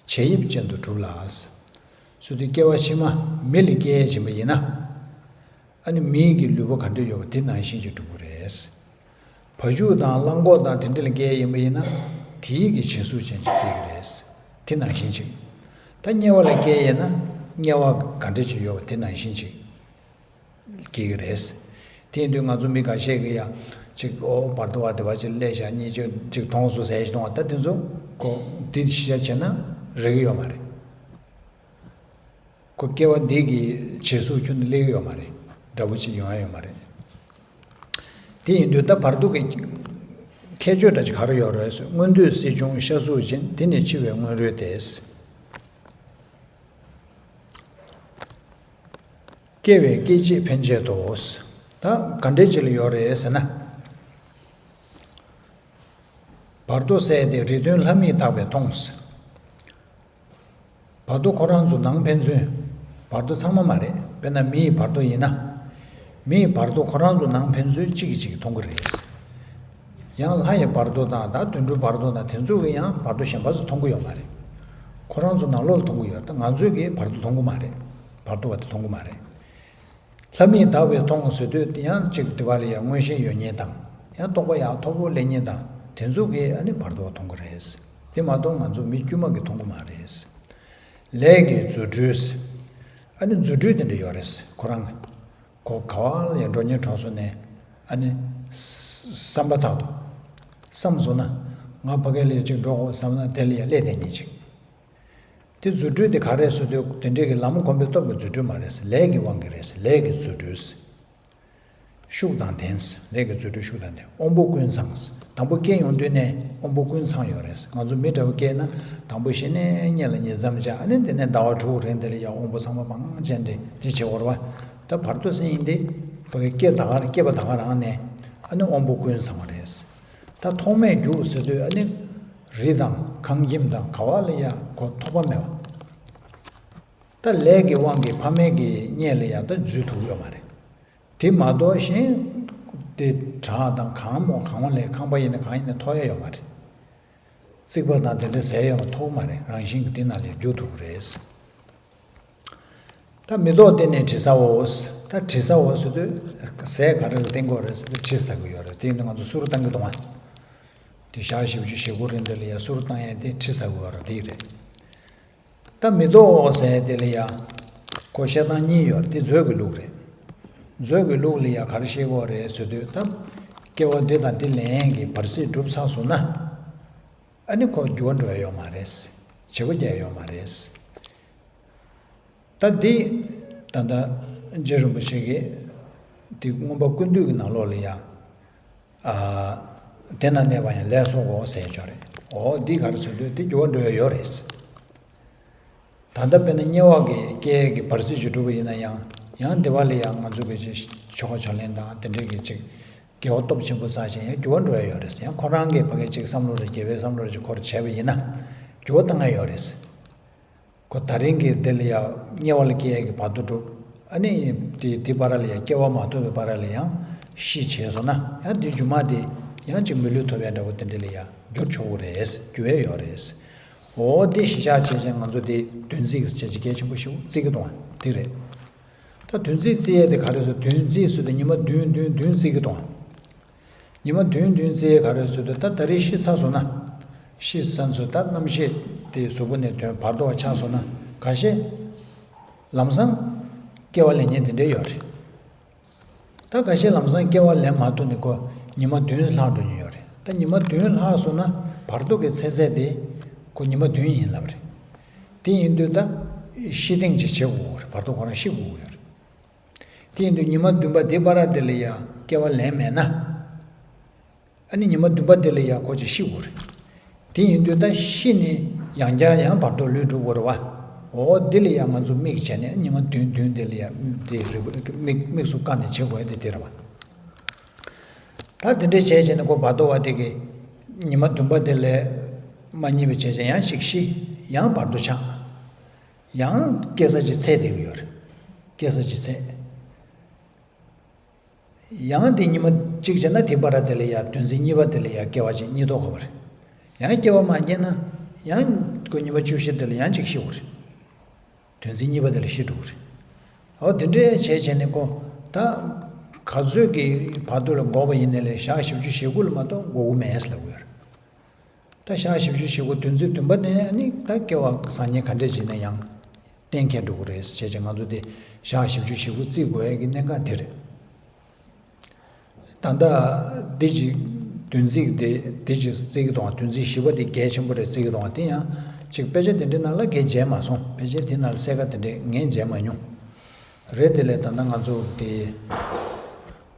བྱད་དབྱིབས་ཅན་དུ་གྲུབ་ལ། སོ་དེ་སྐྱེ་བ་ཕྱི་མ་མི་ལ་སྐྱེ་ཡས་ཕྱིན་པ་ཡིན་ན། ཨ་ནི་མིའི་གི་ལུས་པོ་ག་འདྲ་ཡོད་པ་དེ་ནང་བཞིན་ཅིག་གྲུབ་ཀྱི་རེད། བ་ཕྱུགས་དང་གླང་གོག་དང་དེ་འདྲ་ལ་སྐྱེ་ཡས་ཡིན་པ་ཡིན་ན། དེའི་གི་བྱད་གཟུགས་ཅན་ཅིག་སྐྱེ་གི་རེད། དེ་ནང་བཞིན་ཅིག་ད་དམྱལ་བ་ལ་སྐྱེ་ཡས་ན་དམྱལ་བ་ག་འདྲ་ཅིག་ཡོད་པ་དེ་ནང་བཞིན་ཅིག་སྐྱེ་གི་རེད། དེ་ཡིན་དུས་ང་ཚོ་མི་འགའ་ཤས་ཀྱིས་ཡ་ཅིག་ཨོ་བར་དོ་བ་དེ་བ་ཅིག་སླེབས་ཤག་གཉིས་ཅིག་ཅིག་མཐོང་སོང་ཟེར་ཞིག་གཏོང་བ། ད་དེ་ཚོ་ཁོ་འདི་ཤ་བྱས་ན་རེག་གི་ཡོད་མ་རེད། ཁོ་སྐྱེ་བ་འདི་གི་བྱད་གཟུགས་ཁྱོན་ནས་སླེབས་ཡོད་མ་རེད། འདྲ་པོ་ཅིག་ཡོང་ཡ་ཡོད་མ་རེད། དེ་ཡིན་དུས་ད་བར་དོ་གི་ཁྱད་ཆོས་འདྲ་ཅིག་ག་རེ་ཡོད་རེད་ཟེར། སྔོན་དུས་སྲིད་བྱུང་ཤ་གཟུགས་ཅན། དེ་ནི་འཆི་བའི་སྔོན་རོལ་ཏེ། སྐྱེ་བའི་སྐད་ཅིག་ཕན་ཆད་དོ། ད་ག་འདྲས་ཅིག་ལ་ཡོད་རེད་ཟེར་ན། བར་དོ་ཟེར་དེ་རིགས་མཐུན་ལྷ་མིས་བརྟགས་པས་མཐོང་ཟེར། བར་དོ་ཁོ་རང་ཚོ་ནང་ཕན་ཚུན་ བར་དོ་ཚང་མ་མ་རེད། དཔེར་ན་མི་ཡི་བར་དོ་ཡིན་ན། མི་ཡི་བར་དོ་ཁོ་རང་ཚོ་ནང་ཕན་ཚུན་གཅིག་གིས་གཅིག་མཐོང་གི་རེད། ཡང་ལྷ་ཡི་བར་དོ་དང་ད་དུད་འགྲོའི་བར་དོ་དང་དེ་ཚོ་གི་ཡང་བར་དོ་གཞན་པ་ཚོ་མཐོང་གི་ཡོད་མ་རེད། ཁོ་རང་ཚོ་ནང་ལོགས་ལ་མཐོང་གི་ཡོད། ད་ང་ཚོས་གི་བར་དོ་མཐོང་གི་མ་རེད། བར་དོ་བ་དེ་མཐོང་གི་མ་རེད། ལྷ་མིས་བདག་པས་མཐོང་ཟེར་དུས་དེ་ཡང་གཅིག་དེ་བ་ལ་ཡང་མངོན་ཤེས་ཡོད་མཁན་དང་ཡང་རྟོགས་པ་ཡང་མཐོ་པོ་སླེབས་མཁན་དང་དེ་ཚོ་གིས་ཨ་ནི་བར་དོ་མཐོང་གི་རེད། དེ་མ་གཏོགས་ང་ཚོ་མི་དཀྱུས་མ་གིས་མཐོང་གི་མ་རེད། ལས་ཀྱི་རྫུ་འཕྲུལ། ཨ་ནི་རྫུ་འཕྲུལ་དེ་འདྲ་ཡོད་རེད། ཁོ་རང་གི་གོ་ག་བ་ལ་ཡང་འགྲོ་སྙིང་བྲོ་སོང་ནས་ཨ་ནི་བསམ་པ་ཐག་ཏུ་བསམ་སོང་ན་ང་ཕ་གི་ལ་ཅིག་འགྲོ་དགོས་བསམ་ན་དེ་ལ་ཡང་སླེབས་བསྡད་མཁན་ཅིག་དེ་རྫུ་འཕྲུལ་དེ་ག་རེ་རེད་ཟེར་དུས་དེ་འདྲའི་གི་ལམ་གོམས་པའི་སྟོབས་ཀྱི་རྫུ་འཕྲུལ་མ་རེད། ལས་ཀྱི་དབང་གིས་རེད། ལས་ཀྱི་རྫུ་འཕྲུལ། ཤུགས་དང་ལྡན། ལས་ཀྱི་རྫུ་འཕྲུལ་ཤུགས་དང་ལྡན། དབང་པོ་ཀུན་ཚང་། དང་པོ་སྐྱེ་ཡོང་དུས་ནས་དབང་པོ་ཀུན་ཚང་ཡོད་རེད། ང་ཚོ་མི་འདྲ་བོ་སྐྱེས་ན་དང་པོ་གཞི་ནས་གཉིད་ལ་ཉལ་མཚམས་བཅག་ཨ་ནི་དེ་ནས་ཟླ་བ་དྲུག་རིང་དེ་ལ་ཡང་དབང་པོ་ཚང་མ་མང་ཅན་དེ་དེ་བྱེད་དགོས་རེད་བ། ད་བར་དོ་ཟེར་ཡིན་དེ་ཕ་གི་སྐྱེ་ད་ག་སྐྱེས་པ་ད་ག་རང་ནས་ཨ་ནི་དབང་པོ་ཀུན་ཚང་བ་རེད། ད་ཐོག་མེད་རྒྱུག་ཟེར་དུས་ཨ་ནི་རི་དང་ཁང་ཁྱིམ་དང་ག་བ་ལ་ཡ་གོ་ཐོགས་པ་མེད་པ། ད་ལས་ཀྱི་དབང་གིས་ཕ་མེས་ཀྱི་མངལ་ལ་ཡ་ད་འཛུལ་ཐུབ་ཡོད་མ་རེད། དེ་མ་གཏོགས་གཞན་དེ་བྲག་དང་གང་མོ་གང་བ་ལས་ཁང་པ་ཡིན་ན་གང་ཡིན་ན་ཐོགས་ཡ་ཡོད་མ་རེད། རྩིག་པ་དང་དེ་འདྲ་ཟེར་ཡོད་མ་ཐོགས་མ་རེད། རང་བཞིན་གྱིས་དེ་ནང་ལ་ཡ་རྒྱུག་ཐུབ་ཀྱི་རེད། ད་མེ་ཏོག་སྟེང་ནས་དྲི་ཟའོ། ད་དྲི་ཟའོ་ཟེར་དུས་ཟས་ག་རེ་ལ་བརྟེན་དགོས་རེད་ཟེར་དུས་དྲི་ཟ་གི་ཡོད་རེད། དེ་ཡིན་དུས་ང་ཚོ་གསུར་བཏང་གི་འདུག་ཨ། དེ་ཞག་བཞི་བཅུ་ཞེ་དགུ་རིང་དེ་ལ་ཡ་གསུར་བཏང་ཡ་དེ་དྲི་ཟ་གི་ཡོད་རེད། དེ་རེད། ད་མེ་ཏོག་ཟེར་ཡ་དེ་ལ་ཡ་ཁོ་བཤད་སྟངས་གཉིས་ཡོད་རེད། དེ་མཛོད་ཀྱི་ལུགས་རེད། མཛོད་ཀྱི་ལུགས་ལ་ཡ་ག་རེ་བཤད་དགོས་རེད་ཟེར་དུས་ད་སྐྱེ་བ་འདི་དང་འདི་ལེན་གྱི་བར་སྲིད་གྲུབ་ཚར་སོང་ན་ཨ་ནི་ཁོ་འགྱུར་བ་འགྲོ་ཡ་ཡོད་མ་རེད། བྱེད་པོ་རྒྱག་ཡ་ཡོད་མ་རེད། ད་འདི་ད་ལྟ་རྗེ་རིན་པོ་ཆེ་གིས་འདི་མངོན་པ་ཀུན་བཏུས་ཀྱི་ནང་ལོགས་ལ་ཡང་ཨ་དེ་ན་གནས་པ་ཡང་ལས་སོགས་གོ་ཟེར་ཆོག་རེད། འོ་འདི་ག་རེ་ཟེར་དུས་འདི་འགྱུར་བ་འགྲོ་ཡ་ཡོད་རེད། ད་ལྟ་དཔེར་ན་དམྱལ་བ་གི་སྐྱེ་ཡས་ཀྱི་བར་སྲིད་ཅིག་གྲུབ་པ་ཡིན་ན་ཡང་ཡང་འདི་བ་ལ་ཡང་ང་ཚོ་གི་ཅིག་ཆོ་ག་ཕྱག་ལེན་དང་དེ་འདྲའི་གི་ཅིག་དགེ་བ་སྟོབས་ཆེན་པོ་བསགས་ཤིང་ཡང་འགྱུར་བ་འགྲོ་ཡ་ཡོད་རེད། ཡང་ཁོ་རང་གི་ཕ་གི་ཅིག་བསམ་བློ་རེ་དགེ་བའི་བསམ་བློ་རེ་ཅིག་ཁོ་རེ་བྱས་པ་ཡིན་ན་འགྱུར་བ་བཏང་ཡ་ཡོད་རེད། ཁོ་ད་རིང་གི་འདི་ལ་ཡང་དམྱལ་བ་ལ་སྐྱེ་ཡས་ཀྱི་བར་དོ་འགྲུབ། ཨ་ནི་དེ་དེ་བར་ལ་ཡང་སྐྱེ་བ་མ་ཐོབ་པའི་བར་ལ་ཡང་ཤི་བྱས་སོང་ན་ཡང་དེ་རྒྱུ་མ་དེ་ཡང་ཅིག་མི་ལུས་ཐོབ་ཡ་འདྲ་བོ་དེ་འདྲ་ལ་ཡང་འགྱུར་ཆོག་གི་རེད། འགྱུར་བ་ཡོད་རེད། འོ་དེ་གཞི་བཞག་བྱས་ཅིང་ང་ཚོ་དེ་བདུན་ཚིགས་བྱས་ཅིག་གལ་ཆེན་པོ་ཞིག་བརྩི་གི་འདུག་དེ་རེད། ད་བདུན་ཚིགས་བརྩི་ཡས་དེ་ག་རེ་ཟེར་བདུན་ཚིགས་ཟེར་དུས་ཉི་མ་བདུན་བདུན་བདུན་བརྩི་གི་འདུག་ཉི་མ་བདུན་བདུན་བརྩི་ཡས་ག་རེ་ཟེར་དུས་ད་ད་རེས་ཤི་ཚར་སོང་ན། ཤི་ཚར་སོང་ད་རྣམ་ཤེས་དེ་གཟུགས་པོ་ནས་ཐོན་བར་དོ་བ་ཆགས་སོང་ན་འགའ་ཤས་ལམ་སང་སྐྱེ་བ་ལེན་མཁན་དེ་འདྲས་ཡོད་རེད། ད་འགའ་ཤས་ལམ་སང་སྐྱེ་བ་ལེན་མ་ཐུབ་ནས་ཁོ་ཉི་མ་བདུན་ལྷག་འགྲོ་མཁན་ཡོད་རེད། ད་ཉི་མ་བདུན་ལྷག་སོང་ན་བར་དོ་གི་ཚེ་ཚད་དེ་ཁོ་ཉི་མ་བདུན་ཡིན་ལབ་རེད། དེ་ཡིན་དུས་ད་ཤི་སྟེང་ཅིག་བྱེད་དགོས་རེད། བར་དོ་ཁོ་རང་ཤི་དགོས་ཡོད་རེད། དེ་ཡིན་དུས་ཉི་མ་བདུན་པ་དེ་བར་དེ་ལ་ཡང་སྐྱེ་བ་ལེན་མེད་ན། ཨ་ནི་ཉི་མ་བདུན་པ་དེ་ལ་ཡང་ཁོ་ཅིག་ཤི་དགོས་རེད། དེ་ཡིན་དུས་ད་ཤི་ནས་ཡང་བསྐྱར་ཡང་བར་དོ་ལུས་འགྲོ་དགོས་རེད་བ། འོ་འདི་ལ་ཡང་ང་ཚོ་དམིགས་བྱས་ནས་ཉི་མ་བདུན་བདུན་དེ་ལ་ཡང་དམིགས་དེ་རེད་བ། དམིགས་དམིགས་སུ་བཀར་ནས་བྱེད་དགོས་ཡ་དེ་དེ་རེད་བ། ད་དེ་འདྲས་བྱས་བྱས་ནས་ཁོ་བར་དོ་བ་དེ་གི་ཉི་མ་བདུན་པ་དེ་ལས་མ་གཉིད་པ་བྱས་བྱས་ཡང་ཅིག་ཤི། ཡང་བར་དོ་ཆགས། ཡང་སྐྱེ་ས་ཅིག་ཚད་བསྡད་ཀྱི་ཡོད་རེད། སྐྱེ་ས་ཅིག་ཚད། ཡང་དེ་ཉི་མ་གཅིག་བྱས་ན་དེ་བར་དེ་ལ་ཡ་བདུན་ཚིགས་གཉིས་པ་དེ་ལ་ཡ་སྐྱེ་བ་ཅིག་གཉིད་ཐོག་གོ་བ་རེད། ཡང་སྐྱེ་བ་མ་སྐྱེས་ན་ཡང་ཁོ་ཉི་མ་བཅུ་བཞི་དེ་ལ་ཡང་ཅིག་ཤི་དགོས་རེད། བདུན་ཚིགས་གཉིས་པ་དེ་ལ་ཤི་འགྲོ་གི་རེད། འོ་དེ་འདྲས་བྱས་བྱས་ནས་ཁོ་ད་ག་ཚོད་ཀྱི་བར་དོ་ལ་འགོར་བ་ཡིན་ནའི་ལས་ཞག་བཞི་བཅུ་ཞེ་དགུ་ལ་མ་གཏོགས་འགོར་གི་མེད་ཟེར་ལབ་ཀྱི་ཡོད་རེད། ད་ཞག་བཞི་བཅུ་ཞེ་དགུ་བདུན་ཚིགས་བདུན་པ་ནས་ནི་ད་སྐྱེ་བ་བཟང་ངན་ག་འདྲས་བྱས་ན་ཡང་གཏན་འཁེལ་འགྲོ་གི་རེད་ཟེར་བྱས་ང་ཚོ་དེ་ཞག་བཞི་བཅུ་ཞེ་དགུ་བརྩི་དགོས་ཡ་གི་གནད་འགག་དེ་རེད། ད་ལྟ་འདི་ཅིག་བདུན་ཚིགས་དེ་འདི་ཅིག་བརྩི་གི་འདུག་དང་བདུན་ཚིགས་བཞི་པ་དེ་གལ་ཆེན་པོ་རེད་བརྩི་གི་འདུག་དང་དེ་ཡང་ཅིག་དཔེ་ཆ་དེ་འདྲའི་ནང་ལ་གལ་མཇལ་མ་སོང་། དཔེ་ཆ་དེ་ནང་ལ་གསལ་ཁ་དེ་འདྲའི་ངས་མཇལ་མ་མྱོང་། རེད་དེ་ལས་ད་ལྟ་ང་ཚོ་དེ།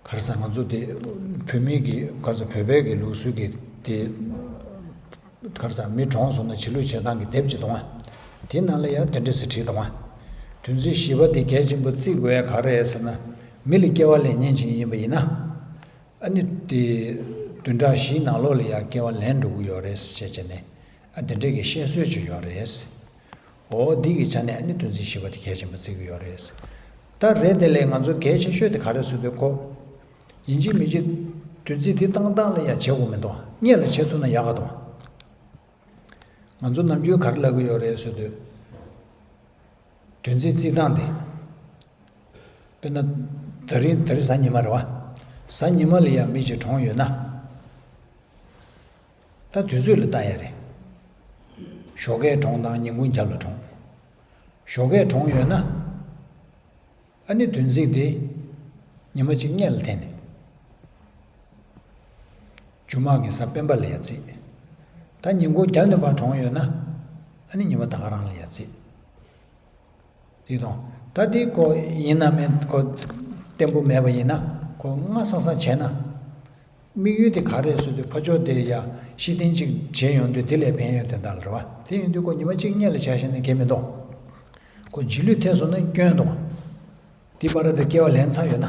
ག་རེ་ཟེར་ང་ཚོ་དེ་བོད་མི་གི་ག་རེ་ཟེར་བོད་པའི་གི་ལུགས་སྲོལ་གི་དེ་ག་རེ་ཟེར་མི་གྲོངས་སོང་ན་བྱིས་ལོ་བྱེད་སྟངས་ཀྱི་དེབ་ཅིག་འདུག་ཨ། དེ་ནང་ལ་ཡང་དེ་འདྲ་ཟེར་བྲིས་འདུག་ཨ། བདུན་ཚིགས་བཞི་པ་དེ་གལ་ཆེན་པོ་བརྩི་དགོས་ཡ་ག་རེ་རེད་ཟེར་ན་མི་ལ་སྐྱེ་བ་ལེན་མཁན་ཅིག་ཡིན་པ་ཡིན་ན་ཨ་ནི་དེ་བདུན་ཕྲག་བཞིའི་ནང་ལོགས་ལ་ཡང་སྐྱེ་བ་ལེན་འགྲོ་གི་ཡོད་རེད་ཟེར་བྱས་བྱས་ནས་ཨ་དེ་འདྲ་གི་བཤད་སྲོལ་ཅིག་ཡོད་རེད། འོ་འདི་གི་ཆ་ནས་ནི་བདུན་ཚིགས་བཞི་པ་དེ་གལ་ཆེན་པོ་བརྩི་གི་ཡོད་རེད། ད་རེད་དེ་ལས་ང་ཚོ་གལ་ཆེ་ཤོས་དེ་ག་རེ་ཟེར་དུས་ཁོ། ཡིན་གཅིག་མིན་གཅིག་བདུན་ཚིགས་དེ་བཏང་སྟངས་ལ་ཡང་བྱེད་དགོས་མི་འདུག་སྔོན་ལ་བྱེད་ཐུབ་ན་ཡག་ག་འདུག་ང་ཚོ་ནམ་རྒྱུན་ག་རེ་ལབ་གི་ཡོད་རེད་ཟེར་དུས། བདུན་ཚིགས་བརྩི་སྟངས་དེ། དཔེར་ན། ད་རིང་ད་རིང་གཟའ་ཉི་མ་རེད་བ། གཟའ་ཉི་མ་ལ་ཡང་མི་གཅིག་གྲོངས་ཡོད་ན། ད་དུས་ཚོད་ལ་ལྟ་ཡ་རེད། ཞོགས་ཀས་གྲོངས་དང་ཉིན་གུང་རྒྱབ་ལ་གྲོངས། ཞོགས་ཀས་གྲོངས་ཡོད་ན། ཨ་ནི་བདུན་ཚིགས་དེ། ཉི་མ་གཅིག་སྔོན་ལ་འཐེན་ནས། མཇུག་མ་གི་གཟའ་སྤེན་པ་ལ་ཡ་བརྩི། ད་ཉིན་གུང་རྒྱབ་ནས་ཕར་གྲོངས་ཡོད་ན། ཨ་ནི་ཉི་མ་ད་ག་རང་ལ་ཡ་བརྩི། དེ་དང་། ད་དེ་ཁོ་ཡིན་ན་མིན་ཁོ་བརྟན་པོ་མེད་པ་ཡིན་ན་ཁོ་སྔ་སང་སང་བྱས་ན། དམིགས་ཡུལ་དེ་ག་རེ་རེད་ཟེར་དུས་ཕར་ཕྱོགས་དེ་ཡ་ཤི་ཐེངས་གཅིག་བྱས་ཡོང་དུས་དེ་ལས་ཕན་ཡོན་དོན་དག་ལ་རེད་བ། དེ་ཡིན་དུས་ཁོ་ཉི་མ་གཅིག་སྔོན་ལ་བྱས་ཤེས་ན་གལ་མི་འདུག་ཁོ་རྗེས་ལུས་ཐེབས་སོང་ན་སྐྱོན་འདུག་དེ་བར་དུ་སྐྱེ་བ་ལེན་ཚར་ཡོད་ན།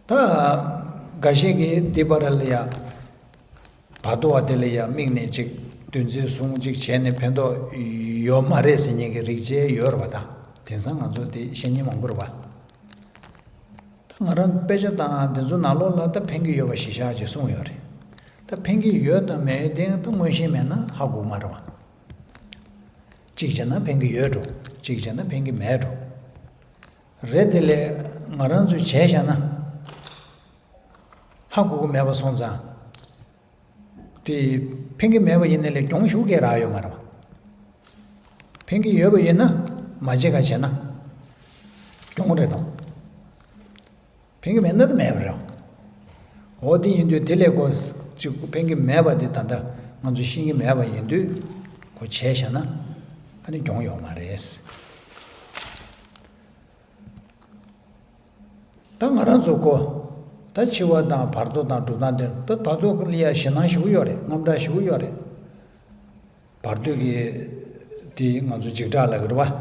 ད། འགའ་ཞིག་གིས་འདི་པར་ལ་ཡ། བར་དོ་བ་དེ་ལ་ཡ་དམིགས་ནས་ཅིག་བདུན་ཚིགས་བཟུང་ཅིག་བྱས་ནས་ཕན་ཐོགས་ཡོད་མ་རེད་ཟེར་མཁན་གྱི་རིགས་བཅས་ཡོད་རེད་བ་ད། དེང་སང་ང་ཚོ་དེ་བཤད་མཁན་མང་པོ་རེད་བ། ད་ང་རང་དཔེ་ཆ་དང་དེ་ཚོ་ནང་ལོགས་ལ་ད་ཕན་གྱི་ཡོད་པ་ཞིག་བཞག་ཅེས་གསུངས་ཡོད་རེད། ད་ཕན་གྱི་ཡོད་དང་མེད་དེ་ད་མངོན་ཤེས་མེད་ན་ཧ་གོ་མ་རེད་བ། གཅིག་བྱས་ན་ཕན་གྱི་ཡོད་འགྲོ། གཅིག་བྱས་ན་ཕན་གྱི་མེད་འགྲོ། རེད་དེ་ལས་ང་རང་ཚོས་བྱས་བཞག་ན། ཧ་གོ་གི་མེད་པ་སོང་ཙང་། དེ་ཕན་གྱི་མེད་པ་ཡིན་ན་ལས་གྱོང་ཞུ་གས་རག་ཡོད་མ་རེད་བ། ཕན་གྱི་ཡོད་པ་ཡིན་ན་མ་བྱེད་ག་བྱས་ན། གྱོང་རེད་དང་། ཕན་གྱི་མེད་ན་ད་མེད་པ་རེད། འོ་དེ་ཡིན་དུས་དེ་ལས་ཁོ་ཅིག་ཕན་གྱི་མེད་པ་དེ་ད་ལྟ་ང་ཚོ་ཤེས་ཀྱི་མེད་པ་ཡིན་དུས་ཁོ་བྱས་བཞག་ན་ཨ་ནི་གྱོང་ཡོད་མ་རེད། ད་ང་རང་ཚོ་ཀོ། ད་འཆི་བ་དང་བར་དོ་དང་སྒྲུབ་སྟངས་དེ་ད་བར་དོ་ལ་ཡ་ཞེད་སྣང་ཞེ་པོ་ཡོད་རེད། དངངས་སྐྲག་ཞེ་པོ་ཡོད་རེད། བར་དོ་གི་དེ་ང་ཚོ་འཇིགས་སྐྲག་ལབ་ཀྱི་རེད་བ།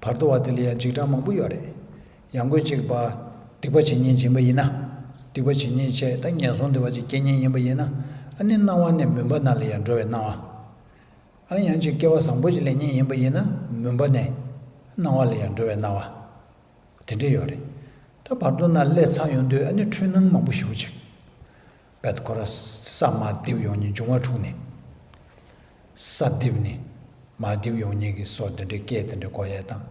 བར་དོ་བ་དེ་ལ་ཡ་འཇིགས་སྐྲག་མང་པོ་ཡོད་རེད། ཡང་སྒོས་གཅིག་པ་སྡིག་པ་བྱེད་མཁན་ཡིན་པ་ཡིན་ན། སྡིག་པ་བྱེད་མཁན་བྱས་ད་ངན་སོང་སྡིག་པ་ཅིག་སྐྱེ་མཁན་ཡིན་པ་ཡིན་ན། ཨ་ནི་སྣང་བ་ནས་མུན་པ་ནང་ལ་ཡ་འགྲོ་བའི་སྣང་བ། ཨ་ནི་ཡང་ཅིག་སྐྱེ་བ་བཟང་པོ་ཅིག་ལེན་མཁན་ཡིན་པ་ཡིན་ན་མུན་པ་ནས་སྣང་བ་ལ་ཡ་འགྲོ་བའི་སྣང་བ། དེ་འདྲ་ཡོད་རེད། ད་བར་དོ་ན་སླེབས་ཚར་ཡོང་དུས་ཨ་ནི་འཁྲུལ་སྣང་མང་པོ་ཞེ་པོ་ཅིག་བད་ཁོ་ར་ས་མར་རྡིབ་ཡོང་ཉིན་འབྱུང་བ་འཁྲུགས་ནས། ས་རྡིབ་ནས་མར་རྡིབ་ཡོང་ཉིན་གྱི་སོ་དེ་འདྲའི་སྐད་དེ་འདྲ་གོ་ཡས་དང་།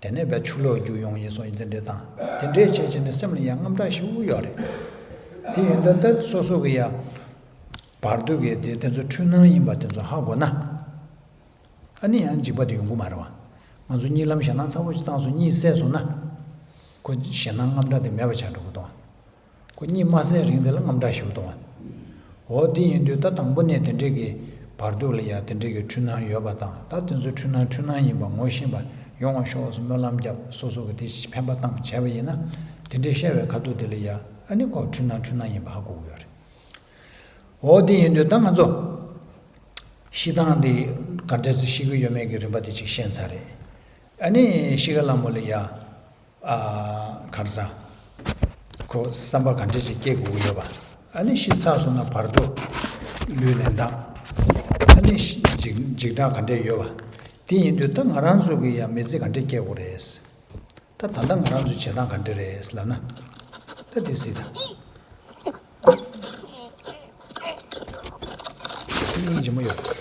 དེ་ནས་བད་ཆུ་ལོག་རྒྱུག་ཡོང་ཡིན་སོང་ཡིན་དེ་འདྲ་དང་དེ་འདྲའི་བྱས་བྱས་ནས་སེམས་ལ་ཡང་དངངས་སྐྲག་ཞེ་པོ་ཡོད་རེད། དེ་ཡིན་དུས་ད་སོ་སོ་གི་ཡ། བར་དོ་གི་དེ་དེ་ཚོ་འཁྲུལ་སྣང་ཡིན་པ་དེ་ཚོ་ཧ་གོ་ན། ཨ་ནི་ཡང་འཇིགས་པ་དེ་ཡོང་གི་མ་རེད་བ། ང་ཚོ་གཉིད་ལམ་ཞེད་སྣང་ཚ་པོ་ཞིག་བཏང་སོང་གཉིད་སད་སོང་ན། ཁོ་ཞེད་སྣང་དངངས་སྐྲག་དེ་མེད་པ་ཆགས་འགྲོ་གི་འདུག་བ། ཁོ་གཉིད་མ་སད་རིང་དེ་ལ་དངངས་སྐྲག་ཞེ་པོ་འདུག་བ། འོ་དེ་ཡིན་དུས་ད་དང་པོ་ནས་དེ་འདྲས་ཀྱི་བར་དོ་ལ་ཡ་དེ་འདྲས་ཀྱི་འཁྲུལ་སྣང་ཡོད་པ་དང་ད་དེ་ཚོ་འཁྲུལ་སྣང་འཁྲུལ་སྣང་ཡིན་པ་ངོ་ཤེས་པ་ཡོང་བ་ཤོག་སོ་སྨོན་ལམ་བརྒྱབ་སོ་སོ་གི་དེ་ཕན་པ་བཏང་བྱས་པ་ཡིན་ན། དེ་འདྲས་བཤད་པའི་ཁ་ཐུག་དེ་ལ་ཡ་ཨ་ནི་ཁོ་འཁྲུལ་སྣང་འཁྲུལ་སྣང་ཡིན་པ་ཧ་གོ་གི་ཡོད་རེད། འོ་དེ་ཡིན་དུས་ད་ང་ཚོ་ཤི་སྟངས་འདི་ག་འདྲས་སེ་ཤི་གི་ཡོད་མེད་ཀྱི་རིམ་པ་དེ་ཅིག་ཤེས་ཚར་རེད། ཨ་ནི་ཤི་ཁ་ལ་མོ་ལ་ཡ། ཨ། ག་རེ་ཟ། ཁོ་བསམ་པ་ག་འདྲས་ཅིག་སྐྱེ་དགོས་ཀྱི་ཡོད་པ། ཨ་ནི་ཤི་ཚར་སོང་ན་བར་དོ་ལུས་ལེན་སྟངས། ཨ་ནི་ཤི་འཇིགས་འཇིགས་སྐྲག་ག་འདྲས་ཡོད་པ། དེ་ཡིན་དུས་ད་ང་རང་ཚོ་གི་ཡ་མི་ཚེ་ག་འདྲས་སྐྱེལ་དགོས་རེད། ད་ད་ལྟ་ང་རང་ཚོའི་བྱེད་སྟངས་ག་འདྲ་རེད་ལབ་ན། ད་དེ་སྲིད་ད། སྙིང་རྗེ་མོ་ཡོད།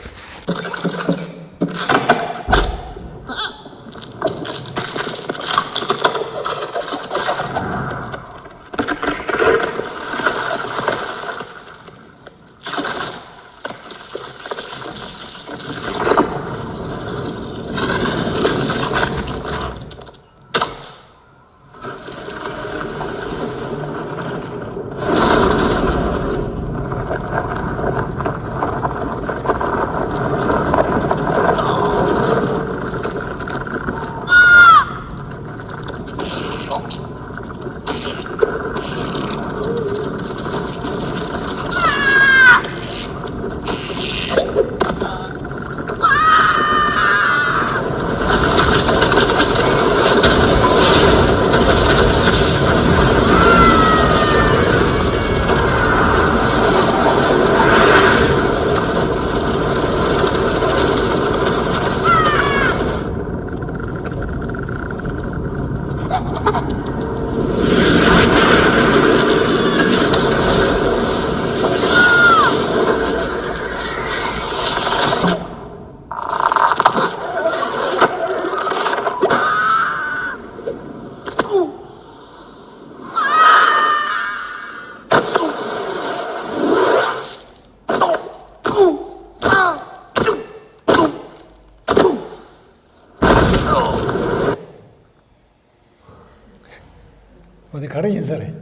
ག་རེ་ཡིན་ས་རེད།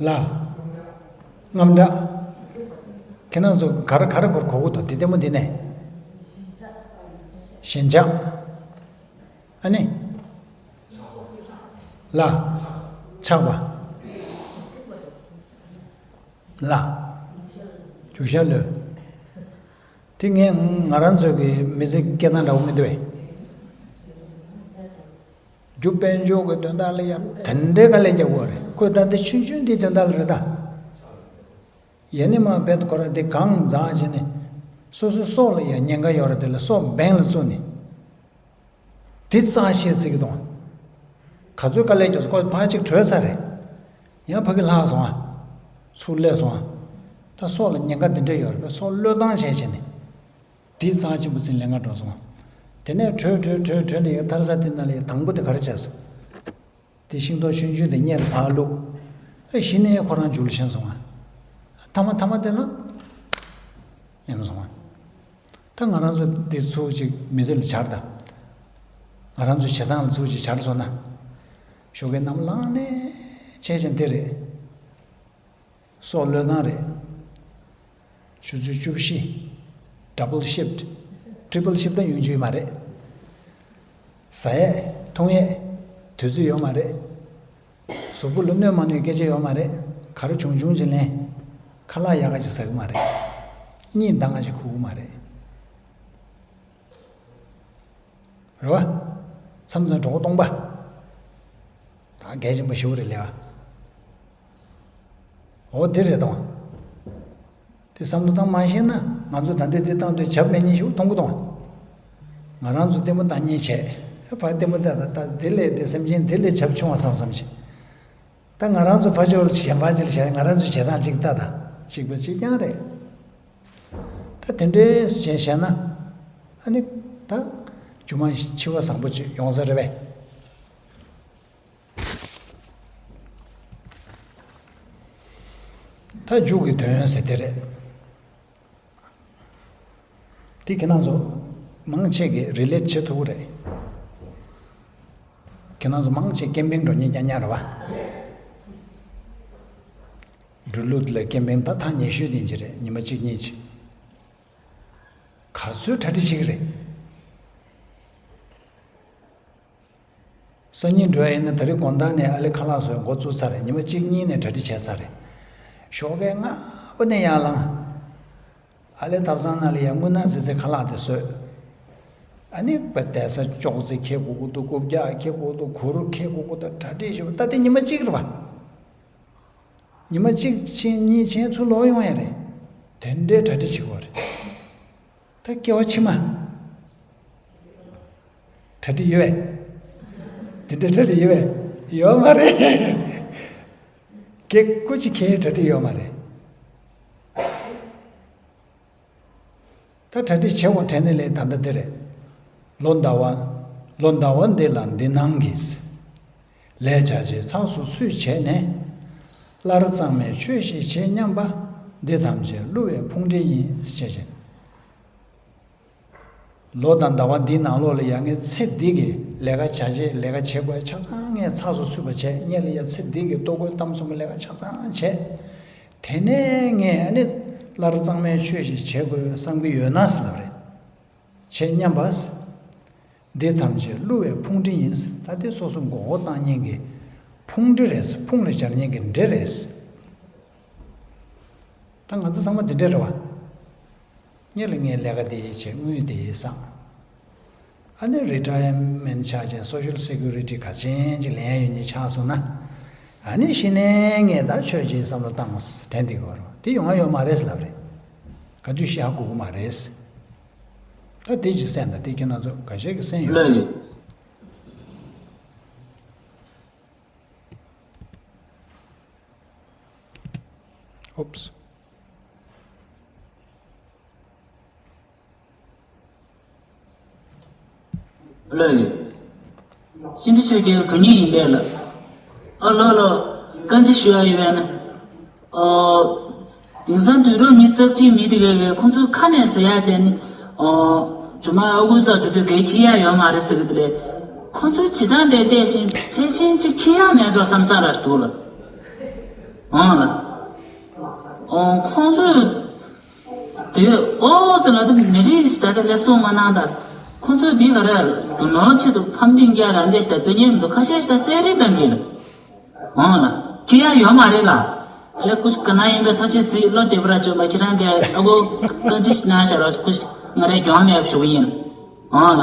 ལ། རྔམ་སྐྲག་ཁྱེད་རང་ཚོ་ག་རེ་ག་རེ་གོ་གོ་གི་འདུག་དེ་ལྟད་མོ་འདི་ནས། ཞེན་ཆགས། ཨ་ནི། ལ། ཆགས་པ། ལ། རྒྱུ་ཤ་ལོས། དེ་ངས་ང་རང་ཚོ་གི་མི་ཚེ་སྐྱེལ་སྟངས་འདྲ་བོ་མི་འདུག་བས། རྒྱུ་དཔལ་འབྱོར་གྱི་དོན་དག་ལ་ཡང་དེ་འདྲའི་དཀའ་ལས་རྒྱག་དགོས་རེད། ཁོས་ད་ལྟ་ཆུང་ཆུང་འདིའི་དོན་དག་ལ་རེད་ད། ཡ་ནི་མ་བེད་ཁོ་ར་དེ་གང་འཛག་བྱས་ནས། སོ་སོའི་སྲོག་ལ་ཡང་ཉེན་ཁ་ཡོད་རེད། དེ་ལ་སྲོག་འབེན་ལ་བཙུགས་ནས། དེ་རྩ་ཤེས་བརྩི་གི་འདུག་ག་ཚོད་དཀའ་ལས་རྒྱག་སོང་། ཁོ་ཕར་གཅིག་བྲོས་ཚར་རེད། ཡང་ཕ་གི་ལྷག་སོང་ཨ། ཚུར་སླེབས་སོང་ཨ། ད་སྲོག་ལ་ཉེན་ཁ་འདི་འདྲ་ཡོད་རེད་པས། སྲོག་བློས་བཏང་བྱས་བྱས་ནས། དེའི་རྩ་ཆེན་པོ་ཚིག་ལེན་ག་འགྲོ་སོང་། དེ་ནས་བྲོས་བྲོས་བྲོས་བྲོས་ནས་ཡང་ཐར་ས་དེ་ན་ལ་ཡང་དང་པོ་དེ་ག་རེ་བྱས་སོང་། དེ་ཤིང་ཏོག་ཆུང་ཆུང་དེ་སྔོན་ལ་ཕར་བླུགས། ཨེ་གཞི་ནས་ཁོ་རང་རྒྱུགས་ལ་ཕྱིན་སོང་ང་། ཐ་མ་ཐ་མ་དེ་ལ་ཉམས་སོང་ང་། ད་ང་རང་ཚོ་དེ་ཚུར་ཅིག་མི་ཚེ་ལ་སྦྱར་དང་། ང་རང་ཚོ་བྱེད་སྟངས་ལ་ཚུར་ཅིག་སྦྱར་སོང་ན། ཞོགས་ཀས་གནམ་ལངས་ནས་བྱས་ཀྱང་དེ་རེད། སྲོག་བློས་བཏང་རེད། ཆུ་ཚོད་བཅུ་བཞི། Double shift, triple shift ད་ཡོང་རྒྱུ་ཡོད་མ་རེད། ཟ་ཡས་འཐུང་ཡས་དུས་ཚོད་ཡོད་མ་རེད། གཟུགས་པོ་ལ་གནོད་མ་གནོད་སྐད་ཆ་ཡོད་མ་རེད། ག་རེ་བྱུང་བྱུང་ཅིག་ལེན། ཁ་ལག་ཡག་ག་ཅིག་ཟ་གི་མ་རེད། གཉིད་ཟླ་ལྔ་ཅིག་ཁུག་གི་མ་རེད། རེད་བ། མཚམས་མཚམས་གྲོགས་སྟོང་པ། ད་གལ་ཆེན་པོ་ཞེ་པོ་རེད་ལས་བ། འོ་དེ་རེད་དང་། དེ་བསམ་བློ་བཏང་མ་ཤེས་ན་ང་ཚོ་ད་ལྟ་དེ་བཏང་དུས་བྱབ་མེད་ཉེན་ཞིག་མཐོང་གི་དང་། ང་རང་ཚོ་ལྟད་མོ་ལྟ་ཉེན་བྱས། ཕ་ལྟད་མོ་ལྟ་ད་ད་དེ་ལས་དེ་སེམས་ཅན་དེ་ལས་བྱབ་ཆུང་བ་བསམ་བསམ་བྱས། ད་ང་རང་ཚོ་ཕ་ཕྱོགས་གཞན་པ་ཅིག་ལ་བྱས། ང་རང་ཚོ་བྱེད་སྟངས་གཅིག་ལྟ་ད་གཅིག་པ་གཅིག་རྐྱང་རེད། ད་དེ་འདྲའི་བྱས་བྱས་ན། ཨ་ནི་ད་རྒྱུ་མ་འཆི་བ་བཟང་པོ་ཅིག་ཡོང་ས་རེད་པས། ད་མཇུག་གི་དོན་ཟེར་དེ་རེད། དེ་ཁྱེད་རང་ཚོ་མང་ཆེ་གིས་རི་ལེ་ཊི་བྱེད་ཐུབ་ཀྱི་རེད། ཁྱེད་རང་ཚོ་མང་ཆེ་ཀེམ་པིང་འགྲོ་མཁན་རྐྱང་རྐྱང་རེད་བ། འབྲུག་ལུགས་ལ་ཀེམ་པིང་ད་ཐེངས་ཉི་ཤུ་དེ་ཅིག་རེད། ཉི་མ་གཅིག་གཉིས་ཅིག་ག་ཚོད་གྲ་སྒྲིག་བྱེད་ཀྱི་རེད། སང་ཉིན་འགྲོ་ཡ་ཡིན་ན་ད་རེས་དགོང་དག་ནས་ཨ་ལེ་ཁ་ལག་བཟོས་འགོ་བཙུགས་ཚར་རེད། ཉི་མ་གཅིག་གཉིས་ནས་གྲ་སྒྲིག་བྱས་ཚར་རེད། ཞོགས་ཀས་སྔ་པོ་ནས་ཡར་ལངས། ཨ་ལེ་ཐབ་ཚང་ནང་ལ་ཡར་རྔུལ་ནག་ཙི་ཙི་ཁ་ལག་དེ་བཟོས། ཨ་ནི་པ་བསྡད་ས་ཅོག་ཙེ་འཁྱེར་དགོས་ཀྱི་འདུག་རྐུབ་བཀྱག་འཁྱེར་དགོས་ཀྱི་འདུག་གུར་འཁྱེར་དགོས་ཀྱི་འདུག་གྲ་སྒྲིག་ཞུ་བ་ད་དེ་ཉི་མ་གཅིག་རེད་བ། ཉི་མ་གཅིག་ཕྱིན་གཉིས་ཕྱིན་ཚུར་ལོག་ཡོང་ཡ་རེད། དེ་འདྲའི་གྲ་སྒྲིག་བྱེད་དགོས་རེད། ད་སྐྱེ་བ་ཕྱི་མ། གྲ་སྒྲིག་ཡོད་པས། དེ་འདྲའི་གྲ་སྒྲིག་ཡོད་པས། ཡོད་མ་རེད། སྐྱེ་སྐུ་ཅི་ཁའི་གྲ་སྒྲིག་ཡོད་མ་རེད། ད་གྲ་སྒྲིག་བྱེད་དགོས་དྲན་ནི་ལས་ད་ལྟ་འདི་རེད། ལོ་ཟླ་བ། ལོ་ཟླ་བ་འདི་ལ་འདི་སྣང་གིས། ལས་བྱ་བྱེད་ཚགས་སུ་ཚུད་བྱས་ནས། སླར་གཙང་མའི་ཆོས་ཤིག་བྱེད་སྙམ་པ། འདི་ཐམས་ཅད་བསླུ་བའི་ཕུང་འདྲེ་ཡིན་ཞེས་བྱས། ལོ་དང་ཟླ་བ་འདིའི་ནང་ལོགས་ལ་ཡང་ངས་ཚེ་འདི་གི་ལས་ཀ་བྱ་བྱེད་ལས་ཀ་བྱེད་དགོས་ཆ་ཚང་ངས་ཚགས་སུ་ཚུད་པ་བྱས། སྔོན་ལ་ཡང་ཚེ་འདི་གི་ལྟོ་གོས་གཏམ་གསུམ་གྱི་ལས་ཀ་ཆ་ཚང་བྱས། དེ་ནས་ངས་ཨ་ནི་སླར་གཙང་མའི་ཆོས་ཤིག་བྱེད་དགོས་བསམ་གྱི་ཡོད་ན་ཟེར་ལབ་རེད། བྱེད་སྙམ་པ། འདི་ཐམས་ཅད་བསླུ་བའི་ཕུང་འདྲེ་ཡིན། ད་དེ་སོ་སོ་མགོ་སྐོར་བཏང་མཁན་གྱི་ཕུང་འདྲེ་རེད། ཕུང་ལ་སྦྱར་མཁན་གྱི་འདྲེ་རེད། ད་ང་ཚོ་ཚང་མ་འདི་འདྲ་རེད་བ། སྔོན་ལ་ངས་ལས་ཀ་དེ་བྱས། དངུལ་དེ་བསགས། ཨ་ནི་རི་ཊ་ཡར་མེན་ཊི་ཆགས་བྱས། སོ་ཤལ་སེ་ཀུ་རི་ཊི་ག་ཅན་ཅིག་ལེན་ཡ་ཡོད་མཁན་ཆགས་སོང་ན། ཨ་ནི་གཞི་ནས་ངས་ད་ཆོས་ཀྱི་བསམ་བློ་བཏང་དྲན་བསྡད་ཀྱི་ཡོད་རེད། དེ་ཡོང་ཡ་ཡོད་མ་རེད་ལབ་རེད། ག་དུས་ཤི་ཧ་གོ་གི་མ་རེད། ད་དེ་ཅིག་གསན་དང་། དེ་ཁྱེད་རང་ཚོ་འགའ་ཤས་ཀྱིས་གསན་ཡོད། ལགས་ཡིན། ཨོབས། ལགས་ཡིན། ཤིན་ཏུ་ཆོས་རྒྱལ་འབྲུ་གཉིས་ཡིན་པས་ལགས། ཨ་ལོ་ལོ། བཀའ་འདྲི་ཞུ་ཡ་ཡོད་པས་ན། ཨོ། དེང་སང་དུས་རབས་ཉི་ཤུ་རྩ་གཅིག་མི་དེ་གས་ཁོང་ཚོའི་ཁ་ནས་ཟེར་ཡ་བྱས་ནི། ཨོ། ཇོ་མ་ཨ་ཁུ་ས་འགྲོ་དུས་གས་ཁྱེར་ཡ་ཡོད་མ་རེད་ཟེར་གི་དེ་ལས། ཁོང་ཚོའི་བྱེད་སྟངས་དེ་བལྟས་ཤིང་ཕལ་ཆེར་ཅིག་འཁྱེར་ཡག་མེད་འགྲོ་བསམ་བསམ་ར་འདུག་ལ། འོང་ལ། འོང་ཁོང་ཚོས་དེ་ཨོ་ཟེར་ལ་དེ་མི་རིགས་ད་ལྟ་ལས་སྲུང་མ་གནང་ད། ཁོང་ཚོས་འདི་ག་རེ་རྒྱུ་ནོར་ཆེད་དུ་ཕམ་སྤུན་ཀྱག་རང་འདྲ་ཞིག་ད་བརྩི་ཉེན་མི་འདུག་ཁ་ཤས་ཤིག་ད་བསད་རེས་གཏང་གི་ལ། འོང་ལ། འཁྱེར་ཡག་ཡོད་མ་རེད་ལ། ལས་ཁུ་ག་ན་ཡིན་པའི་ཐོ་ཆེ་སི་བློ་བདེ་པོ་ར་བཅོས་པ་ཁྱེད་རང་གི་ཨ་ཁུ་རྐང་ཅི་ཞིག་གནང་བཞག་ར་ཁུ་ང་རའི་གྱོང་མེད་པ་ཞུ་གི་ཡིན། འོང་ལ།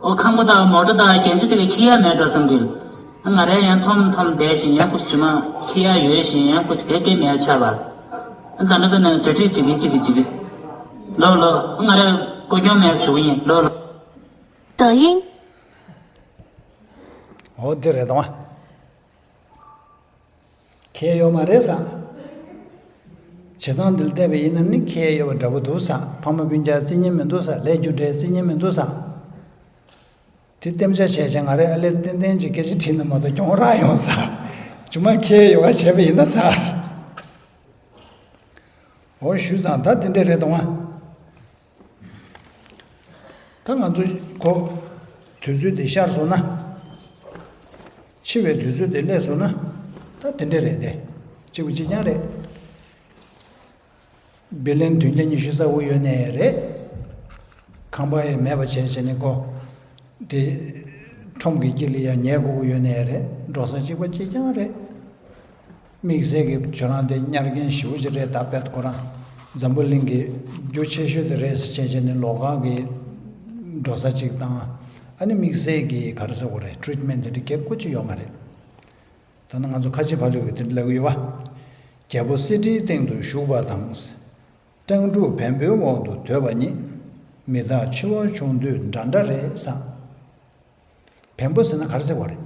ཨོ་ཁང་པ་དང་མོ་ཊ་དང་རྒྱན་ཆ་དེ་ག་འཁྱེར་ཡག་མེད་འགྲོ་བསམ་གི། ང་རའི་ཡང་འཐོམ་འཐོམ་བསྡད་ཞིང་ཡང་ཁུ་ཇི་མ་འཁྱེར་ཡག་ཡོད་ཞིང་ཡང་ཁུ་གེ་གེ་མེད་ཆགས་པ། ད་ནི་ཀ་ནས་གྲ་སྒྲིག་བྱེད་གི་བྱེད་གི་བྱེད་གི། ལོ་ལོ། ང་རའི་ཀོ་གྱོང་མེད་པ་ཞུ་གི་ཡིན་ལོ་ལོ། 抖音。 འོ་དེ་རེད་དང་། ཁྱད་ཡོད་མ་རེད་ས། བྱེད་སྟངས་འདི་ལ་བལྟས་པ་ཡིན་ན་ནི་ཁྱད་ཡོད་པ་འདྲ་པོ་འདུག་ས། ཕ་མ་སྤུན་ཀྱག་བརྩི་ཉེན་མི་འདུག་ས། ལས་རྒྱུ་འབྲས་བརྩི་ཉེན་མི་འདུག་ས། དེ་གཏན་འཇགས་བྱས་བྱས་ང་རའི་ཨ་ལས་ཏན་ཏན་གྱི་སྐད་ཆ་དྲིས་ན་མ་གཏོགས་གྱོང་རག་ཡོང་ས། ཇི་མ་ཁྱད་ཡོད་ག་བྱས་པ་ཡིན་ན་ས། འོ་ཞུས་ཙང་ད་དེ་འདྲ་རེད་དང་། ད་ང་ཚོ་གོ། དུས་ཚོད་དེ་ཤར་སོང་ན། འཆི་བའི་དུས་ཚོད་དེ་སླེབས་སོང་ན། ད་དེ་འདྲ་རེད་དེ། གཅིག་པ་གཅིག་རྐྱང་རེད། བི་ལན་བདུན་བརྒྱ་ཉི་ཤུ་རྩ་དགུ་ཡོད་ནའི་རེད། ཁང་པ་ཡང་མེད་པ་བྱས་བྱས་ནས་གོ། དེ། ཁྲོམ་གྱི་དཀྱིལ་ལ་ཡང་ཉལ་དགོས་ཀྱི་ཡོད་ནའི་རེད། འགྲོ་ས་གཅིག་པ་གཅིག་རྐྱང་རེད། དམིགས་བསལ་གྱི་ཁྱོད་རང་དེ་གཉར་མཁན་ཞེ་པོ་ཅིག་རེད་ད་དཔེ་ཁོ་རང་། འཛམ་བུ་གླིང་གི་རྒྱུ་ཆེ་ཤོས་དེ་རེད་ཟེར་བྱས་བྱས་ནས་ལོགས་ཀ་གི་འགྲོ་ས་གཅིག་དང་། ཨ་ནི་དམིགས་བསལ་གྱི་ག་རེ་ཟེར་དགོས་རེད། ཊི་རིཊ་མེན་ཊི་དེ་འདྲ་གལ་དགོས་ཅིག་ཡོད་མ་རེད། ད་ནི་ང་ཚོ་ཁ་ཆེ་ཕ་ལུས་ཀྱི་དེ་འདྲ་ལབ་ཀྱི་ཡོད་པ། རྒྱལ་པོ་གསེར་ཁྲིའི་སྟེང་དུ་བཞུགས་པ་དང་། སྤྲང་ཕྲུག་བེམ་པོའི་འོག་ཏུ་སྡོད་པ་ཉིད། མི་རྟག་འཆི་བ་བྱུང་དུས་འདྲ་འདྲ་རེད་བསམ། བེམ་པོ་ཟེར་ན་ག་རེ་ཟེར་བ་རེད།